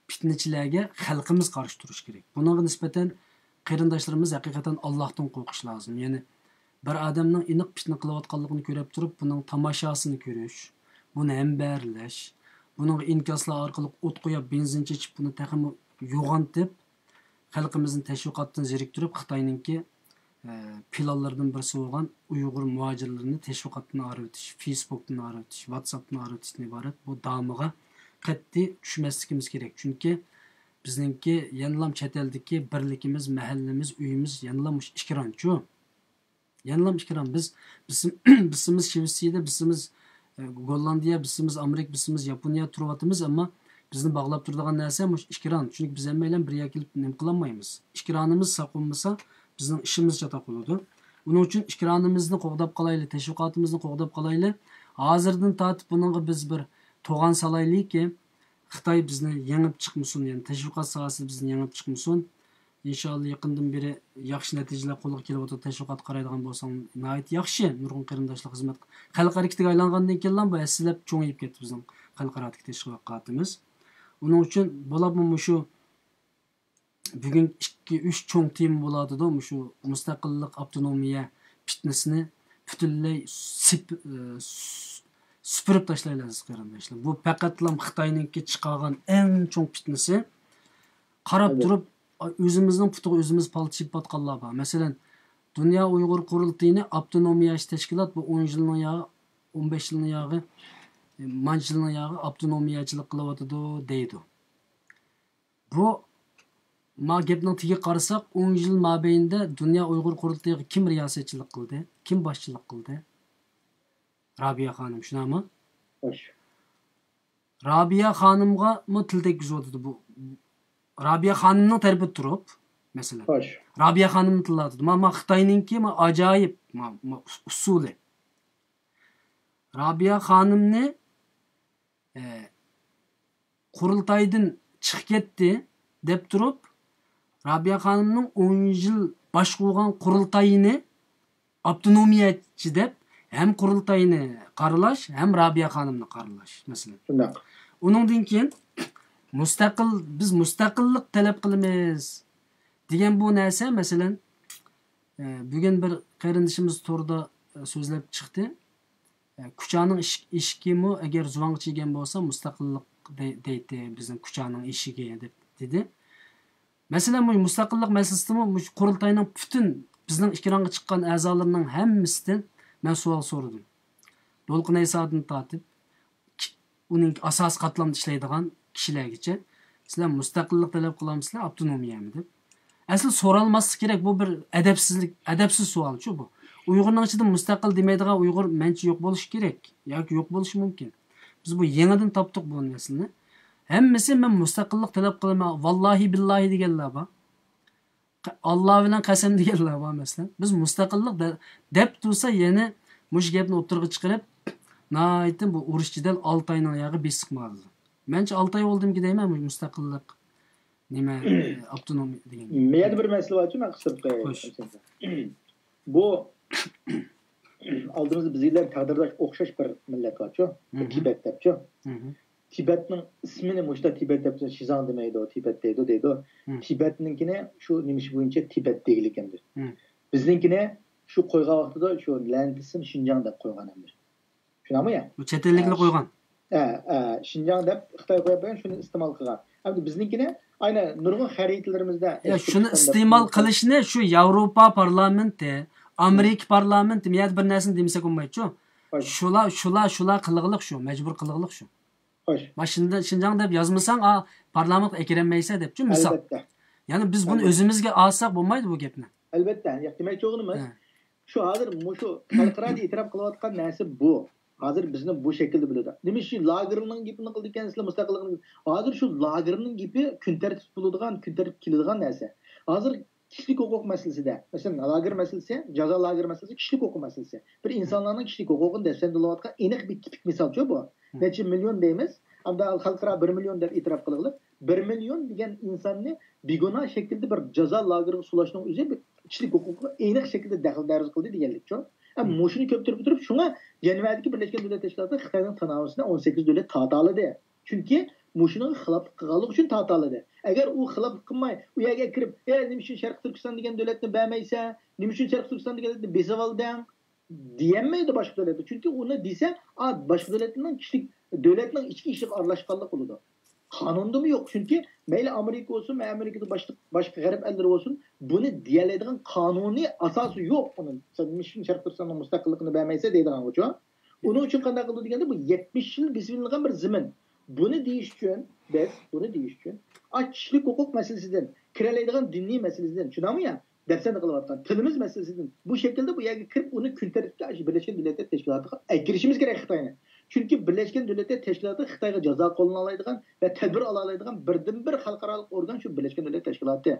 پىتنىچىلەرگە خەلقىمىز قارشى تۇرۇش كېرەك. بۇنىڭغا نىسبەتەن قېرىنداشلىرىمىز ھەقىقەتەن ئاللاھتىن قورقۇش لازىم. يەنى بىر ئادەمنىڭ ئېنىق پىتنە قىلىۋاتقانلىقىنى كۆرۈپ تۇرۇپ، بۇنىڭ تاماشاسىنى كۆرۈش، بۇنى ھەمبەرلەش، بۇنىڭغا ئىنكاسلار ئارقىلىق ئوت قويۇپ، بېنزىن چېچىپ، بۇنى تېخىمۇ يوغانتىپ، خەلقىمىزنى تەشۋىقاتتىن زېرىكتۈرۈپ، خىتاينىڭكى، ئە، پىلانلىرىدىن بىرسى بولغان ئۇيغۇر مۇھاجىرلىرىنى تەشۋىقاتتىن ئايرىۋېتىش، فېيسبۇكتىن ئايرىۋېتىش، ۋاتساپتىن ئايرىۋېتىشتىن ئىبارەت بۇ دامىغا قەتئىي چۈشمەسلىكىمىز كېرەك. چۈنكى بىزنىڭكى يەنىلام چەت ئەلدىكى بىرلىكىمىز، مەھەللىمىز، ئۆيىمىز يەنىلام مۇشۇ ئىكرانچۇ. يەنىلام ئىكران. بىز، بىز، بىسىمىز شىۋېتسىيەدە، بىسىمىز، ئە، گوللاندىيە، بىسىمىز ئامېرىكا، بىسىمىز ياپونىيە تۇرۇۋاتىمىز، ئەمما بىزنى باغلاپ تۇرىدىغان نەرسە مۇشۇ ئىكران. چۈنكى بىز ھەممەيلەن بىر يەرگە كېلىپ نېمە قىلالمايمىز. ئىكرانىمىز ساق بولمىسا، بىزنىڭ ئىشىمىز چاتاق بولىدۇ. ئۇنىڭ ئۈچۈن ئىكرانىمىزنى قوغداپ قالايلى، تەشۋىقاتىمىزنى قوغداپ قالايلى. ھازىردىن تارتىپ بۇنىڭغا بىز بىر توغان سالايلىكى، خىتاي بىزنى يېڭىپ چىقمىسۇن، يەنى تەشۋىقات ساھەسىدە بىزنى يېڭىپ چىقمىسۇن. ئىنشاللا يېقىندىن بېرى ياخشى نەتىجىلەر قولغا كېلىۋاتىدۇ. تەشۋىقات قارايدىغان بولساڭ ناھايىتى ياخشى. نۇرغۇن قېرىنداشلار خىزمەت، خەلق ھەرىكىتىگە ئايلانغاندىن كېيىنلا بۇ ھەسسىلەپ چوڭىيىپ كەتتى بىزنىڭ خەلقئارادىكى تەشۋىقاتىمىز. ئۇنىڭ ئۈچۈن بولۇپمۇ مۇشۇ بۈگۈن ئىككى، ئۈچ چوڭ تېما بولاتىدۇ. مۇشۇ مۇستەقىللىق، ئاپتونومىيە پىتنىسىنى پۈتۈنلەي سىپ-، ئى، سۈ-، سۈپۈرۈپ تاشلايلى ئەزىز قېرىنداشلار. بۇ پەقەتلا خىتاينىڭكى چىقارغان ئەڭ چوڭ پىتنىسى. قاراپ تۇرۇپ، ئۆزىمىزنىڭ پۇتىغا ئۆزىمىز پالتا چېپىۋاتقانلار بار. مەسىلەن، دۇنيا ئۇيغۇر قۇرۇلتىيىنى ئاپتونومىيەلەشتۈرۈش تەشكىلات بۇ ئون يىلنىڭ ياغى، ئون بەش يىلنىڭ ياغى، مانچە يىلنىڭ ياغى ئاپتونومىيەچىلىك قىلىۋاتىدۇ دەيدۇ. بۇ، ما گەپنىڭ تېگىگە قارىساق، ئون يىل مابەينىدە دۇنيا ئۇيغۇر قۇرۇلتىيىغا كىم رىياسەتچىلىك قىلدى؟ كىم باشچىلىق قىلدى؟ رابىيە خانىم، شۇنداقمۇ؟ خوش. رابىيە خانىمغىمۇ تىل تەگكۈزۈۋاتىدۇ بۇ. رابىيە خانىمنىڭ تەرىپىدە تۇرۇپ، مەسىلەن. خوش. رابىيە خانىمنى تىللاۋاتىدۇ. ما، ما خىتاينىڭكى، ما ئاجايىپ، ما، ما ئۇس-، ئۇسۇلى. رابىيە خانىمنى، ئە، قۇرۇلتايدىن چىقىپ كەتتى دەپ تۇرۇپ، رابىيە خانىمنىڭ ئون يىل باشقۇرغان قۇرۇلتايىنى ئاپتونومىيەچى دەپ، ھەم قۇرۇلتاينى قارىلاش، ھەم رابىيە خانىمنى قارىلاش، مەسىلەن. شۇنداق. ئۇنىڭدىن كېيىن مۇستەقىل، بىز مۇستەقىللىق تەلەپ قىلىمىز دېگەن بۇ نەرسە، مەسىلەن، ئە، بۈگۈن بىر قېرىندىشىمىز توردا، ئە، سۆزلەپ چىقتى. ئە، كۇچانىڭ ئىش-، ئىشىكىمۇ ئەگەر زۇۋاڭغا تىيگەن بولسا مۇستەقىللىق دەي-، دەيتتى، بىزنىڭ كۇچانىڭ ئىشىكى دەپ دېدى. مەسىلەن، مۇشۇ مۇستەقىللىق مەسىلىسىدىمۇ مۇشۇ قۇرۇلتاينىڭ پۈتۈن بىزنىڭ ئېكرانغا چىققان ئەزالىرىنىڭ ھەممىسىدىن مەن سوئال سورىدىم. دولقۇن ئەيسادىن تارتىپ، كى-، ئۇنىڭ ئاساسىي قاتلامدا ئىشلەيدىغان كىشىلەرگىچە، سىلەر مۇستەقىللىق تەلەپ قىلامسىلەر، ئاپتونومىيەمۇ دەپ. ئەسلى سورالماسلىق كېرەك، بۇ بىر ئەدەپسىزلىك، ئەدەپسىز سوئالچۇ بۇ. ئۇيغۇرنىڭ ئىچىدە مۇستەقىل دېمەيدىغان ئۇيغۇر مەنچە يوق بولۇشى كېرەك ياكى يوق بولۇشى مۇمكىن. بىز بۇ يېڭىدىن تاپتۇق بۇ نەرسىنى. ھەممىسى مەن مۇستەقىللىق تەلەپ قىلىمەن، ۋاللاھى بىللاھى دېگەنلەر بار. ئاللا بىلەن قەسەم دېگەنلەر بار مەسىلەن. بىز مۇستەقىللىق دە-، دەپ تۇرسا يەنە مۇشۇ گەپنى ئوتتۇرىغا چىقىرىپ، ناھايىتى بۇ ئۇرۇش جېدەل ئالتاينىڭ ياغى بېسىقمايدۇ. مەنچە ئالتاي بولدىمىكى دەيمەن مۇشۇ مۇستەقىللىق، نېمە، ئاپتونوم دېگەن. يەنە بىر مەسىلە بارچۇ، مەن قىستۇرۇپ قوياي. خوش. بۇ ئالدىمىزدا بىز بىلەن تەقدىرداش ئوخشاش بىر مىللەت بارچۇ، مھم. تىبەت دەپچۇ. مھم. تىبەتنىڭ ئىسمىنى مۇشتا تىبەت دەپ، شىزاڭ دېمەيدۇ، تىبەت دەيدۇ، دەيدۇ. مھم. تىبەتنىڭكىنى شۇ نېمىشى بويىچە تىبەت دېگىلىك ئەمدى. مھم. بىزنىڭكىنى شۇ قويغان ۋاقتىدا شۇ لەنىتىسىن شىنجاڭ دەپ قويغان ئەمدى. شۇنداقمۇ يا؟ بۇ چەت ئەللىكلەر ئە، قويغان. ئە، ئە، شىنجاڭ دەپ خىتاي قويۇپ بەرگەن، شۇنى ئىستېمال قىلغان. ئەمدى بىزنىڭكىنى ئاينى نۇرغۇن خەرىتىلىرىمىزدە يا، شۇنى ئىستېمال قىلىشنى شۇ ياۋروپا پارلامېنتى، ئامېرىكا پارلامېنتى، بۇ يەردە بىر نەرسىنى دېمىسەك بولمايدۇ. خوش. شۇلار، شۇلار، شۇلار قىلغىلىق شۇ، مەجبۇر قىلغىلىق شۇ. خوش. ما شىنجاڭ دەپ يازمىساڭ، ئا، پارلامېنتقا ئەكىرەلمەيسەن دەپچۇ، مىسال. ئەلۋەتتە. يەنى بىز بۇنى ئەلۋەتتە. ئۆزىمىزگە ئالساق بولمايدۇ بۇ گەپنى. ئەلۋەتتە، ياق، دېمەكچى بولغىنىمىز، ھە. شۇ ھازىر مۇشۇ خەلقئارادا ئېتىراپ قىلىۋاتقان نەرسە بۇ. ھازىر بىزنى بۇ شەكىلدە بىلىدۇ. نېمە ئۈچۈن لاگېرنىڭ گېپىنى قىلىدىكەنسىلەر مۇستەقىللىقنى؟ ھازىر شۇ لاگېرنىڭ گېپى كۈن تەرتىپ بولىدىغان، كۈن تەرتىپكە كېلىدىغان نەرسە. ھازىر كىشىلىك ھوقۇق مەسىلىسىدە، مەسىلەن، لاگېر مەسىلىسى، جازا لاگېر مەسىلىسى، كىشىلىك ھوقۇق مەسىلىسى. بىر ئىنسانلارنىڭ كىشىلىك ھوقۇقىنى دەپسەندىلەۋاتقان ئېنىق بىر تىپىك مىسالچۇ بۇ. ھە. نەچچە مىليون دەيمىز، ئەمدى خەلقئارا بىر مىليون دەپ ئېتىراپ قىلغىلى. بىر مىليون دېگەن ئىنساننى بىگۇناھ شەكىلدە بىر جازا لاگېرىغا سولاشنىڭ ئۆزى بىر كىشىلىك ھوقۇققا ئېنىق شەكىلدە دەخلى دەرۋازا قىلدى دېگەنلىكچۇ. ھە، مم. مۇشۇنى كۆپتۈرۈپ تۇرۇپ، شۇڭا جەنۋەدىكى بىرلەشكەن دۆلەت تەشكىلاتى خىتاينىڭ تاناۋىسىنى ئون سەككىز دۆلەت تارتالىدى. چۈنكى مۇشۇنىڭغا خىلاپلىق قىلغانلىقى ئۈچۈن تارتالىدى. ئەگەر ئۇ خىلاپلىق قىلماي، ئۇ يەرگە كىرىپ، «ئە، نېمە ئۈچۈن شەرقىي تۈركىستان دېگەن دۆلەتنى بەرمەيسەن؟ نېمە ئۈچۈن شەرقىي تۈركىستان دېگەن دۆلەتنى بېسىۋالدىڭ؟» دېيەلمەيدۇ باشقا دۆلەتلەر. چۈنكى ئۇنى دېسە، ئا، باشقا دۆلەتنىڭ كىشىلىك، دۆلەتنىڭ ئىچكى ئىشىغا ئارىلاشقانلىق بولىدۇ. قانۇندىمۇ يوق. چۈنكى مەيلى ئامېرىكا بولسۇن، ئامېرىكىدا باشقا، باشقا غەرب ئەللىرى بولسۇن، بۇنى دېيەلەيدىغان قانۇنىي ئاساسى يوق. ئۇنىڭ، «سەن نېمە ئۈچۈن شەرقىي تۈركىستاننىڭ مۇستەقىللىقىنى بەرمەيسەن؟» دەيدىغان ئۇچۇر. ئۇنىڭ ئۈچۈن قانداق قىلىدۇ دېگەندە، بۇ يەتمىش يىل بېسىۋېلىنغان بىر زېمىن. بۇنى دېيىش ئۈچۈن، بىز بۇنى دېيىش ئۈچۈن، ئا، كىشىلىك ھوقۇق مەسىلىسىدىن، كىرەلەيدىغان دىنىي مەسىلىسىدىن، چۈشىنەمۇ يا؟ دەپسەندە قىلىۋاتقان تىلىمىز مەسىلىسىدىن بۇ شەكىلدە بۇ يەرگە كىرىپ، ئۇنى كۈن تەرتىپكە ئاشۇ بىرلەشكەن دۆلەتلەر تەشكىلاتىغا ئەكىرىشىمىز كېرەك خىتاينى. چۈنكى بىرلەشكەن دۆلەتلەر تەشكىلاتى خىتايغا جازا قوللىنالايدىغان ۋە تەدبىر ئالالايدىغان بىردىنبىر خەلقئارالىق ئورگان شۇ بىرلەشكەن دۆلەتلەر تەشكىلاتى.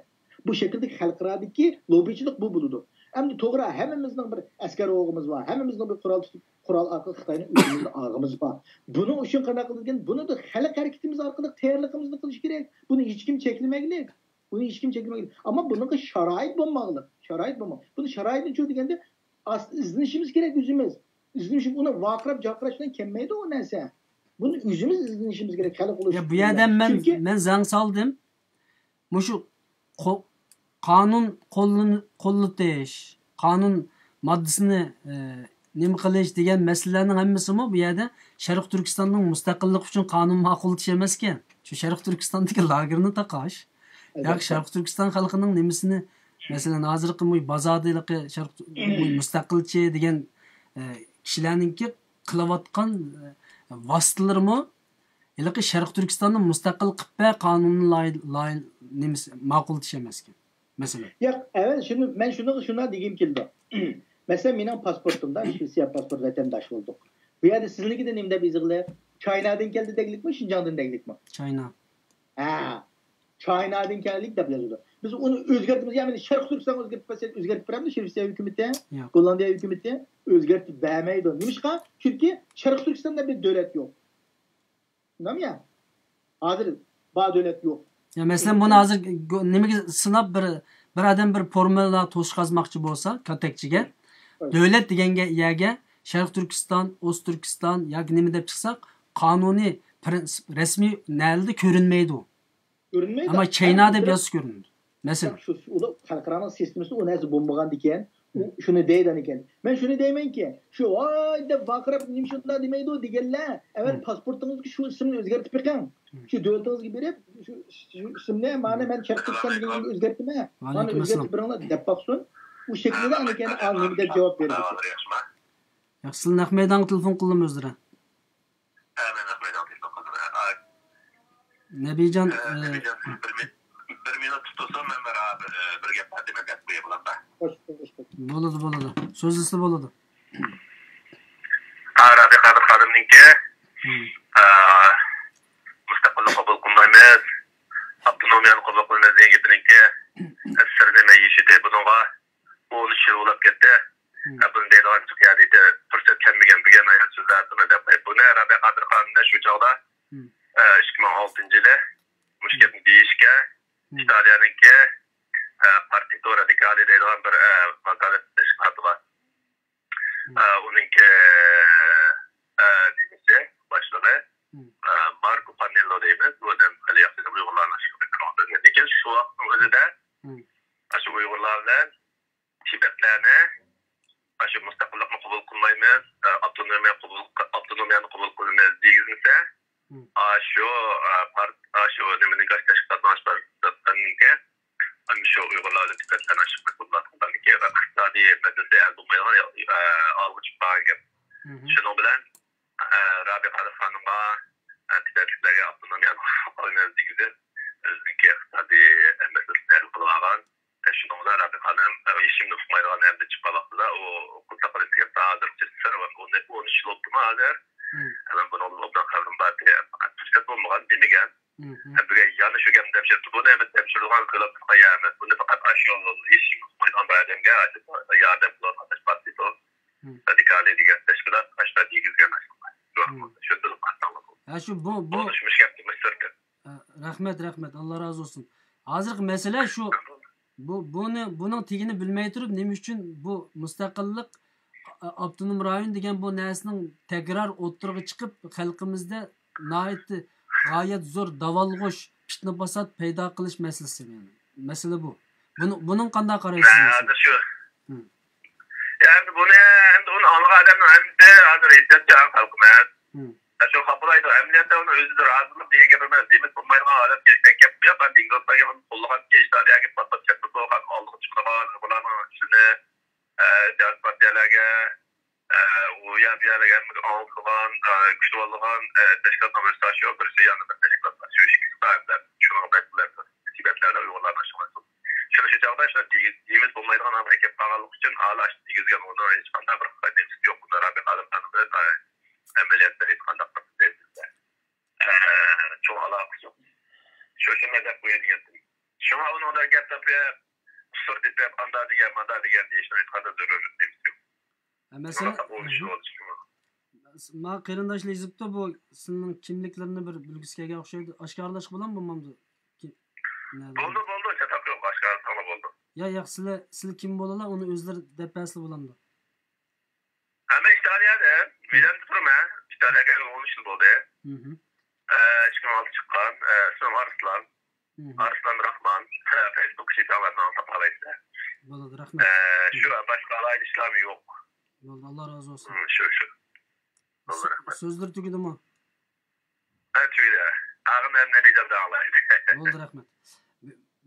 بۇ شەكىلدىكى خەلقئارادىكى لوببىچىلىق بۇ بولىدۇ. ئەمدى توغرا، ھەممىمىزنىڭ بىر ئەسكەر ئوغىمىز بار، ھەممىمىزنىڭ بىر قورال تۇتۇپ، قورال ئارقىلىق خىتاينى ئۆزىمىزنى ئالغىمىز بار. بۇنىڭ ئۈچۈن قانداق قىلىدىكەن؟ بۇنى خەلق ھەرىكىتىمىز ئارقىلىق تەييارلىقىمىزنى قىلىش كېرەك. بۇنى ھېچكىم چەكلىمەيلى. بۇنى ھېچكىم چەكلىمەيدۇ. ئەمما بۇنىڭغا شارائىت بولماقلىق. شارائىت بولماق. بۇنى شارائىتنى چۇ دېگەندە، ئاس-، ئىزدىنىشىمىز كېرەك ئۆزىمىز. ئىزدىنىش، ئۇنى ۋارقىراپ جارقىراش بىلەن كەلمەيدۇ ئۇ نەرسە. بۇنى ئۆزىمىز ئىزدىنىشىمىز كېرەك، خەلق ئۇلۇشى يا، بۇ يەردە مەن، چۈنكى مەن زەڭ سالدىم. مۇشۇ قو-، قانۇن قوللىن-، قوللىتىش، قانۇن ماددىسىنى، ئى، نېمە قىلىش دېگەن مەسىلىلەرنىڭ ھەممىسىمۇ بۇ يەردە شەرقىي تۈركىستاننىڭ مۇستەقىللىقى ئۈچۈن قانۇن ماقۇللىتىش ئەمەسكەن. شۇ شەرقىي تۈركىستاندىكى لاگېرنى تاقاش. ياكى ئەلۋەتتە. شەرقىي تۈركىستان خەلقىنىڭ نېمىسىنى، مەسىلەن، ھازىرقى مۇ-، بازاردا ھېلىقى شەرق-، مۇ-، مۇستەقىلچى دېگەن، ئە، كىشىلەرنىڭكى قىلىۋاتقان، ئە، ۋاسىتىلىرىمۇ ھېلىقى شەرقىي تۈركىستاننى مۇستەقىل قىلىپ بەر قانۇنىنى لاي-، لاي-، نېمىسى، ماقۇللىتىش ئەمەسكەن. مەسىلەن. ياق، ئەۋەل شۇنى، مەن شۇنىڭغا شۇنداق دېگۈم كېلىدۇ. مەسىلەن، مېنىڭ پاسپورتۇمدا شىۋېتسىيە پاسپورت ۋەتەنداش بولدۇق. بۇ يەردە سىزنىڭكىدە نېمە دەپ يېزىلغىلى؟ چاينادىن كەلدى دەگلىكمۇ، شىنجاڭدىن دەگلىكمۇ؟ چاينا. ھە. چاينادىن كەلدى دەپ يازىدۇ. بىز ئۇنى ئۆزگەرتىمىز. يا مېنى شەرقىي تۈركىستانغا ئۆزگەرتىپ بەرسە، ئۆزگەرتىپ بېرەمدۇ شىۋېتسىيە ھۆكۈمىتى؟ ياق. گوللاندىيە ھۆكۈمىتى ئۆزگەرتىپ بەرمەيدۇ. نېمىشقا؟ چۈنكى شەرقىي تۈركىستاندا بىر دۆلەت يوق. شۇنداقمۇ يا؟ ھازىر بار دۆلەت يوق. يا، مەسىلەن، بۇنى ھازىر گو-، نېمىگە سىناپ بىر، بىر ئادەم بىر فورمۇلا توشقازماقچى بولسا، كاتەكچىگە، ھوي. دۆلەت دېگەنگە، يەرگە شەرقىي تۈركىستان، ئوستتۈركىستان ياكى نېمە دەپ چىقساق، قانۇنىي پرىنسىپ، رەسمىي نەلىدە كۆرۈنمەيدۇ. كۆرۈنمەيدۇ. ئەمما چاينا دەپ يازسا كۆرۈنىدۇ. مەسىلەن. شۇ، ئۇ خەلقئارانىڭ سىستېمىسىدا ئۇ نەرسە بولمىغاندىكىن، ئۇ شۇنى دەيدىكەن. مەن شۇنى دەيمەنكى، شۇ «ۋاي» دەپ ۋارقىراپ، «نېمە شۇنداق دېمەيدۇ» دېگەنلەر، ئەۋەل پاسپورتىڭىزغا شۇ ئىسىمنى ئۆزگەرتىپ بېقىڭ. شۇ دۆلىتىڭىزگە بېرىپ، شۇ، شۇ ئىسىمنى، مانا مەن شەرقىي تۈركىستان دېگەنگە ئۆزگەرتىمەن. مانا ئۆزگەرتىپ بېرىڭلار دەپ باقسۇن. ئۇ شەكىلدە ئانىكەن، ئا، نېمە دەپ جاۋاب بېرىدۇ. ياخشى، سىلەرنى نەق مەيدانغا تېلېفون قىلدىم ئۆزلىرى. ھە، مەن نەق مەيدانغا تېلېفون قىلدىم. ھە، ئا، نەبىجان، ھە، ئە، نەبىجان، سىز بىر مىن-، بىر مىنۇت تۇتۇلسا، مەن بىر، بىر، بىر گەپ بار دېمەم، گەپ قويۇپ بولامدا. خوش، خوش، خوش. بولىدۇ، بولىدۇ. سۆزلىسە بولىدۇ. ھە، رابىيە قادىر خانىمنىڭكى، ھە، مۇستەقىللىق قوبۇل قىلمايمىز، ئاپتونومىيەنى قوبۇل قىلىمىز دېگەن گېپىنىڭكى سىرىنى مەن يېشىدى. بۇنىڭغا ئون ئۈچ يىل بولاپ كەتتى. ھە، بۇنى دەيدىغان يەردە پۇرسەت كەلمىگەن، بۈگۈن ئايال سۆزلەردىمۇ دەپ قويۇپ، بۇنى رابىيە قادىر خانىمنى شۇ چاغدا، ئىككى مىڭ ئالتىنچى يىلى مۇشۇ گەپنى دېيىشكە ئىتالىيەنىڭكى، ئە، پارتىتو رادىكالى دەيدىغان بىر، ئە، ۋاكالەت تەشكىلاتى بار. ئە، ئۇنىڭكى، ئە، نېمىسى، باشلىقى، ئە، ماركو پاننېللو دەيمىز. بۇ ئادەم خېلى ياخشى ئۇيغۇرلارنى ئاشۇ يەرگە كىرگۈزدى. لېكىن شۇ ۋاقىتنىڭ ئۆزىدە، ئە، شۇ ئۇيغۇرلار بىلەن تىبەتلەرنى، ئە، شۇ مۇستەقىللىقنى قوبۇل قىلمايمىز، ئە، ئاپتونومىيە قوبۇل، ئاپتونومىيەنى قوبۇل قىلىمىز دېگۈزمىسە، ئاشۇ، ئە، پارت-، ئاشۇ نېمىنىڭ، ئاشۇ تەشكىلاتنىڭ، ئاشۇ پارتىيەنىڭكى، ئاشۇ ئۇيغۇرلار بىلەن تىبەتلەرنى ئاشۇ مەسئۇللار قىلغاندىكى ۋە ئىقتىسادىي مەسىلىسى ھەل بولمايدىغان، ئە، ئالغا چىقىپ قالغان گەپ. شۇنىڭ بىلەن، ئە، رابىيە قادىر خانىمغا، ئە، تىبەتلىكلەرگە ئاپتونومىيەنى قوبۇل قىلىمىز دېگۈزۈپ، ئۆزىنىڭكى ئىقتىسادىي مەسىلىسىنى ھەل قىلىۋالغان. شۇنىڭ بىلەن رابىيە خانىم، ئە، ھېچكىمنى ئۇقمايدىغان ھەمدە چىققان ۋاقتىدا ئۇ قىلتاق قىلىشتىكەن. ھازىرغىچە سىر بار. ئۇنى ئون ئۈچ يىل بوپتىما ھازىر؟ مەن بۇنىڭدىن ئوبدان خەۋىرىم بار، پەقەت پۇرسەت بولمىغان دېمىگەن. ھەم بۈگۈن يەنە شۇ گەپنى دەپ يۈرۈپتۇ. بۇنى ھەم تەپشۈرىدىغان خىلاپلىق ئايا ئەمەس. بۇنى پەقەت ئاشۇ ھېچكىمنى ئۇقمايدىغان بىر ئادەمگە، ياردەم قىلىۋاتقان پارتىيە رادىكالى دېگەن تەشكىلات ئاشۇنداق دېگۈزگەن ئاشۇنداق. شۇ، بۇ، بۇ، شۇ گەپنى مىسىردىن. ئە، رەھمەت، رەھمەت، ئاللا رازى بولسۇن. ھازىرقى مەسىلە شۇ، بۇ، بۇنى، بۇنىڭ تېگىنى بىلمەي تۇرۇپ، نېمە ئۈچۈن بۇ مۇستەقىللىق، ئا-، ئاپتونوم رايون دېگەن بۇ نەرسىنىڭ تەكرار ئوتتۇرىغا چىقىپ، خەلقىمىزدە ناھايىتى غايەت زور داۋالغۇش، پىتنە-پاسات پەيدا قىلىش مەسىلىسى، يەنى مەسىلە بۇ. بۇنى، بۇنىڭ قانداق قارايسىز؟ مەن ھازىر شۇ، يا، ئەمدى بۇنى، ئەمدى ئۇنى ئاڭلىغان ئادەمنىڭ ھەممىسى ھازىر ھېسسىياتچان خەلقىمىز. شۇ خاپىلايدۇ. ئەمەلىيەتتە ئۇنى ئۆزىدىن رازىلىق دېگەن گەپ ئەمەس. دېمىسە بولمايدىغان ئادەمگە گەپ قىلىپ، ئەمدى ئىنگلىزلارگە ئۇنى قوللىغانكى ئىتالىيەگە پات-پات چەتتە بولغان، ئالدىغا چىقىدىغان، بۇلارنىڭ ئىشىنى، ئە، سىياسىي پارتىيەلەرگە، ئە، ئۇ يەر بۇ يەرلەرگە ھەممىگە ئاڭلىتىدىغان، ئە، كۈتۈۋالىدىغان، ئە، تەشكىلاتنىڭ بىرسى شۇ، بىرسى يەنە بىر تەشكىلات شۇ ئىككىسى بار. شۇنىڭغا بەك بىلەن تىبەتلەرنى ئۇيغۇرلارنى ئاشۇ، شۇ، شۇ چاغدا شۇ دېگۈز-، دېگۈز بولمايدىغان ھالغا ئەكەپ قالغانلىقى ئۈچۈن، ھالا شۇ دېگۈزگەن ئۇنىڭ ھېچقانداق بىر نېمىسى يوق. بۇنى رابىيە خانىم بىلەن، ئە، ئەمەلىيەتتە ھېچقانداق بىر، ئە، چوڭ ئالاقىسى يوق. شۇ، شۇنداق دەپ قوياي دېگەنتىم. شۇڭا ئۇنىڭدا گەپ تېپىپ، قۇسۇر تېپىپ، ئاندا دېگەن، ماندا دېگەن دېيىشنىڭ ھېچقانداق زۆرۈرلۈكى يوق. ئە، مەسىلەن، شۇنداق بولۇشى بولدى شۇ. ماڭا قېرىنداشلار يېزىپتۇ، بۇ سىلىنىڭ كىملىكلىرىنى بىر بىلگۈسى كەلگەن ئوخشايدۇ. ئاشكارىلاشقا بولامدۇ، بولمامدۇ؟ كىم؟ نەدە؟ بولدى، بولدى، چاتاق يوق، ئاشكارىلىساڭلار بولدى. يا، ياق، سىلەر، سىلەر كىم بولىلا، ئۇنى ئۆزلىرى دەپ بەرسىلە بولامدۇ؟ ھە، مەن ئىتالىيەدە، مىلاندا تۇرىمەن. ئىتالىيەگە كەلگىلى ئون ئۈچ يىل بولدى. ئىككى مىڭ ئالتىدە چىققان، ئە، ئىسمىم ئارسلان. ئارسلان راخمان. ھە، فېيسبۇك سەھىپەمدىن تاپالايسىلەر. بولىدۇ، رەھمەت. ئە، شۇ، باشقا ئالاھىدە ئىشلارمۇ يوق. بولدى، ئاللا رازى بولسۇن. شۇ، شۇ. سۆزلىرى تۈگىدىمۇ؟ ھە، تۈگىدى. ئاغىنەم نەبىجام داڭلايدۇ. بولدى، رەھمەت.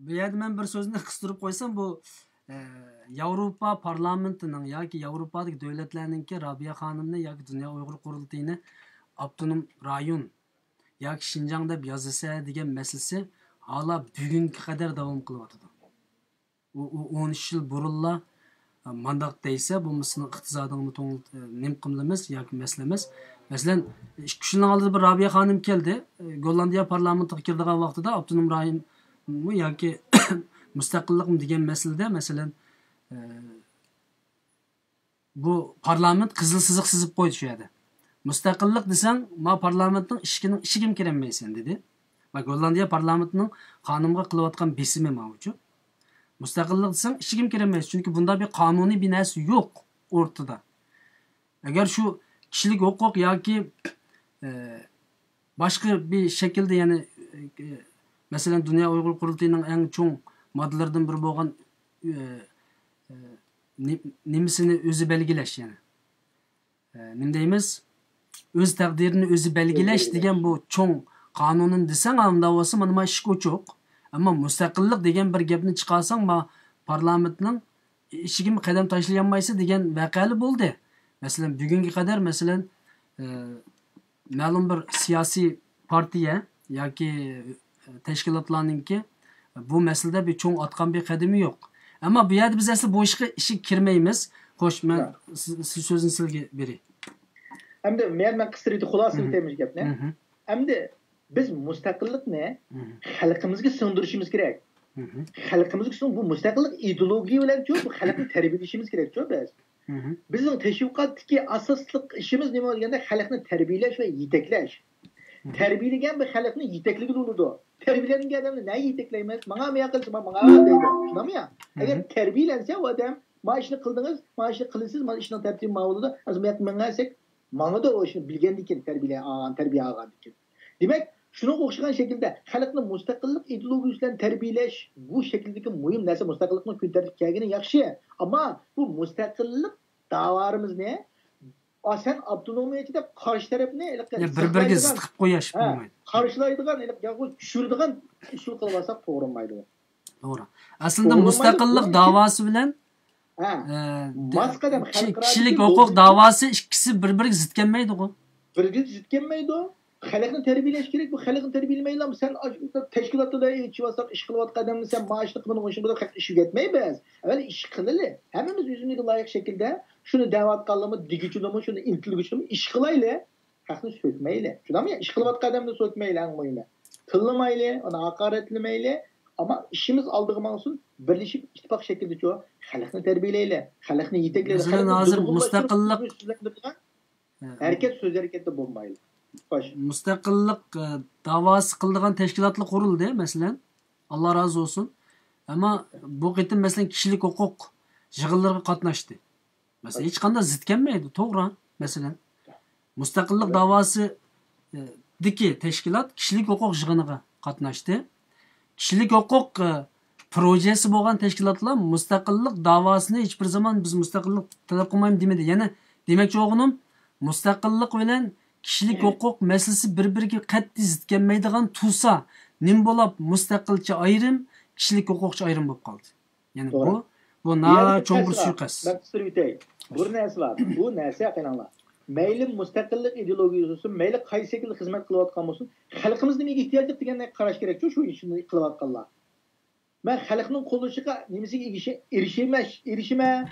بۇ يەردە مەن بىر سۆزنى قىستۇرۇپ قويسام، بۇ، ئە، ياۋروپا پارلامېنتىنىڭ ياكى ياۋروپادىكى دۆلەتلەرنىڭكى رابىيە خانىمنى ياكى دۇنيا ئۇيغۇر قۇرۇلتىيىنى ئاپتونوم رايون ياكى شىنجاڭ دەپ يازىسە دېگەن مەسىلىسى ھالا بۈگۈنگە قەدەر داۋام قىلىۋاتىدۇ. ئۇ، ئۇ ئون ئۈچ يىل بۇرۇنلا، ئە، مانداق دەيسە، بولمىسا ئىقتىسادىڭنى توڭ-، ئە، نېمە قىلىمىز ياكى مەسىلىمىز. مەسىلەن، ئىككى، ئۈچ يىلنىڭ ئالدىدا بىر رابىيە خانىم كەلدى. ئە، گوللاندىيە پارلامېنتىغا كىرىدىغان ۋاقتىدا ئاپتونوم رايونمۇ ياكى مۇستەقىللىقمۇ دېگەن مەسىلىدە، مەسىلەن، ئە، بۇ پارلامېنت قىزىل سىزىق سىزىپ قويدى شۇ يەردە. مۇستەقىللىق دېسەڭ، ما پارلامېنتنىڭ ئىشىكىنىڭ ئىچىگىمۇ كىرەلمەيسەن، دېدى. ۋە گوللاندىيە پارلامېنتىنىڭ خانىمغا قىلىۋاتقان بېسىمى ماۋۇچۇ. مۇستەقىللىق دېسەڭ، ئىچىگىمۇ كىرەلمەيسەن، چۈنكى بۇنداق بىر قانۇنىي بىر نەرسە يوق ئورتىدا. ئەگەر شۇ كىشىلىك ھوقۇق ياكى، ئە، باشقا بىر شەكىلدە، يەنى، ئە، مەسىلەن، دۇنيا ئۇيغۇر قۇرۇلتىيىنىڭ ئەڭ چوڭ ماددىلىرىدىن بىرى بولغان، ئە، ئە، نېم-، نېمىسىنى ئۆزى بەلگىلەش، يەنى، ئە، نېمە دەيمىز؟ ئۆز تەقدىرىنى ئۆزى بەلگىلەش دېگەن بۇ چوڭ قانۇنىنى دېسەڭ، ئۇنداق بولسا، مانا، مانا ئىشىك ئوچۇق. ئەمما مۇستەقىللىق دېگەن بىر گەپنى چىقارساڭ، ما، پارلامېنتنىڭ ئىشىكىمۇ قەدەم تاشلىيالمايسىز دېگەن ۋەقەلەر بولدى. مەسىلەن، بۈگۈنگە قەدەر، مەسىلەن، ئە، مەلۇم بىر سىياسىي پارتىيە ياكى تەشكىلاتلارنىڭكى بۇ مەسىلىدە بىر چوڭ ئاتقان بىر قەدىمى يوق. ئەمما بۇ يەردە بىز ئەسلى بۇ ئىشقا ئىشىك كىرمەيمىز. خوش، مەن سىز سۆزنى سىلگە بېرەي. ئەمدى مەن مەن قىستۇرۇپ خۇلاسىلىتەيمىز گەپنى. ئەمدى بىز مۇستەقىللىقنى خەلقىمىزگە سىڭدۈرۈشىمىز كېرەك. خەلقىمىزگە سىڭ بۇ مۇستەقىللىق ئىدېئولوگىيە بىلەنچۇ بۇ خەلقنى تەربىيەلىشىمىز كېرەكچۇ بىز. بىزنىڭ تەشۋىقاتتىكى ئاساسلىق ئىشىمىز نېمە دېگەندە خەلقنى تەربىيەلەش ۋە يېتەكلەش. تەربىيەلىگەن بىر خەلقنى يېتەكلىگىلى بولىدۇ. تەربىيەلەنگەن ئادەمنى نە يېتەكلەيمىز؟ ماڭا مۇياق قىلسا ماڭا دەيدۇ. شۇنداقمۇ يا؟ ئەگەر تەربىيەلەنسە ئۇ ئادەم، ما ئىشنى قىلدىڭىز، ما ئىشنى قىلىسىز، ما ئىشنىڭ تەرتىپى ما بولىدۇ. ئەمدى مۇياق ماڭا دېسەك، ماڭىدۇ ئۇ ئىشنى بىلگەندىكىن، تەربىيە ئالغان، تەربىيە ئالغاندىكىن. دېمەك، شۇنىڭغا ئوخشىغان شەكىلدە خەلقنى مۇستەقىللىق ئىدېئولوگىيىسى بىلەن تەربىيەلەش بۇ شەكىلدىكى مۇھىم نەرسە. مۇستەقىللىقنىڭ كۈن تەرتىپكە كەلگىنى ياخشى، ئەمما بۇ مۇستەقىللىق داۋالىرىمىزنى ئا سەن ئاپتونومىيەچى دەپ قارشى تەرەپنى بىر بىرىگە زىت قىلىپ قويۇش بولمايدۇ. قارشىلايدىغان ياكى چۈشۈرىدىغان ئۇسۇل قىلىۋالساق توغرا بولمايدۇ. توغرا. ئەسلىدە مۇستەقىللىق داۋاسى بىلەن كىشىلىك ھوقۇق داۋاسى ئىككىسى بىر بىرىگە زىت كەلمەيدىغۇ. بىرگە زىت كەلمەيدۇ. خەلقنى تەربىيەلەش كېرەك. بۇ خەلقنى تەربىيەلەش كېرەك. بۇ خەلقنى تەربىيەلىمەي، سەن تەشكىلاتتا ئىشلەۋاتساق، ئىش قىلىۋاتقان ئادەمنى سەن مائاشنى قىلمىدىڭ، شۇنى بۇ خەلق ئىش ئۆگەتمەيمىز. ئەۋۋەل ئىش قىلىلى. ھەممىمىز ئۆزىمىزگە لايىق شەكىلدە شۇنى دەۋاتقانلىرىمۇ دېگۈچىلىرىمۇ شۇنى ئىنتىلگۈچىلىرىمۇ ئىش قىلايلى. خەقنى سۆكمەيلى. شۇنداقمۇ؟ ئىش قىلىۋاتقان ئادەمنى سۆكمەيلى، ئەڭ مۇھىمى. تىللىمايلى، ئۇنى ھاقارەتلىمەيلى. ئەمما ئىشىمىز ئالدىغا ماڭسۇن، بىرلىشىپ ئىتتىپاق شەكلىدىچۇ خەلقنى تەربىيەلەيلى، خەلقنى يېتەكلەيلى. مەسىلەن، ھازىر مۇستەقىللىق ھەرىكەت سۆز ھەرىكەتتە بولمايلى. خوش. مۇستەقىللىق داۋاسى قىلىدىغان تەشكىلاتلار قۇرۇلدى، مەسىلەن. ئاللا رازى بولسۇن. ئەمما بۇ قېتىم، مەسىلەن، كىشىلىك ھوقۇق يىغىنلىرىغا قاتناشتى. مەسىلەن، ھېچقانداق زىت كەلمەيدۇ، توغرا، مەسىلەن. مۇستەقىللىق داۋاسىدىكى تەشكىلات كىشىلىك ھوقۇق يىغىنىغا قاتناشتى. كىشىلىك ھوقۇق پروژېسى بولغان تەشكىلاتلار مۇستەقىللىق داۋاسىنى ھېچبىر زامان بىز مۇستەقىللىق تەلەپ قىلمايمىز دېمىدى. يەنى دېمەكچى بولغىنىم، مۇستەقىللىق بىلەن كىشىلىك ھوقۇق مەسىلىسى بىر بىرىگە قەتئىي زىت كەلمەيدىغان تۇرسا، نېمە بولاپ مۇستەقىلچە ئايرىم، كىشىلىك ھوقۇقچە ئايرىم بولۇپ قالدى؟ يەنى بۇ، بۇ ناھايىتى چوڭ بىر سۇيىقەست. بىر نەرسە بار. بۇ نەرسە قېنىڭلار. مەيلى مۇستەقىللىق ئىدېئولوگىيىسى بولسۇن، مەيلى قايسى شەكىلدە خىزمەت قىلىۋاتقان بولسۇن، خەلقىمىز نېمىگە ئېھتىياجلىق دېگەندەك قاراش كېرەكچۇ شۇ ئىشنى قىلىۋاتقانلار. مەن خەلقنىڭ قوللىشىغا نېمىسىگە ئېرىشىمەن،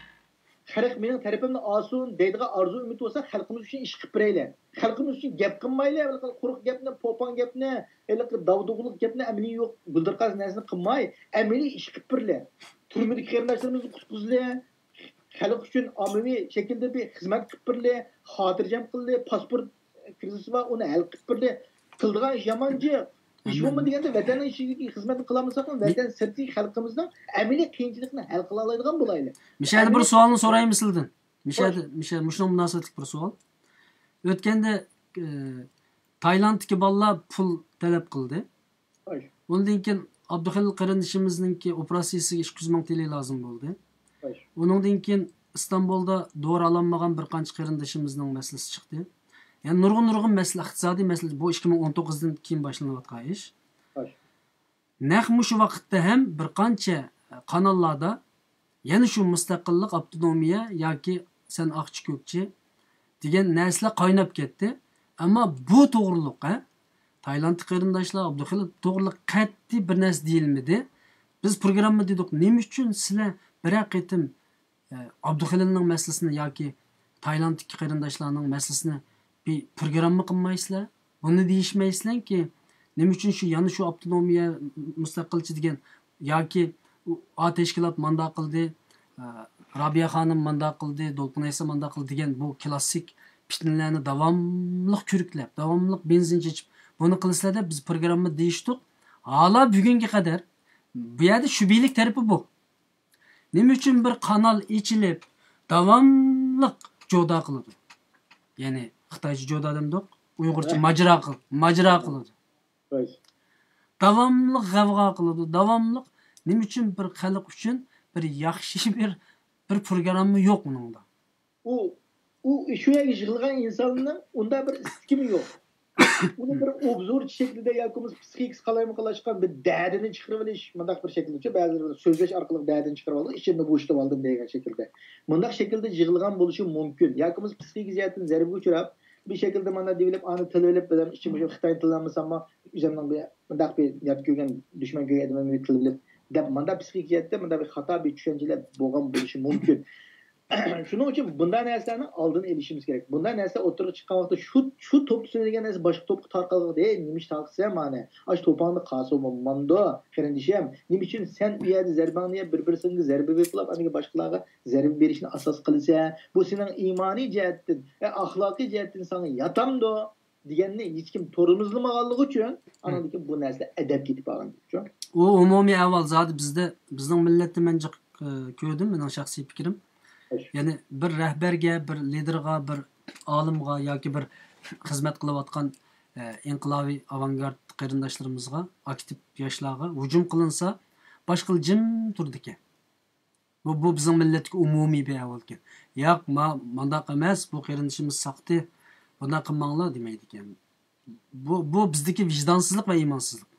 خەلق مېنىڭ تەرىپىمنى ئالسۇن دەيدىغان ئارزۇ ئۈمىد بولسا، خەلقىمىز ئۈچۈن ئىش قىلىپ بېرەيلى. خەلقىمىز ئۈچۈن گەپ قىلمايلى، قۇرۇق گەپنى، پوپاڭ گەپنى، ھېلىقى داۋدۇغىلىق گەپنى، ئەمەلىي يوق گۈلدۈرقاز نەرسىنى قىلماي، ئەمەلىي ئىش قىلىپ بېرىلى. تۈرمىدىكى قېرىنداشلىرىمىزنى قۇتقۇزىلى. خەلق ئۈچۈن ئاممىۋى شەكىلدە بىر خىزمەت قىلىپ بېرىلى، خاتىرجەم قىلدى، پاسپورت كىرىزىسى بار، ئۇنى ھەل قىلىپ بېرىدى. قىلىدىغان ئىش يامان جىق. ھېچ بولمىدى دېگەندە، ۋەتەننىڭ ئىچىدىكى خىزمەتنى قىلالمىساقمۇ، ۋەتەن سىرتىدىكى خەلقىمىزنىڭ ئەمەلىي قىيىنچىلىقىنى ھەل قىلالايدىغان بولايلى. مىشەدە بىر سوئالنى سورايمۇ سىلدىن؟ مىشەدە، مىشە، مۇشۇنىڭ مۇناسىۋەتلىك بىر سوئال. ئۆتكەندە، ئە، تايلاندتىكى بالىلار پۇل تەلەپ قىلدى. ئۇندىن كېيىن ئابدۇخېلىل قېرىندىشىمىزنىڭكى ئوپېراتسىيىسىگە ئىككى يۈز مىڭ تىلى لازىم بولدى. ئۇنىڭدىن كېيىن ئىستانبۇلدا دورا ئالالمىغان بىر قانچە قېرىندىشىمىزنىڭ مەسىلىسى چىقتى. يەنى نۇرغۇن، نۇرغۇن مەسىلە، ئىقتىسادىي مەسىلە، بۇ ئىككى مىڭ ئون توققۇزدىن كېيىن باشلىنىۋاتقان ئىش. نەق مۇشۇ ۋاقىتتا ھەم بىر قانچە قاناللاردا يەنە شۇ مۇستەقىللىق، ئاپتونومىيە ياكى سەن ئاقچى كۆكچى دېگەن نەرسىلەر قايناپ كەتتى. ئەمما بۇ توغرۇلۇق، ھە، تايلاندتىكى قېرىنداشلار، ئابدۇخېلىل توغرۇلۇق قەتئىي بىر نەرسە دېيىلمىدى. بىز پروگرامما دېدۇق، نېمە ئۈچۈن سىلەر بىرەر قېتىم ئابدۇخېلىلنىڭ مەسىلىسىنى ياكى تايلاندتىكى قېرىنداشلارنىڭ مەسىلىسىنى بىر پروگرامما قىلمايسىلەر؟ بۇنى دېيىشمەيسىلەركى، نېمە ئۈچۈن شۇ، يەنە شۇ ئاپتونومىيە، مۇستەقىلچى دېگەن ياكى ئا تەشكىلات مانداق قىلدى، ئا، رابىيە خانىم مانداق قىلدى، دولقۇن ئەيسا مانداق قىلدى دېگەن بۇ كلاسسىك پىتنىلەرنى داۋاملىق كۆرۈكلەپ، داۋاملىق بېنزىن چېچىپ، بۇنى قىلىسىلەر دەپ بىز پروگرامما دېيىشتۇق. ھالا بۈگۈنگە قەدەر بۇ يەردە شۈبھىلىك تەرىپى بۇ. نېمە ئۈچۈن بىر قانال ئېچىلىپ، داۋاملىق جودا قىلىدۇ؟ يەنى خىتايچە جودا دېمىدۇق، ئۇيغۇرچە ماجىرا قىل-، ماجىرا قىلىدۇ. داۋاملىق غەۋغا قىلىدۇ، داۋاملىق. نېمە ئۈچۈن بىر خەلق ئۈچۈن بىر ياخشى بىر، بىر پروگرامما يوق ئۇنىڭدا؟ ئۇ، ئۇ شۇ يەرگە يىغىلغان ئىنساننىڭ ئۇنداق بىر ئىستىكىمۇ يوق. ئۇنى بىر ئوبزورچى شەكلىدە ياكى بولمىسا پسىخىكىسى قالايمىقانلاشقان بىر دەردىنى چىقىرىۋېلىش، مۇنداق بىر شەكىلدىچۇ، بەزىلەر سۆزلەش ئارقىلىق دەردىنى چىقىرىۋالىدۇ، ئىچىمنى بوشىتىۋالدىم دېگەن شەكىلدە. مۇنداق شەكىلدە يىغىلغان بولۇشى مۇمكىن. ياكى بولمىسا پسىخىكا جەھەتتىن زەربىگە ئۇچراپ، بىر شەكىلدە مانا دېيىۋېلىپ، ئانى تىلىۋېلىپ، بىلەن ئىچىم بوشاپ خىتاينى تىللىمىساممۇ، ئۆزۈمنىڭ بىر مۇنداق بىر يات كۆرگەن، دۈشمەن كۆرگەن ئادىمىمنى تىلىۋېلىپ، دەپ، مانداق پسىخىك جەھەتتە مانداق بىر خاتا بىر چۈشەنچىلەر بولغان بولۇشى مۇمكىن. شۇنىڭ ئۈچۈن بۇنداق نەرسىلەرنىڭ ئالدىنى ئېلىشىمىز كېرەك. بۇنداق نەرسە ئوتتۇرىغا چىققان ۋاقىتتا شۇ، شۇ توپتا سۆزلىگەن نەرسە باشقا توپقا تارقالغان، ھەي، نېمە ئىش تارقىتىسەن مانا؟ ئاشۇ توپاڭدا قالسا بولمامدۇ، قېرىندىشىم؟ نېمە ئۈچۈن سەن ئۇ يەردە زەربەڭنى يەپ، بىر-بىرسىڭگە زەربە بېرىپ، ئاندىن كېيىن باشقىلارغا زەربە بېرىشنى ئاساس قىلىسەن؟ بۇ سېنىڭ ئىمانىي جەھەتتىن، ئە، ئاخلاقىي جەھەتتىن ساڭا ياتامدۇ؟ دېگەننى ھېچكىم تورمۇزلىمىغانلىقى ئۈچۈن، ئانىڭدىن كېيىن بۇ نەرسىلەر ئەدەپ كېتىپ قالغان گەپچۇ. ئۇ ئومۇمىي ئەھۋال زادى بىزدە، بىزنىڭ مىللەتتە مەن جىق، ئە، كۆردۈم، مېنىڭ شەخسىي پىكرىم. خوش. يەنى بىر رەھبەرگە، بىر لىدېرغا، بىر ئالىمغا ياكى بىر خىزمەت قىلىۋاتقان، ئە، ئىنقىلابىي ئاۋانگارت قېرىنداشلىرىمىزغا، ئاكتىپ ياشلارغا ھۇجۇم قىلىنسا، باشقىلار جىم تۇرىدىكەن. بۇ، بۇ بىزنىڭ مىللەتتىكى ئومۇمىي بىر ئەھۋالكەن. ياق، ما-، مانداق ئەمەس، بۇ قېرىندىشىمىز ساقتى، بۇنداق قىلماڭلار دېمەيدىكەن. بۇ، بۇ بىزدىكى ۋىجدانسىزلىق ۋە ئىمانسىزلىق.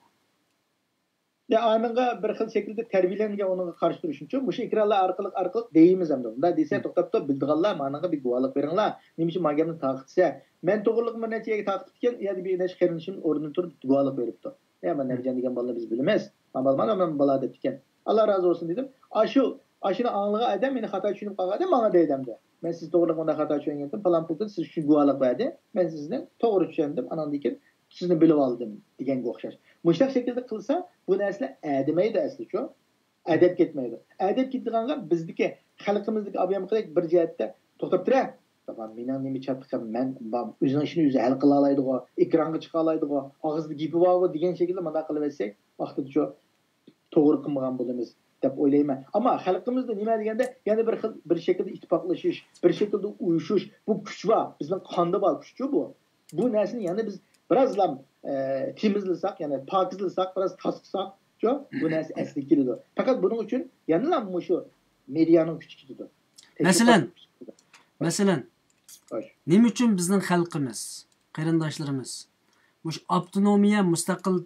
يا، ئانىڭغا بىر خىل شەكىلدە تەربىيەلەنگەن ئۇنىڭغا قارشى تۇرۇشنىچۇ، مۇشۇ ئېكرانلار ئارقىلىق، ئارقىلىق دەيمىز ئەمدى. مۇنداق دېسە، توختاپتۇ، بىلىدىغانلار مانىڭغا بىر گۇۋاھلىق بېرىڭلار. نېمە ئۈچۈن ما گەپنى تارقىتىسە؟ مەن توغرىلىق بىر نەچچە يەرگە تارقىتىپتىكەن، ئۇ يەردە بىر نەچچە قېرىندىشىم ئورنىدىن تۇرۇپ گۇۋاھلىق بېرىپتۇ. يا، مانا نەبىجان دېگەن بالىنى بىز بىلىمىز. مانا بالا، مانا، مانا بالا دەپتىكەن. ئاللا رازى بولسۇن دېدىم. ئاشۇ، ئاشۇنى ئاڭلىغان ئادەم، مېنى خاتا چۈشىنىپ قالغان ئادەم ماڭا دەيدۇ ئەمدى. مەن سىز توغرىلىق مۇنداق خاتا چۈشەنگەنتىم، پالان پۇلدىن سىز ئۈچۈن گۇۋاھلىق بەردى. مەن سىزنى توغرا چۈشەندىم، ئانىڭدىن كېيىن سىزنى بىلىۋالدىم دېگەنگە ئوخشاش. مۇشۇنداق شەكىلدە قىلسا، بۇ نەرسىلەر ئەدىمەيدۇ ئەسلىچۇ. ئەدەپ كەتمەيدۇ. ئەدەپ كېتىدىغانغا بىزدىكى خەلقىمىزدىكى ئابايامقىدەك بىر جەھەتتە توختاپ تۇرە. داپا، مېنىڭ نېمە چاتىقىم، مەن با-، ئۆزىنىڭ ئىشىنى ئۆزى ھەل قىلالايدىغۇ، ئېكرانغا چىقالايدىغۇ، ئاغزىدا گېپى بارغۇ دېگەن شەكىلدە مانداق قىلىۋەتسەك، ۋاقتىدىچۇ توغرا قىلمىغان بولىمىز دەپ ئويلايمەن. ئەمما خەلقىمىزدە نېمە دېگەندە، يەنە بىر خىل، بىر شەكىلدە ئىتتىپاقلىشىش، بىر شەكىلدە ئۇيۇشۇش، بۇ كۈچ بار، بىزنىڭ قاندا بار كۈچچۇ بۇ. بۇ نەرسىنى يەنە بىز بىرازلا، ئە، تېمىزلىساق، يەنى پاكىزلىساق، بىراز تاسقىساقچۇ، بۇ نەرسە ئەسلىگە كېلىدۇ. پەقەت بۇنىڭ ئۈچۈن يەنىلا مۇشۇ مېدىيانىڭ كۈچى كېتىدۇ. مەسىلەن، مەسىلەن، خوش. نېمە ئۈچۈن بىزنىڭ خەلقىمىز، قېرىنداشلىرىمىز مۇشۇ ئاپتونومىيە، مۇستەقىل،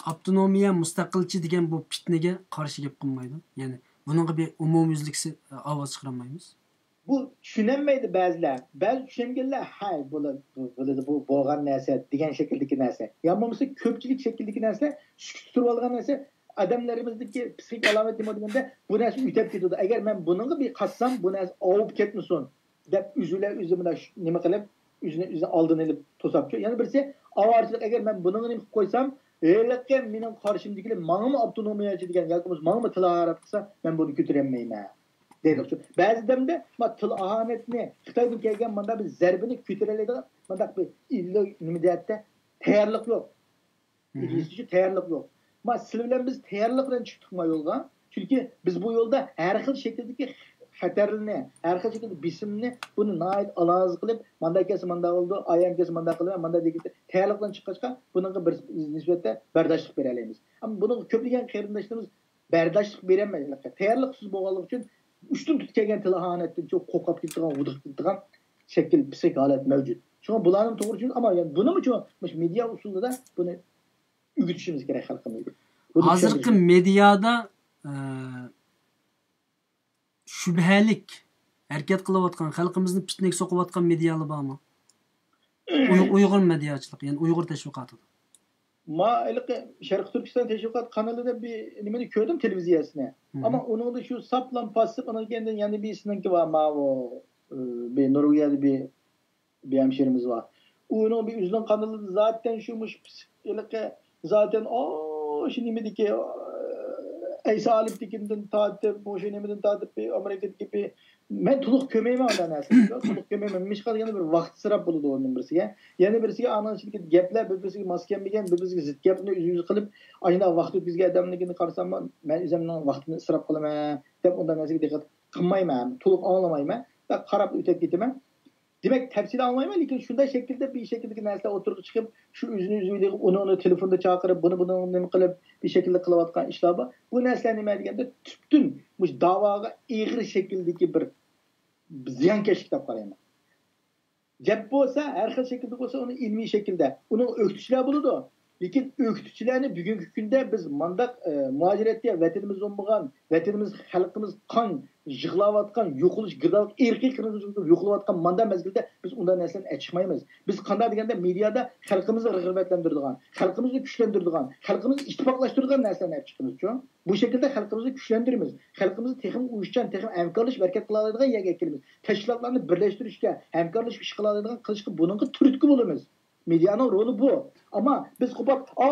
ئاپتونومىيە، مۇستەقىلچى دېگەن بۇ پىتنىگە قارشى گەپ قىلمايدۇ؟ يەنى بۇنىڭغا بىر ئومۇميۈزلۈك سى-، ئاۋاز چىقىرالمايمىز؟ بۇ چۈشىنەلمەيدۇ بەزىلەر. بەزى چۈشەنگەنلەر، ھەي، بۇلار، بۇ، بۇلار، بۇ بولغان نەرسە دېگەن شەكىلدىكى نەرسە. يا بولمىسا كۆپچىلىك شەكلىدىكى نەرسە، سۈكۈتتە تۇرۇۋالغان نەرسە. ئادەملىرىمىزدىكى پسىخىك ئالامەت نېمە دېگەندە، بۇ نەرسە ئۆتەپ كېتىدۇ. ئەگەر مەن بۇنىڭغا بىر قاتسام، بۇ نەرسە ئاۋۇپ كەتمىسۇن دەپ، ئۆزى بىلەن ئۆزى مۇنداق نېمە قىلىپ، ئۆزىنى ئۆزى ئالدىنى ئېلىپ توساپچۇ. يەنە بىرسى ئاۋارىچىلىك، ئەگەر مەن بۇنىڭغا نېمە قىلىپ قويسام، ھېلىقى مېنىڭ قارشىمدىكىلەر ماڭىمۇ ئاپتونومىيەچى دېگەن ياكى بولمىسا ماڭىمۇ تىل ھاقارەت قىلسا، مەن بۇنى كۆتۈرەلمەيمەن دەيدۇچۇ. بەزى دەمدە ما تىل ئاھانەتنى، خىتايدىن كەلگەن مانداق بىر زەربىنى كۆتۈرەلەيدىغان مانداق بىر ئىللىق نېمە دەيەتتە تەييارلىق يوق. ئىدىيىسىچۇ تەييارلىق يوق. ما سىلەر بىلەن بىز تەييارلىق بىلەن چىقتۇق ما يولغا. چۈنكى بىز بۇ يولدا ھەر خىل شەكىلدىكى خەتەرلىرىنى، ھەر خىل شەكىلدىكى بېسىمنى، بۇنى ناھايىتى ئالاھىدە قىلىپ، مانداق كەلسە مانداق بولىدۇ، ئايەم كەلسە مانداق قىلىمەن، مانداق دېگەن تەييارلىق بىلەن چىققاچقا، بۇنىڭغا بىر نىسبەتتە بەرداشلىق بېرەلەيمىز. ئەمما بۇنىڭغا كۆپلىگەن قېرىنداشلىرىمىز بەرداشلىق بېرەلمەيدۇ. تەييارلىقسىز بولغانلىقى ئۈچۈن ئۇشتۇمتۇت كەلگەن تىل ئاھانەتتىن چوق قورقۇپ كېتىدىغان، ھودۇقۇپ كېتىدىغان شەكىل، پسىخىك ھالەت مەۋجۇت. شۇڭا بۇلارنىڭ توغرا چۈشىنىش، ئەمما يەنە بۇنىمۇ چۈشۈن-، مۇشۇ مېدىيا ئۇسۇلىدا بۇنى ئۆگىتىشىمىز كېرەك خەلقىمىزگە. بۇنى ھازىرقى چۈشەندۈرۈشىمىز. مېدىيادا، ئە، شۈبھەلىك ھەرىكەت قىلىۋاتقان، خەلقىمىزنى پىتنىگە سوقۇۋاتقان مېدىيالار بارمۇ؟ ئۇي-، ئۇيغۇر مېدىياچىلىقى، يەنى ئۇيغۇر تەشۋىقاتىدا. ما ھېلىقى شەرقىي تۈركىستان تەشۋىقات قانىلىدا بىر نېمىنى كۆردۈم، تېلېۋىزىيەسىنى. مم. ئەمما ئۇنىڭدا شۇ ساپلا پاسسىپ، ئانىڭ كەينىدىن يەنە بىرسىنىڭكى بار، ماۋۇ، ئى، بىر نورۋېگىيەدە بىر، بىر ھەمشىرىمىز بار. ئۇنىڭ بىر ئۆزىنىڭ قانىلىدا زاتەن شۇ مۇشۇ پسىخ-، ھېلىقى زاتەن، ئاشۇ نېمىدىكى، ئەيسا ئالىپتىكىدىن تارتىپ، مۇشۇ نېمىدىن تارتىپ، بىر ئامېرىكىدىكى بىر، مەن تولۇق كۆرمەيمەن ئۇنداق نەرسىنى. تولۇق كۆرمەيمەن. نېمىشقا دېگەندە بىر ۋاقىت ئىسراپ بولىدۇ ئۇنىڭ بىرسىگە. يەنە بىرسىگە ئانىڭ ئىچىدىكى گەپلەر بىر-بىرسىگە ماس كەلمىگەن، بىر-بىرسىگە زىت گەپنى ئۆزى-ئۆزى قىلىپ، ئاشۇنداق ۋاقىت ئۆتكۈزگەن ئادەمنىڭكىنى قارىسام، مەن ئۆزۈمنىڭ ۋاقتىمنى ئىسراپ قىلىمەن دەپ ئۇنداق نەرسىگە دىققەت قىلمايمەن. تولۇق ئاڭلىمايمەن. قاراپ ئۆتۈپ كېتىمەن. دېمەك، تەپسىلىي ئاڭلىمايمەن، لېكىن شۇنداق شەكىلدە بىر شەكىلدىكى نەرسىلەر ئوتتۇرىغا چىقىپ، شۇ ئۆزىنى ئۆزى ئۇنى، ئۇنى تېلېفوندا چاقىرىپ، بۇنى، بۇنى نېمە قىلىپ، بىر شەكىلدە قىلىۋاتقان ئىشلار بار. بۇ نەرسىلەر نېمە دېگەندە، تۈپتىن مۇشۇ داۋاغا ئېغىر شەكىلدىكى بىر زىيانكەشلىك دەپ قارايمەن. گەپ بولسا، ھەر خىل شەكىلدە بولسا، ئۇنى ئىلمىي شەكىلدە، ئۇنىڭ ئۆكتىچىلەر بولىدۇ. لېكىن ئۆكتىچىلەرنى بۈگۈنكى كۈندە بىز مانداق، ئە، مۇھاجىرەتتە ۋەتىنىمىز بولمىغان، ۋەتىنىمىز، خەلقىمىز قان يىغلاۋاتقان، يوقىلىش گىردابىغا، ئىرقىي قىرغىنچىلىقتا يوقىلىۋاتقان مانداق مەزگىلدە بىز ئۇنداق نەرسىلەرنى ئەچىقمايمىز. بىز قانداق دېگەندە مېدىيادا خەلقىمىزنى رىغبەتلەندۈرىدىغان، خەلقىمىزنى كۈچلەندۈرىدىغان، خەلقىمىزنى ئىتتىپاقلاشتۇرىدىغان نەرسىلەرنى ئەپ چىقىمىزچۇ؟ بۇ شەكىلدە خەلقىمىزنى كۈچلەندۈرىمىز. خەلقىمىزنى تېخىمۇ ئۇيۇشچان، تېخىمۇ ھەمكارلىشىپ ھەرىكەت قىلالايدىغان يەرگە ئەكىلىمىز. تەشكىلاتلارنى بىرلەشتۈرۈشكە، ھەمكارلىشىپ ئىش قىلالايدىغان قىلىشقا بۇنىڭغا تۈرتكە بولىمىز. مېدىيانىڭ رولى بۇ. ئەمما بىز قوپاپ، ئا،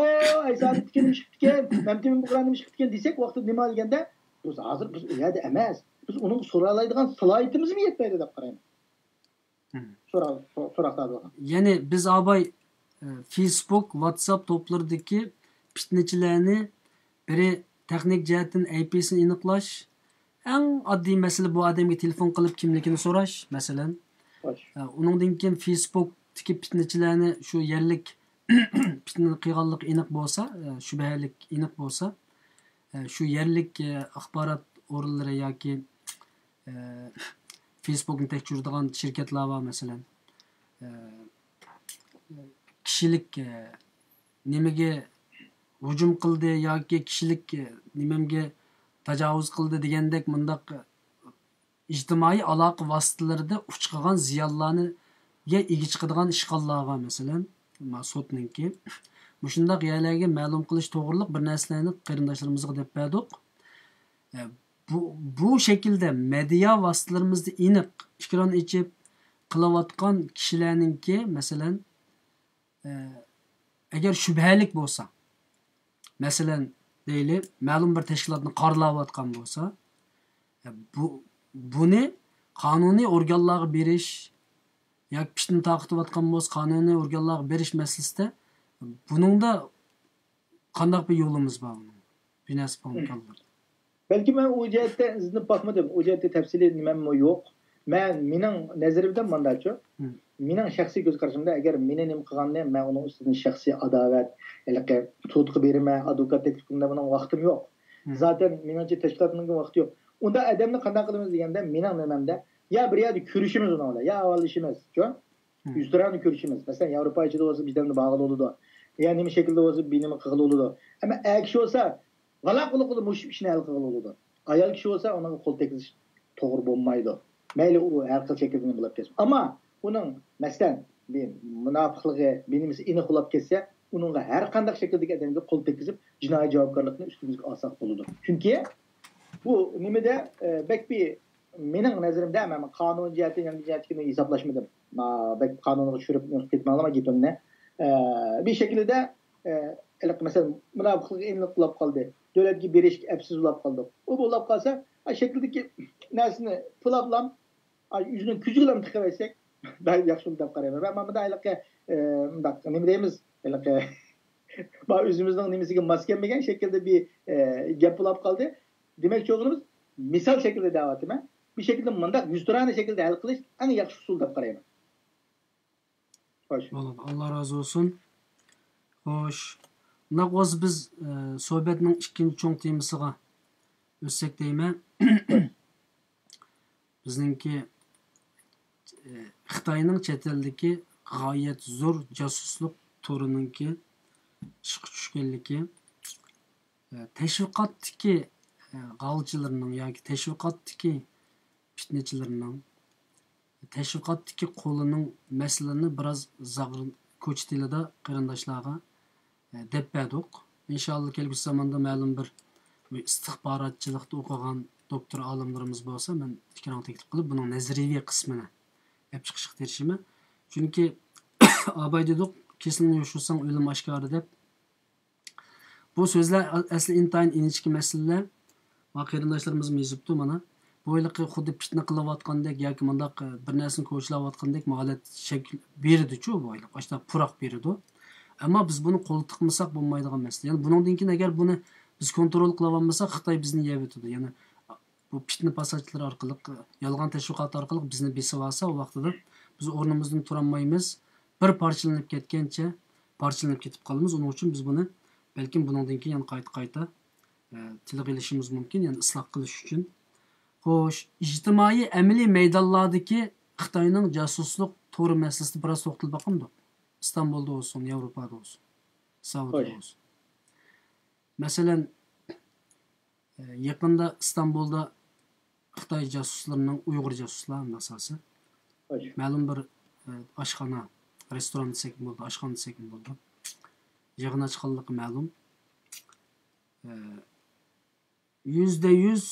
ئەيسا تىكەن نېمە ئىش قىپتىكەن، مەمتىمىن بۇغرا نېمە ئىش قىپتىكەن دېسەك، ۋاقتىدا نېمە دېگەندە، بىز ھازىر بىز ئۇ يەردە ئەمەس. بىز ئۇنىڭغا سورالايدىغان سالاھىيىتىمىزمۇ يەتمەيدۇ دەپ قارايمەن. مم. سوراق، سو-، سوراقلار بولغان. يەنى بىز ئاباي، ئە، فېيسبۇك، ۋاتساپ توپلىرىدىكى پىتنىچىلەرنى بىرى تېخنىك جەھەتتىن ئەيىبىسىنى ئېنىقلاش، ئەڭ ئاددىي مەسىلە بۇ ئادەمگە تېلېفون قىلىپ كىملىكىنى سوراش، مەسىلەن. خوش. ئە، ئۇنىڭدىن كېيىن فېيسبۇكتىكى پىتنىچىلەرنى شۇ يەرلىك پىتنە قىلغانلىقى ئېنىق بولسا، ئە، شۈبھەلىك ئېنىق بولسا، ئە، شۇ يەرلىك، ئە، ئاخبارات ئورۇنلىرى ياكى، ئە، فېيسبۇكنى تەكشۈرىدىغان شىركەتلەر بار، مەسىلەن. ئە، كىشىلىك، ئە، نېمىگە ھۇجۇم قىلدى ياكى كىشىلىك، ئە، نېمەمگە تاجاۋۇز قىلدى دېگەندەك مۇنداق، ئە، ئىجتىمائىي ئالاقە ۋاسىتىلىرىدە ئۇچرىغان زىيانلارنى ئىگە چىقىدىغان ئىشخانىلارغا، مەسىلەن، ما-، سوتنىڭكى مۇشۇنداق يەرلەرگە مەلۇم قىلىش توغرىلىق بىر نەرسىلەرنى قېرىنداشلىرىمىزغا دەپ بەردۇق. ئە، بۇ، بۇ شەكىلدە مېدىيا ۋاسىتىلىرىمىزدا ئېنىق ئېكران ئېچىپ قىلىۋاتقان كىشىلەرنىڭكى، مەسىلەن، ئە، ئەگەر شۈبھەلىك بولسا، مەسىلەن، دەيلى، مەلۇم بىر تەشكىلاتنى قارىلاۋاتقان بولسا، ئە، بۇ، بۇنى قانۇنىي ئورگانلارغا بېرىش ياكى پىتنە تارقىتىۋاتقان بولسا، قانۇنىي ئورگانلارغا بېرىش مەسىلىسىدە بۇنىڭدا قانداق بىر يولىمىز بار بۇنىڭ؟ بىر نەرسە بولمىغانلار. بەلكى مەن ئۇ جەھەتتە ئىزدىنىپ باقمىدىم. ئۇ جەھەتتە تەپسىلىي نېمەممۇ يوق. مەن، مېنىڭ نەزىرىمدە مۇنداچۇ. مم. مېنىڭ شەخسىي كۆز قارىشىمدا، ئەگەر مېنى نېمە قىلغاننى، مەن ئۇنىڭ ئۈستىدىن شەخسىي ئاداۋەت، ھېلىقى سوتقا بېرىمەن، ئادۋوكات تەكلىپ قىلىمەن، بۇنىڭغا ۋاقتىم يوق. مم. زاتەن مېنىڭچە تەشكىلاتنىڭ ۋاقتى يوق. ئۇنداق ئادەمنى قانداق قىلىمىز دېگەندە، مېنىڭ نېمەمدە، يا بىر يەردە كۆرۈشىمىز ئۇنىڭ بىلەن، يا ئاۋارلىشىمىز، شۇ. مم. يۈزتۇرانە كۆرۈشىمىز. مەسىلەن، ياۋروپا ئىچىدە بولسا بىردەمدە بارغىلى بولىدۇ. يا نېمە شەكىلدە بولسا بىر نېمە قىلغىلى بولىدۇ. ئەمما ئەر كىشى بولسا، ۋالا قۇلۇقىدا مۇشۇ ئىشنى ھەل قىلغىلى بولىدۇ. ئايال كىشى بولسا ئۇنىڭغا قول تەگكۈزۈش توغرا بولمايدۇ. مەيلى ئۇ ھەر خىل شەكىلدە نېمە بولۇپ كەتسۇن. ئەمما ئۇنىڭ، مەسىلەن، بىر مۇناپىقلىقى، بىر نېمىسى ئېنىق بولاپ كەتسە، ئۇنىڭغا ھەر قانداق شەكىلدىكى ئادەمگە قول تەگكۈزۈپ، جىنايى جاۋابكارلىقنى ئۈستىمىزگە ئالساق بولىدۇ. چۈنكى بۇ نېمىدە، ئە، بەك بىر مېنىڭ نەزىرىمدە، مەن قانۇن جەھەتتىن، يانفون جەھەتتىكىنى ھېسابلاشمىدىم. ما، بەك قانۇنغا چۈشۈرۈپ نېمە قىلىپ كەتمەڭلار گېپىمنى. ئە، بىر شەكىلدە، ئە، ھېلىقى مەسىلەن، مۇناپىقلىقى ئېنىق بولاپ قالدى. دۆلەتكە بېرىشكە ئەپسىز بولاپ قالدۇق. ئۇ بولاپ قالسا، ئا، شەكىلدىكى نەرسىنى پۇلاپلام، ئا، يۈزىنىڭ كۆزىگىلا تىقىۋەتسەك، بەك ياخشى دەپ قارايمەن. مەن مانا ھېلىقى، ئە، مۇنداق، نېمە دەيمىز، ھېلىقى، ما، ئۆزىمىزنىڭ نېمىسىگە ماس كەلمىگەن شەكىلدە بىر، ئە، گەپ بولاپ قالدى. دېمەكچى بولغىنىمىز، مىسال شەكلىدە دەۋاتىمەن. بۇ شەكىلدە مۇنداق يۈزتۇرانە شەكىلدە ھەل قىلىش ئەڭ ياخشى ئۇسۇل دەپ قارايمەن. خوش. بولىدۇ. ئاللا رازى بولسۇن. خوش. ئۇنداق بولسا بىز، ئە، سۆھبەتنىڭ ئىككىنچى چوڭ تېمىسىغا ئۆتسەك دەيمەن. بىزنىڭكى، ئە، خىتاينىڭ چەت ئەلدىكى غايەت زور جاسۇسلۇق تورىنىڭكى ئىشقا چۈشكەنلىكى، ئە، تەشۋىقاتتىكى، ئە، غالچىلىرىنىڭ ياكى تەشۋىقاتتىكى پىتنىچىلىرىنىڭ، تەشۋىقاتتىكى قولىنىڭ مەسىلىنى بىراز زاغرا كوچا تىلىدا قېرىنداشلارغا، ئە، دەپ بەردۇق. ئىنشائاللا، كەلگۈسى زاماندا مەلۇم بىر ئىستىخباراتچىلىقتا ئوقۇغان دوكتور ئالىملىرىمىز بولسا، مەن ئېكرانغا تەكلىپ قىلىپ، بۇنىڭ نەزەرىيىۋى قىسمىنى ئەپ چىقىشقا تىرىشىمەن. چۈنكى ئاباي دېدۇق، كېسىلنى يوشۇرساڭ، ئۆلۈم ئاشكارا دەپ. بۇ سۆزلەر ئەسلى ئىنتايىن ئىنچىكە مەسىلىلەر. ما قېرىنداشلىرىمىزمۇ يېزىپتۇ مانا. بۇ ھېلىقى خۇددى پىتنە قىلىۋاتقاندەك ياكى مۇنداق، ئە، بىر نەرسىنى كوچىلاۋاتقاندەك ھالەت شەكىل بېرىدىچۇ، بۇ ھېلىقى ئاشۇنداق پۇراق بېرىدۇ. ئەمما بىز بۇنى قولدا تۇتمىساق بولمايدىغان مەسىلە. يەنى بۇنىڭدىن كېيىن ئەگەر بۇنى بىز كونترول قىلالمىساق، خىتاي بىزنى يەۋېتىدۇ. يەنى بۇ پىتنە پاساچلىرى ئارقىلىق، يالغان تەشۋىقات ئارقىلىق بىزنى بېسىۋالسا، ئۇ ۋاقتىدا بىز ئورنىمىزدىن تۇرالمايمىز. بىر پارچىلىنىپ كەتكەنچە پارچىلىنىپ كېتىپ قالىمىز. ئۇنىڭ ئۈچۈن بىز بۇنى بەلكىم بۇنىڭدىن كېيىن يەنە قايتا-قايتا، ئە، تىلغا ئېلىشىمىز مۇمكىن، يەنى ئىسلاھ قىلىش ئۈچۈن. خوش، ئىجتىمائىي ئەمەلىي مەيدانلاردىكى خىتاينىڭ جاسۇسلۇق تورى مەسىلىسىدە بىراز توختىلىپ باقامدۇق؟ ئىستانبۇلدا بولسۇن، ياۋروپادا بولسۇن. ساۋۇت روز. مەسىلەن، يېقىندا ئىستانبۇلدا خىتاي جاسۇسلىرىنىڭ، ئۇيغۇر جاسۇسلار ئاساسەن، مەلۇم بىر ئاشخانا، رېستوران دېسەكمۇ بولىدۇ، ئاشخانا دېسەكمۇ بولىدۇ، يىغىن ئاچقانلىقى مەلۇم. يۈزدە يۈز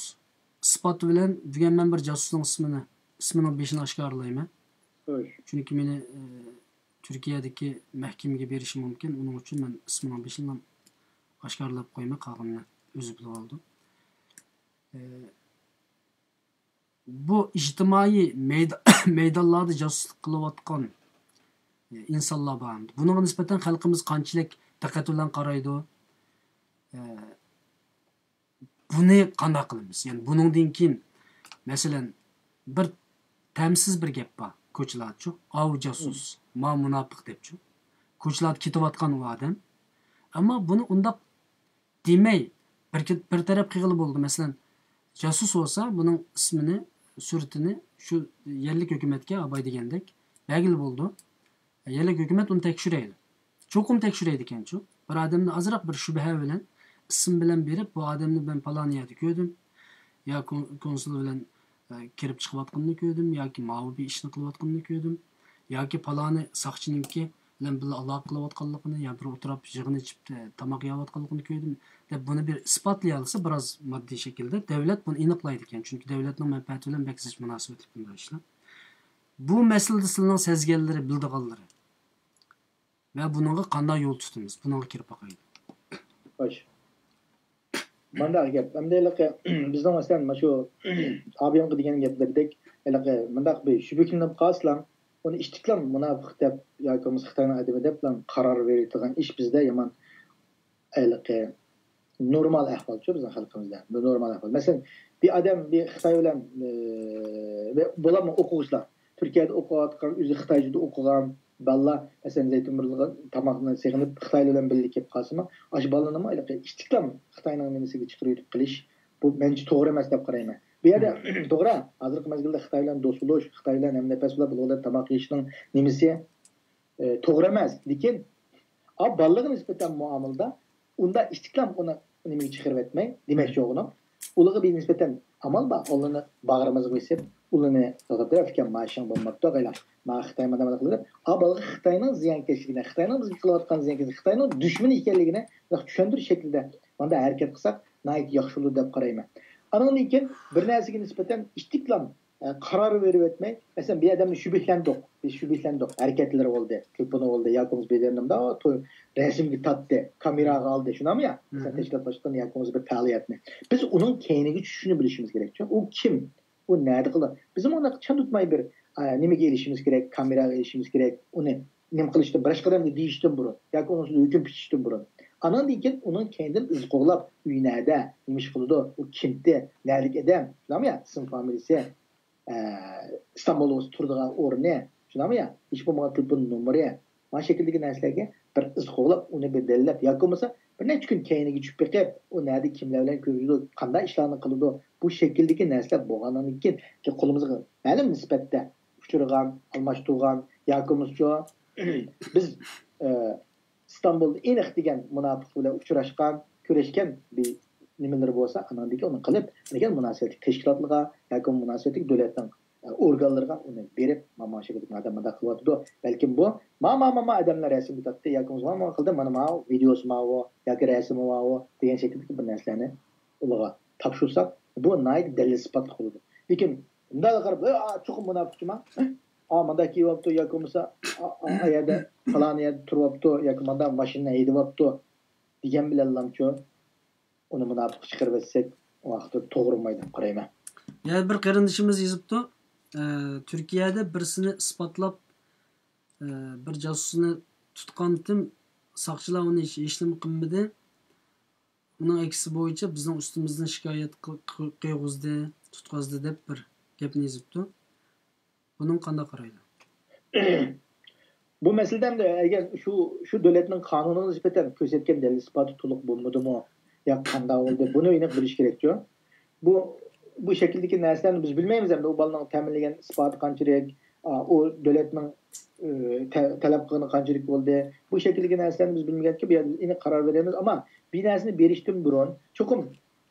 ئىسپات بىلەن بۈگۈن مەن بىر جاسۇسنىڭ ئىسمىنى، ئىسمىنىڭ بېشىنى ئاشكارىلايمەن. چۈنكى مېنى تۈركىيەدىكى مەھكىمىگە بېرىشى مۇمكىن، ئۇنىڭ ئۈچۈن مەن ئىسمىنىڭ بېشىنى ئاشكارىلاپ قويىمەن، قالغىنىنى ئۆزى بىلىۋالىدۇ. بۇ ئىجتىمائىي مەيدا-، مەيدانلاردا جاسۇسلۇق قىلىۋاتقان ئىنسانلار بار. بۇنىڭغا نىسبەتەن خەلقىمىز قانچىلىك دىققەت بىلەن قارايدۇ؟ بۇنى قانداق قىلىمىز؟ يەنى بۇنىڭدىن كېيىن، مەسىلەن، بىر تەمسىز بىر گەپ بار كوچىلاردىچۇ، ئاۋۇ جاسۇس، ما مۇناپىق دەپچۇ. كوچىلاردا كېتىۋاتقان ئۇ ئادەم. ئەمما بۇنى ئۇنداق دېمەي، بىر، بىر تەرەپ قىلغىلى بولىدۇ. مەسىلەن، جاسۇس بولسا، بۇنىڭ ئىسمىنى، سۈرىتىنى شۇ يەرلىك ھۆكۈمەتكە ئاباي دېگەندەك بەرگىلى بولىدۇ. يەرلىك ھۆكۈمەت ئۇنى تەكشۈرەيدۇ. چوقۇم تەكشۈرەيدىكەنچۇ. بىر ئادەمنى ئازراق بىر شۈبھە بىلەن، ئىسىم بىلەن بېرىپ، بۇ ئادەمنى مەن پالان يەردە كۆردۈم، يا كون-، كونسۇل بىلەن، ئە، كىرىپ چىقىۋاتقىنىنى كۆردۈم، ياكى ماۋۇ بىر ئىشنى قىلىۋاتقىنىنى كۆردۈم، ياكى پالانى ساقچىنىڭكى بىلەن بىللە ئالاقە قىلىۋاتقانلىقىنى، يا بىر ئولتۇراپ يىغىن ئېچىپ، ئە، تاماق يەۋاتقانلىقىنى كۆردۈم، دەپ بۇنى بىر ئىسپاتلىيالىسا، بىراز ماددىي شەكىلدە دەۋلەت بۇنى ئېنىقلايدىكەن. چۈنكى دەۋلەتنىڭ مەنپەئەتى بىلەن بەك زىچ مۇناسىۋەتلىك بۇنداق ئىشلار. بۇ مەسىلىدە سىلىنىڭ سەزگەنلىرى، بىلىدىغانلىرى ۋە بۇنىڭغا قانداق يول تۇتىمىز؟ بۇنىڭغا كىرىپ باقايلى. خوش. مانداق گەپ. ئەمدى ھېلىقى بىزنىڭ، مەسىلەن، مانا شۇ ئابىيىڭقى دېگەن گەپلىرىدەك، ھېلىقى مۇنداق بىر شۈبھىلىنىپ قالسىلا، ئۇنى ئىتتىكلا مۇناپىق دەپ ياكى بولمىسا خىتاينىڭ ئادىمى دەپ قارار بېرىدىغان ئىش بىزدە يامان ھېلىقى نورمال ئەھۋالچۇ بىزنىڭ خەلقىمىزدە. بۇ نورمال ئەھۋال. مەسىلەن، بىر ئادەم بىر خىتاي بىلەن، ئى، بولۇپمۇ ئوقۇغۇچىلار، تۈركىيەدە ئوقۇۋاتقان، ئۆزى خىتايچىدا ئوقۇغان بالىلار، مەسىلەن، زەيتۇن بۇرۇلغان تاماقنى سېغىنىپ خىتايلار بىلەن بىللە كېلىپ قالسىمۇ، ئاشۇ بالىنىمۇ ھېلىقى ئىتتىكلا خىتاينىڭ نېمىسىگە چىقىرىۋېتىپ قېلىش، بۇ مەنچە توغرا ئەمەس دەپ قارايمەن. بۇ يەردە، توغرا، ھازىرقى مەزگىلدە خىتاي بىلەن دوست بولۇش، خىتاي بىلەن ھەمنەپەس بولۇپ بىر تاماق يېيىشنىڭ نېمىسى، ئى، توغرا ئەمەس. لېكىن، ئا، بالىلارغا نىسبەتەن مۇئامىلىدە ئۇنداق ئىتتىكلام ئۇنى نېمىگە چىقىرىۋەتمەي، دېمەكچى بولغىنىم، ئۇلارغا بىر نىسبەتەن ئامال بار، ئۇلارنى باغرىمىزغا بېسىپ، ئۇلارنى تۇتۇپ، ئۇكام، مائاشىڭ بولماپتۇ، قايلا، ما خىتاي مانا مانا قىلىدۇ دەپ، ئا بالىغا خىتاينىڭ زىيانكەشلىكىنى، خىتاينىڭ بىزگە قىلىۋاتقان زىيانكەشلىكى، خىتاينىڭ دۈشمىنى ئىكەنلىكىنى چۈشەندۈرۈش شەكلىدە مۇنداق ھەرىكەت قىلساق، ناھايىتى ياخشى بولىدۇ دەپ قارايمەن. ئانىڭدىن كېيىن بىر نەرسىگە نىسبەتەن ئىتتىكلام ئە، قارار بېرىۋەتمەي، مەسىلەن، بىر ئادەمنى شۈبھىلەندۇق، بىز شۈبھىلەندۇق، ھەرىكەتلىرى بولدى، تېلېفونى بولدى، ياكى بولمىسا بىر ئادەمنى مۇنداق توي رەسىمگە تارتتى، كامېراغا ئالدى، شۇنداقمۇ يا؟ مەسىلەن، مھم. تەشكىلات باشلىقىنى ياكى بولمىسا بىر پائالىيەتنى. بىز ئۇنىڭ كەينىگە چۈشۈشىنى بىلىشىمىز كېرەك. ئۇ كىم؟ ئۇ نەدە قىلىدۇ؟ بىزمۇ ئۇنى چاندۇتماي بىر، ئە، نېمىگە ئېلىشىمىز كېرەك، كامېراغا ئېلىشىمىز كېرەك، ئۇنى نېمە قىلىشتىن، باشقا ئادەمگە دېيىشتىن بۇرۇن ياكى ئۇنىڭ ئۈستىدە ھۆكۈم پۈتۈشتىن بۇرۇن. ئانىڭدىن كېيىن ئۇنىڭ كەينىدىن ئىز قوغلاپ، ئۆيى نەدە، نېمە ئىش قىلىدۇ، ئۇ كىمتى، نەدىكى ئادەم، شۇنداقمۇ يا؟ ئىسىم فامىلىسى، ئە، ئىستانبۇلدا بولسا تۇرىدىغان ئورنى، شۇنداقمۇ يا؟ ھېچ بولمىغاندا تېلېفون نومۇرى. مانا شەكىلدىكى نەرسىلەرگە بىر ئىز قوغلاپ، ئۇنى بىر دەلىللەپ، ياكى بولمىسا بىر نەچچە كۈن كەينىگە چۈشۈپ بېقىپ، ئۇ نەدە كىملەر بىلەن كۆرۈشىدۇ، قانداق ئىشلارنى قىلىدۇ، بۇ شەكىلدىكى نەرسىلەر بولغاندىن كېيىن، قولىمىزغا مەلۇم نىسبەتتە ئۇچرىغان، ئالماشتۇرغان ياكى بولمىسا بىز، ئە، ئىستانبۇلدا ئېنىق دېگەن مۇناپىق بىلەن ئۇچراشقان، كۆرۈشكەن بىر نېمىلىرى بولسا، ئانىڭدىن كېيىن ئۇنى قىلىپ، ئاندىن كېيىن مۇناسىۋەتلىك تەشكىلاتلارغا ياكى مۇناسىۋەتلىك دۆلەتنىڭ، ئە، ئورگانلىرىغا ئۇنى بېرىپ، مانا مۇشۇ ئادەم مۇنداق قىلىۋاتىدۇ. بەلكىم بۇ، ما، ما، ما، ما ئادەملەر رەسىمگە تارتتى ياكى مانا، مانا قىلدى، مانا، ماۋۇ ۋىدېئوسى ماۋۇ ياكى رەسىمى ماۋۇ دېگەن شەكىلدىكى بىر نەرسىلەرنى ئۇلارغا تاپشۇرساق، بۇ ناھايىتى دەلىل ئىسپاتلىق بولىدۇ. لېكىن مۇنداق قاراپ، ئە، ئا، چوقۇم مۇناپىق جۇما. ئا، مانداق كىيىۋاپتۇ ياكى بولمىسا، ئا، ئا، ئا يەردە، پالان يەردە تۇرۇۋاپتۇ ياكى مانداق ماشىنا ھەيدىۋاپتۇ دېگەن بىلەنلامچۇ، ئۇنى مۇناپىق چىقىرىۋەتسەك، ئۇ ۋاقىتتا توغرا بولمايدۇ دەپ قارايمەن. يەنە بىر قېرىندىشىمىز يېزىپتۇ، ئە، تۈركىيەدە بىرسىنى ئىسپاتلاپ، ئە، بىر جاسۇسنى تۇتقانتىم، ساقچىلار ئۇنى ھېچ، ھېچنېمە قىلمىدى. ئۇنىڭ ئەكسى بويىچە بىزنىڭ ئۈستىمىزدىن شىكايەت قىل-، قىل-، قىلغۇزدى، تۇتقازدى دەپ بىر گەپنى يېزىپتۇ. بۇنىڭغا قانداق قارايدۇ؟ بۇ مەسىلىدە ئەمدى ئەگەر شۇ، شۇ دۆلەتنىڭ قانۇنىغا نىسبەتەن كۆرسەتكەن دەلىل ئىسپاتى تولۇق بولمىدىمۇ ياكى قانداق بولدى؟ بۇنى ئېنىق بىلىش كېرەكچۇ. بۇ، بۇ شەكىلدىكى نەرسىلەرنى بىز بىلمەيمىز ئەمدى ئۇ بالىنىڭ تەمىنلىگەن ئىسپاتى قانچىلىك، ئۇ دۆلەتنىڭ، ئى، تە-، تەلەپ قىلغىنى قانچىلىك بولدى؟ بۇ شەكىلدىكى نەرسىلەرنى بىز بىلمىگەنكى، بۇ يەردە بىز ئېنىق قارار بېرەلمەيمىز. ئەمما بىر نەرسىنى بېرىشتىن بۇرۇن چوقۇم،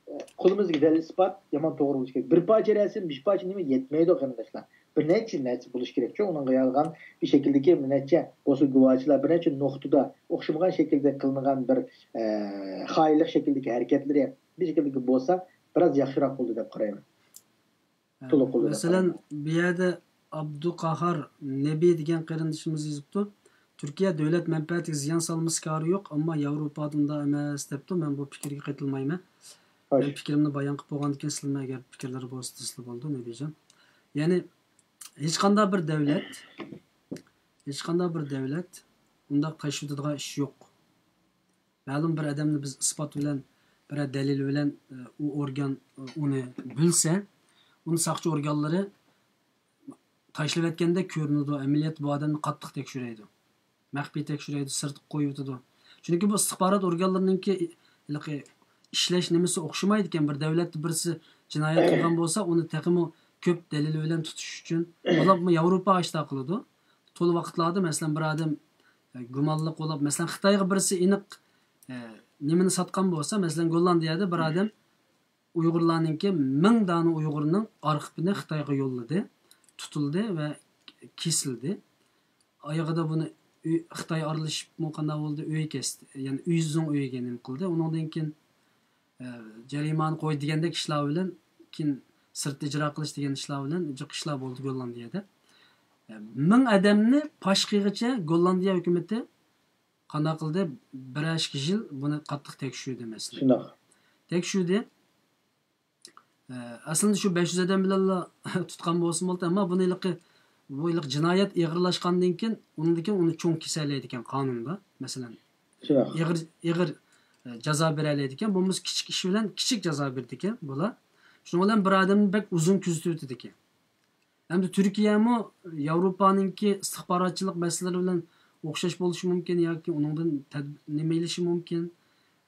ئى، قولىمىزدىكى دەلىل ئىسپات يامان توغرا بولۇشى كېرەك. بىر پارچە رەسىم، بىر پارچە نېمە يەتمەيدۇ، قېرىنداشلار. بىر نەچچە نەرسە بولۇشى كېرەكچۇ. ئۇنىڭغا يالغان بىر شەكىلدىكى بىر نەچچە بولسا گۇۋاھچىلار، بىر نەچچە نۇقتىدا ئوخشىمىغان شەكىلدە قىلىنغان بىر، ئە، خائىنلىق شەكلىدىكى ھەرىكەتلىرى بىر شەكىلدىكى بولسا، بىراز ياخشىراق بولدى دەپ قارايمەن. تولۇق بولدى دەپ مەسىلەن، قارايمەن. بۇ يەردە ئابدۇقاھار نەبى دېگەن قېرىندىشىمىز يېزىپتۇ. تۈركىيە دۆلەت مەنپەئەتىگە زىيان سالمىسا كارى يوق، ئەمما ياۋروپادا ئۇنداق ئەمەس دەپتۇ. مەن بۇ پىكىرگە قېتىلمايمەن. خوش. مەن پىكرىمنى بايان قىلىپ بولغاندىن كېيىن سىلىمۇ ئەگەر پىكىرلىرى بولسا دېسىلا بولىدۇ، نەبىجان. يەنى ھېچقانداق بىر دەۋلەت، ھېچقانداق بىر دەۋلەت ئۇنداق تاشلىۋېتىدىغان ئىش يوق. مەلۇم بىر ئادەمنى بىز ئىسپات بىلەن، بىرەر دەلىل بىلەن، ئۇ ئورگان، ئۇنى بىلسە، ئۇنى ساقچى ئورگانلىرى تاشلىۋەتكەندەك كۆرۈنىدۇ. ئەمەلىيەتتە بۇ ئادەمنى قاتتىق تەكشۈرەيدۇ. مەخپىي تەكشۈرەيدۇ، سىرتقا قويۇۋېتىدۇ. چۈنكى بۇ ئىستىخبارات ئورگانلىرىنىڭكى ھېلىقى ئىشلەش نېمىسى ئوخشىمايدىكەن. بىر دەۋلەتتە بىرسى جىنايەت قىلغان بولسا، ئۇنى تېخىمۇ كۆپ دەلىل بىلەن تۇتۇش ئۈچۈن. بولۇپمۇ ياۋروپا ئاشۇنداق قىلىدۇ. تولا ۋاقىتلاردا، مەسىلەن، بىر ئادەم، ئە، گۇمانلىق بولۇپ، مەسىلەن، خىتايغا بىرسى ئېنىق، ئە، نېمىنى ساتقان بولسا، مەسىلەن، گوللاندىيەدە بىر ئادەم ئۇيغۇرلارنىڭكى مىڭ دانە ئۇيغۇرنىڭ ئارخىپىنى خىتايغا يوللىدى، تۇتۇلدى ۋە كېسىلدى. ئايىغىدا بۇنى ئۆي، خىتاي ئارىلىشىپمۇ قانداق بولدى، ئۆيى كەستى. يەنى ئۆزىنىڭ ئۆيىگە نېمە قىلدى. ئۇنىڭدىن كېيىن، ئە، جەرىمانە قويدى دېگەندەك ئىشلار بىلەن، كېيىن سىرتتا ئىجرا قىلىش دېگەن ئىشلار بىلەن جىق ئىشلار بولدى گوللاندىيەدە. ئە، مىڭ ئادەمنى پاش قىلغىچە گوللاندىيە ھۆكۈمىتى قانداق قىلدى؟ بىر ئىككى يىل بۇنى قاتتىق تەكشۈردى، مەسىلەن. شۇنداق. تەكشۈردى. ئە، ئەسلىدە شۇ بەش يۈز ئادەم بىلەنلا تۇتقان بولسىمۇ بولدى، ئەمما بۇنى ھېلىقى، بۇ ھېلىقى جىنايەت ئېغىرلاشقاندىن كېيىن، ئۇنىڭدىن كېيىن ئۇنى چوڭ كېسەلەيدىكەن قانۇندا، مەسىلەن. شۇنداق. ئېغىر، ئېغىر، ئە، جازا بېرەلەيدىكەن، بولمىسا كىچىك ئىش بىلەن كىچىك جازا بېرىدىكەن بۇلار. شۇنىڭ بىلەن بىر ئادەمنى بەك ئۇزۇن كۆزىتىۋېتىدىكەن. ئەمدى تۈركىيەمۇ ياۋروپانىڭكى ئىستىخباراتچىلىق مەسىلىلىرى بىلەن ئوخشاش بولۇشى مۇمكىن ياكى ئۇنىڭدىن تەد-، نېمە ئېلىشى مۇمكىن،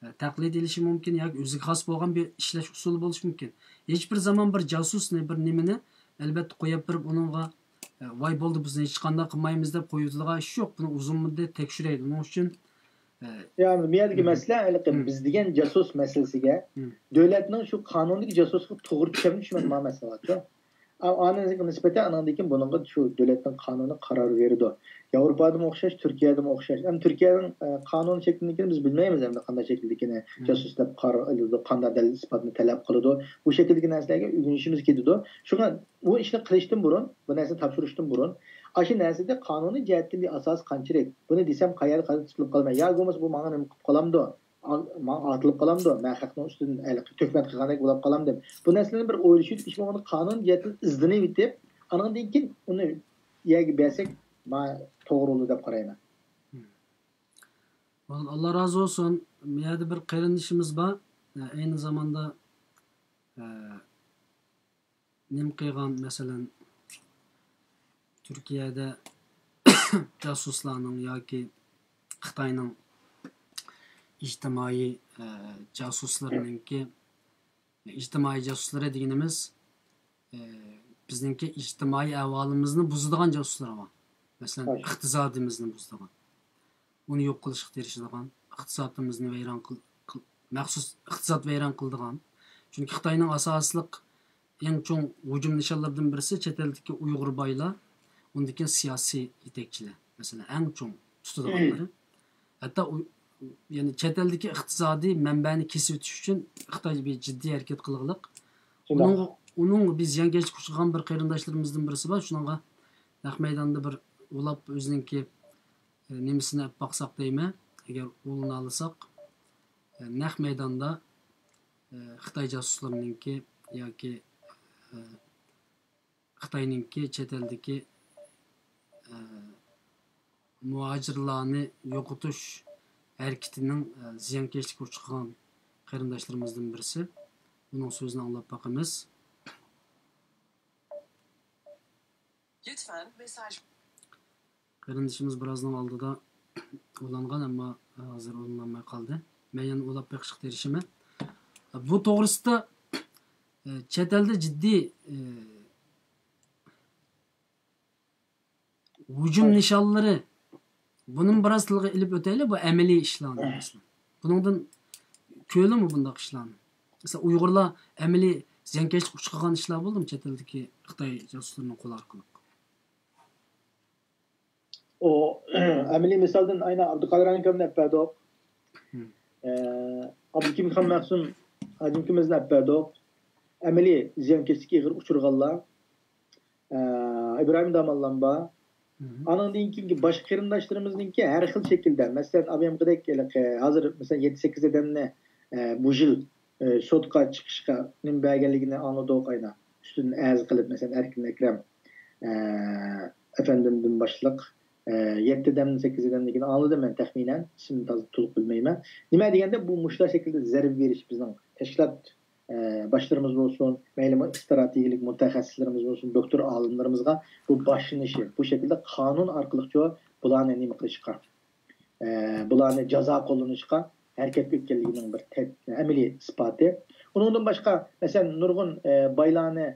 ئە، تەقلىد ئېلىشى مۇمكىن ياكى ئۆزىگە خاس بولغان بىر ئىشلەش ئۇسۇلى بولۇشى مۇمكىن. ھېچبىر زامان بىر جاسۇسنى، بىر نېمىنى ئەلۋەتتە قويۇپ بېرىپ ئۇنىڭغا، ئە، ۋاي بولدى، بىز ھېچقانداق قىلمايمىز دەپ قويۇۋېتىدىغان ئىش يوق. بۇنى ئۇزۇن مۇددەت تەكشۈرەيلى. ئۇنىڭ ئۈچۈن، ئە، يا، بۇ يەردىكى مم. مەسىلە ھېلىقى مم. بىز دېگەن جاسۇس مەسىلىسىگە مم. دۆلەتنىڭ شۇ قانۇندىكى جاسۇسلۇقى توغرا چۈشەنمەي، چۈشەنمەي ماڭا مەسىلە بارچۇ. ئا-، ئانىڭغا نىسبەتەن ئانىڭدىن كېيىن بۇنىڭغا شۇ دۆلەتنىڭ قانۇنى قارار بېرىدۇ. ياۋروپادىمۇ ئوخشاش، تۈركىيەدىمۇ ئوخشاش. ئەمما تۈركىيەنىڭ، ئە، قانۇن شەكلىدىكىنى بىز بىلمەيمىز ئەمدى قانداق شەكىلدىكىنى مم. جاسۇس دەپ قارار ئېلىدۇ، قانداق دەلىل ئىسپاتنى تەلەپ قىلىدۇ. بۇ شەكىلدىكى نەرسىلەرگە ئۆگىنىشىمىز كېتىدۇ. شۇڭا بۇ ئىشنى قىلىشتىن بۇرۇن، بۇ نەرسىنى تاپشۇرۇشتىن بۇرۇن، ئاشۇ نەرسىدە قانۇنىي جەھەتتىن بىر ئاساسى قانچىلىك؟ بۇنى دېسەم قەيەردە قايتا تۇتۇلۇپ قالىمەن؟ يا بولمىسا بۇ ماڭا نېمە قىلىپ قالامدۇ؟ ماڭا ئاتىلىپ قالامدۇ؟ مەن خەقنىڭ ئۈستىدىن ھېلىقى تۆھمەت قىلغاندەك بولۇپ قالامدىم؟ بۇ نەرسىلەرنى بىر ئويلىشىپ، ھېچ بولمىغاندا قانۇن جەھەتتىن ئىزدىنىۋېتىپ، ئانىڭدىن كېيىن ئۇنى يەرگە بەرسەك، مانا توغرا بولىدۇ دەپ قارايمەن. بولدى، ئاللا رازى بولسۇن. بۇ يەردە بىر قېرىندىشىمىز بار. ئەينى زاماندا، ئە، نېمە قىلغان، مەسىلەن، تۈركىيەدە جاسۇسلارنىڭ ياكى خىتاينىڭ ئىجتىمائىي، ئە، جاسۇسلىرىنىڭكى، ئىجتىمائىي جاسۇسلىرى دېگىنىمىز، ئە، بىزنىڭكى ئىجتىمائىي ئەھۋالىمىزنى بۇزىدىغان جاسۇسلار بار. مەسىلەن، ئىقتىسادىمىزنى بۇزىدىغان. ئۇنى يوق قىلىشقا تىرىشىدىغان، ئىقتىسادىمىزنى ۋەيران قىل-، قىل-، مەخسۇس ئىقتىساد ۋەيران قىلىدىغان. چۈنكى خىتاينىڭ ئاساسلىق ئەڭ چوڭ ھۇجۇم نىشانلىرىدىن بىرسى چەت ئەلدىكى ئۇيغۇر بايلار، ئۇندىن كېيىن سىياسىي يېتەكچىلەر، مەسىلەن، ئەڭ چوڭ تۇتىدىغانلىرى. ھەتتا ئۇ-، يەنى چەت ئەلدىكى ئىقتىسادىي مەنبەنى كېسىۋېتىش ئۈچۈن خىتاي بىر جىددىي ھەرىكەت قىلغىلىق. شۇنداق. ئۇنىڭغا، ئۇنىڭغا بىز زىيانكەشلىككە ئۇچرىغان بىر قېرىنداشلىرىمىزدىن بىرسى بار. شۇنىڭغا نەق مەيداندا بىر ئۇلاپ ئۆزىنىڭكى، ئە، نېمىسىنى ئەپ باقساق دەيمەن، ئەگەر ئۇلىنالىساق، ئە، نەق مەيداندا، ئە، خىتاي جاسۇسلىرىنىڭكى ياكى، ئە، خىتاينىڭكى چەت ئەلدىكى، ئە، مۇھاجىرلارنى يوقىتىش ھەرىكىتىنىڭ، ئە، زىيانكەشلىككە ئۇچرىغان قېرىنداشلىرىمىزدىن بىرسى. ئۇنىڭ سۆزىنى ئاڭلاپ باقىمىز. لطفاً مېساژ. قېرىندىشىمىز بىرازنىڭ ئالدىدا ئۇلانغان، ئەمما ھازىر ئۇلىنالماي قالدى. مەن يەنە ئۇلاپ بېقىشقا تىرىشىمەن. بۇ توغرىسىدا، ئە، چەت ئەلدە جىددىي، ئە، ھۇجۇم نىشانلىرى، بۇنىمۇ بىراز تىلغا ئېلىپ ئۆتەيلى، بۇ ئەمەلىي ئىشلارنى مەسىلەن. بۇنىڭدىن كۆرىلىمۇ بۇنداق ئىشلارنى؟ مەسىلەن، ئۇيغۇرلار ئەمەلىي زىيانكەشلىككە ئۇچرىغان ئىشلار بولدىمۇ چەت ئەلدىكى خىتاي جاسۇسلىرىنىڭ قولى ئارقىلىق؟ ئۇ ئەمەلىي مىسالدىن ئاينا ئابدۇقادىر ئاكامنى ئەپ بەردۇق. ئابدۇكېرىم خان مەخسۇم ھاجىمكىمىزنى ئەپ بەردۇق. ئەمەلىي زىيانكەشلىككە ئېغىر ئۇچرىغانلار، ئىبراھىم داموللام بار. ئانىڭدىن كېيىنكى باشقا قېرىنداشلىرىمىزنىڭكى ھەر خىل شەكىلدە، مەسىلەن، ئابىيامقىدەك ھازىر، مەسىلەن، يەتتە سەككىز ئادەمنى بۇ يىل سوتقا چىقىشقا نېمە بەرگەنلىكىنى ئاڭلىدۇق ئاينا. ئۈستىدىن ئەرز قىلىپ، مەسىلەن، ئەركىن ئەكرەم ئەپەندىمدىن باشلىق يەتتە ئادەم، سەككىز ئادەمنىكىنى ئاڭلىدىم مەن تەخمىنەن. ئىسمىنى تازا تولۇق بىلمەيمەن. نېمە دېگەندە، بۇ مۇشۇنداق شەكىلدە زەربە بېرىش بىزنىڭ تەشكىلات باشلىرىمىز بولسۇن، مەيلى ئىستراتېگىيەلىك مۇتەخەسسىسلىرىمىز بولسۇن، دوكتور ئالىملىرىمىزغا بۇ باشلىنىشى، بۇ شەكىلدە قانۇن ئارقىلىقچۇ بۇلارنى نېمە قىلىشقا، بۇلارنى جازا قوللىنىشقا ھەرىكەتكە ئۆتكەنلىكىنىڭ بىر ئەمەلىي ئىسپاتى. ئۇنىڭدىن باشقا، مەسىلەن، نۇرغۇن بايلارنى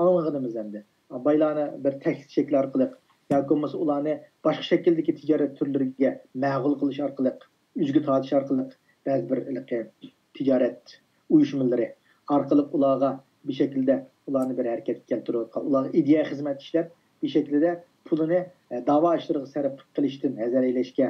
ئاڭلىغىنىمىز ئەمدى. بايلارنى بىر تەھدىت شەكلى ئارقىلىق ياكى بولمىسا ئۇلارنى باشقا شەكىلدىكى تىجارەت تۈرلىرىگە مەغۇل قىلىش ئارقىلىق، ئۆزىگە تارتىش ئارقىلىق بەزى بىر ھېلىقى تىجارەت ئۇيۇشمىلىرى ئارقىلىق ئۇلارغا بىر شەكىلدە ئۇلارنى بىر ھەرىكەتكە كەلتۈرۈۋاتقان، ئۇلارغا ئىدىيە خىزمەت ئىشلەپ، بىر شەكىلدە پۇلىنى داۋا ئىشلىرىغا سەرپ قىلىشتىن ھەزەر ئەيلەشكە،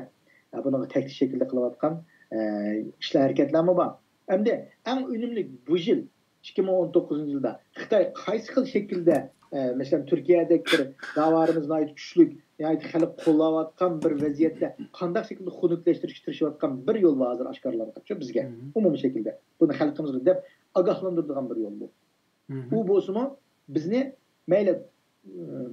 بۇنىڭغا تەھدىت شەكلىدە قىلىۋاتقان ئىشلار، ھەرىكەتلەرمۇ بار. ئەمدى ئەڭ ئۈنۈملۈك بۇ يىل، ئىككى مىڭ ئون توققۇزىنچى يىلدا خىتاي قايسى خىل شەكىلدە، مەسىلەن، تۈركىيەدەك بىر داۋالىرىمىز ناھايىتى كۈچلۈك، ناھايىتى خەلق قوللاۋاتقان بىر ۋەزىيەتتە قانداق شەكىلدە خۇنۈكلەشتۈرۈشكە تىرىشىۋاتقان بىر يول بار ھازىر ئاشكارىلانغانچۇ بىزگە ئومۇمىي شەكىلدە. بۇنى خەلقىمىزگە دەپ ئاگاھلاندۇرىدىغان بىر يول بۇ. ئۇ بولسىمۇ بىزنى مەيلى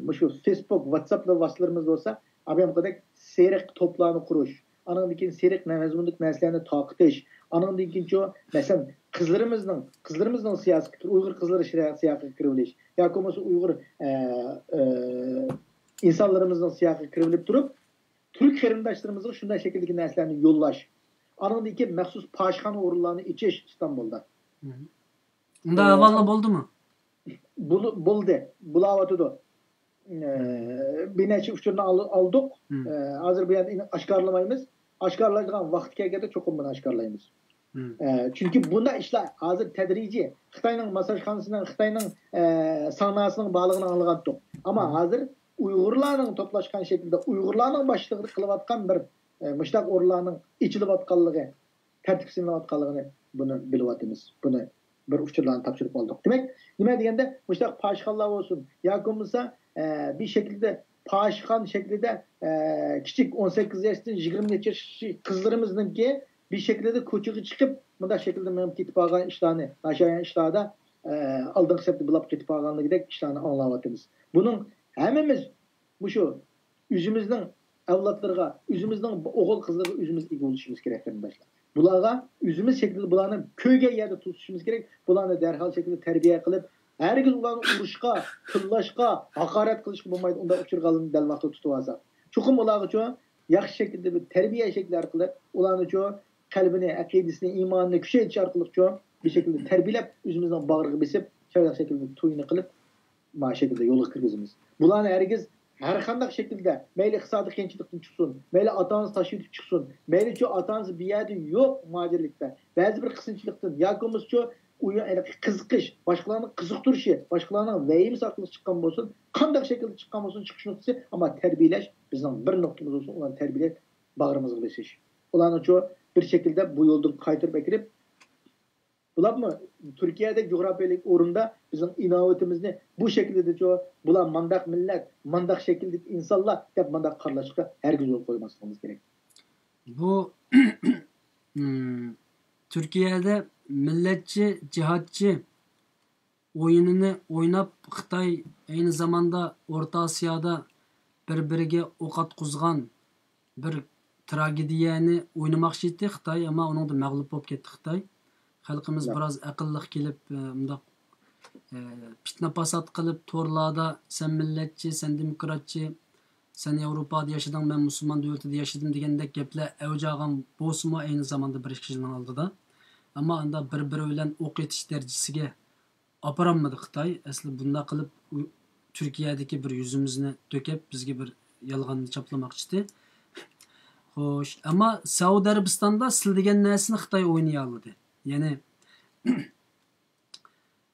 مۇشۇ فېيسبۇك، ۋاتساپ ۋاسىتىلىرىمىز بولسا، ئابىيامقىدەك سېرىق توپلارنى قۇرۇش، ئانىڭدىن كېيىن سېرىق مەزمۇندىكى نەرسىلەرنى تارقىتىش، ئانىڭدىن كېيىنچۇ، مەسىلەن، قىزلىرىمىزنىڭ، قىزلىرىمىزنىڭ سىياسىي پىكرى، ئۇيغۇر قىزلىرى سىياقىغا كىرىۋېلىش ياكى بولمىسا ئۇيغۇر ئە، ئە، ئىنسانلىرىمىزنىڭ سىياقىغا كىرىۋېلىپ تۇرۇپ، تۈرك قېرىنداشلىرىمىزغا شۇنداق شەكىلدىكى نەرسىلەرنى يوللاش، ئانىڭدىن كېيىن مەخسۇس پاھىشخانا ئورۇنلارنى ئېچىش ئىستانبۇلدا. ئۇنداق ئەھۋاللار بولدىمۇ؟ بولدى، بولاۋاتىدۇ. بىر نەچچە ئۇچۇرنى ئالدۇق. ھازىر بۇ يەردە ئاشكارىلىمايمىز. ئاشكارىلايدىغان ۋاقتى كەلگەندە چوقۇم بۇنى ئاشكارىلايمىز. چۈنكى بۇنداق ئىشلار ھازىر تەدرىجىي خىتاينىڭ ماساژخانىسىنىڭ، خىتاينىڭ ساڭناسىنىڭ بارلىقىنى ئاڭلىغانتۇق. ئەمما ھازىر ئۇيغۇرلارنىڭ توپلاشقان شەكلىدە ئۇيغۇرلارنىڭ باشچىلىقىدا قىلىۋاتقان بىر مۇشۇنداق ئورۇنلارنىڭ ئېچىلىۋاتقانلىقى، تەرتىپكە سېلىنىۋاتقانلىقىنى بۇنى بىلىۋاتىمىز. بۇنى بىر ئۇچۇرلارنى تاپشۇرۇپ ئالدۇق. دېمەك، نېمە دېگەندە، مۇشۇنداق پاھىشخانىلار بولسۇن ياكى بولمىسا بىر شەكىلدە پاھىشخانا شەكلىدە كىچىك ئون سەككىز ياشتىن يىگىرمە نەچچە ياش قىزلىرىمىزنىڭكى بىر شەكىلدە كوچىغا چىقىپ، مۇنداق شەكىلدە مېڭىپ كېتىپ قالغان ئىشلارنى، ناشايان ئىشلاردا ئالدىنقى سەپتە بولاپ كېتىپ قالغانلىقىدەك ئىشلارنى ئاڭلاۋاتىمىز. بۇنىڭ ھەممىمىز مۇشۇ ئۆزىمىزنىڭ ئەۋلادلىرىغا، ئۆزىمىزنىڭ ئوغۇل قىزلىرىغا ئۆزىمىز ئىگە بولۇشىمىز كېرەك، قېرىنداشلار. بۇلارغا ئۆزىمىز شەكلىدە بۇلارنى كۆرگەن يەردە توسۇشىمىز كېرەك. بۇلارنى دەرھال شەكلىدە تەربىيە قىلىپ، ھەرگىز ئۇلارنى ئۇرۇشقا، تىللاشقا، ھاقارەت قىلىشقا بولمايدۇ. ئۇنداق ئۇچۇرلارنى دەل ۋاقتىدا تۇتۇپ ئالساق، چوقۇم ئۇلارغىچۇ ياخشى شەكىلدە بىر تەربىيە شەكلى ئارقىلىق ئۇلارنىچۇ قەلبىنى، ئەقىدىسىنى، ئىمانىنى كۈچەيتىش ئارقىلىقچۇ بىر شەكىلدە تەربىيەلەپ، ئۆزىمىزنىڭ باغرىغا بېسىپ، شۇنداق شەكىلدە تويىنى قىلىپ، مانا شەكىلدە يولغا كىرگۈزىمىز. بۇلارنى ھەرگىز ھەر قانداق شەكىلدە، مەيلى ئىقتىسادىي قىيىنچىلىقتىن چىقسۇن، مەيلى ئاتا-ئانىسى تاشلىۋېتىپ چىقسۇن، مەيلىچۇ ئاتا-ئانىسى بۇ يەردە يوق مۇھاجىرلىكتە، بەزى بىر قىسىنچىلىقتىن ياكى بولمىسىچۇ ئۇ ھېلىقى قىزىقىش، باشقىلارنىڭ قىزىقتۇرۇشى، باشقىلارنىڭ ۋەھىمىسى ئارقىلىق چىققان بولسۇن، قانداق شەكىلدە چىققان بولسۇن، چىقىش نۇقتىسى، ئەمما تەربىيەلەش بىزنىڭ بىر نۇقتىمىز بولسۇن، ئۇلارنى تەربىيەلەپ باغرىمىزغا بېسىش. ئۇلارنىچۇ بىر شەكىلدە بۇ يولدىن قايتۇرۇپ ئەكىرىپ، بۇلارمۇ تۈركىيەدەك جۇغراپىيەلىك ئورۇندا بىزنىڭ ئىناۋىتىمىزنى بۇ شەكىلدىچۇ، بۇلار مانداق مىللەت، مانداق شەكىلدىكى ئىنسانلار دەپ مانداق قارىلاشقا ھەرگىز يول قويماسلىقىمىز كېرەك. بۇ م، تۈركىيەدە مىللەتچى، جىھادچى ئويۇنىنى ئويناپ، خىتاي ئەينى زاماندا ئورتا ئاسىيادا بىر-بىرىگە ئوق ئاتقۇزغان بىر تراگېدىيەنى ئوينىماقچى ئىدى خىتاي، ئەمما ئۇنىڭدا مەغلۇپ بولۇپ كەتتى خىتاي. خەلقىمىز بىراز ئەقىللىق كېلىپ، ئە، مۇنداق، ئە، پىتنە-پاسات قىلىپ، تورلاردا «سەن مىللەتچى، سەن دېموكراتچى، سەن ياۋروپادا ياشىدىڭ، مەن مۇسۇلمان دۆلىتىدە ياشىدىم» دېگەندەك گەپلەر ئەۋج ئالغان بولسىمۇ، ئەينى زاماندا بىر ئىككى يىلنىڭ ئالدىدا. ئەمما ئاندا بىر-بىرى بىلەن ئوق ئېتىش دەرىجىسىگە ئاپىرالمىدى خىتاي. ئەسلى بۇنداق قىلىپ ئۇ-، تۈركىيەدىكى بىر يۈزىمىزنى تۆكۈپ، بىزگە بىر يالغاننى چاپلىماقچىدى. خوش، ئەمما سەئۇدى ئەرەبىستاندا سىلىدىگەن نەرسىنى خىتاي ئوينىيالىدى. يەنى،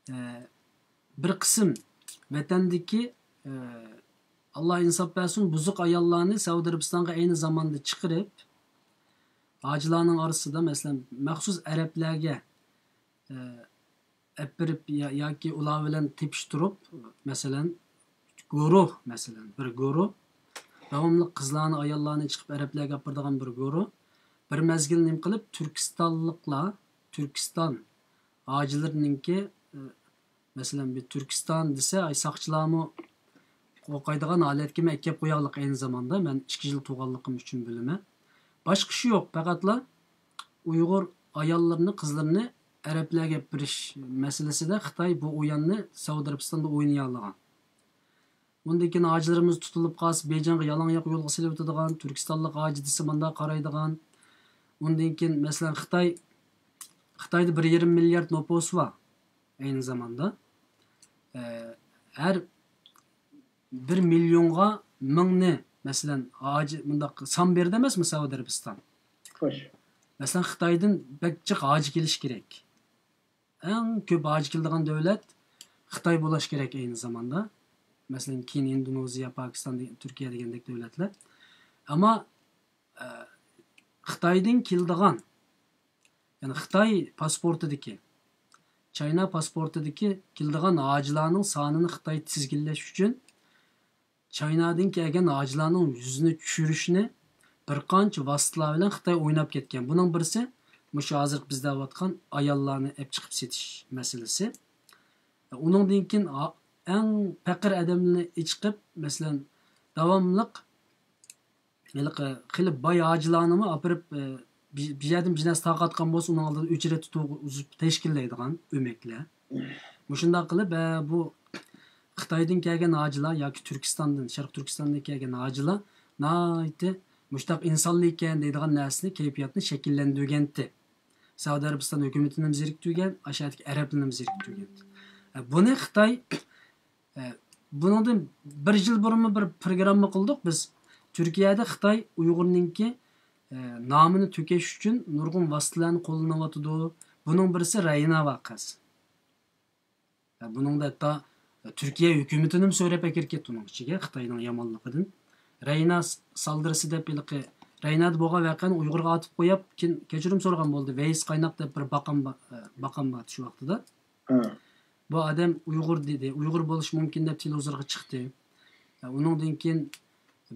ئە، بىر قىسىم ۋەتەندىكى، ئە، ئاللا ئىنساپ بەرسۇن، بۇزۇق ئاياللارنى سەئۇدى ئەرەبىستانغا ئەينى زاماندا چىقىرىپ، ھاجىلارنىڭ ئارىسىدا، مەسىلەن، مەخسۇس ئەرەبلەرگە، ئە، ئەپ بېرىپ يا-، ياكى ئۇلار بىلەن تېپىشتۇرۇپ، مەسىلەن، گۇرۇھ، مەسىلەن، بىر گۇرۇھ، داۋاملىق قىزلارنى، ئاياللارنى چىقىپ ئەرەبلەرگە ئاپىرىدىغان بىر گۇرۇھ، بىر مەزگىل نېمە قىلىپ، تۈركىستانلىقلار، تۈركىستان ھاجىلىرىنىڭكى، ئە، مەسىلەن، بىر تۈركىستان دېسە، ئاي، ساقچىلارمۇ قورقايدىغان ھالەتكىمۇ ئەكەپ قوياغلىق ئەينى زاماندا. مەن ئىككى يىل تۇرغانلىقىم ئۈچۈن بىلىمەن. باشقا ئىشى يوق، پەقەتلا ئۇيغۇر ئاياللىرىنى، قىزلىرىنى ئەرەبلەرگە ئەپ بېرىش مەسىلىسىدە خىتاي بۇ ئويۇننى سەئۇدى ئەرەبىستاندا ئوينىيالىغان. ئۇندىن كېيىن ھاجىلىرىمىز تۇتۇلۇپ قالسا، بېيجىڭغا يالاڭ ياق يولغا سېلىۋېتىدىغان، تۈركىستانلىق ھاجى دېسە مانداق قارايدىغان. ئۇندىن كېيىن، مەسىلەن، خىتاي، خىتايدا بىر يېرىم مىليارد نوپۇسى بار ئەينى زاماندا. ئە، ھەر بىر مىليونغا مىڭنى، مەسىلەن، ھاجى، مۇنداق سان بېرىدۇ ئەمەسمۇ سەئۇدى ئەرەبىستان؟ خوش. مەسىلەن، خىتايدىن بەك جىق ھاجى كېلىشى كېرەك. ئەڭ كۆپ ھاجى كېلىدىغان دۆلەت خىتاي بولۇش كېرەك ئەينى زاماندا. مەسىلەن، كېيىن ئىندونېزىيە، پاكىستان، تۈركىيە دېگەندەك دۆلەتلەر. ئەمما، ئە، خىتايدىن كېلىدىغان، يەنى خىتاي پاسپورتىدىكى، چاينا پاسپورتىدىكى كېلىدىغان ھاجىلارنىڭ سانىنى خىتاي تىزگىنلەش ئۈچۈن، چاينادىن كەلگەن ھاجىلارنىڭ يۈزىنى چۈشۈرۈشنى بىر قانچە ۋاسىتىلەر بىلەن خىتاي ئويناپ كەتكەن. بۇنىڭ بىرسى مۇشۇ ھازىرقى بىز دەۋاتقان ئاياللارنى ئەپ چىقىپ سېتىش مەسىلىسى. ئۇنىڭدىن كېيىن ھا-، ئەڭ پەقىر ئادەمنى ئېچىقىپ، مەسىلەن، داۋاملىق ھېلىقى خېلى باي ھاجىلارنىمۇ ئاپىرىپ، ئە، بىر، بىر يەردىن بىر نەرسە تارقاتقان بولسا، ئۇنىڭ ئالدىدا ئۆچىرەت تۇتۇپ تەشكىللەيدىغان ئۆمەكلەر. مۇشۇنداق قىلىپ، ئە، بۇ خىتايدىن كەلگەن ھاجىلار ياكى تۈركىستاندىن، شەرقىي تۈركىستاندىن كەلگەن ھاجىلار ناھايىتى مۇشتاق ئىنسانلىق ئىكەن دەيدىغان نەرسىنى، كەيپىياتنى شەكىللەندۈرگەنتى. سەئۇدى ئەرەبىستان ھۆكۈمىتىنىمۇ زېرىكتۈرگەن، ئاشۇ يەردىكى ئەرەبلىرىنىمۇ زېرىكتۈرگەنتى. ئە، بۇنى خىتاي، ئە، بۇنىڭدىن بىر يىل بۇرۇنمۇ بىر پروگرامما قىلدۇق بىز. تۈركىيەدە خىتاي ئۇيغۇرنىڭكى، ئە، نامىنى تۆكۈش ئۈچۈن نۇرغۇن ۋاسىتىلەرنى قوللىنىۋاتىدۇ. بۇنىڭ بىرسى رەينا ۋەقەسى. ھە، بۇنىڭدا ھەتتا تۈركىيە ھۆكۈمىتىنىمۇ سۆرەپ ئەكىرىپ كەتتى ئۇنىڭ ئىچىگە، خىتاينىڭ يامانلىقىدىن. رەينا س-، سالدۇرۇسى دەپ ھېلىقى رەينادا بولغان ۋەقەنى ئۇيغۇرغا ئاتىپ قويۇپ، كېيىن كەچۈرۈم سورىغان بولدى. ۋەيس قايناق دەپ بىر باقام با-، ئە، باقام بار شۇ ۋاقتىدا. ھە. بۇ ئادەم ئۇيغۇر دېدى، ئۇيغۇر بولۇشى مۇمكىن دەپ تېلېۋىزورغا چىقتى. ئە، ئۇنىڭدىن كېيىن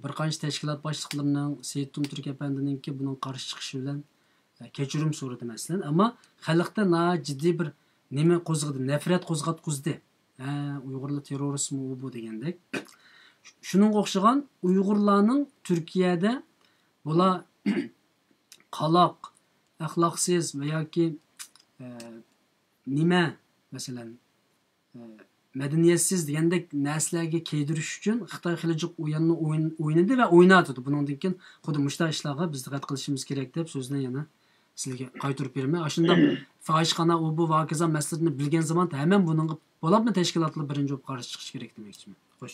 بىر قانچە تەشكىلات باشلىقلىرىنىڭ، سېيىت تۇمتۈرك ئەپەندىنىڭكى بۇنىڭغا قارشى چىقىشى بىلەن، ئە، كەچۈرۈم سورىدى مەسىلەن. ئەمما خەلقتە ناھايىتى جىددىي بىر نېمە قوزغىدى، نەپرەت قوزغاتقۇزدى. ھە، ئۇيغۇرلار تېررورىستمۇ ئۇ بۇ دېگەندەك. شۇنىڭغا ئوخشىغان ئۇيغۇرلارنىڭ تۈركىيەدە بۇلار قالاق، ئەخلاقسىز ۋە ياكى، ئە، نېمە، مەسىلەن، ئە، مەدەنىيەتسىز دېگەندەك نەرسىلەرگە كىيدۈرۈش ئۈچۈن خىتاي خېلى جىق ئويۇننى ئوين-، ئوينىدى ۋە ئويناۋاتىدۇ. بۇنىڭدىن كېيىن خۇددى مۇشۇنداق ئىشلارغا بىز دىققەت قىلىشىمىز كېرەك دەپ سۆزنى يەنە سىلەرگە قايتۇرۇپ بېرىمەن. ئاشۇنداق فاھىشخانا، ئۇ بۇ ۋاكىزا مەسىلىسىنى بىلگەن زامان ھەممەم بۇنىڭغا بولۇپمۇ تەشكىلاتلار بىرىنچى بولۇپ قارشى چىقىشى كېرەك دېمەكچىمەن. خوش.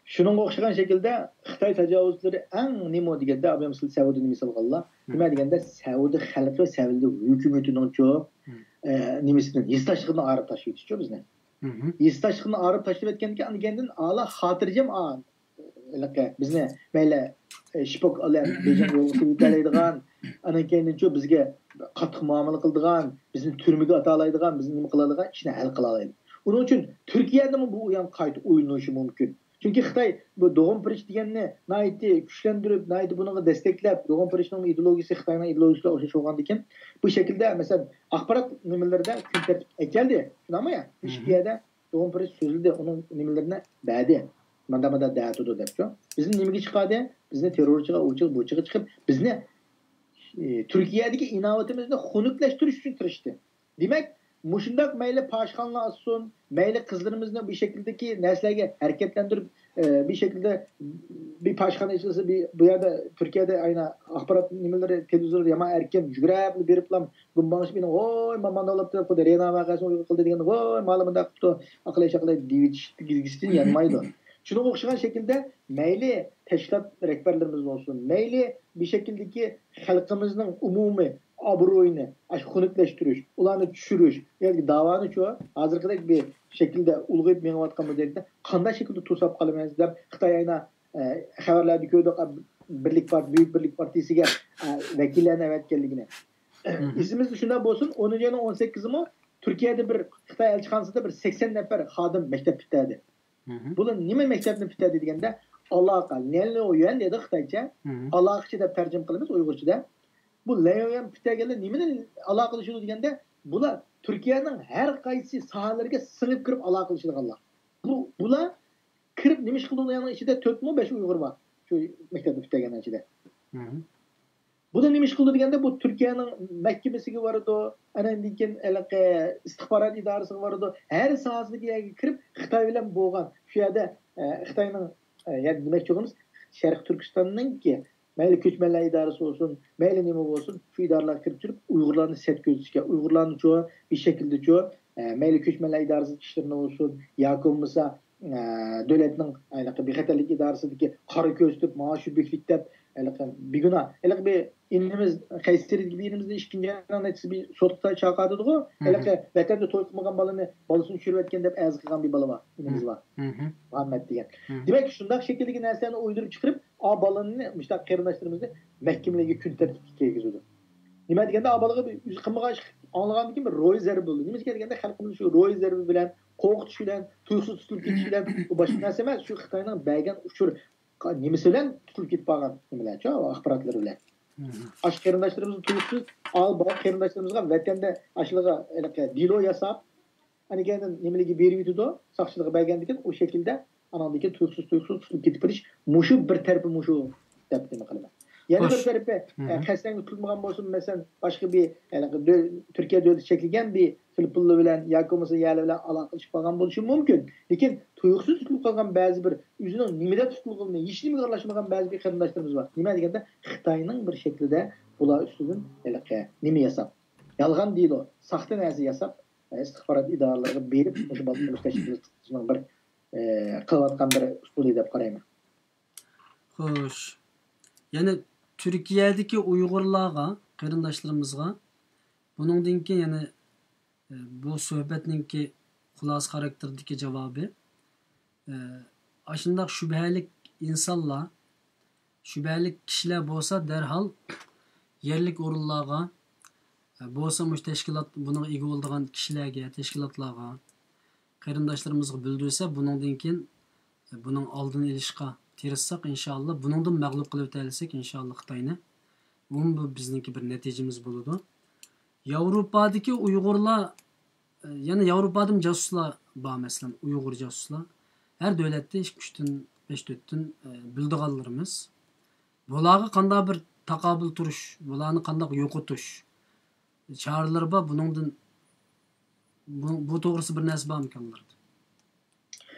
شۇنىڭغا ئوخشىغان شەكىلدە خىتاي تاجاۋۇزچىلىرى ئەڭ نېمە دېگەندە، ئابايام سىلەر سەئۇدىنى مىسال قىلغانلار. نېمە دېگەندە، سەئۇدى خەلقى ۋە سەئۇدى ھۆكۈمىتىنىڭچۇ، ئە، نېمىسىدىن، ھېسداشلىقىدىن ئايرىپ تاشلىۋېتىشچۇ بىزنى. ھېسداشلىقنى ئايرىپ تاشلىۋەتكەندىكىن، ئاندىن كېيىندىن ئالا خاتىرجەم، ئا، ھېلىقى بىزنى مەيلى، ئە، شىپوك ئالەم بېيجىڭ يولغا سېلىۋېتەلەيدىغان، ئاندىن كېيىندىنچۇ بىزگە قاتتىق مۇئامىلە قىلىدىغان، بىزنى تۈرمىگە ئاتالايدىغان، بىزنى نېمە قىلالايدىغان ئىشنى ھەل قىلالايدۇ. ئۇنىڭ ئۈچۈن تۈركىيەدىمۇ بۇ ئويۇن قايتا ئوينىلىشى مۇمكىن. چۈنكى خىتاي بۇ دوغۇن پىرىش دېگەننى ناھايىتى كۈچلەندۈرۈپ، ناھايىتى بۇنىڭغا دەستەكلەپ، دوغۇن پىرىشنىڭ ئىدېئولوگىيىسى خىتاينىڭ ئىدېئولوگىيىسى بىلەن ئوخشاش بولغاندىكىن، بۇ شەكىلدە، مەسىلەن، ئاخبارات نېمىلىرىدە كۈن تەرتىپكە ئەكەلدى، شۇنداقمۇ يا؟ مم. تۈركىيەدە دوغۇن پىرىش سۆزلىدى، ئۇنىڭ نېمىلىرىنى بەردى. ماندا ماندا دەۋاتىدۇ دەپچۇ. بىزنى نېمىگە چىقاردى؟ بىزنى تېررورچىغا، ئۇچىغا، بۇچىغا چىقىپ، بىزنى، ئى، تۈركىيەدىكى ئىناۋىتىمىزنى خۇنۈكلەشتۈرۈش ئۈچۈن تىرىشتى. دېمەك، مۇشۇنداق مەيلى پاھىشخانىلار ئاچسۇن، مەيلى قىزلىرىمىزنى بۇ شەكىلدىكى نەرسىلەرگە ھەرىكەتلەندۈرۈپ، ئە، بىر شەكىلدە بىر پاھىشخانا ئېچىلسا، بىر، بۇ يەردە تۈركىيەدە ئاينا ئاخبارات نېمىلىرى، تېلېۋىزور يامان ئەركىن، يۈگۈرۈپ بېرىپلا گۇمباڭلىشىپ، مېنى، ۋوي، مامان ئوغلۇپتۇ، خۇددى رېنا ۋەقەسىنى ئۇيغۇر قىلدى دېگەن، ۋوي، مالا مۇنداق قىپتۇ، ئاقىلى شاقىلى دېيىۋېتىشتىن يانمايدۇ. شۇنىڭغا ئوخشىغان شەكىلدە مەيلى تەشكىلات رەھبەرلىرىمىز بولسۇن، مەيلى بىر شەكىلدىكى خەلقىمىزنىڭ ئومۇمىي ئابرۇيىنى ئاشۇ خۇنۈكلەشتۈرۈش، ئۇلارنى چۈشۈرۈش ياكى داۋانىچۇ، ھازىرقىدەك بىر شەكىلدە ئۇلغىيىپ مېڭىۋاتقان بۇ دەۋردە قانداق شەكىلدە توساپ قالىمىز دەپ خىتاي ئەينە، ئە، خەۋەرلەردە كۆردۇق، بىرلىك پارت-، بۈيۈك بىرلىك پارتىيىسىگە، ئە، ۋەكىللەرنى ئەۋەتكەنلىكىنى. ئېسىمىزدە شۇنداق بولسۇن، ئونىنچى ئاينىڭ ئون سەككىزىمۇ تۈركىيەدە بىر خىتاي ئەلچىخانىسىدا بىر سەكسەن نەپەر خادىم مەكتەپ پۈتتۈردى. بۇلار نېمە مەكتەپنى پۈتتۈردى دېگەندە، ئالاقە، ليەنليۇيۈەن دېدى خىتايچە، ئالاقىچى دەپ تەرجىمە قىلىمىز ئۇيغۇرچىدا. بۇ ليەنليۇيۈەن پۈتتۈرگەنلەر نېمىنى ئالاقىلىشىدۇ دېگەندە، بۇلار تۈركىيەنىڭ ھەر قايسى ساھەلىرىگە سىڭىپ كىرىپ ئالاقىلىشىدىغانلار. بۇ، بۇلار كىرىپ نېمە ئىش قىلىدۇ؟ ئۇلارنىڭ ئىچىدە تۆتمۇ بەش ئۇيغۇر بار، شۇ مەكتەپنى پۈتتۈرگەننىڭ ئىچىدە. بۇ نېمە ئىش قىلىدۇ دېگەندە، بۇ تۈركىيەنىڭ مەھكىمىسىگە بارىدۇ، ئاندىن كېيىن ھېلىقى ئىستىخبارات ئىدارىسىگە بارىدۇ. ھەر ساھەسىدىكى يەرگە كىرىپ، خىتاي بىلەن بولغان شۇ يەردە، ئە، خىتاينىڭ، ئە، يەنى دېمەكچى بولغىنىمىز، شەرقىي تۈركىستاننىڭكى مەيلى كۆچمەنلەر ئىدارىسى بولسۇن، مەيلى نېمە بولسۇن، شۇ ئىدارىلەرگە كىرىپ تۇرۇپ، ئۇيغۇرلارنى سەت كۆزىتىشكە، ئۇيغۇرلارنىچۇ، بىر شەكىلدىچۇ، ئە، مەيلى كۆچمەنلەر ئىدارىسىدىكى ئىشلىرىنى بولسۇن، ياكى بولمىسا، ئە، دۆلەتنىڭ ھېلىقى بىخەتەرلىك ئىدارىسىدىكى قارا كۆز تۇتۇپ، ماڭا شۇ بۆكتۈك دەپ، ھېلىقى بىگۇناھ، ھېلىقى بىر ئىنىمىز، قەيسەردىكى بىر ئىنىمىزنى ئىككىنچى ئاينىڭ نەچچىسى بىر سوتقا چاقىرتىدىغۇ، ھېلىقى ۋەتەندە توي قىلمىغان بالىنى، بالىسىنى چۈشۈرۈۋەتكەن دەپ ئەرز قىلغان بىر بالا بار، ئىنىمىز بار. مۇھەممەت دېگەن. دېمەك، شۇنداق شەكىلدىكى نەرسىلەرنى ئويدۇرۇپ چىقىرىپ، ئا بالىنى مۇشۇنداق قېرىنداشلىرىمىزنى مەھكىمىلەرگە كۈن تەرتىپكە كىرگۈزىدۇ. نېمە دېگەندە، ئا بالىغا بىر ئۆزى قىلمىغان ئىش ئاڭلىغاندىن كېيىن بىر روھى زەربە بولىدۇ. نېمىشقا دېگەندە، خەلقىمىز شۇ روھى زەربە بىلەن، قورقۇتۇش بىلەن، تۇيۇقسىز تۇتۇلۇپ كېتىش بىلەن، بۇ باشقا نەرسە ئەمەس، شۇ خىتاينىڭ بەرگەن ئۇچۇر، نېمىسى بىلەن تۇتۇلۇپ كېتىپ قالغان نېمىلەرچۇ، ئاخباراتلىرى بىلەن. ئاشۇ قېرىنداشلىرىمىزنى تۇيۇقسىز، ئا بالا قېرىنداشلىرىمىزغا ۋەتەندە ئاشۇلارغا ھېلىقى دېلو ياساپ، ئاندىن كېيىن نېمىلىكى بېرىۋېتىدۇ، ساقچىلىققا بەرگەندىن كېيىن ئۇ شەكىلدە، ئاناندىن كېيىن تۇيۇقسىز، تۇيۇقسىز تۇتۇلۇپ كېتىپ قېلىش، مۇشۇ بىر تەرىپى مۇشۇ دەپ نېمە قىلىمەن. يەنە بىر تەرىپى، ئە، قەستەن تۇتۇلمىغان بولسۇن، مەسىلەن، باشقا بىر، ھېلىقى دۆ-، تۈركىيە دۆلىتى چەكلىگەن بىر تېلېفونلار بىلەن ياكى بولمىسا يەرلەر بىلەن ئالاقىلىشىپ قالغان بولۇشى مۇمكىن. لېكىن تۇيۇقسىز تۇتۇلۇپ قالغان بەزى بىر ئۆزىنىڭ نېمىدە تۇتۇلغىنىنى، ھېچنېمىگە ئارىلاشمىغان بەزى بىر قېرىنداشلىرىمىز بار. نېمە دېگەندە، خىتاينىڭ بىر شەكلىدە بۇلار ئۈستىدىن ھېلىقى نېمە ياساپ، يالغان دېلو، ساختا نەرسە ياساپ، ئىستىخبارات ئىدارىلىرىغا بېرىپ، مۇشۇ بالىلارنى تەشكىللىشىنىڭ بىر، ئە، قىلىۋاتقان بىر ئۇسۇلى دەپ قارايمەن. خوش. يەنى تۈركىيەدىكى ئۇيغۇرلارغا، قېرىنداشلىرىمىزغا بۇنىڭدىن كېيىن يەنى، ئە، بۇ سۆھبەتنىڭكى خۇلاسە خاراكتېرىدىكى جاۋابى، ئە، ئاشۇنداق شۈبھەلىك ئىنسانلار، شۈبھەلىك كىشىلەر بولسا دەرھال يەرلىك ئورۇنلارغا، ئە، بولسا مۇشۇ تەشكىلات بۇنىڭغا ئىگە بولىدىغان كىشىلەرگە، تەشكىلاتلارغا، قېرىنداشلىرىمىزغا بىلدۈرسە، بۇنىڭدىن كېيىن بۇنىڭ ئالدىنى ئېلىشقا تىرىشساق، ئىنشائاللا، بۇنىڭدىن مەغلۇپ قىلىۋېتەلىسەك، ئىنشائاللا، خىتاينى، ئۇمۇ بۇ بىزنىڭكى بىر نەتىجىمىز بولىدۇ. ياۋروپادىكى ئۇيغۇرلار، يەنە ياۋروپادىمۇ جاسۇسلار بار، مەسىلەن، ئۇيغۇر جاسۇسلار. ھەر دۆلەتتە ئىككى، ئۈچتىن، بەش، تۆتتىن، ئە، بىلىدىغانلىرىمىز. بۇلارغا قانداق بىر تاقابىل تۇرۇش، بۇلارنى قانداق يوقىتىش چارىلىرى بار؟ بۇنىڭدىن، بۇ، بۇ توغرىسىدا بىر نەرسە بارمىكىن ئۇلاردا؟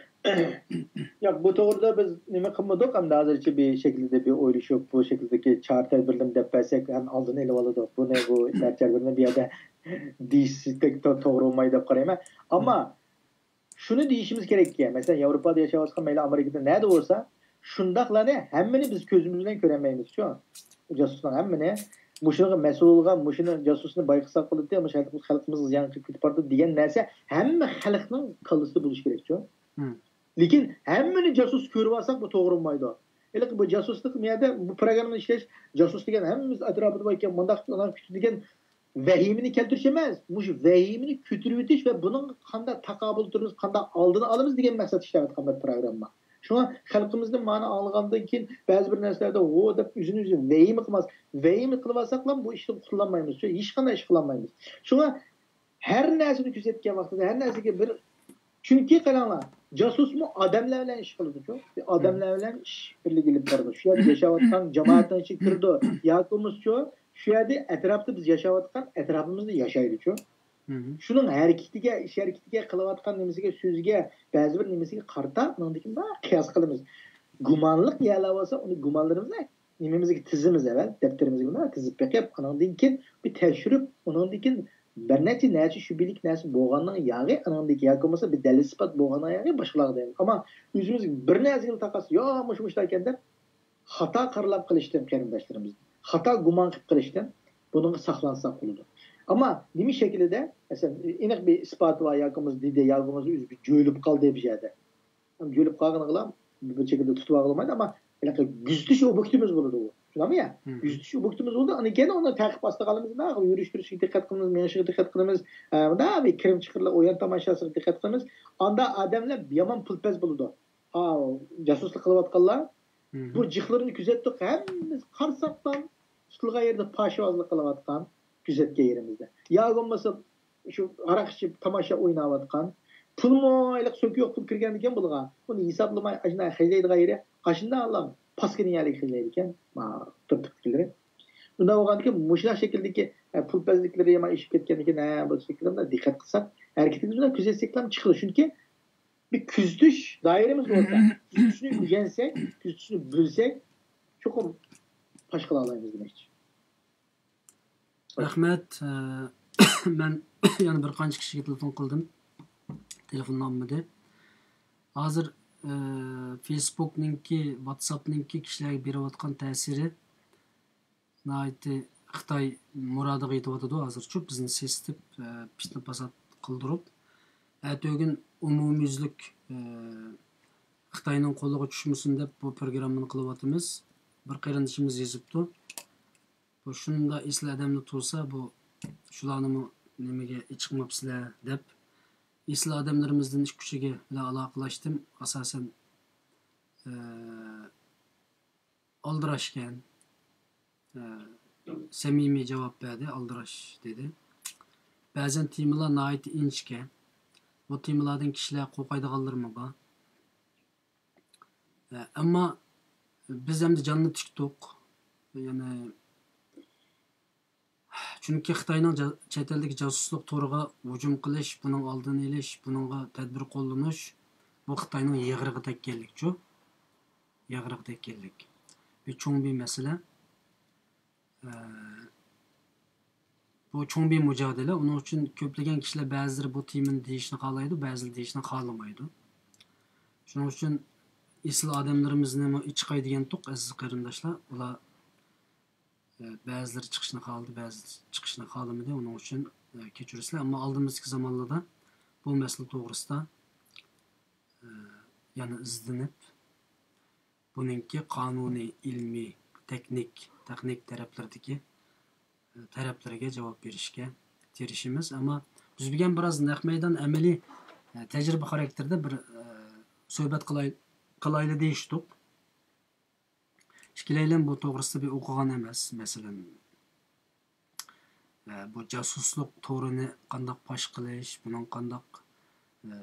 ياق، بۇ توغرىدا بىز نېمە قىلمىدۇق، ئەمدى ھازىرچە بىر شەكىلدە بىر ئويلىشىپ، بۇ شەكىلدىكى چارە تەدبىرلىرىنى دەپ بەرسەك، ھەم ئالدىنى ئېلىۋالىدۇ. بۇنى، بۇ چارە تەدبىرنى بۇ يەردە دېيىشسەك تو-، توغرا بولمايدۇ دەپ قارايمەن. ئەمما شۇنى دېيىشىمىز كېرەككى، مەسىلەن، ياۋروپادا ياشاۋاتقان، مەيلى ئامېرىكىدا نەدە بولسا، شۇنداقلارنى ھەممىنى بىز كۆزىمىز بىلەن كۆرەلمەيمىزچۇ؟ جاسۇسنىڭ ھەممىنى، مۇشۇنىڭغا مەسئۇل بولغان، مۇشۇنى جاسۇسنى بايقىساق بولاتتى، مۇشۇ خەلقىمىزغا زىيان قىلىپ كېتىپ بارىدۇ دېگەن نەرسە ھەممە خەلقنىڭ كاللىسىدا بولۇشى كېرەكچۇ؟ لېكىن ھەممىنى جاسۇس كۆرۈۋالساق، بۇ توغرا بولمايدۇ. ھېلىقى بۇ جاسۇسلۇق، بۇ يەردە بۇ پروگراممىنى ئىشلەش، جاسۇس دېگەن ھەممىمىز ئەتراپىدا باركەن، مۇنداق كۈتتى، ئانداق كۈتتى دېگەن ۋەھىمىنى كەلتۈرۈش ئەمەس، مۇشۇ ۋەھىمىنى كۆتۈرۈۋېتىش ۋە بۇنىڭغا قانداق تاقابىل تۇرىمىز، قانداق ئالدىنى ئالىمىز دېگەن مەقسەتتە ئىشلەۋاتقان بىر پروگرامما. شۇڭا خەلقىمىزدىن مانا ئاڭلىغاندىن كېيىن بەزى بىر نەرسىلەردە ھو دەپ ئۆزىنى ئۆزى ۋەھىمە قىلماس. ۋەھىمە قىلىۋالساقلا بۇ ئىشتىن قۇتۇلالمايمىز، ھېچقانداق ئىش قىلالمايمىز. شۇڭا ھەر نەرسىنى كۆزەتكەن ۋاقتىدا، ھەر نەرسىگە بىر، چۈنكى قاراڭلار، جاسۇسمۇ ئادەملەر بىلەن ئىش قىلىدۇچۇ، ئادەملەر بىلەن ئىش بىرلىكى ئېلىپ بارىدۇ. شۇ يەردە ياشاۋاتقان جامائەتنىڭ ئىچىگە كىرىدۇ، ياكى بولمىسىچۇ، شۇ يەردە ئەتراپتا بىز ياشاۋاتقان ئەتراپىمىزدا ياشايدۇچۇ. شۇنىڭ ھەرىكىتىگە، ئىش ھەرىكىتىگە، قىلىۋاتقان نېمىسىگە، سۆزىگە، بەزى بىر نېمىسىگە قارىتا ئۇنىڭدىن كېيىن بىر قىياس قىلىمىز. گۇمانلىق يەرلەر بولسا، ئۇنى گۇمانلىرىمىزنى نېمىمىزگە تىزىمىز ئەۋەل، دەپتىرىمىزگە بۇنداق تىزىپ بېقىپ، ئۇنىڭدىن كېيىن بىر تەكشۈرۈپ، ئۇنىڭدىن كېيىن بىر نەچچە نەچچە شۈبھىلىك نەرسە بولغاننىڭ ياغى ئانىڭدىكى ياكى بولمىسا بىر دەلىل ئىسپات بولغاننىڭ ياغى باشقىلارغا دەيمىز. ئەمما ئۆزىمىز بىر نەرسىگە تاقاس، يا مۇشۇ مۇشۇ ئىكەن دەپ خاتا قارىلاپ قېلىشتىن، قېرىنداشلىرىمىزنى خاتا گۇمان قىلىپ قېلىشتىن بۇنىڭغا ساقلانساق بولىدۇ. ئەمما نېمە شەكلىدە، مەسىلەن، ئېنىق بىر ئىسپاتى بار ياكى بولمىسا دېدى ياكى بولمىسا ئۆزى بىر جۆيلۈپ قالدى بىر يەردە. جۆيلۈپ قالغىنىغىلا بىر شەكىلدە تۇتۇپ ئالغىلى بولمايدۇ، ئەمما ھېلىقى كۆزىتىش ئوبيېكتىمىز بولىدۇ ئۇ. شۇنداقمۇ يا؟ مم. كۆزىتىش ئوبيېكتىمىز بولىدۇ. ئاندىن كېيىن ئۇنى تەقىپ ئاستىغا ئالىمىز، يۈرۈش تۇرۇشىغا دىققەت قىلىمىز، مېڭىشىغا دىققەت قىلىمىز، ئە، مۇنداق بىر كىرىم چىقىرلار، ئويۇن تاماشاسىغا دىققەت قىلىمىز. ئاندا ئادەملەر يامان پۇلپەز بولىدۇ. ھا، جاسۇسلۇق قىلىۋاتقانلار. مم. بۇ جىقلىرىنى كۆزەتتۇق، ھەممىمىز قارىساقلا تۇتۇلغان يەردە پاشىۋازلىق قىلىۋاتقان، كۆزەتكەن يېرىمىزدە. يا بولمىسا شۇ ھاراق ئىچىپ تاماشا ئويناۋاتقان، پۇلمۇ ھېلىقى سۆڭىكى يوق پۇل كىرگەندىكىن بۇلىغا، ئۇنى ھېسابلىماي ئاشۇنداق خەجلەيدىغان يېرى، ئاشۇنداقلا پاسكىنا يەرلىكى خەجلەيدىكەن، ما، تۇرتۇقتىكىلىرى. ئۇنداق بولغاندىكىن مۇشۇنداق شەكىلدىكى، ئە، پۇلپەزلىكلىرى يامان ئېشىپ كەتكەندىكىن، ھە، بۇ شەكىلدە دىققەت قىلساق، ھەرىكىتىمىز بىلەن كۆزەتسەكلا چىقىدۇ. چۈنكى بىر كۆزىتىش دائىرىمىز بولسا، كۆزىتىشنى ئۆگەنسەك، كۆزىتىشنى بىلسەك، چوقۇم پاش قىلالايمىز دېمەكچى. رەھمەت. ئە، مەن يەنە بىر قانچە كىشىگە تېلېفون قىلدىم. تېلېفوننى ئالمىدى. ھازىر، ئە، فېيسبۇكنىڭكى، ۋاتساپنىڭكى كىشىلەرگە بېرىۋاتقان تەسىرى ناھايىتى خىتاي مۇرادىغا يېتىۋاتىدۇ ھازىرچۇ. بىزنى سېسىتىپ، ئە، پىتنە پاسات قىلدۇرۇپ، ئەتىگۈن ئومۇميۈزلۈك، ئە، خىتاينىڭ قولىغا چۈشمىسۇن دەپ بۇ پروگراممىنى قىلىۋاتىمىز. بىر قېرىندىشىمىز يېزىپتۇ. بۇ شۇنداق ئېسىل ئادەملا تۇرسا، بۇ شۇلارنىمۇ نېمىگە ئېچىقماپسىلەر دەپ، ئېسىل ئادەملىرىمىزدىن ئىككى ئۈچىگە بىلەن ئالاقىلەشتىم. ئاساسەن، ئە، ئالدىراشكەن. ئە، سەمىمىي جاۋاب بەردى، ئالدىراش دېدى. بەزەن تېمىلار ناھايىتى ئىنچىكە. بۇ تېمىلاردىن كىشىلەر قورقايدىغانلىرىمۇ بار. ئە، ئەمما بىز ئەمدى جاننى تىكتۇق. يەنى، چۈنكى خىتاينىڭ جا-، چەت ئەلدىكى جاسۇسلۇق تورىغا ھۇجۇم قىلىش، بۇنىڭ ئالدىنى ئېلىش، بۇنىڭغا تەدبىر قوللىنىش، بۇ خىتاينىڭ يىغرىغا تەگكەنلىكچۇ. يىغرىغا تەگكەنلىك. بىر چوڭ بىر مەسىلە. ئە، بۇ چوڭ بىر مۇجادىلە. ئۇنىڭ ئۈچۈن كۆپلىگەن كىشىلەر بەزىلىرى بۇ تېمىنى دېيىشنى خالايدۇ، بەزىلىرى دېيىشنى خالىمايدۇ. شۇنىڭ ئۈچۈن ئېسىل ئادەملىرىمىزنىمۇ ئېچىقاي دېگەنتۇق، ئەزىز قېرىنداشلار. ئۇلار، ئە، بەزىلىرى چىقىشنى خالىدى، بەزىلىرى چىقىشنى خالىمىدى. ئۇنىڭ ئۈچۈن، ئە، كەچۈرۈسىلەر. ئەمما ئالدىمىزدىكى زامانلاردا بۇ مەسىلە توغرىسىدا، ئە، يەنە ئىزدىنىپ، بۇنىڭكى قانۇنىي، ئىلمىي، تېخنىك، تېخنىك تەرەپلىرىدىكى، تەرەپلىرىگە جاۋاب بېرىشكە تىرىشىمىز. ئەمما بىز بۈگۈن بىراز نەق مەيدان ئەمەلىي، تەجرىبە خاراكتېرىدە بىر، سۆھبەت قىلاي-، قىلايلى دېيىشتۇق. ئىككىلەيلەن بۇ توغرىسىدا بىر ئوقۇغان ئەمەس، مەسىلەن. ئە، بۇ جاسۇسلۇق تورىنى قانداق پاش قىلىش، بۇنىڭ قانداق، ئە،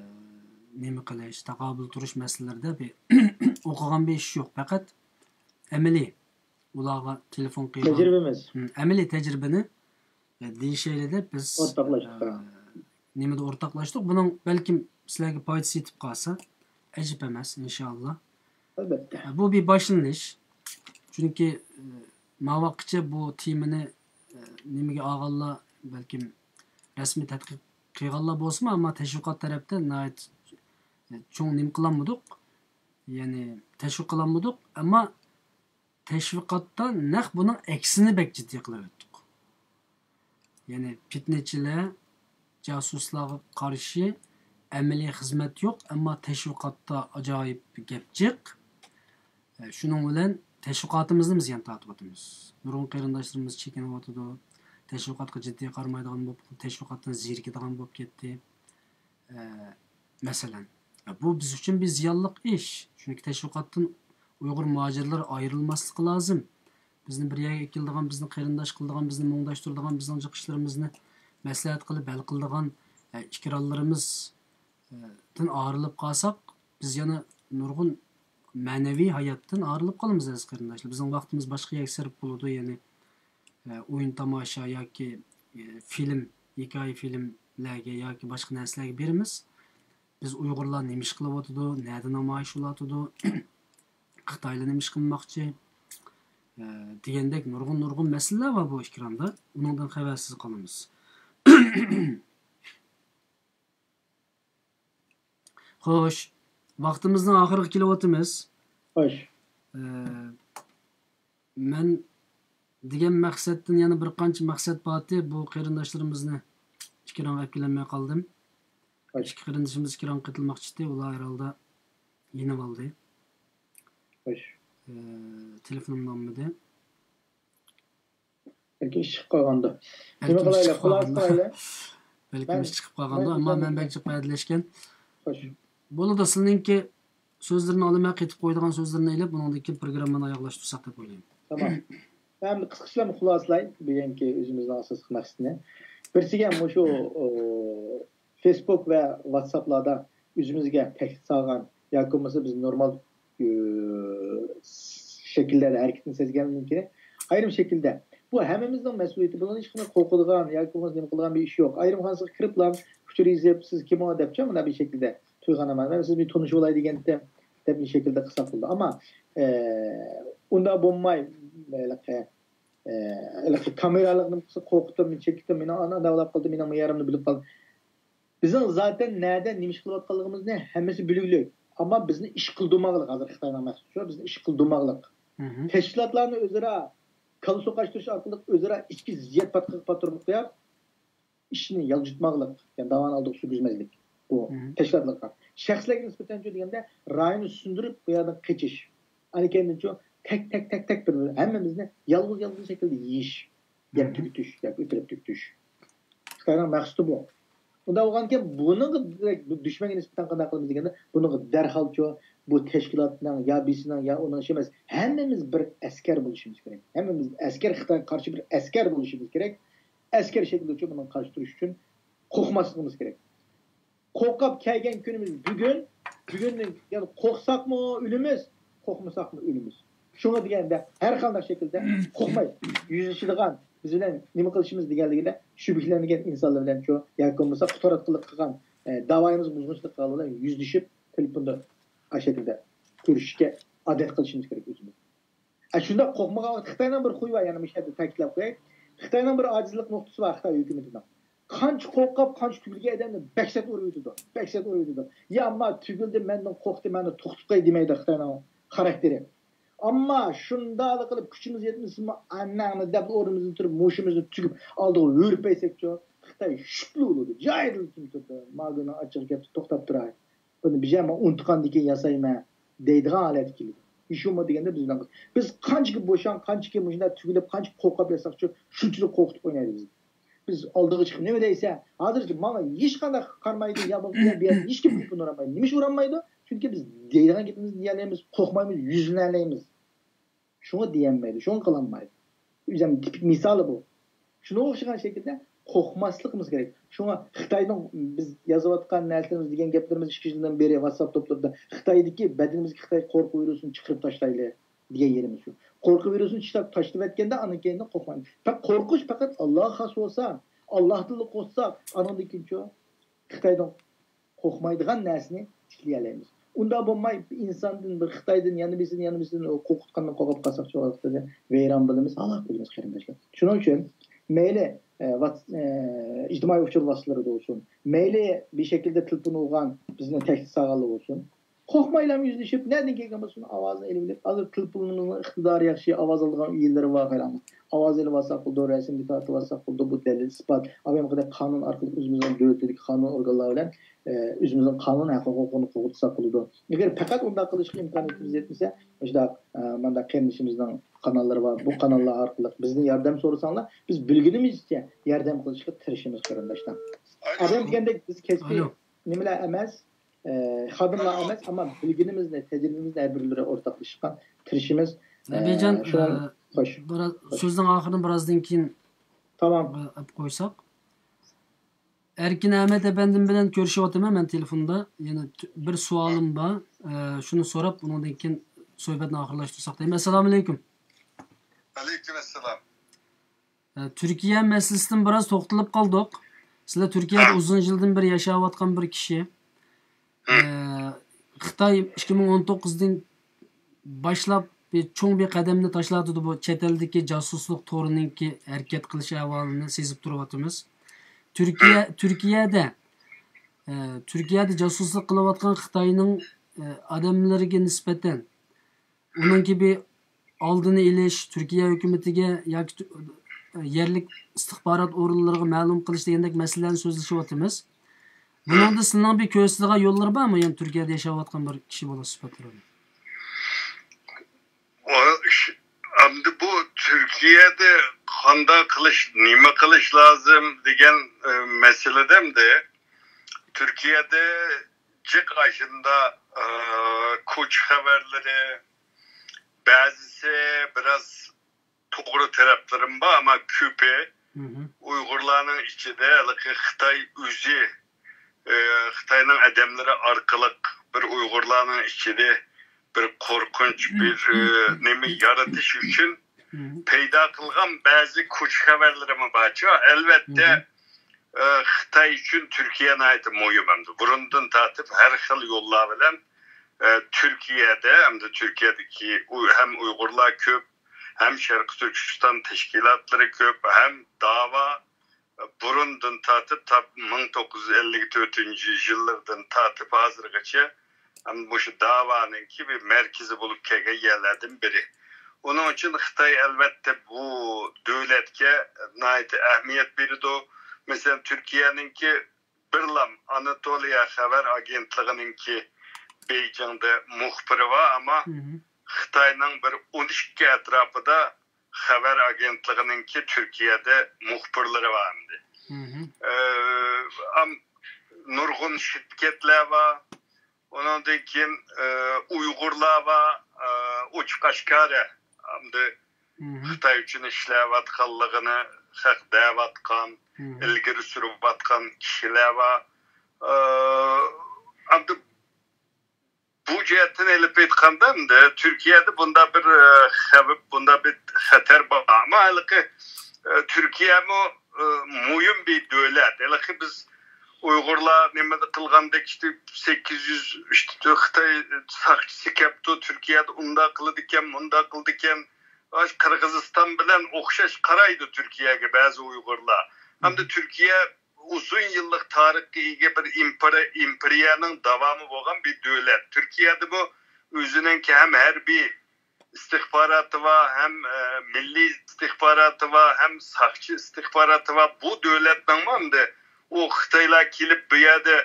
نېمە قىلىش، تاقابىل تۇرۇش مەسىلىلىرىدە بىر ئوقۇغان بىر ئىش يوق. پەقەت ئەمەلىي ئۇلارغا تېلېفون قىلغان، تەجرىبىمىز. ھىم، ئەمەلىي تەجرىبىنى، ئە، دېيىشەيلى دەپ بىز، ئورتاقلاشتۇق. ئە، نېمىدە ئورتاقلاشتۇق. بۇنىڭ بەلكىم سىلەرگە پايدىسى يېتىپ قالسا، ئەجەب ئەمەس، ئىنشائاللا. ئەلۋەتتە. بۇ بىر باشلىنىش. چۈنكى، ئە، ماۋاققىچە بۇ تېمىنى، ئە، نېمىگە ئالغانلار، بەلكىم رەسمىي تەتقىق قىلغانلار بولسىمۇ، ئەمما تەشۋىقات تەرەپتە ناھايىتى، ئە، چوڭ نېمە قىلالمىدۇق. يەنى تەشۋىق قىلالمىدۇق. ئەمما تەشۋىقاتتا نەق بۇنىڭ ئەكسىنى بەك جىددىي قىلىۋەتتۇق. يەنى پىتنىچىلەر، جاسۇسلارغا قارشى ئەمەلىي خىزمەت يوق، ئەمما تەشۋىقاتتا ئاجايىپ گەپ جىق. ئە، شۇنىڭ بىلەن تەشۋىقاتىمىزنى بىز يەنە تارتىۋاتىمىز. نۇرغۇن قېرىنداشلىرىمىز چېكىنىۋاتىدۇ. تەشۋىقاتقا جىددىي قارىمايدىغان بولۇپ، تەشۋىقاتتىن زېرىكىدىغان بولۇپ كەتتى. ئە، مەسىلەن، بۇ بىز ئۈچۈن بىر زىيانلىق ئىش. چۈنكى تەشۋىقاتتىن ئۇيغۇر مۇھاجىرلىرى ئايرىلماسلىقى لازىم. بىزنى بىر يەرگە ئەكېلىدىغان، بىزنى قېرىنداش قىلىدىغان، بىزنى مۇڭداشتۇرىدىغان، بىزنىڭ جىق ئىشلىرىمىزنى مەسلىھەت قىلىپ ھەل قىلىدىغان، ئە، ئىكرانلىرىمىز، ئە، دىن ئايرىلىپ قالساق، بىز يەنە نۇرغۇن مەنىۋى ھاياتتىن ئايرىلىپ قالىمىز، ئەزىز قېرىنداشلار. بىزنىڭ ۋاقتىمىز باشقا يەرگە سەرپ بولىدۇ، يەنى ئە، ئويۇن تاماشا ياكى، ئە، فىلىم، ھېكايە فىلىملەرگە ياكى باشقا نەرسىلەرگە بېرىمىز. بىز ئۇيغۇرلار نېمە ئىش قىلىۋاتىدۇ، نەدە نامايىش بولۇۋاتىدۇ، خىتايلار نېمە ئىش قىلماقچى، ئە، دېگەندەك نۇرغۇن، نۇرغۇن مەسىلىلەر بار بۇ ئېكراندا. ئۇنىڭدىن خەۋەرسىز قالىمىز. خوش، ۋاقتىمىزنىڭ ئاخىرىغا كېلىۋاتىمىز. خوش. ئە، مەن دېگەن مەقسەتتىن يەنە بىر قانچە مەقسەت بارتى. بۇ قېرىنداشلىرىمىزنى ئىككى راڭ ئەپ كېلەلمەي قالدىم. خوش. ئىككى قېرىندىشىمىز ئىككى راڭ قېتىلماقچى ئىدى. ئۇلار ھەرھالدا يېنىۋالدى. خوش. ئە، تېلېفونۇمنى ئالمىدى. بەلكىم ئىش چىقىپ قالغاندۇ. نېمە بەلكىم ئىش قىلايلى، چىقىپ خۇلاسە قالغاندۇ. قىلايلى. بەلكىم مەن- ئىش چىقىپ قالغاندۇ، مەن ئەمما بىزدەن- مەن بەك جىق ۋەدىلەشكەن. خوش. بولىدۇ، سىلىنىڭكى سۆزلىرىنى ئالىمەن، قېتىپ قويىدىغان سۆزلىرىنى ئېلىپ، ئۇنىڭدىن كېيىن پروگراممىنى ئاياغلاشتۇرساق دەپ ئويلايمەن. تامام. مەن قىسقىچە خۇلاسىلاي بۈگۈنكى ئۆزىمىزنىڭ ئاساسلىق مەقسىتىنى. بىرسىگە مۇشۇ، ئو، فېيسبۇك ۋە ۋاتساپلاردا ئۆزىمىزگە تەھدىت سالغان ياكى بولمىسا بىز نورمال، ئۆ، شەكىللەردە ھەرىكىتىنى سەزگەندىن كېيىن ئايرىم شەكىلدە بۇ ھەممىمىزنىڭ مەسئۇلىيىتى، بۇنىڭدا ھېچقانداق قورقىدىغان ياكى بولمىسا نېمە قىلىدىغان بىر ئىش يوق. ئايرىم خانىسىغا كىرىپلا ئۇچۇر يېزىپ، سىز كىم ئۇ دەپچۇ مۇنداق بىر شەكىلدە تۇيغان ئامان، مەن سىز بىلەن تونۇشۇۋالاي دېگەنتىم دەپ بىر شەكىلدە قىلساق بولىدۇ. ئەمما، ئە، ئۇنداق بولماي، ھېلىقى، ئە، ھېلىقى كامېرالىقنى قىلسا قورقۇتۇپ، مېنى چېكىتىپ، مېنىڭ ئانا ئانداق بولۇپ قالدى، مېنىڭ مېيارىمنى بىلىپ قالدى. بىزنىڭ زاتەن نەدە نېمە ئىش قىلىۋاتقانلىقىمىزنى ھەممىسى بىلگۈلۈك. ئەمما بىزنى ئىش قىلدۇرماقلىق، ھازىر خىتاينىڭ مەقسىتى شۇ، بىزنى ئىش قىلدۇرماقلىق. تەشكىلاتلارنى ئۆزئارا كاللا سوقاشتۇرۇش ئارقىلىق ئۆزئارا ئىچكى زىددىيەت پاتقىقى پاتۇرماقلىق ئىشنى يالجىتماقلىق، يەنى داۋانى ئالدىغا سۈرگۈزمەسلىك بۇ تەشكىلاتلارغا. شەخسلەرگە نىسبەتەنچۇ دېگەندە، رايوننى سۇندۇرۇپ، بۇ يەردىن قېچىش. ئاندىن كېيىنچۇ تەك، تەك، تەك، تەك بىر، بىر ھەممىمىزنى يالغۇز، يالغۇز شەكىلدە يېيىش، يەپ تۈگىتىش، ياكى ئۆتۈرۈپ تۈگىتىش. خىتاينىڭ مەقسىتى بۇ. ئۇنداق بولغانكەن، بۇنىڭغا دېرەك بۇ دۈشمەنگە نىسبەتەن قانداق قىلىمىز دېگەندە، بۇنىڭغا دەرھالچۇ بۇ تەشكىلاتنىڭ يا بىسىنىڭ يا ئۇنىڭ ئىشى ئەمەس، ھەممىمىز بىر ئەسكەر بولۇشىمىز كېرەك. ھەممىمىز ئەسكەر، خىتايغا قارشى بىر ئەسكەر بولۇشىمىز كېرەك. ئەسكەر شەكلىدىچۇ بۇنىڭغا قارشى تۇرۇش ئۈچۈن قورقماسلىقىمىز كېرەك. قورقۇپ كەلگەن كۈنىمىز بۈگۈن. بۈگۈندىن كېيىن قورقساقمۇ ئۆلىمىز، قورقمىساقمۇ ئۆلىمىز. شۇڭا دېگەندە، ھەر قانداق شەكىلدە قورقماي يۈزلىشىدىغان، بىز بىلەن نېمە قىلىشىمىز دېگەنلىكىدە شۈبھىلەنگەن ئىنسانلار بىلەنچۇ ياكى بولمىسا قۇتراتقۇلۇق قىلغان، ئە، داۋايىمىز بۇزغۇنچىلىق قىلغانلار بىلەن يۈزلىشىپ، تېلېفوندا ئاشۇ شەكىلدە كۆرۈشۈشكە ئادەت قىلىشىمىز كېرەك ئۆزىمىز. ئە، شۇنداق قورقمىغان ۋاقىت، خىتاينىڭ بىر خۇيى بار، يەنە مۇشۇ يەردە تەكىتلەپ قوياي. خىتاينىڭ بىر ئاجىزلىق نۇقتىسى بار خىتاي ھۆكۈمىتىنىڭ. قانچە قورقۇپ، قانچە تۈگۈلگەن ئادەمنى بەك سەت ئۇرۇۋېتىدۇ، بەك سەت ئۇرۇۋېتىدۇ. يا ئەمما تۈگۈلدى، مەندىن قورقتى، مەننى توختىتىپ قوي دېمەيدۇ خىتاينىڭ خاراكتېرى. ئەمما شۇنداق قىلىپ كۈچىمىز يەتمىسىمۇ، ئاناڭنى دەپ ئورنىمىزدىن تۇرۇپ، مۇشۇمىزنى تۈگۈپ ئالدىغا ھۆرپەيسەكچۇ، خىتاي شۈكلى بولىدۇ، جايىدىلا تۇرىدۇ. ماگۇنىڭ ئاچچىقى كەپتۇ، توختاپ تۇراي. بۇنى بىجەم ئۇنتۇغاندىن كېيىن ياسايمەن دەيدىغان ھالەتكە كېلىدۇ. ھېچ بولمىدى دېگەندە بىز، بىز قانچىكى بوشاڭ، قانچىكى مۇشۇنداق تۈگۈلۈپ، قانچىكى قورقۇپ ياتساقچۇ، شۇنچىلىك قورقۇتۇپ ئوينايدۇ بىزنى. بىز ئالدىغا چىقىپ نېمە دەيسەن؟ ھازىرچە ماڭا ھېچقانداق قارىمايدۇ، يا بولمىسا بۇ يەردە ھېچكىم تېلېفون ئۇرالمايدۇ. نېمە ئۈچۈن ئۇرالمايدۇ؟ چۈنكى بىز دەيدىغان گېپىمىزنى دېيەلەيمىز، قورقمايمىز، يۈزلىنەلەيمىز. شۇڭا دېيەلمەيدۇ، شۇڭا قىلالمايدۇ. ئۆزۈم تىپىك مىسالى بۇ. شۇنىڭغا ئوخشىغان شەكىلدە قورقماسلىقىمىز كېرەك. شۇڭا خىتاينىڭ بىز يازىۋاتقان نەرسىلىرىمىز دېگەن گەپلىرىمىز ئىككى يىلدىن بېرى ۋاتساپ توپلىرىدا خىتايدىكى بەدىنىمىزگە خىتاي قورقۇ ۋىرۇسىنى چىقىرىپ تاشلايلى دېگەن يېرىمىز شۇ. قورقۇ ۋىرۇسىنى چىقىرىپ تاشلىۋەتكەندە ئاندىن كېيىن قورقمايمىز. پەقەت قورقۇش پەقەت ئاللاغا خاس بولسا، ئاللاھتىنلا قورقساق، ئاندىن كېيىنچۇ خىتايدىن قورقمايدىغان نەرسىنى تىكلىيەلەيمىز. ئۇنداق بولماي ئىنساندىن بىر خىتايدىن يەنە بىرسىدىن يەنە بىرسىدىن قورقۇتقاندىن قورقۇپ قالساق شۇ ۋاقىتتا ۋەيران بولىمىز، ھالاك بولىمىز قېرىنداشلار. شۇنىڭ ئۈچۈن مەيلى ئە، ۋات- ئە، ئىجتىمائىي ئۇچۇر ۋاسىتىلىرىدە بولسۇن، مەيلى بىر شەكىلدە تېلېفون ئۇرغان بىزنى تەھدىت سالغانلار بولسۇن، قورقمايلا يۈزلىشىپ نەدىن كەلگەن بولسۇن ئاۋازىنى ئېلىۋېلىپ، ھازىر تېلېفونىمىزنىڭ ئىقتىدارى ياخشى، ئاۋاز ئالىدىغان يېرلىرى بار قاراڭ. ئاۋاز ئېلىۋالساق بولىدۇ، رەسىمگە تارتىۋالساق بولىدۇ، بۇ دەلىل ئىسپات. ئاۋامقىدەك قانۇن ئارقىلىق ئۆزىمىزنىڭ دۆلىتىدىكى قانۇن ئورگانلار بىلەن ئە، ئۆزىمىزنىڭ قانۇن ھەق ھوقۇقىنى قوغدىساق بولىدۇ. ئەگەر پەقەت ئۇنداق قىلىشقا ئىمكانىيىتىمىز يەتمىسە، مۇشۇنداق، ئە، مانداق قېرىندىشىمىزنىڭ قاناللىرى بار، بۇ قاناللار ئارقىلىق بىزدىن ياردەم سورىساڭلار، بىز بىلگىنىمىزچە ياردەم قىلىشقا تىرىشىمىز قېرىنداشلار. ئادەم دېگەندەك بىز كەسپىي نېمىلەر ئەمەس، ئە، خادىملار ئەمەس، ئەمما بىلگىنىمىزنى، تەجرىبىمىزنى ھەر بىرلىرى ئورتاقلىشىشقا تىرىشىمىز. ئە، نەبىجان، شۇڭا ئە، خوش. بىراز، خوش. سۆزنىڭ ئاخىرىنى بىرازدىن كېيىن، تومام. ئە، ئەپ قويساق. ئەركىن ئەمەت ئەپەندىم بىلەن كۆرۈشۈۋاتىمەن مەن تېلېفوندا. يەنە تۈ-، بىر سوئالىم بار. ئە، شۇنى سوراپ، ئۇنىڭدىن كېيىن سۆھبەتنى ئاخىرلاشتۇرساق دەيمەن. ئەسسالامۇئەلەيكۇم. ئەلەيكۇم ئەسسالام. ئە، تۈركىيە مەسىلىسىدىن بىراز توختىلىپ قالدۇق. سىلەر تۈركىيەدە ئۇزۇن يىلدىن بېرى ياشاۋاتقان بىر كىشى. ئە، خىتاي ئىككى مىڭ ئون توققۇزدىن باشلاپ بىر چوڭ بىر قەدەمنى تاشلاۋاتىدۇ. بۇ چەت ئەلدىكى جاسۇسلۇق تورىنىڭكى ھەرىكەت قىلىش ئەھۋالىنى سېزىپ تۇرۇۋاتىمىز. تۈركىيە، تۈركىيەدە، ئە، تۈركىيەدە جاسۇسلۇق قىلىۋاتقان خىتاينىڭ، ئە، ئادەملىرىگە نىسبەتەن ئۇنىڭكى بىر ئالدىنى ئېلىش، تۈركىيە ھۆكۈمىتىگە ياكى تۈ-، يەرلىك ئىستىخبارات ئورۇنلىرىغا مەلۇم قىلىش دېگەندەك مەسىلىلەرنى سۆزلىشىۋاتىمىز. بۇنىڭدا سىلىنىڭ بىر كۆرسىتىدىغان يوللىرى بارمۇ؟ يەنى تۈركىيەدە ياشاۋاتقان بىر كىشى بولۇش سۈپەتتە. ئەمدى بۇ تۈركىيەدە قانداق قىلىش، نېمە قىلىش لازىم دېگەن، ئە، مەسىلىدە ئەمدى تۈركىيەدە جىق ئاشۇنداق، ئە، كوچا خەۋەرلىرى، بەزىسى بىراز توغرا تەرەپلىرىمۇ بار، ئەمما كۆپى ئۇيغۇرلارنىڭ ئىچىدە ھېلىقى خىتاي ئۆزى، ئە، خىتاينىڭ ئادەملىرى ئارقىلىق بىر ئۇيغۇرلارنىڭ ئىچىدە بىر قورقۇنچ، بىر، ئە، نېمە يارىتىش ئۈچۈن پەيدا قىلغان بەزى كوچا خەۋەرلىرىمۇ بارچۇ. ئەلۋەتتە، ئە، خىتاي ئۈچۈن تۈركىيە ناھايىتى مۇھىم ئەمدى. بۇرۇندىن تارتىپ ھەر خىل يوللار بىلەن، ئە، تۈركىيەدە، ئەمدى تۈركىيەدىكى ئۇ-، ھەم ئۇيغۇرلار كۆپ، ھەم شەرقىي تۈركىستان تەشكىلاتلىرى كۆپ، ھەم داۋا بۇرۇندىن تارتىپ، تا مىڭ توققۇز يۈز ئەللىك تۆتىنچى يىللىرىدىن تارتىپ ھازىرغىچە مۇشۇ داۋانىڭكى بىر مەركىزى بولۇپ كەلگەن يەرلەردىن بىرى. ئۇنىڭ ئۈچۈن خىتاي ئەلۋەتتە بۇ دۆلەتكە ناھايىتى ئەھمىيەت بېرىدۇ. مەسىلەن، تۈركىيەنىڭكى بىرلام ئاناتولىيە خەۋەر ئاگېنتلىقىنىڭكى بېيجىڭدا مۇخبىرى بار، ئەمما خىتاينىڭ بىر ئون ئىككى ئەتراپىدا خەۋەر ئاگېنتلىقىنىڭكى تۈركىيەدە مۇخبىرلىرى بار ئەمدى. ئە، ئام-، نۇرغۇن شىركەتلەر بار. ئۇنىڭدىن كېيىن، ئە، ئۇيغۇرلار بار، ئە، ئوچۇق ئاشكارا ئەمدى خىتاي ئۈچۈن ئىشلەۋاتقانلىقىنى خەق دەۋاتقان، ئىلگىرى سۈرۈۋاتقان كىشىلەر بار. ئە، ئەمدى بۇ جەھەتتىن ئېلىپ ئېيتقاندا، ئەمدى تۈركىيەدە بۇنداق بىر، ئە، خەۋپ، بۇنداق بىر خەتەر بار. ئەمما ھېلىقى، ئە، تۈركىيەمۇ، ئە، مۇھىم بىر دۆلەت. ھېلىقى بىز ئۇيغۇرلار نېمە قىلغاندەك، ئىشتە سەككىز يۈز، ئىشتە خىتاي ساقچىسى كەپتۇ، تۈركىيەدە ئۇنداق قىلىدىكەن، مۇنداق قىلىدىكەن. ئاشۇ قىرغىزىستان بىلەن ئوخشاش قارايدۇ تۈركىيەگە بەزى ئۇيغۇرلار. ھەمدە تۈركىيە ئۇزۇن يىللىق تارىخقا ئىگە بىر ئىمپېرىيە، ئىمپېرىيەنىڭ داۋامى بولغان بىر دۆلەت. تۈركىيەدىمۇ ئۆزىنىڭكى ھەم ھەربىي ئىستىخباراتى بار، ھەم، ئە، مىللىي ئىستىخباراتى بار، ھەم ساقچى ئىستىخباراتى بار. بۇ دۆلەتنىڭمۇ ئەمدى ئۇ خىتايلار كېلىپ بۇ يەردە،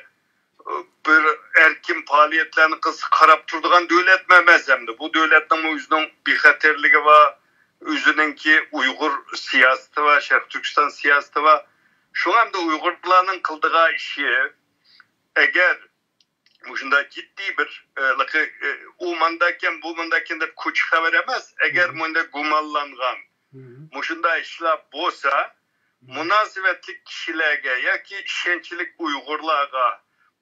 ئە، بىر ئەركىن پائالىيەتلەرنى قىلسا قاراپ تۇرىدىغان دۆلەتمۇ ئەمەس ئەمدى. بۇ دۆلەتنىڭمۇ ئۆزىنىڭ بىخەتەرلىكى بار، ئۆزىنىڭكى ئۇيغۇر سىياسىتى بار، شەرقىي تۈركىستان سىياسىتى بار. شۇڭا ئەمدى ئۇيغۇرلارنىڭ قىلىدىغان ئىشى، ئەگەر مۇشۇنداق جىددىي بىر، ئە، لىقى، ئە، ئۇ مانداكەن، بۇ مانداكەن دەپ كوچا خەۋەر ئەمەس. ئەگەر مۇنداق گۇمانلانغان، مۇشۇنداق ئىشلار بولسا، مۇناسىۋەتلىك كىشىلەرگە ياكى ئىشەنچلىك ئۇيغۇرلارغا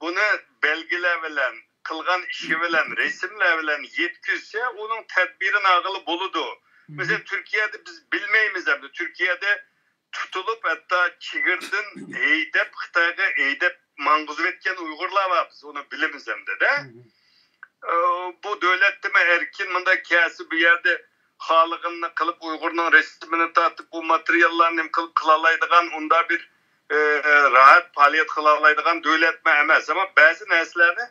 بۇنى بەلگىلەر بىلەن، قىلغان ئىشى بىلەن، رەسىملەر بىلەن يەتكۈزسە، ئۇنىڭ تەدبىرىنى ئالغىلى بولىدۇ. مەسىلەن، تۈركىيەدە بىز بىلمەيمىز ئەمدى. تۈركىيەدە تۇتۇلۇپ، ھەتتا چېگرىدىن ھەيدەپ، خىتايغا ھەيدەپ ماڭغۇزۇۋەتكەن ئۇيغۇرلار بار، بىز ئۇنى بىلىمىز ئەمدىدە. ئە، بۇ دۆلەتتىمۇ ئەركىن مۇنداق كەلسە، بۇ يەردە خالىغىنىنى قىلىپ، ئۇيغۇرنىڭ رەسىمىنى تارتىپ، بۇ ماتېرىياللارنى نېمە قىلىپ قىلالايدىغان، ئۇنداق بىر، ئە، راھەت پائالىيەت قىلالايدىغان دۆلەتمۇ ئەمەس. ئەمما بەزى نەرسىلەرنى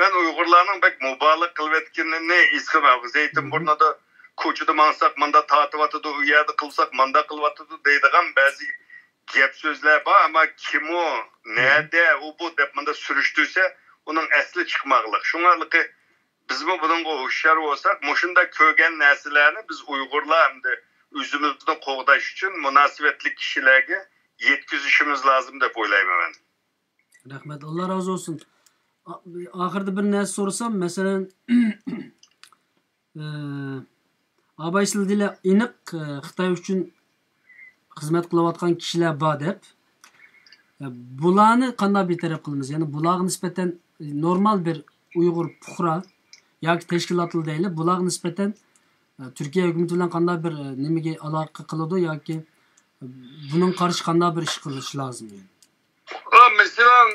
مەن ئۇيغۇرلارنىڭ بەك مۇبالىغە قىلىۋەتكىنىنى ھېس قىلىمەن. زەيتىن بۇرنىدا كوچىدا ماڭساق مانداق تارتىۋاتىدۇ، ئۇ يەردە قىلساق مانداق قىلىۋاتىدۇ دەيدىغان بەزى گەپ سۆزلەر بار، ئەمما كىم ئۇ، نەدە ئۇ بۇ دەپ مۇنداق سۈرۈشتۈرسە، ئۇنىڭ ئەسلى چىقماقلىق. شۇڭا ھېلىقى بىزمۇ بۇنىڭغا ھوشيار بولساق، مۇشۇنداق كۆرگەن نەرسىلەرنى بىز ئۇيغۇرلار ئەمدى ئۆزىمىزنى قوغداش ئۈچۈن مۇناسىۋەتلىك كىشىلەرگە يەتكۈزۈشىمىز لازىم دەپ ئويلايمەن مەن. رەھمەت، ئاللا رازى بولسۇن. ئا-، ئاخىرىدا بىر نەرسە سورىسام، مەسىلەن، ئە، ئاباي سىلدىلا ئېنىق، ئە، خىتاي ئۈچۈن خىزمەت قىلىۋاتقان كىشىلەر بار دەپ. ئە، بۇلارنى قانداق بىر تەرەپ قىلىمىز؟ يەنى بۇلارغا نىسبەتەن نورمال بىر ئۇيغۇر پۇقرا ياكى تەشكىلاتلا دەيلى، بۇلارغا نىسبەتەن، ئە، تۈركىيە ھۆكۈمىتى بىلەن قانداق بىر، ئە، نېمىگە ئالاقە قىلىدۇ ياكى بۇنىڭغا قارشى قانداق بىر ئىش قىلىش لازىم؟ ئا، مەسىلەن،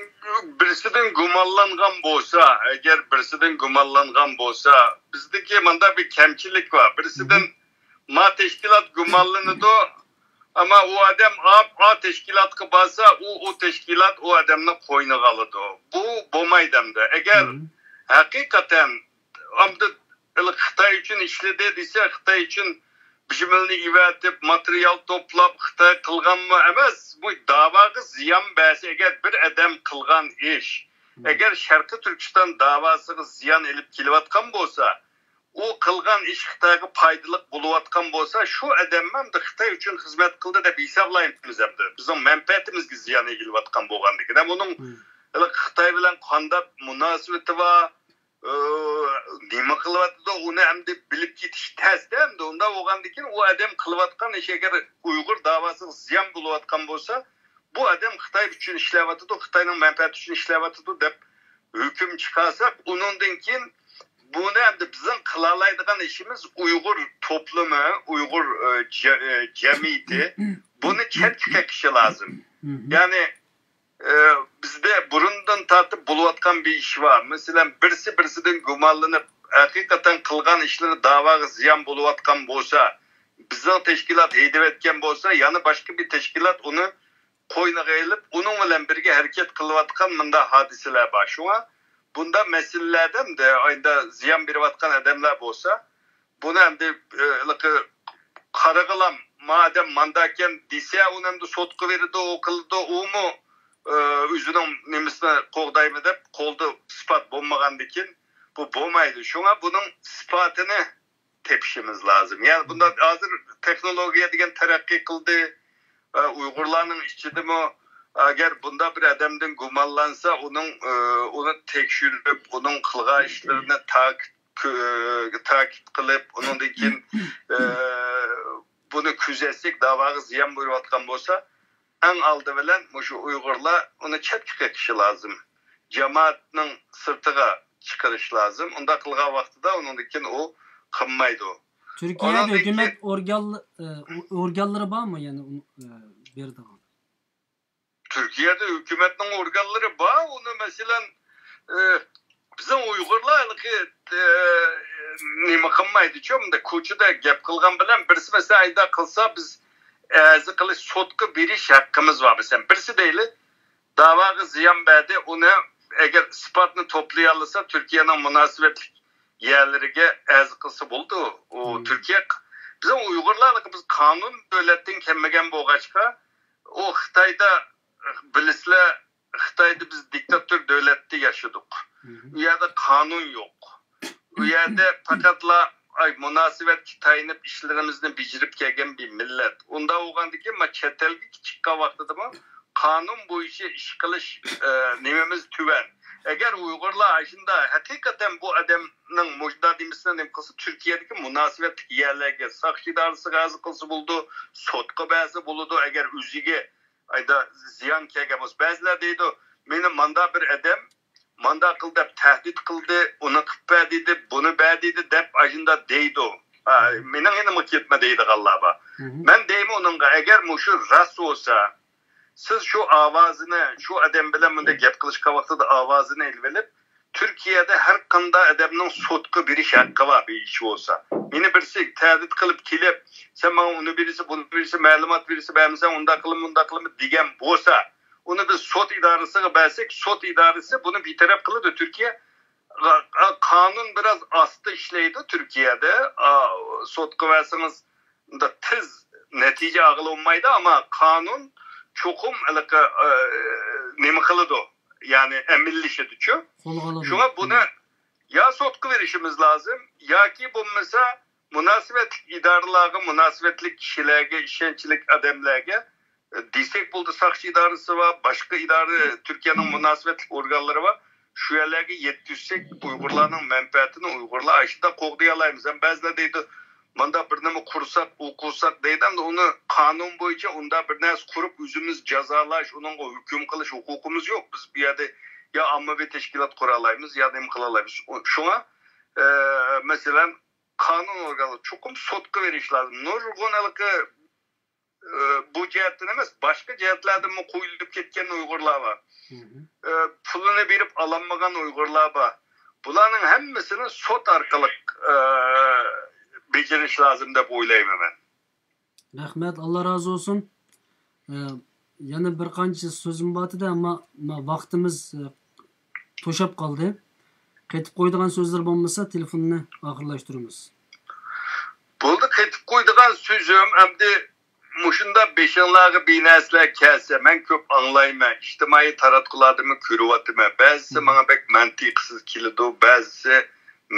بىرسىدىن گۇمانلانغان بولسا، ئەگەر بىرسىدىن گۇمانلانغان بولسا، بىزدىكى مۇنداق بىر كەمچىلىك بار. بىرسىدىن، ما تەشكىلات گۇمانلىنىدۇ، ئەمما ئۇ ئادەم ئا، ئا تەشكىلاتقا بارسا، ئۇ، ئۇ تەشكىلات ئۇ ئادەمنى قوينىغا ئالىدۇ. بۇ بولمايدۇ ئەمدى. ئەگەر ھەقىقەتەن ئەمدى خىتاي ئۈچۈن ئىشلىدى دېسە، خىتاي ئۈچۈن بىژمىلنى ئېۋەتىپ، ماتېرىيال توپلاپ، خىتاي قىلغانمۇ ئەمەس، بۇ داۋاغا زىيان بەرسە، ئەگەر بىر ئادەم قىلغان ئىش، ئەگەر شەرقىي تۈركىستان داۋاسىغا زىيان ئېلىپ كېلىۋاتقان بولسا، ئۇ قىلغان ئىش خىتايغا پايدىلىق بولۇۋاتقان بولسا، شۇ ئادەم ئەمدى خىتاي ئۈچۈن خىزمەت قىلدى دەپ ھېسابلايمىز ئەمدى. بىزنىڭ مەنپەئەتىمىزگە زىيان ئېلىۋاتقان بولغاندىكىن. ھەم ئۇنىڭ ھېلى خىتاي بىلەن قانداق مۇناسىۋىتى بار، ئۇ نېمە قىلىۋاتىدۇ، ئۇنى ئەمدى بىلىپ كېتىش تەس-دە ئەمدى. ئۇنداق بولغاندىكىن ئۇ ئادەم قىلىۋاتقان ئىشى ئەگەر ئۇيغۇر داۋاسىغا زىيان بولۇۋاتقان بولسا، بۇ ئادەم خىتاي ئۈچۈن ئىشلەۋاتىدۇ، خىتاينىڭ مەنپەئەتى ئۈچۈن ئىشلەۋاتىدۇ دەپ ھۆكۈم چىقارساق، ئۇنىڭدىن كېيىن بۇنى ئەمدى بىزنىڭ قىلالايدىغان ئىشىمىز ئۇيغۇر توپلۇمى، ئۇيغۇر، ئە، جە-، ئە، جەمئىيىتى بۇنى چەتكە قېقىشى لازىم. يەنى، ئە، بىزدە بۇرۇندىن تارتىپ بولۇۋاتقان بىر ئىش بار. مەسىلەن، بىرسى بىرسىدىن گۇمانلىنىپ، ھەقىقەتەن قىلغان ئىشلىرى داۋاغا زىيان بولۇۋاتقان بولسا، بىزنىڭ تەشكىلات ھەيدىۋەتكەن بولسا، يەنە باشقا بىر تەشكىلات ئۇنى قوينىغا ئېلىپ، ئۇنىڭ بىلەن بىرگە ھەرىكەت قىلىۋاتقان مۇنداق ھادىسىلەر بار. شۇڭا بۇنداق مەسىلىلەردە ئەمدى ئايدا زىيان بېرىۋاتقان ئادەملەر بولسا، بۇنى ئەمدى، ئە، ھېلىقى قارىغىلام، ما ئادەم مانداكەن دېسە، ئۇنى ئەمدى سوتقا بېرىدۇ، ئۇ قىلىدۇ، ئۇمۇ، ئە، ئۆزىنىڭ نېمىسىنى قوغدايمەن دەپ قولدا ئىسپات بولمىغاندىكىن، بۇ بولمايدۇ. شۇڭا بۇنىڭ ئىسپاتىنى تېپىشىمىز لازىم. يەنى بۇنداق ھازىر تېخنولوگىيە دېگەن تەرەققىي قىلدى. ئە، ئۇيغۇرلارنىڭ ئىچىدىمۇ ئەگەر بۇنداق بىر ئادەمدىن گۇمانلانسا، ئۇنىڭ، ئە، ئۇنى تەكشۈرۈپ، ئۇنىڭ قىلغان ئىشلىرىنى تاكىت، كۆ-، تاكىت قىلىپ، ئۇنىڭدىن كېيىن، ئە، بۇنى كۆزەتسەك، داۋاغا زىيان بېرىۋاتقان بولسا، ئەڭ ئالدى بىلەن مۇشۇ ئۇيغۇرلار ئۇنى چەتكە قېقىشى لازىم. جامائەتنىڭ سىرتىغا چىقىرىش لازىم. ئۇنداق قىلغان ۋاقتىدا ئۇنىڭدىن كېيىن ئۇ قىلمايدۇ. تۈركىيەدە ئۇنىڭدىن ھۆكۈمەت كېيىن ئورگانل-، ئە، ئو-، ئورگانلىرى بارمۇ يەنى ئۇنى، ئە، بېرىدىغان؟ تۈركىيەدە ھۆكۈمەتنىڭ ئورگانلىرى بار. ئۇنى، مەسىلەن، ئە، بىزنىڭ ئۇيغۇرلار ھېلىقى، ئە، نېمە قىلمايدۇچۇ، مۇنداق كوچىدا گەپ قىلغان بىلەن بىرسى، مەسىلەن، ئايدا قىلسا، بىز ئەرز قىلىش، سوتقا بېرىش ھەققىمىز بار. مەسىلەن، بىرسى دەيلى، داۋاغا زىيان بەردى، ئۇنى ئەگەر ئىسپاتنى توپلىيالىسا، تۈركىيەنىڭ مۇناسىۋەتلىك يەرلىرىگە ئەرز قىلسا بولىدۇ. ئۇ تۈركىيە، بىزنىڭ ئۇيغۇرلار، بىز قانۇن دۆلەتتىن كەلمىگەن بولغاچقا، ئۇ خىتايدا، بىلىسىلەر، خىتايدا بىز دىكتاتور دۆلەتتە ياشىدۇق. ئۇ يەردە قانۇن يوق. ئۇ يەردە پەقەتلا، ئاي، مۇناسىۋەتكە تايىنىپ ئىشلىرىمىزنى بېجىرىپ كەلگەن بىر مىللەت. ئۇنداق بولغاندىكىن، ما، چەت ئەلگە چىققان ۋاقتىدىمۇ قانۇن بويىچە ئىش قىلىش، ئە، نېمىمىز تۆۋەن. ئەگەر ئۇيغۇرلار ئاشۇنداق ھەقىقەتەن بۇ ئادەمنىڭ مۇشۇنداق نېمىسىنى نېمە قىلسا، تۈركىيەدىكى مۇناسىۋەتلىك يەرلەرگە، ساقچى ئىدارىسىگە ئەرز قىلسا بولىدۇ، سوتقا بەرسە بولىدۇ، ئەگەر ئۆزىگە ئايدا زىيان كەلگەن بولسا. بەزىلەر دەيدۇ، مېنى ماندا بىر ئادەم ماندا قىل دەپ تەھدىت قىلدى، ئۇنى قىپ بەر دېدى، بۇنى بەر دېدى دەپ ئاشۇنداق دەيدۇ. ھا، مېنىڭ يېنىمغا كەتمە دەيدىغانلار بار. مەن دەيمەن ئۇنىڭغا، ئەگەر مۇشۇ راست بولسا، سىز شۇ ئاۋازىنى، شۇ ئادەم بىلەن بۇنداق گەپ قىلىشقان ۋاقتىدا ئاۋازىنى ئېلىۋېلىپ، تۈركىيەدە ھەر قانداق ئادەمنىڭ سوتقا بېرىش ھەققى بار، بىر ئىش بولسا. مېنى بىرسى تەھدىت قىلىپ كېلىپ، سەن ماڭا ئۇنى بېرىسەن، بۇنى بېرىسەن، مەلۇمات بېرىسەن، بەرمىسەڭ ئۇنداق قىلىمەن، مۇنداق قىلىمەن دېگەن بولسا، ئۇنى بىز سوت ئىدارىسىگە بەرسەك، سوت ئىدارىسى بۇنى بىتەرەپ قىلىدۇ. تۈركىيە قا-، قا-، قانۇن بىراز ئاستا ئىشلەيدۇ تۈركىيەدە. ئا، سوتقا بەرسىڭىز، ئۇنداق تېز نەتىجە ئالغىلى بولمايدۇ، ئەمما قانۇن چوقۇم ھېلىقى، ئە، نېمە قىلىدۇ، يەنى ئەمەلىيلىشىدۇچۇ. قولغا ئالىدۇ. شۇڭا بۇنى يا سوتقا بېرىشىمىز لازىم، ياكى بولمىسا مۇناسىۋەتلىك ئىدارىلارغا، مۇناسىۋەتلىك كىشىلەرگە، ئىشەنچلىك ئادەملەرگە دېسەك بولىدۇ، ساقچى ئىدارىسى بار، باشقا ئىدارە، تۈركىيەنىڭ مۇناسىۋەتلىك ئورگانلىرى بار. شۇ يەرلەرگە يەتكۈزسەك، ئۇيغۇرلارنىڭ مەنپەئەتىنى ئۇيغۇرلار ئاشۇنداق قوغدىيالايمىز. ھەم بەزىلەر دەيدۇ، مانداق بىر نېمە قۇرساق، ئۇ قۇرساق دەيدۇ. ئەمدى ئۇنى قانۇن بويىچە ئۇنداق بىر نەرسە قۇرۇپ، ئۆزىمىز جازالاش، ئۇنىڭغا ھۆكۈم قىلىش ھوقۇقىمىز يوق. بىز بۇ يەردە يا ئاممىۋى تەشكىلات قۇرالايمىز، يا نېمە قىلالايمىز. شۇ-، شۇڭا، ئە، مەسىلەن، قانۇن ئورگانلىرى چوقۇم سوتقا بېرىش لازىم. نۇرغۇن ھېلىقى ئى، بۇ جەھەتتىن ئەمەس، باشقا جەھەتلەردىنمۇ قويۇلۇپ كەتكەن ئۇيغۇرلار بار. ئى، پۇلىنى بېرىپ ئالالمىغان ئۇيغۇرلار بار. بۇلارنىڭ ھەممىسىنى سوت ئارقىلىق، ئى، بېجىرىش لازىم دەپ ئويلايمەن مەن. رەھمەت، ئاللا رازى بولسۇن. ئە، يەنە بىر قانچە سۆزۈم بار ئىدى، ئەمما ما-، ۋاقتىمىز، ئە، توشاپ قالدى. قېتىپ قويىدىغان سۆزلەر بولمىسا، تېلېفوننى ئاخىرلاشتۇرىمىز. بولدى، قېتىپ قويىدىغان سۆزۈم ئەمدى مۇشۇنداق بېشىڭلارغا بىنەرسىلەر كەلسە، مەن كۆپ ئاڭلايمەن. ئىجتىمائىي تاراتقۇلاردىمۇ كۆرۈۋاتىمەن. بەزىسى ماڭا بەك مەنتىقسىز كېلىدۇ، بەزىسى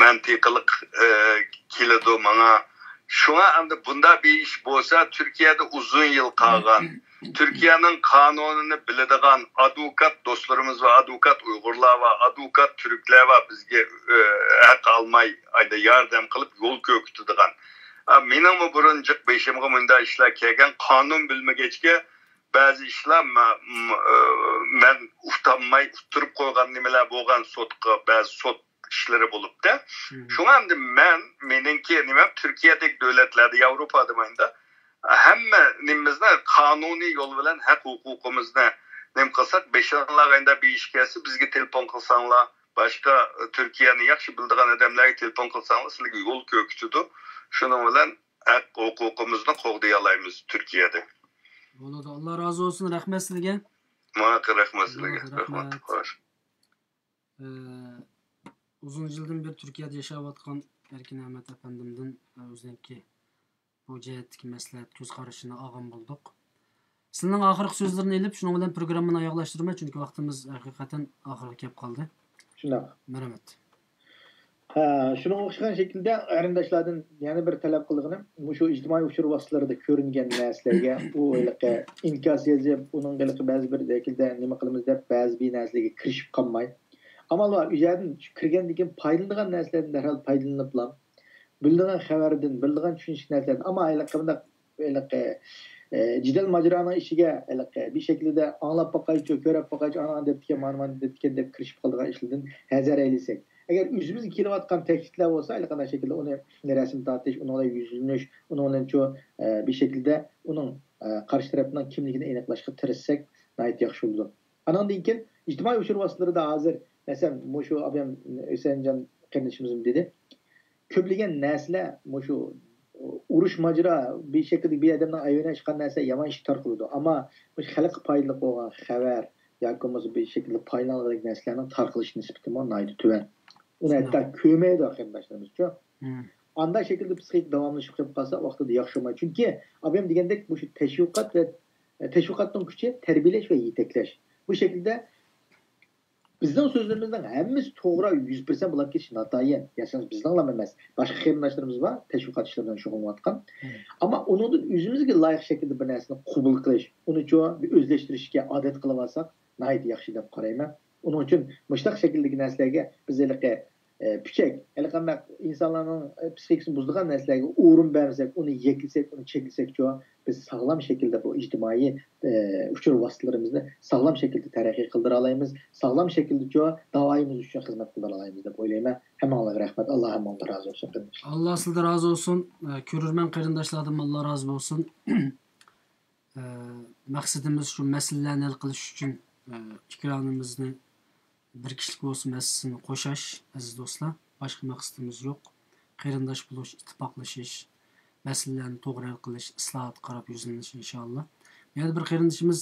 مەنتىقلىق، ئە، كېلىدۇ ماڭا. شۇڭا ئەمدى بۇنداق بىر ئىش بولسا، تۈركىيەدە ئۇزۇن يىل قالغان، تۈركىيەنىڭ قانۇنىنى بىلىدىغان ئادۋوكات دوستلىرىمىز بار، ئادۋوكات ئۇيغۇرلار بار، ئادۋوكات تۈركلەر بار، بىزگە، ئە، ھەق ئالماي، ئايدا ياردەم قىلىپ يول كۆرسىتىدىغان. ئا، مېنىڭمۇ بۇرۇن جىق بېشىمغا مۇنداق ئىشلار كەلگەن، قانۇن بىلمىگەچكە بەزى ئىشلار مە-، م-، ئە، مەن ئۇتالماي ئۇتتۇرۇپ قويغان نېمىلەر بولغان سوتقا، بەزى سوت ئىشلىرى بولۇپتۇ. شۇڭا ئەمدى مەن، مېنىڭكى نېمەم تۈركىيەدەك دۆلەتلەردە، ياۋروپا دېمەيمدە، ھەممە نېمىمىزنى قانۇنىي يول بىلەن ھەق ھوقۇقىمىزنى نېمە قىلساق، بېشىڭلارغا ئەندە بىر ئىش كەلسە، بىزگە تېلېفون قىلساڭلار، باشقا تۈركىيەنى ياخشى بىلىدىغان ئادەملەرگە تېلېفون قىلساڭلار، سىلەرگە يول كۆرسىتىدۇ. شۇنىڭ بىلەن ھەق ھوقۇقىمىزنى قوغدىيالايمىز تۈركىيەدە. بولىدۇ. ئاللا رازى بولسۇن. رەھمەت سىزگە. ماڭا رەھمەت سىلەرگە. رەھمەت. رەھمەت. خوش. ئە، ئۇزۇن يىلدىن بېرى تۈركىيەدە ياشاۋاتقان ئەركىن ئەمەت ئەپەندىمدىن، ئە، ئۆزىنىڭكى بۇ جەھەتتىكى مەسلىھەت، كۆز قارىشىنى ئالغان بولدۇق. سىلىنىڭ ئاخىرقى سۆزلىرىنى ئېلىپ، شۇنىڭ بىلەن پروگراممىنى ئاياغلاشتۇرىمەن، چۈنكى ۋاقتىمىز ھەقىقەتەن ئاخىرغا كەپ قالدى. شۇنداق. مەرھەمەت. ھە، شۇنىڭغا ئوخشىغان شەكىلدە قېرىنداشلاردىن يەنە بىر تەلەپ قىلىدىغىنىم، مۇشۇ ئىجتىمائىي ئۇچۇر ۋاسىتىلىرىدە كۆرۈنگەن نەرسىلەرگە ئۇ ھېلىقى ئىنكاس يېزىپ، ئۇنىڭغا ھېلىقى بەزى بىر شەكىلدە نېمە قىلىمىز دەپ، بەزى بىر نەرسىلەرگە كىرىشىپ قالماي. ئامال بار، ئۆزەدىن كىرگەندىن كېيىن پايدىلىنىدىغان نەرسىلەردىن دەرھال پايدىلىنىپلا، بىلىدىغان خەۋەردىن، بىلىدىغان چۈشىنىشلىك نەرسىلەردىن، ئەمما ھېلىقى مۇنداق ھېلىقى، ئى، جېدەل ماجىرانىڭ ئىچىگە ھېلىقى بىر شەكىلدە ئاڭلاپ باقايچۇ، كۆرۈپ باقايچۇ، ئانا دەپتىكەن، مانا، مانا دەپتىكەن دەپ كىرىشىپ قالىدىغان ئىشلاردىن ھەزەر ئەيلىسەك. ئەگەر ئۆزىمىزگە كېلىۋاتقان تەكلىپلەر بولسا، ھېلىقانداق شەكىلدە ئۇنى رەسىم تارتىش، ئۇنىڭ بىلەن يۈزلىنىش، ئۇنىڭ بىلەن شۇ، ئى، بىر شەكىلدە ئۇنىڭ، ئى، قارشى تەرەپنىڭ كىملىكىنى ئېنىقلاشقا تىرىشساك ناھايىتى ياخشى بولىدۇ. ئاناندىن كېيىن ئىجتىمائىي ئۇچۇر ۋاسىتىلىرىدا ھازىر، مەسىلەن، مۇشۇ ئابىيام ھۈسەيىنجان قېرىندىشىمىزمۇ دېدى. كۆپلىگەن نەرسىلەر مۇشۇ ئۇرۇش ماجىرا بىر شەكىلدە بىر ئادەمنىڭ ئەيىبىنى چىققان نەرسە يامان ئىشقا تارقىلىدۇ. ئەمما مۇشۇ خەلققە پايدىلىق بولغان خەۋەر ياكى بولمىسا بىر شەكىلدە پايدىلانغۇدەك نەرسىلەرنىڭ تارقىلىش نىسبىتىمۇ ناھايىتى تۆۋەن. ئۇنى ھەتتا كۆرمەيدۇ قېرىنداشلىرىمىزچۇ. ئانداق شەكىلدە پسىخىك داۋاملىشىپ قېلىپ قالسا، ۋاقتىدا ياخشى بولمايدۇ. چۈنكى ئابىيام دېگەندەك مۇشۇ تەشۋىقات ۋە، تەشۋىقاتنىڭ كۈچى تەربىيەلەش ۋە يېتەكلەش. بۇ شەكىلدە بىزنىڭ سۆزلىرىمىزنىڭ ھەممىسى توغرا، يۈز پىرسەنت بولۇپ كېتىشى ناتايىن. ياسىمىز بىزنىڭلا ئەمەس، باشقا قېرىنداشلىرىمىز بار، تەشۋىقات ئىشلىرى بىلەن شۇغۇللىنىۋاتقان. ئەمما ئۇنىڭدىن ئۆزىمىزگە لايىق شەكىلدە بىر نەرسىنى قوبۇل قىلىش، ئۇنى چۇ بىر ئۆزلەشتۈرۈشكە ئادەت قىلىۋالساق، ناھايىتى ياخشى دەپ قارايمەن. ئۇنىڭ ئۈچۈن مۇشۇنداق شەكىلدىكى نەرسىلەرگە بىز ھېلىقى، ئە، پۈچەك، ھېلىقانداق ئىنسانلارنىڭ، ئە، پسىخىكىسىنى بۇزىدىغان نەرسىلەرگە ئورۇن بەرمىسەك، ئۇنى يەكلىسەك، ئۇنى چەكلىسەكچۇ، بىز ساغلام شەكىلدە بۇ ئىجتىمائىي، ئە، ئۇچۇر ۋاسىتىلىرىمىزنى ساغلام شەكىلدە تەرەققىي قىلدۇرالايمىز، ساغلام شەكىلدىچۇ داۋايىمىز ئۈچۈن خىزمەت قىلدۇرالايمىز دەپ ئويلايمەن. ھەممىڭلارغا رەھمەت، ئاللا ھەممىڭلارنى رازى بولسۇن، قېرىنداشلار. ئاللا سىلەردىن رازى بولسۇن. ئە، كۆرۈرمەن قېرىنداشلاردىن ئاللا رازى بولسۇن. ئە، مەقسىتىمىز شۇ مەسىلىلەرنى ھەل قىلىش ئۈچۈن، ئە، ئېكرانىمىزنى بىر كىشىلىك بولسا مەسىلىسىنى قوشاش، ئەزىز دوستلار. باشقا مەقسىتىمىز يوق. قېرىنداش بولۇش، ئىتتىپاقلىشىش، مەسىلىلەرنى توغرا ھەل قىلىش، ئىسلاھاتقا قاراپ يۈزلىنىش، ئىنشائاللا. يەنە بىر قېرىندىشىمىز،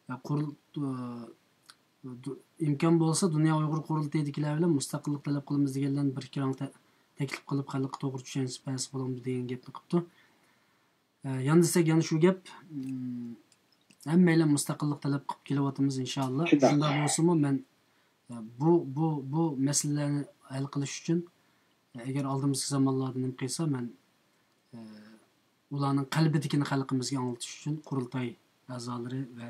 ئە، قۇرۇل-، ئە، دۇ-، ئىمكان بولسا، دۇنيا ئۇيغۇر قۇرۇلتىيىدىكىلەر بىلەن مۇستەقىللىق تەلەپ قىلىمىز دېگەنلەرنى بىر ئىككى راڭ تە-، تەكلىپ قىلىپ، خەلققە توغرا چۈشەنچە بەرسە بولامدۇ دېگەن گەپنى قىپتۇ. ئە، يەنە دېسەك، يەنە شۇ گەپ، ئىم، ھەممەيلەن مۇستەقىللىق تەلەپ قىلىپ كېلىۋاتىمىز، ئىنشائاللا. شۇنداق. شۇنداق بولسىمۇ، مەن، ئە، بۇ، بۇ، بۇ مەسىلىلەرنى ھەل قىلىش ئۈچۈن، ئە، ئەگەر ئالدىمىزدىكى زامانلاردا نېمە قىلسا، مەن، ئە، ئۇلارنىڭ قەلبىدىكىنى خەلقىمىزگە ئاڭلىتىش ئۈچۈن قۇرۇلتاي ئەزالىرى ۋە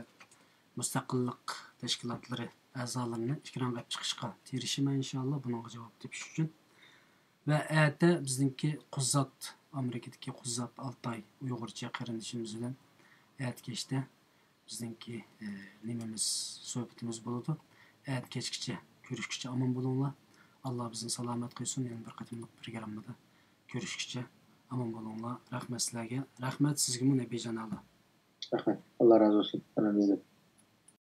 مۇستەقىللىق تەشكىلاتلىرى ئەزالىرىنى ئېكرانغا ئېلىپ چىقىشقا تىرىشىمەن، ئىنشائاللا، بۇنىڭغا جاۋاب تېپىش ئۈچۈن. ۋە ئەتە بىزنىڭكى قۇززات، ئامېرىكىدىكى قۇززات ئالتاي ئۇيغۇرچە قېرىندىشىمىز بىلەن ئەتە كەچتە بىزنىڭكى، ئە، نېمىمىز، سۆھبىتىمىز بولىدۇ. ئەتە كەچكىچە كۆرۈشكىچە ئامان بولۇڭلار. ئاللا بىزنى سالامەت قىلسۇن. يەنە بىر قېتىملىق پروگراممىدا كۆرۈشكىچە ئامان بولۇڭلار. رەھمەت سىلەرگە. رەھمەت سىزگىمۇ، نەبىجان ئاغا. رەھمەت. ئاللا رازى بولسۇن ھەممىمىزدىن.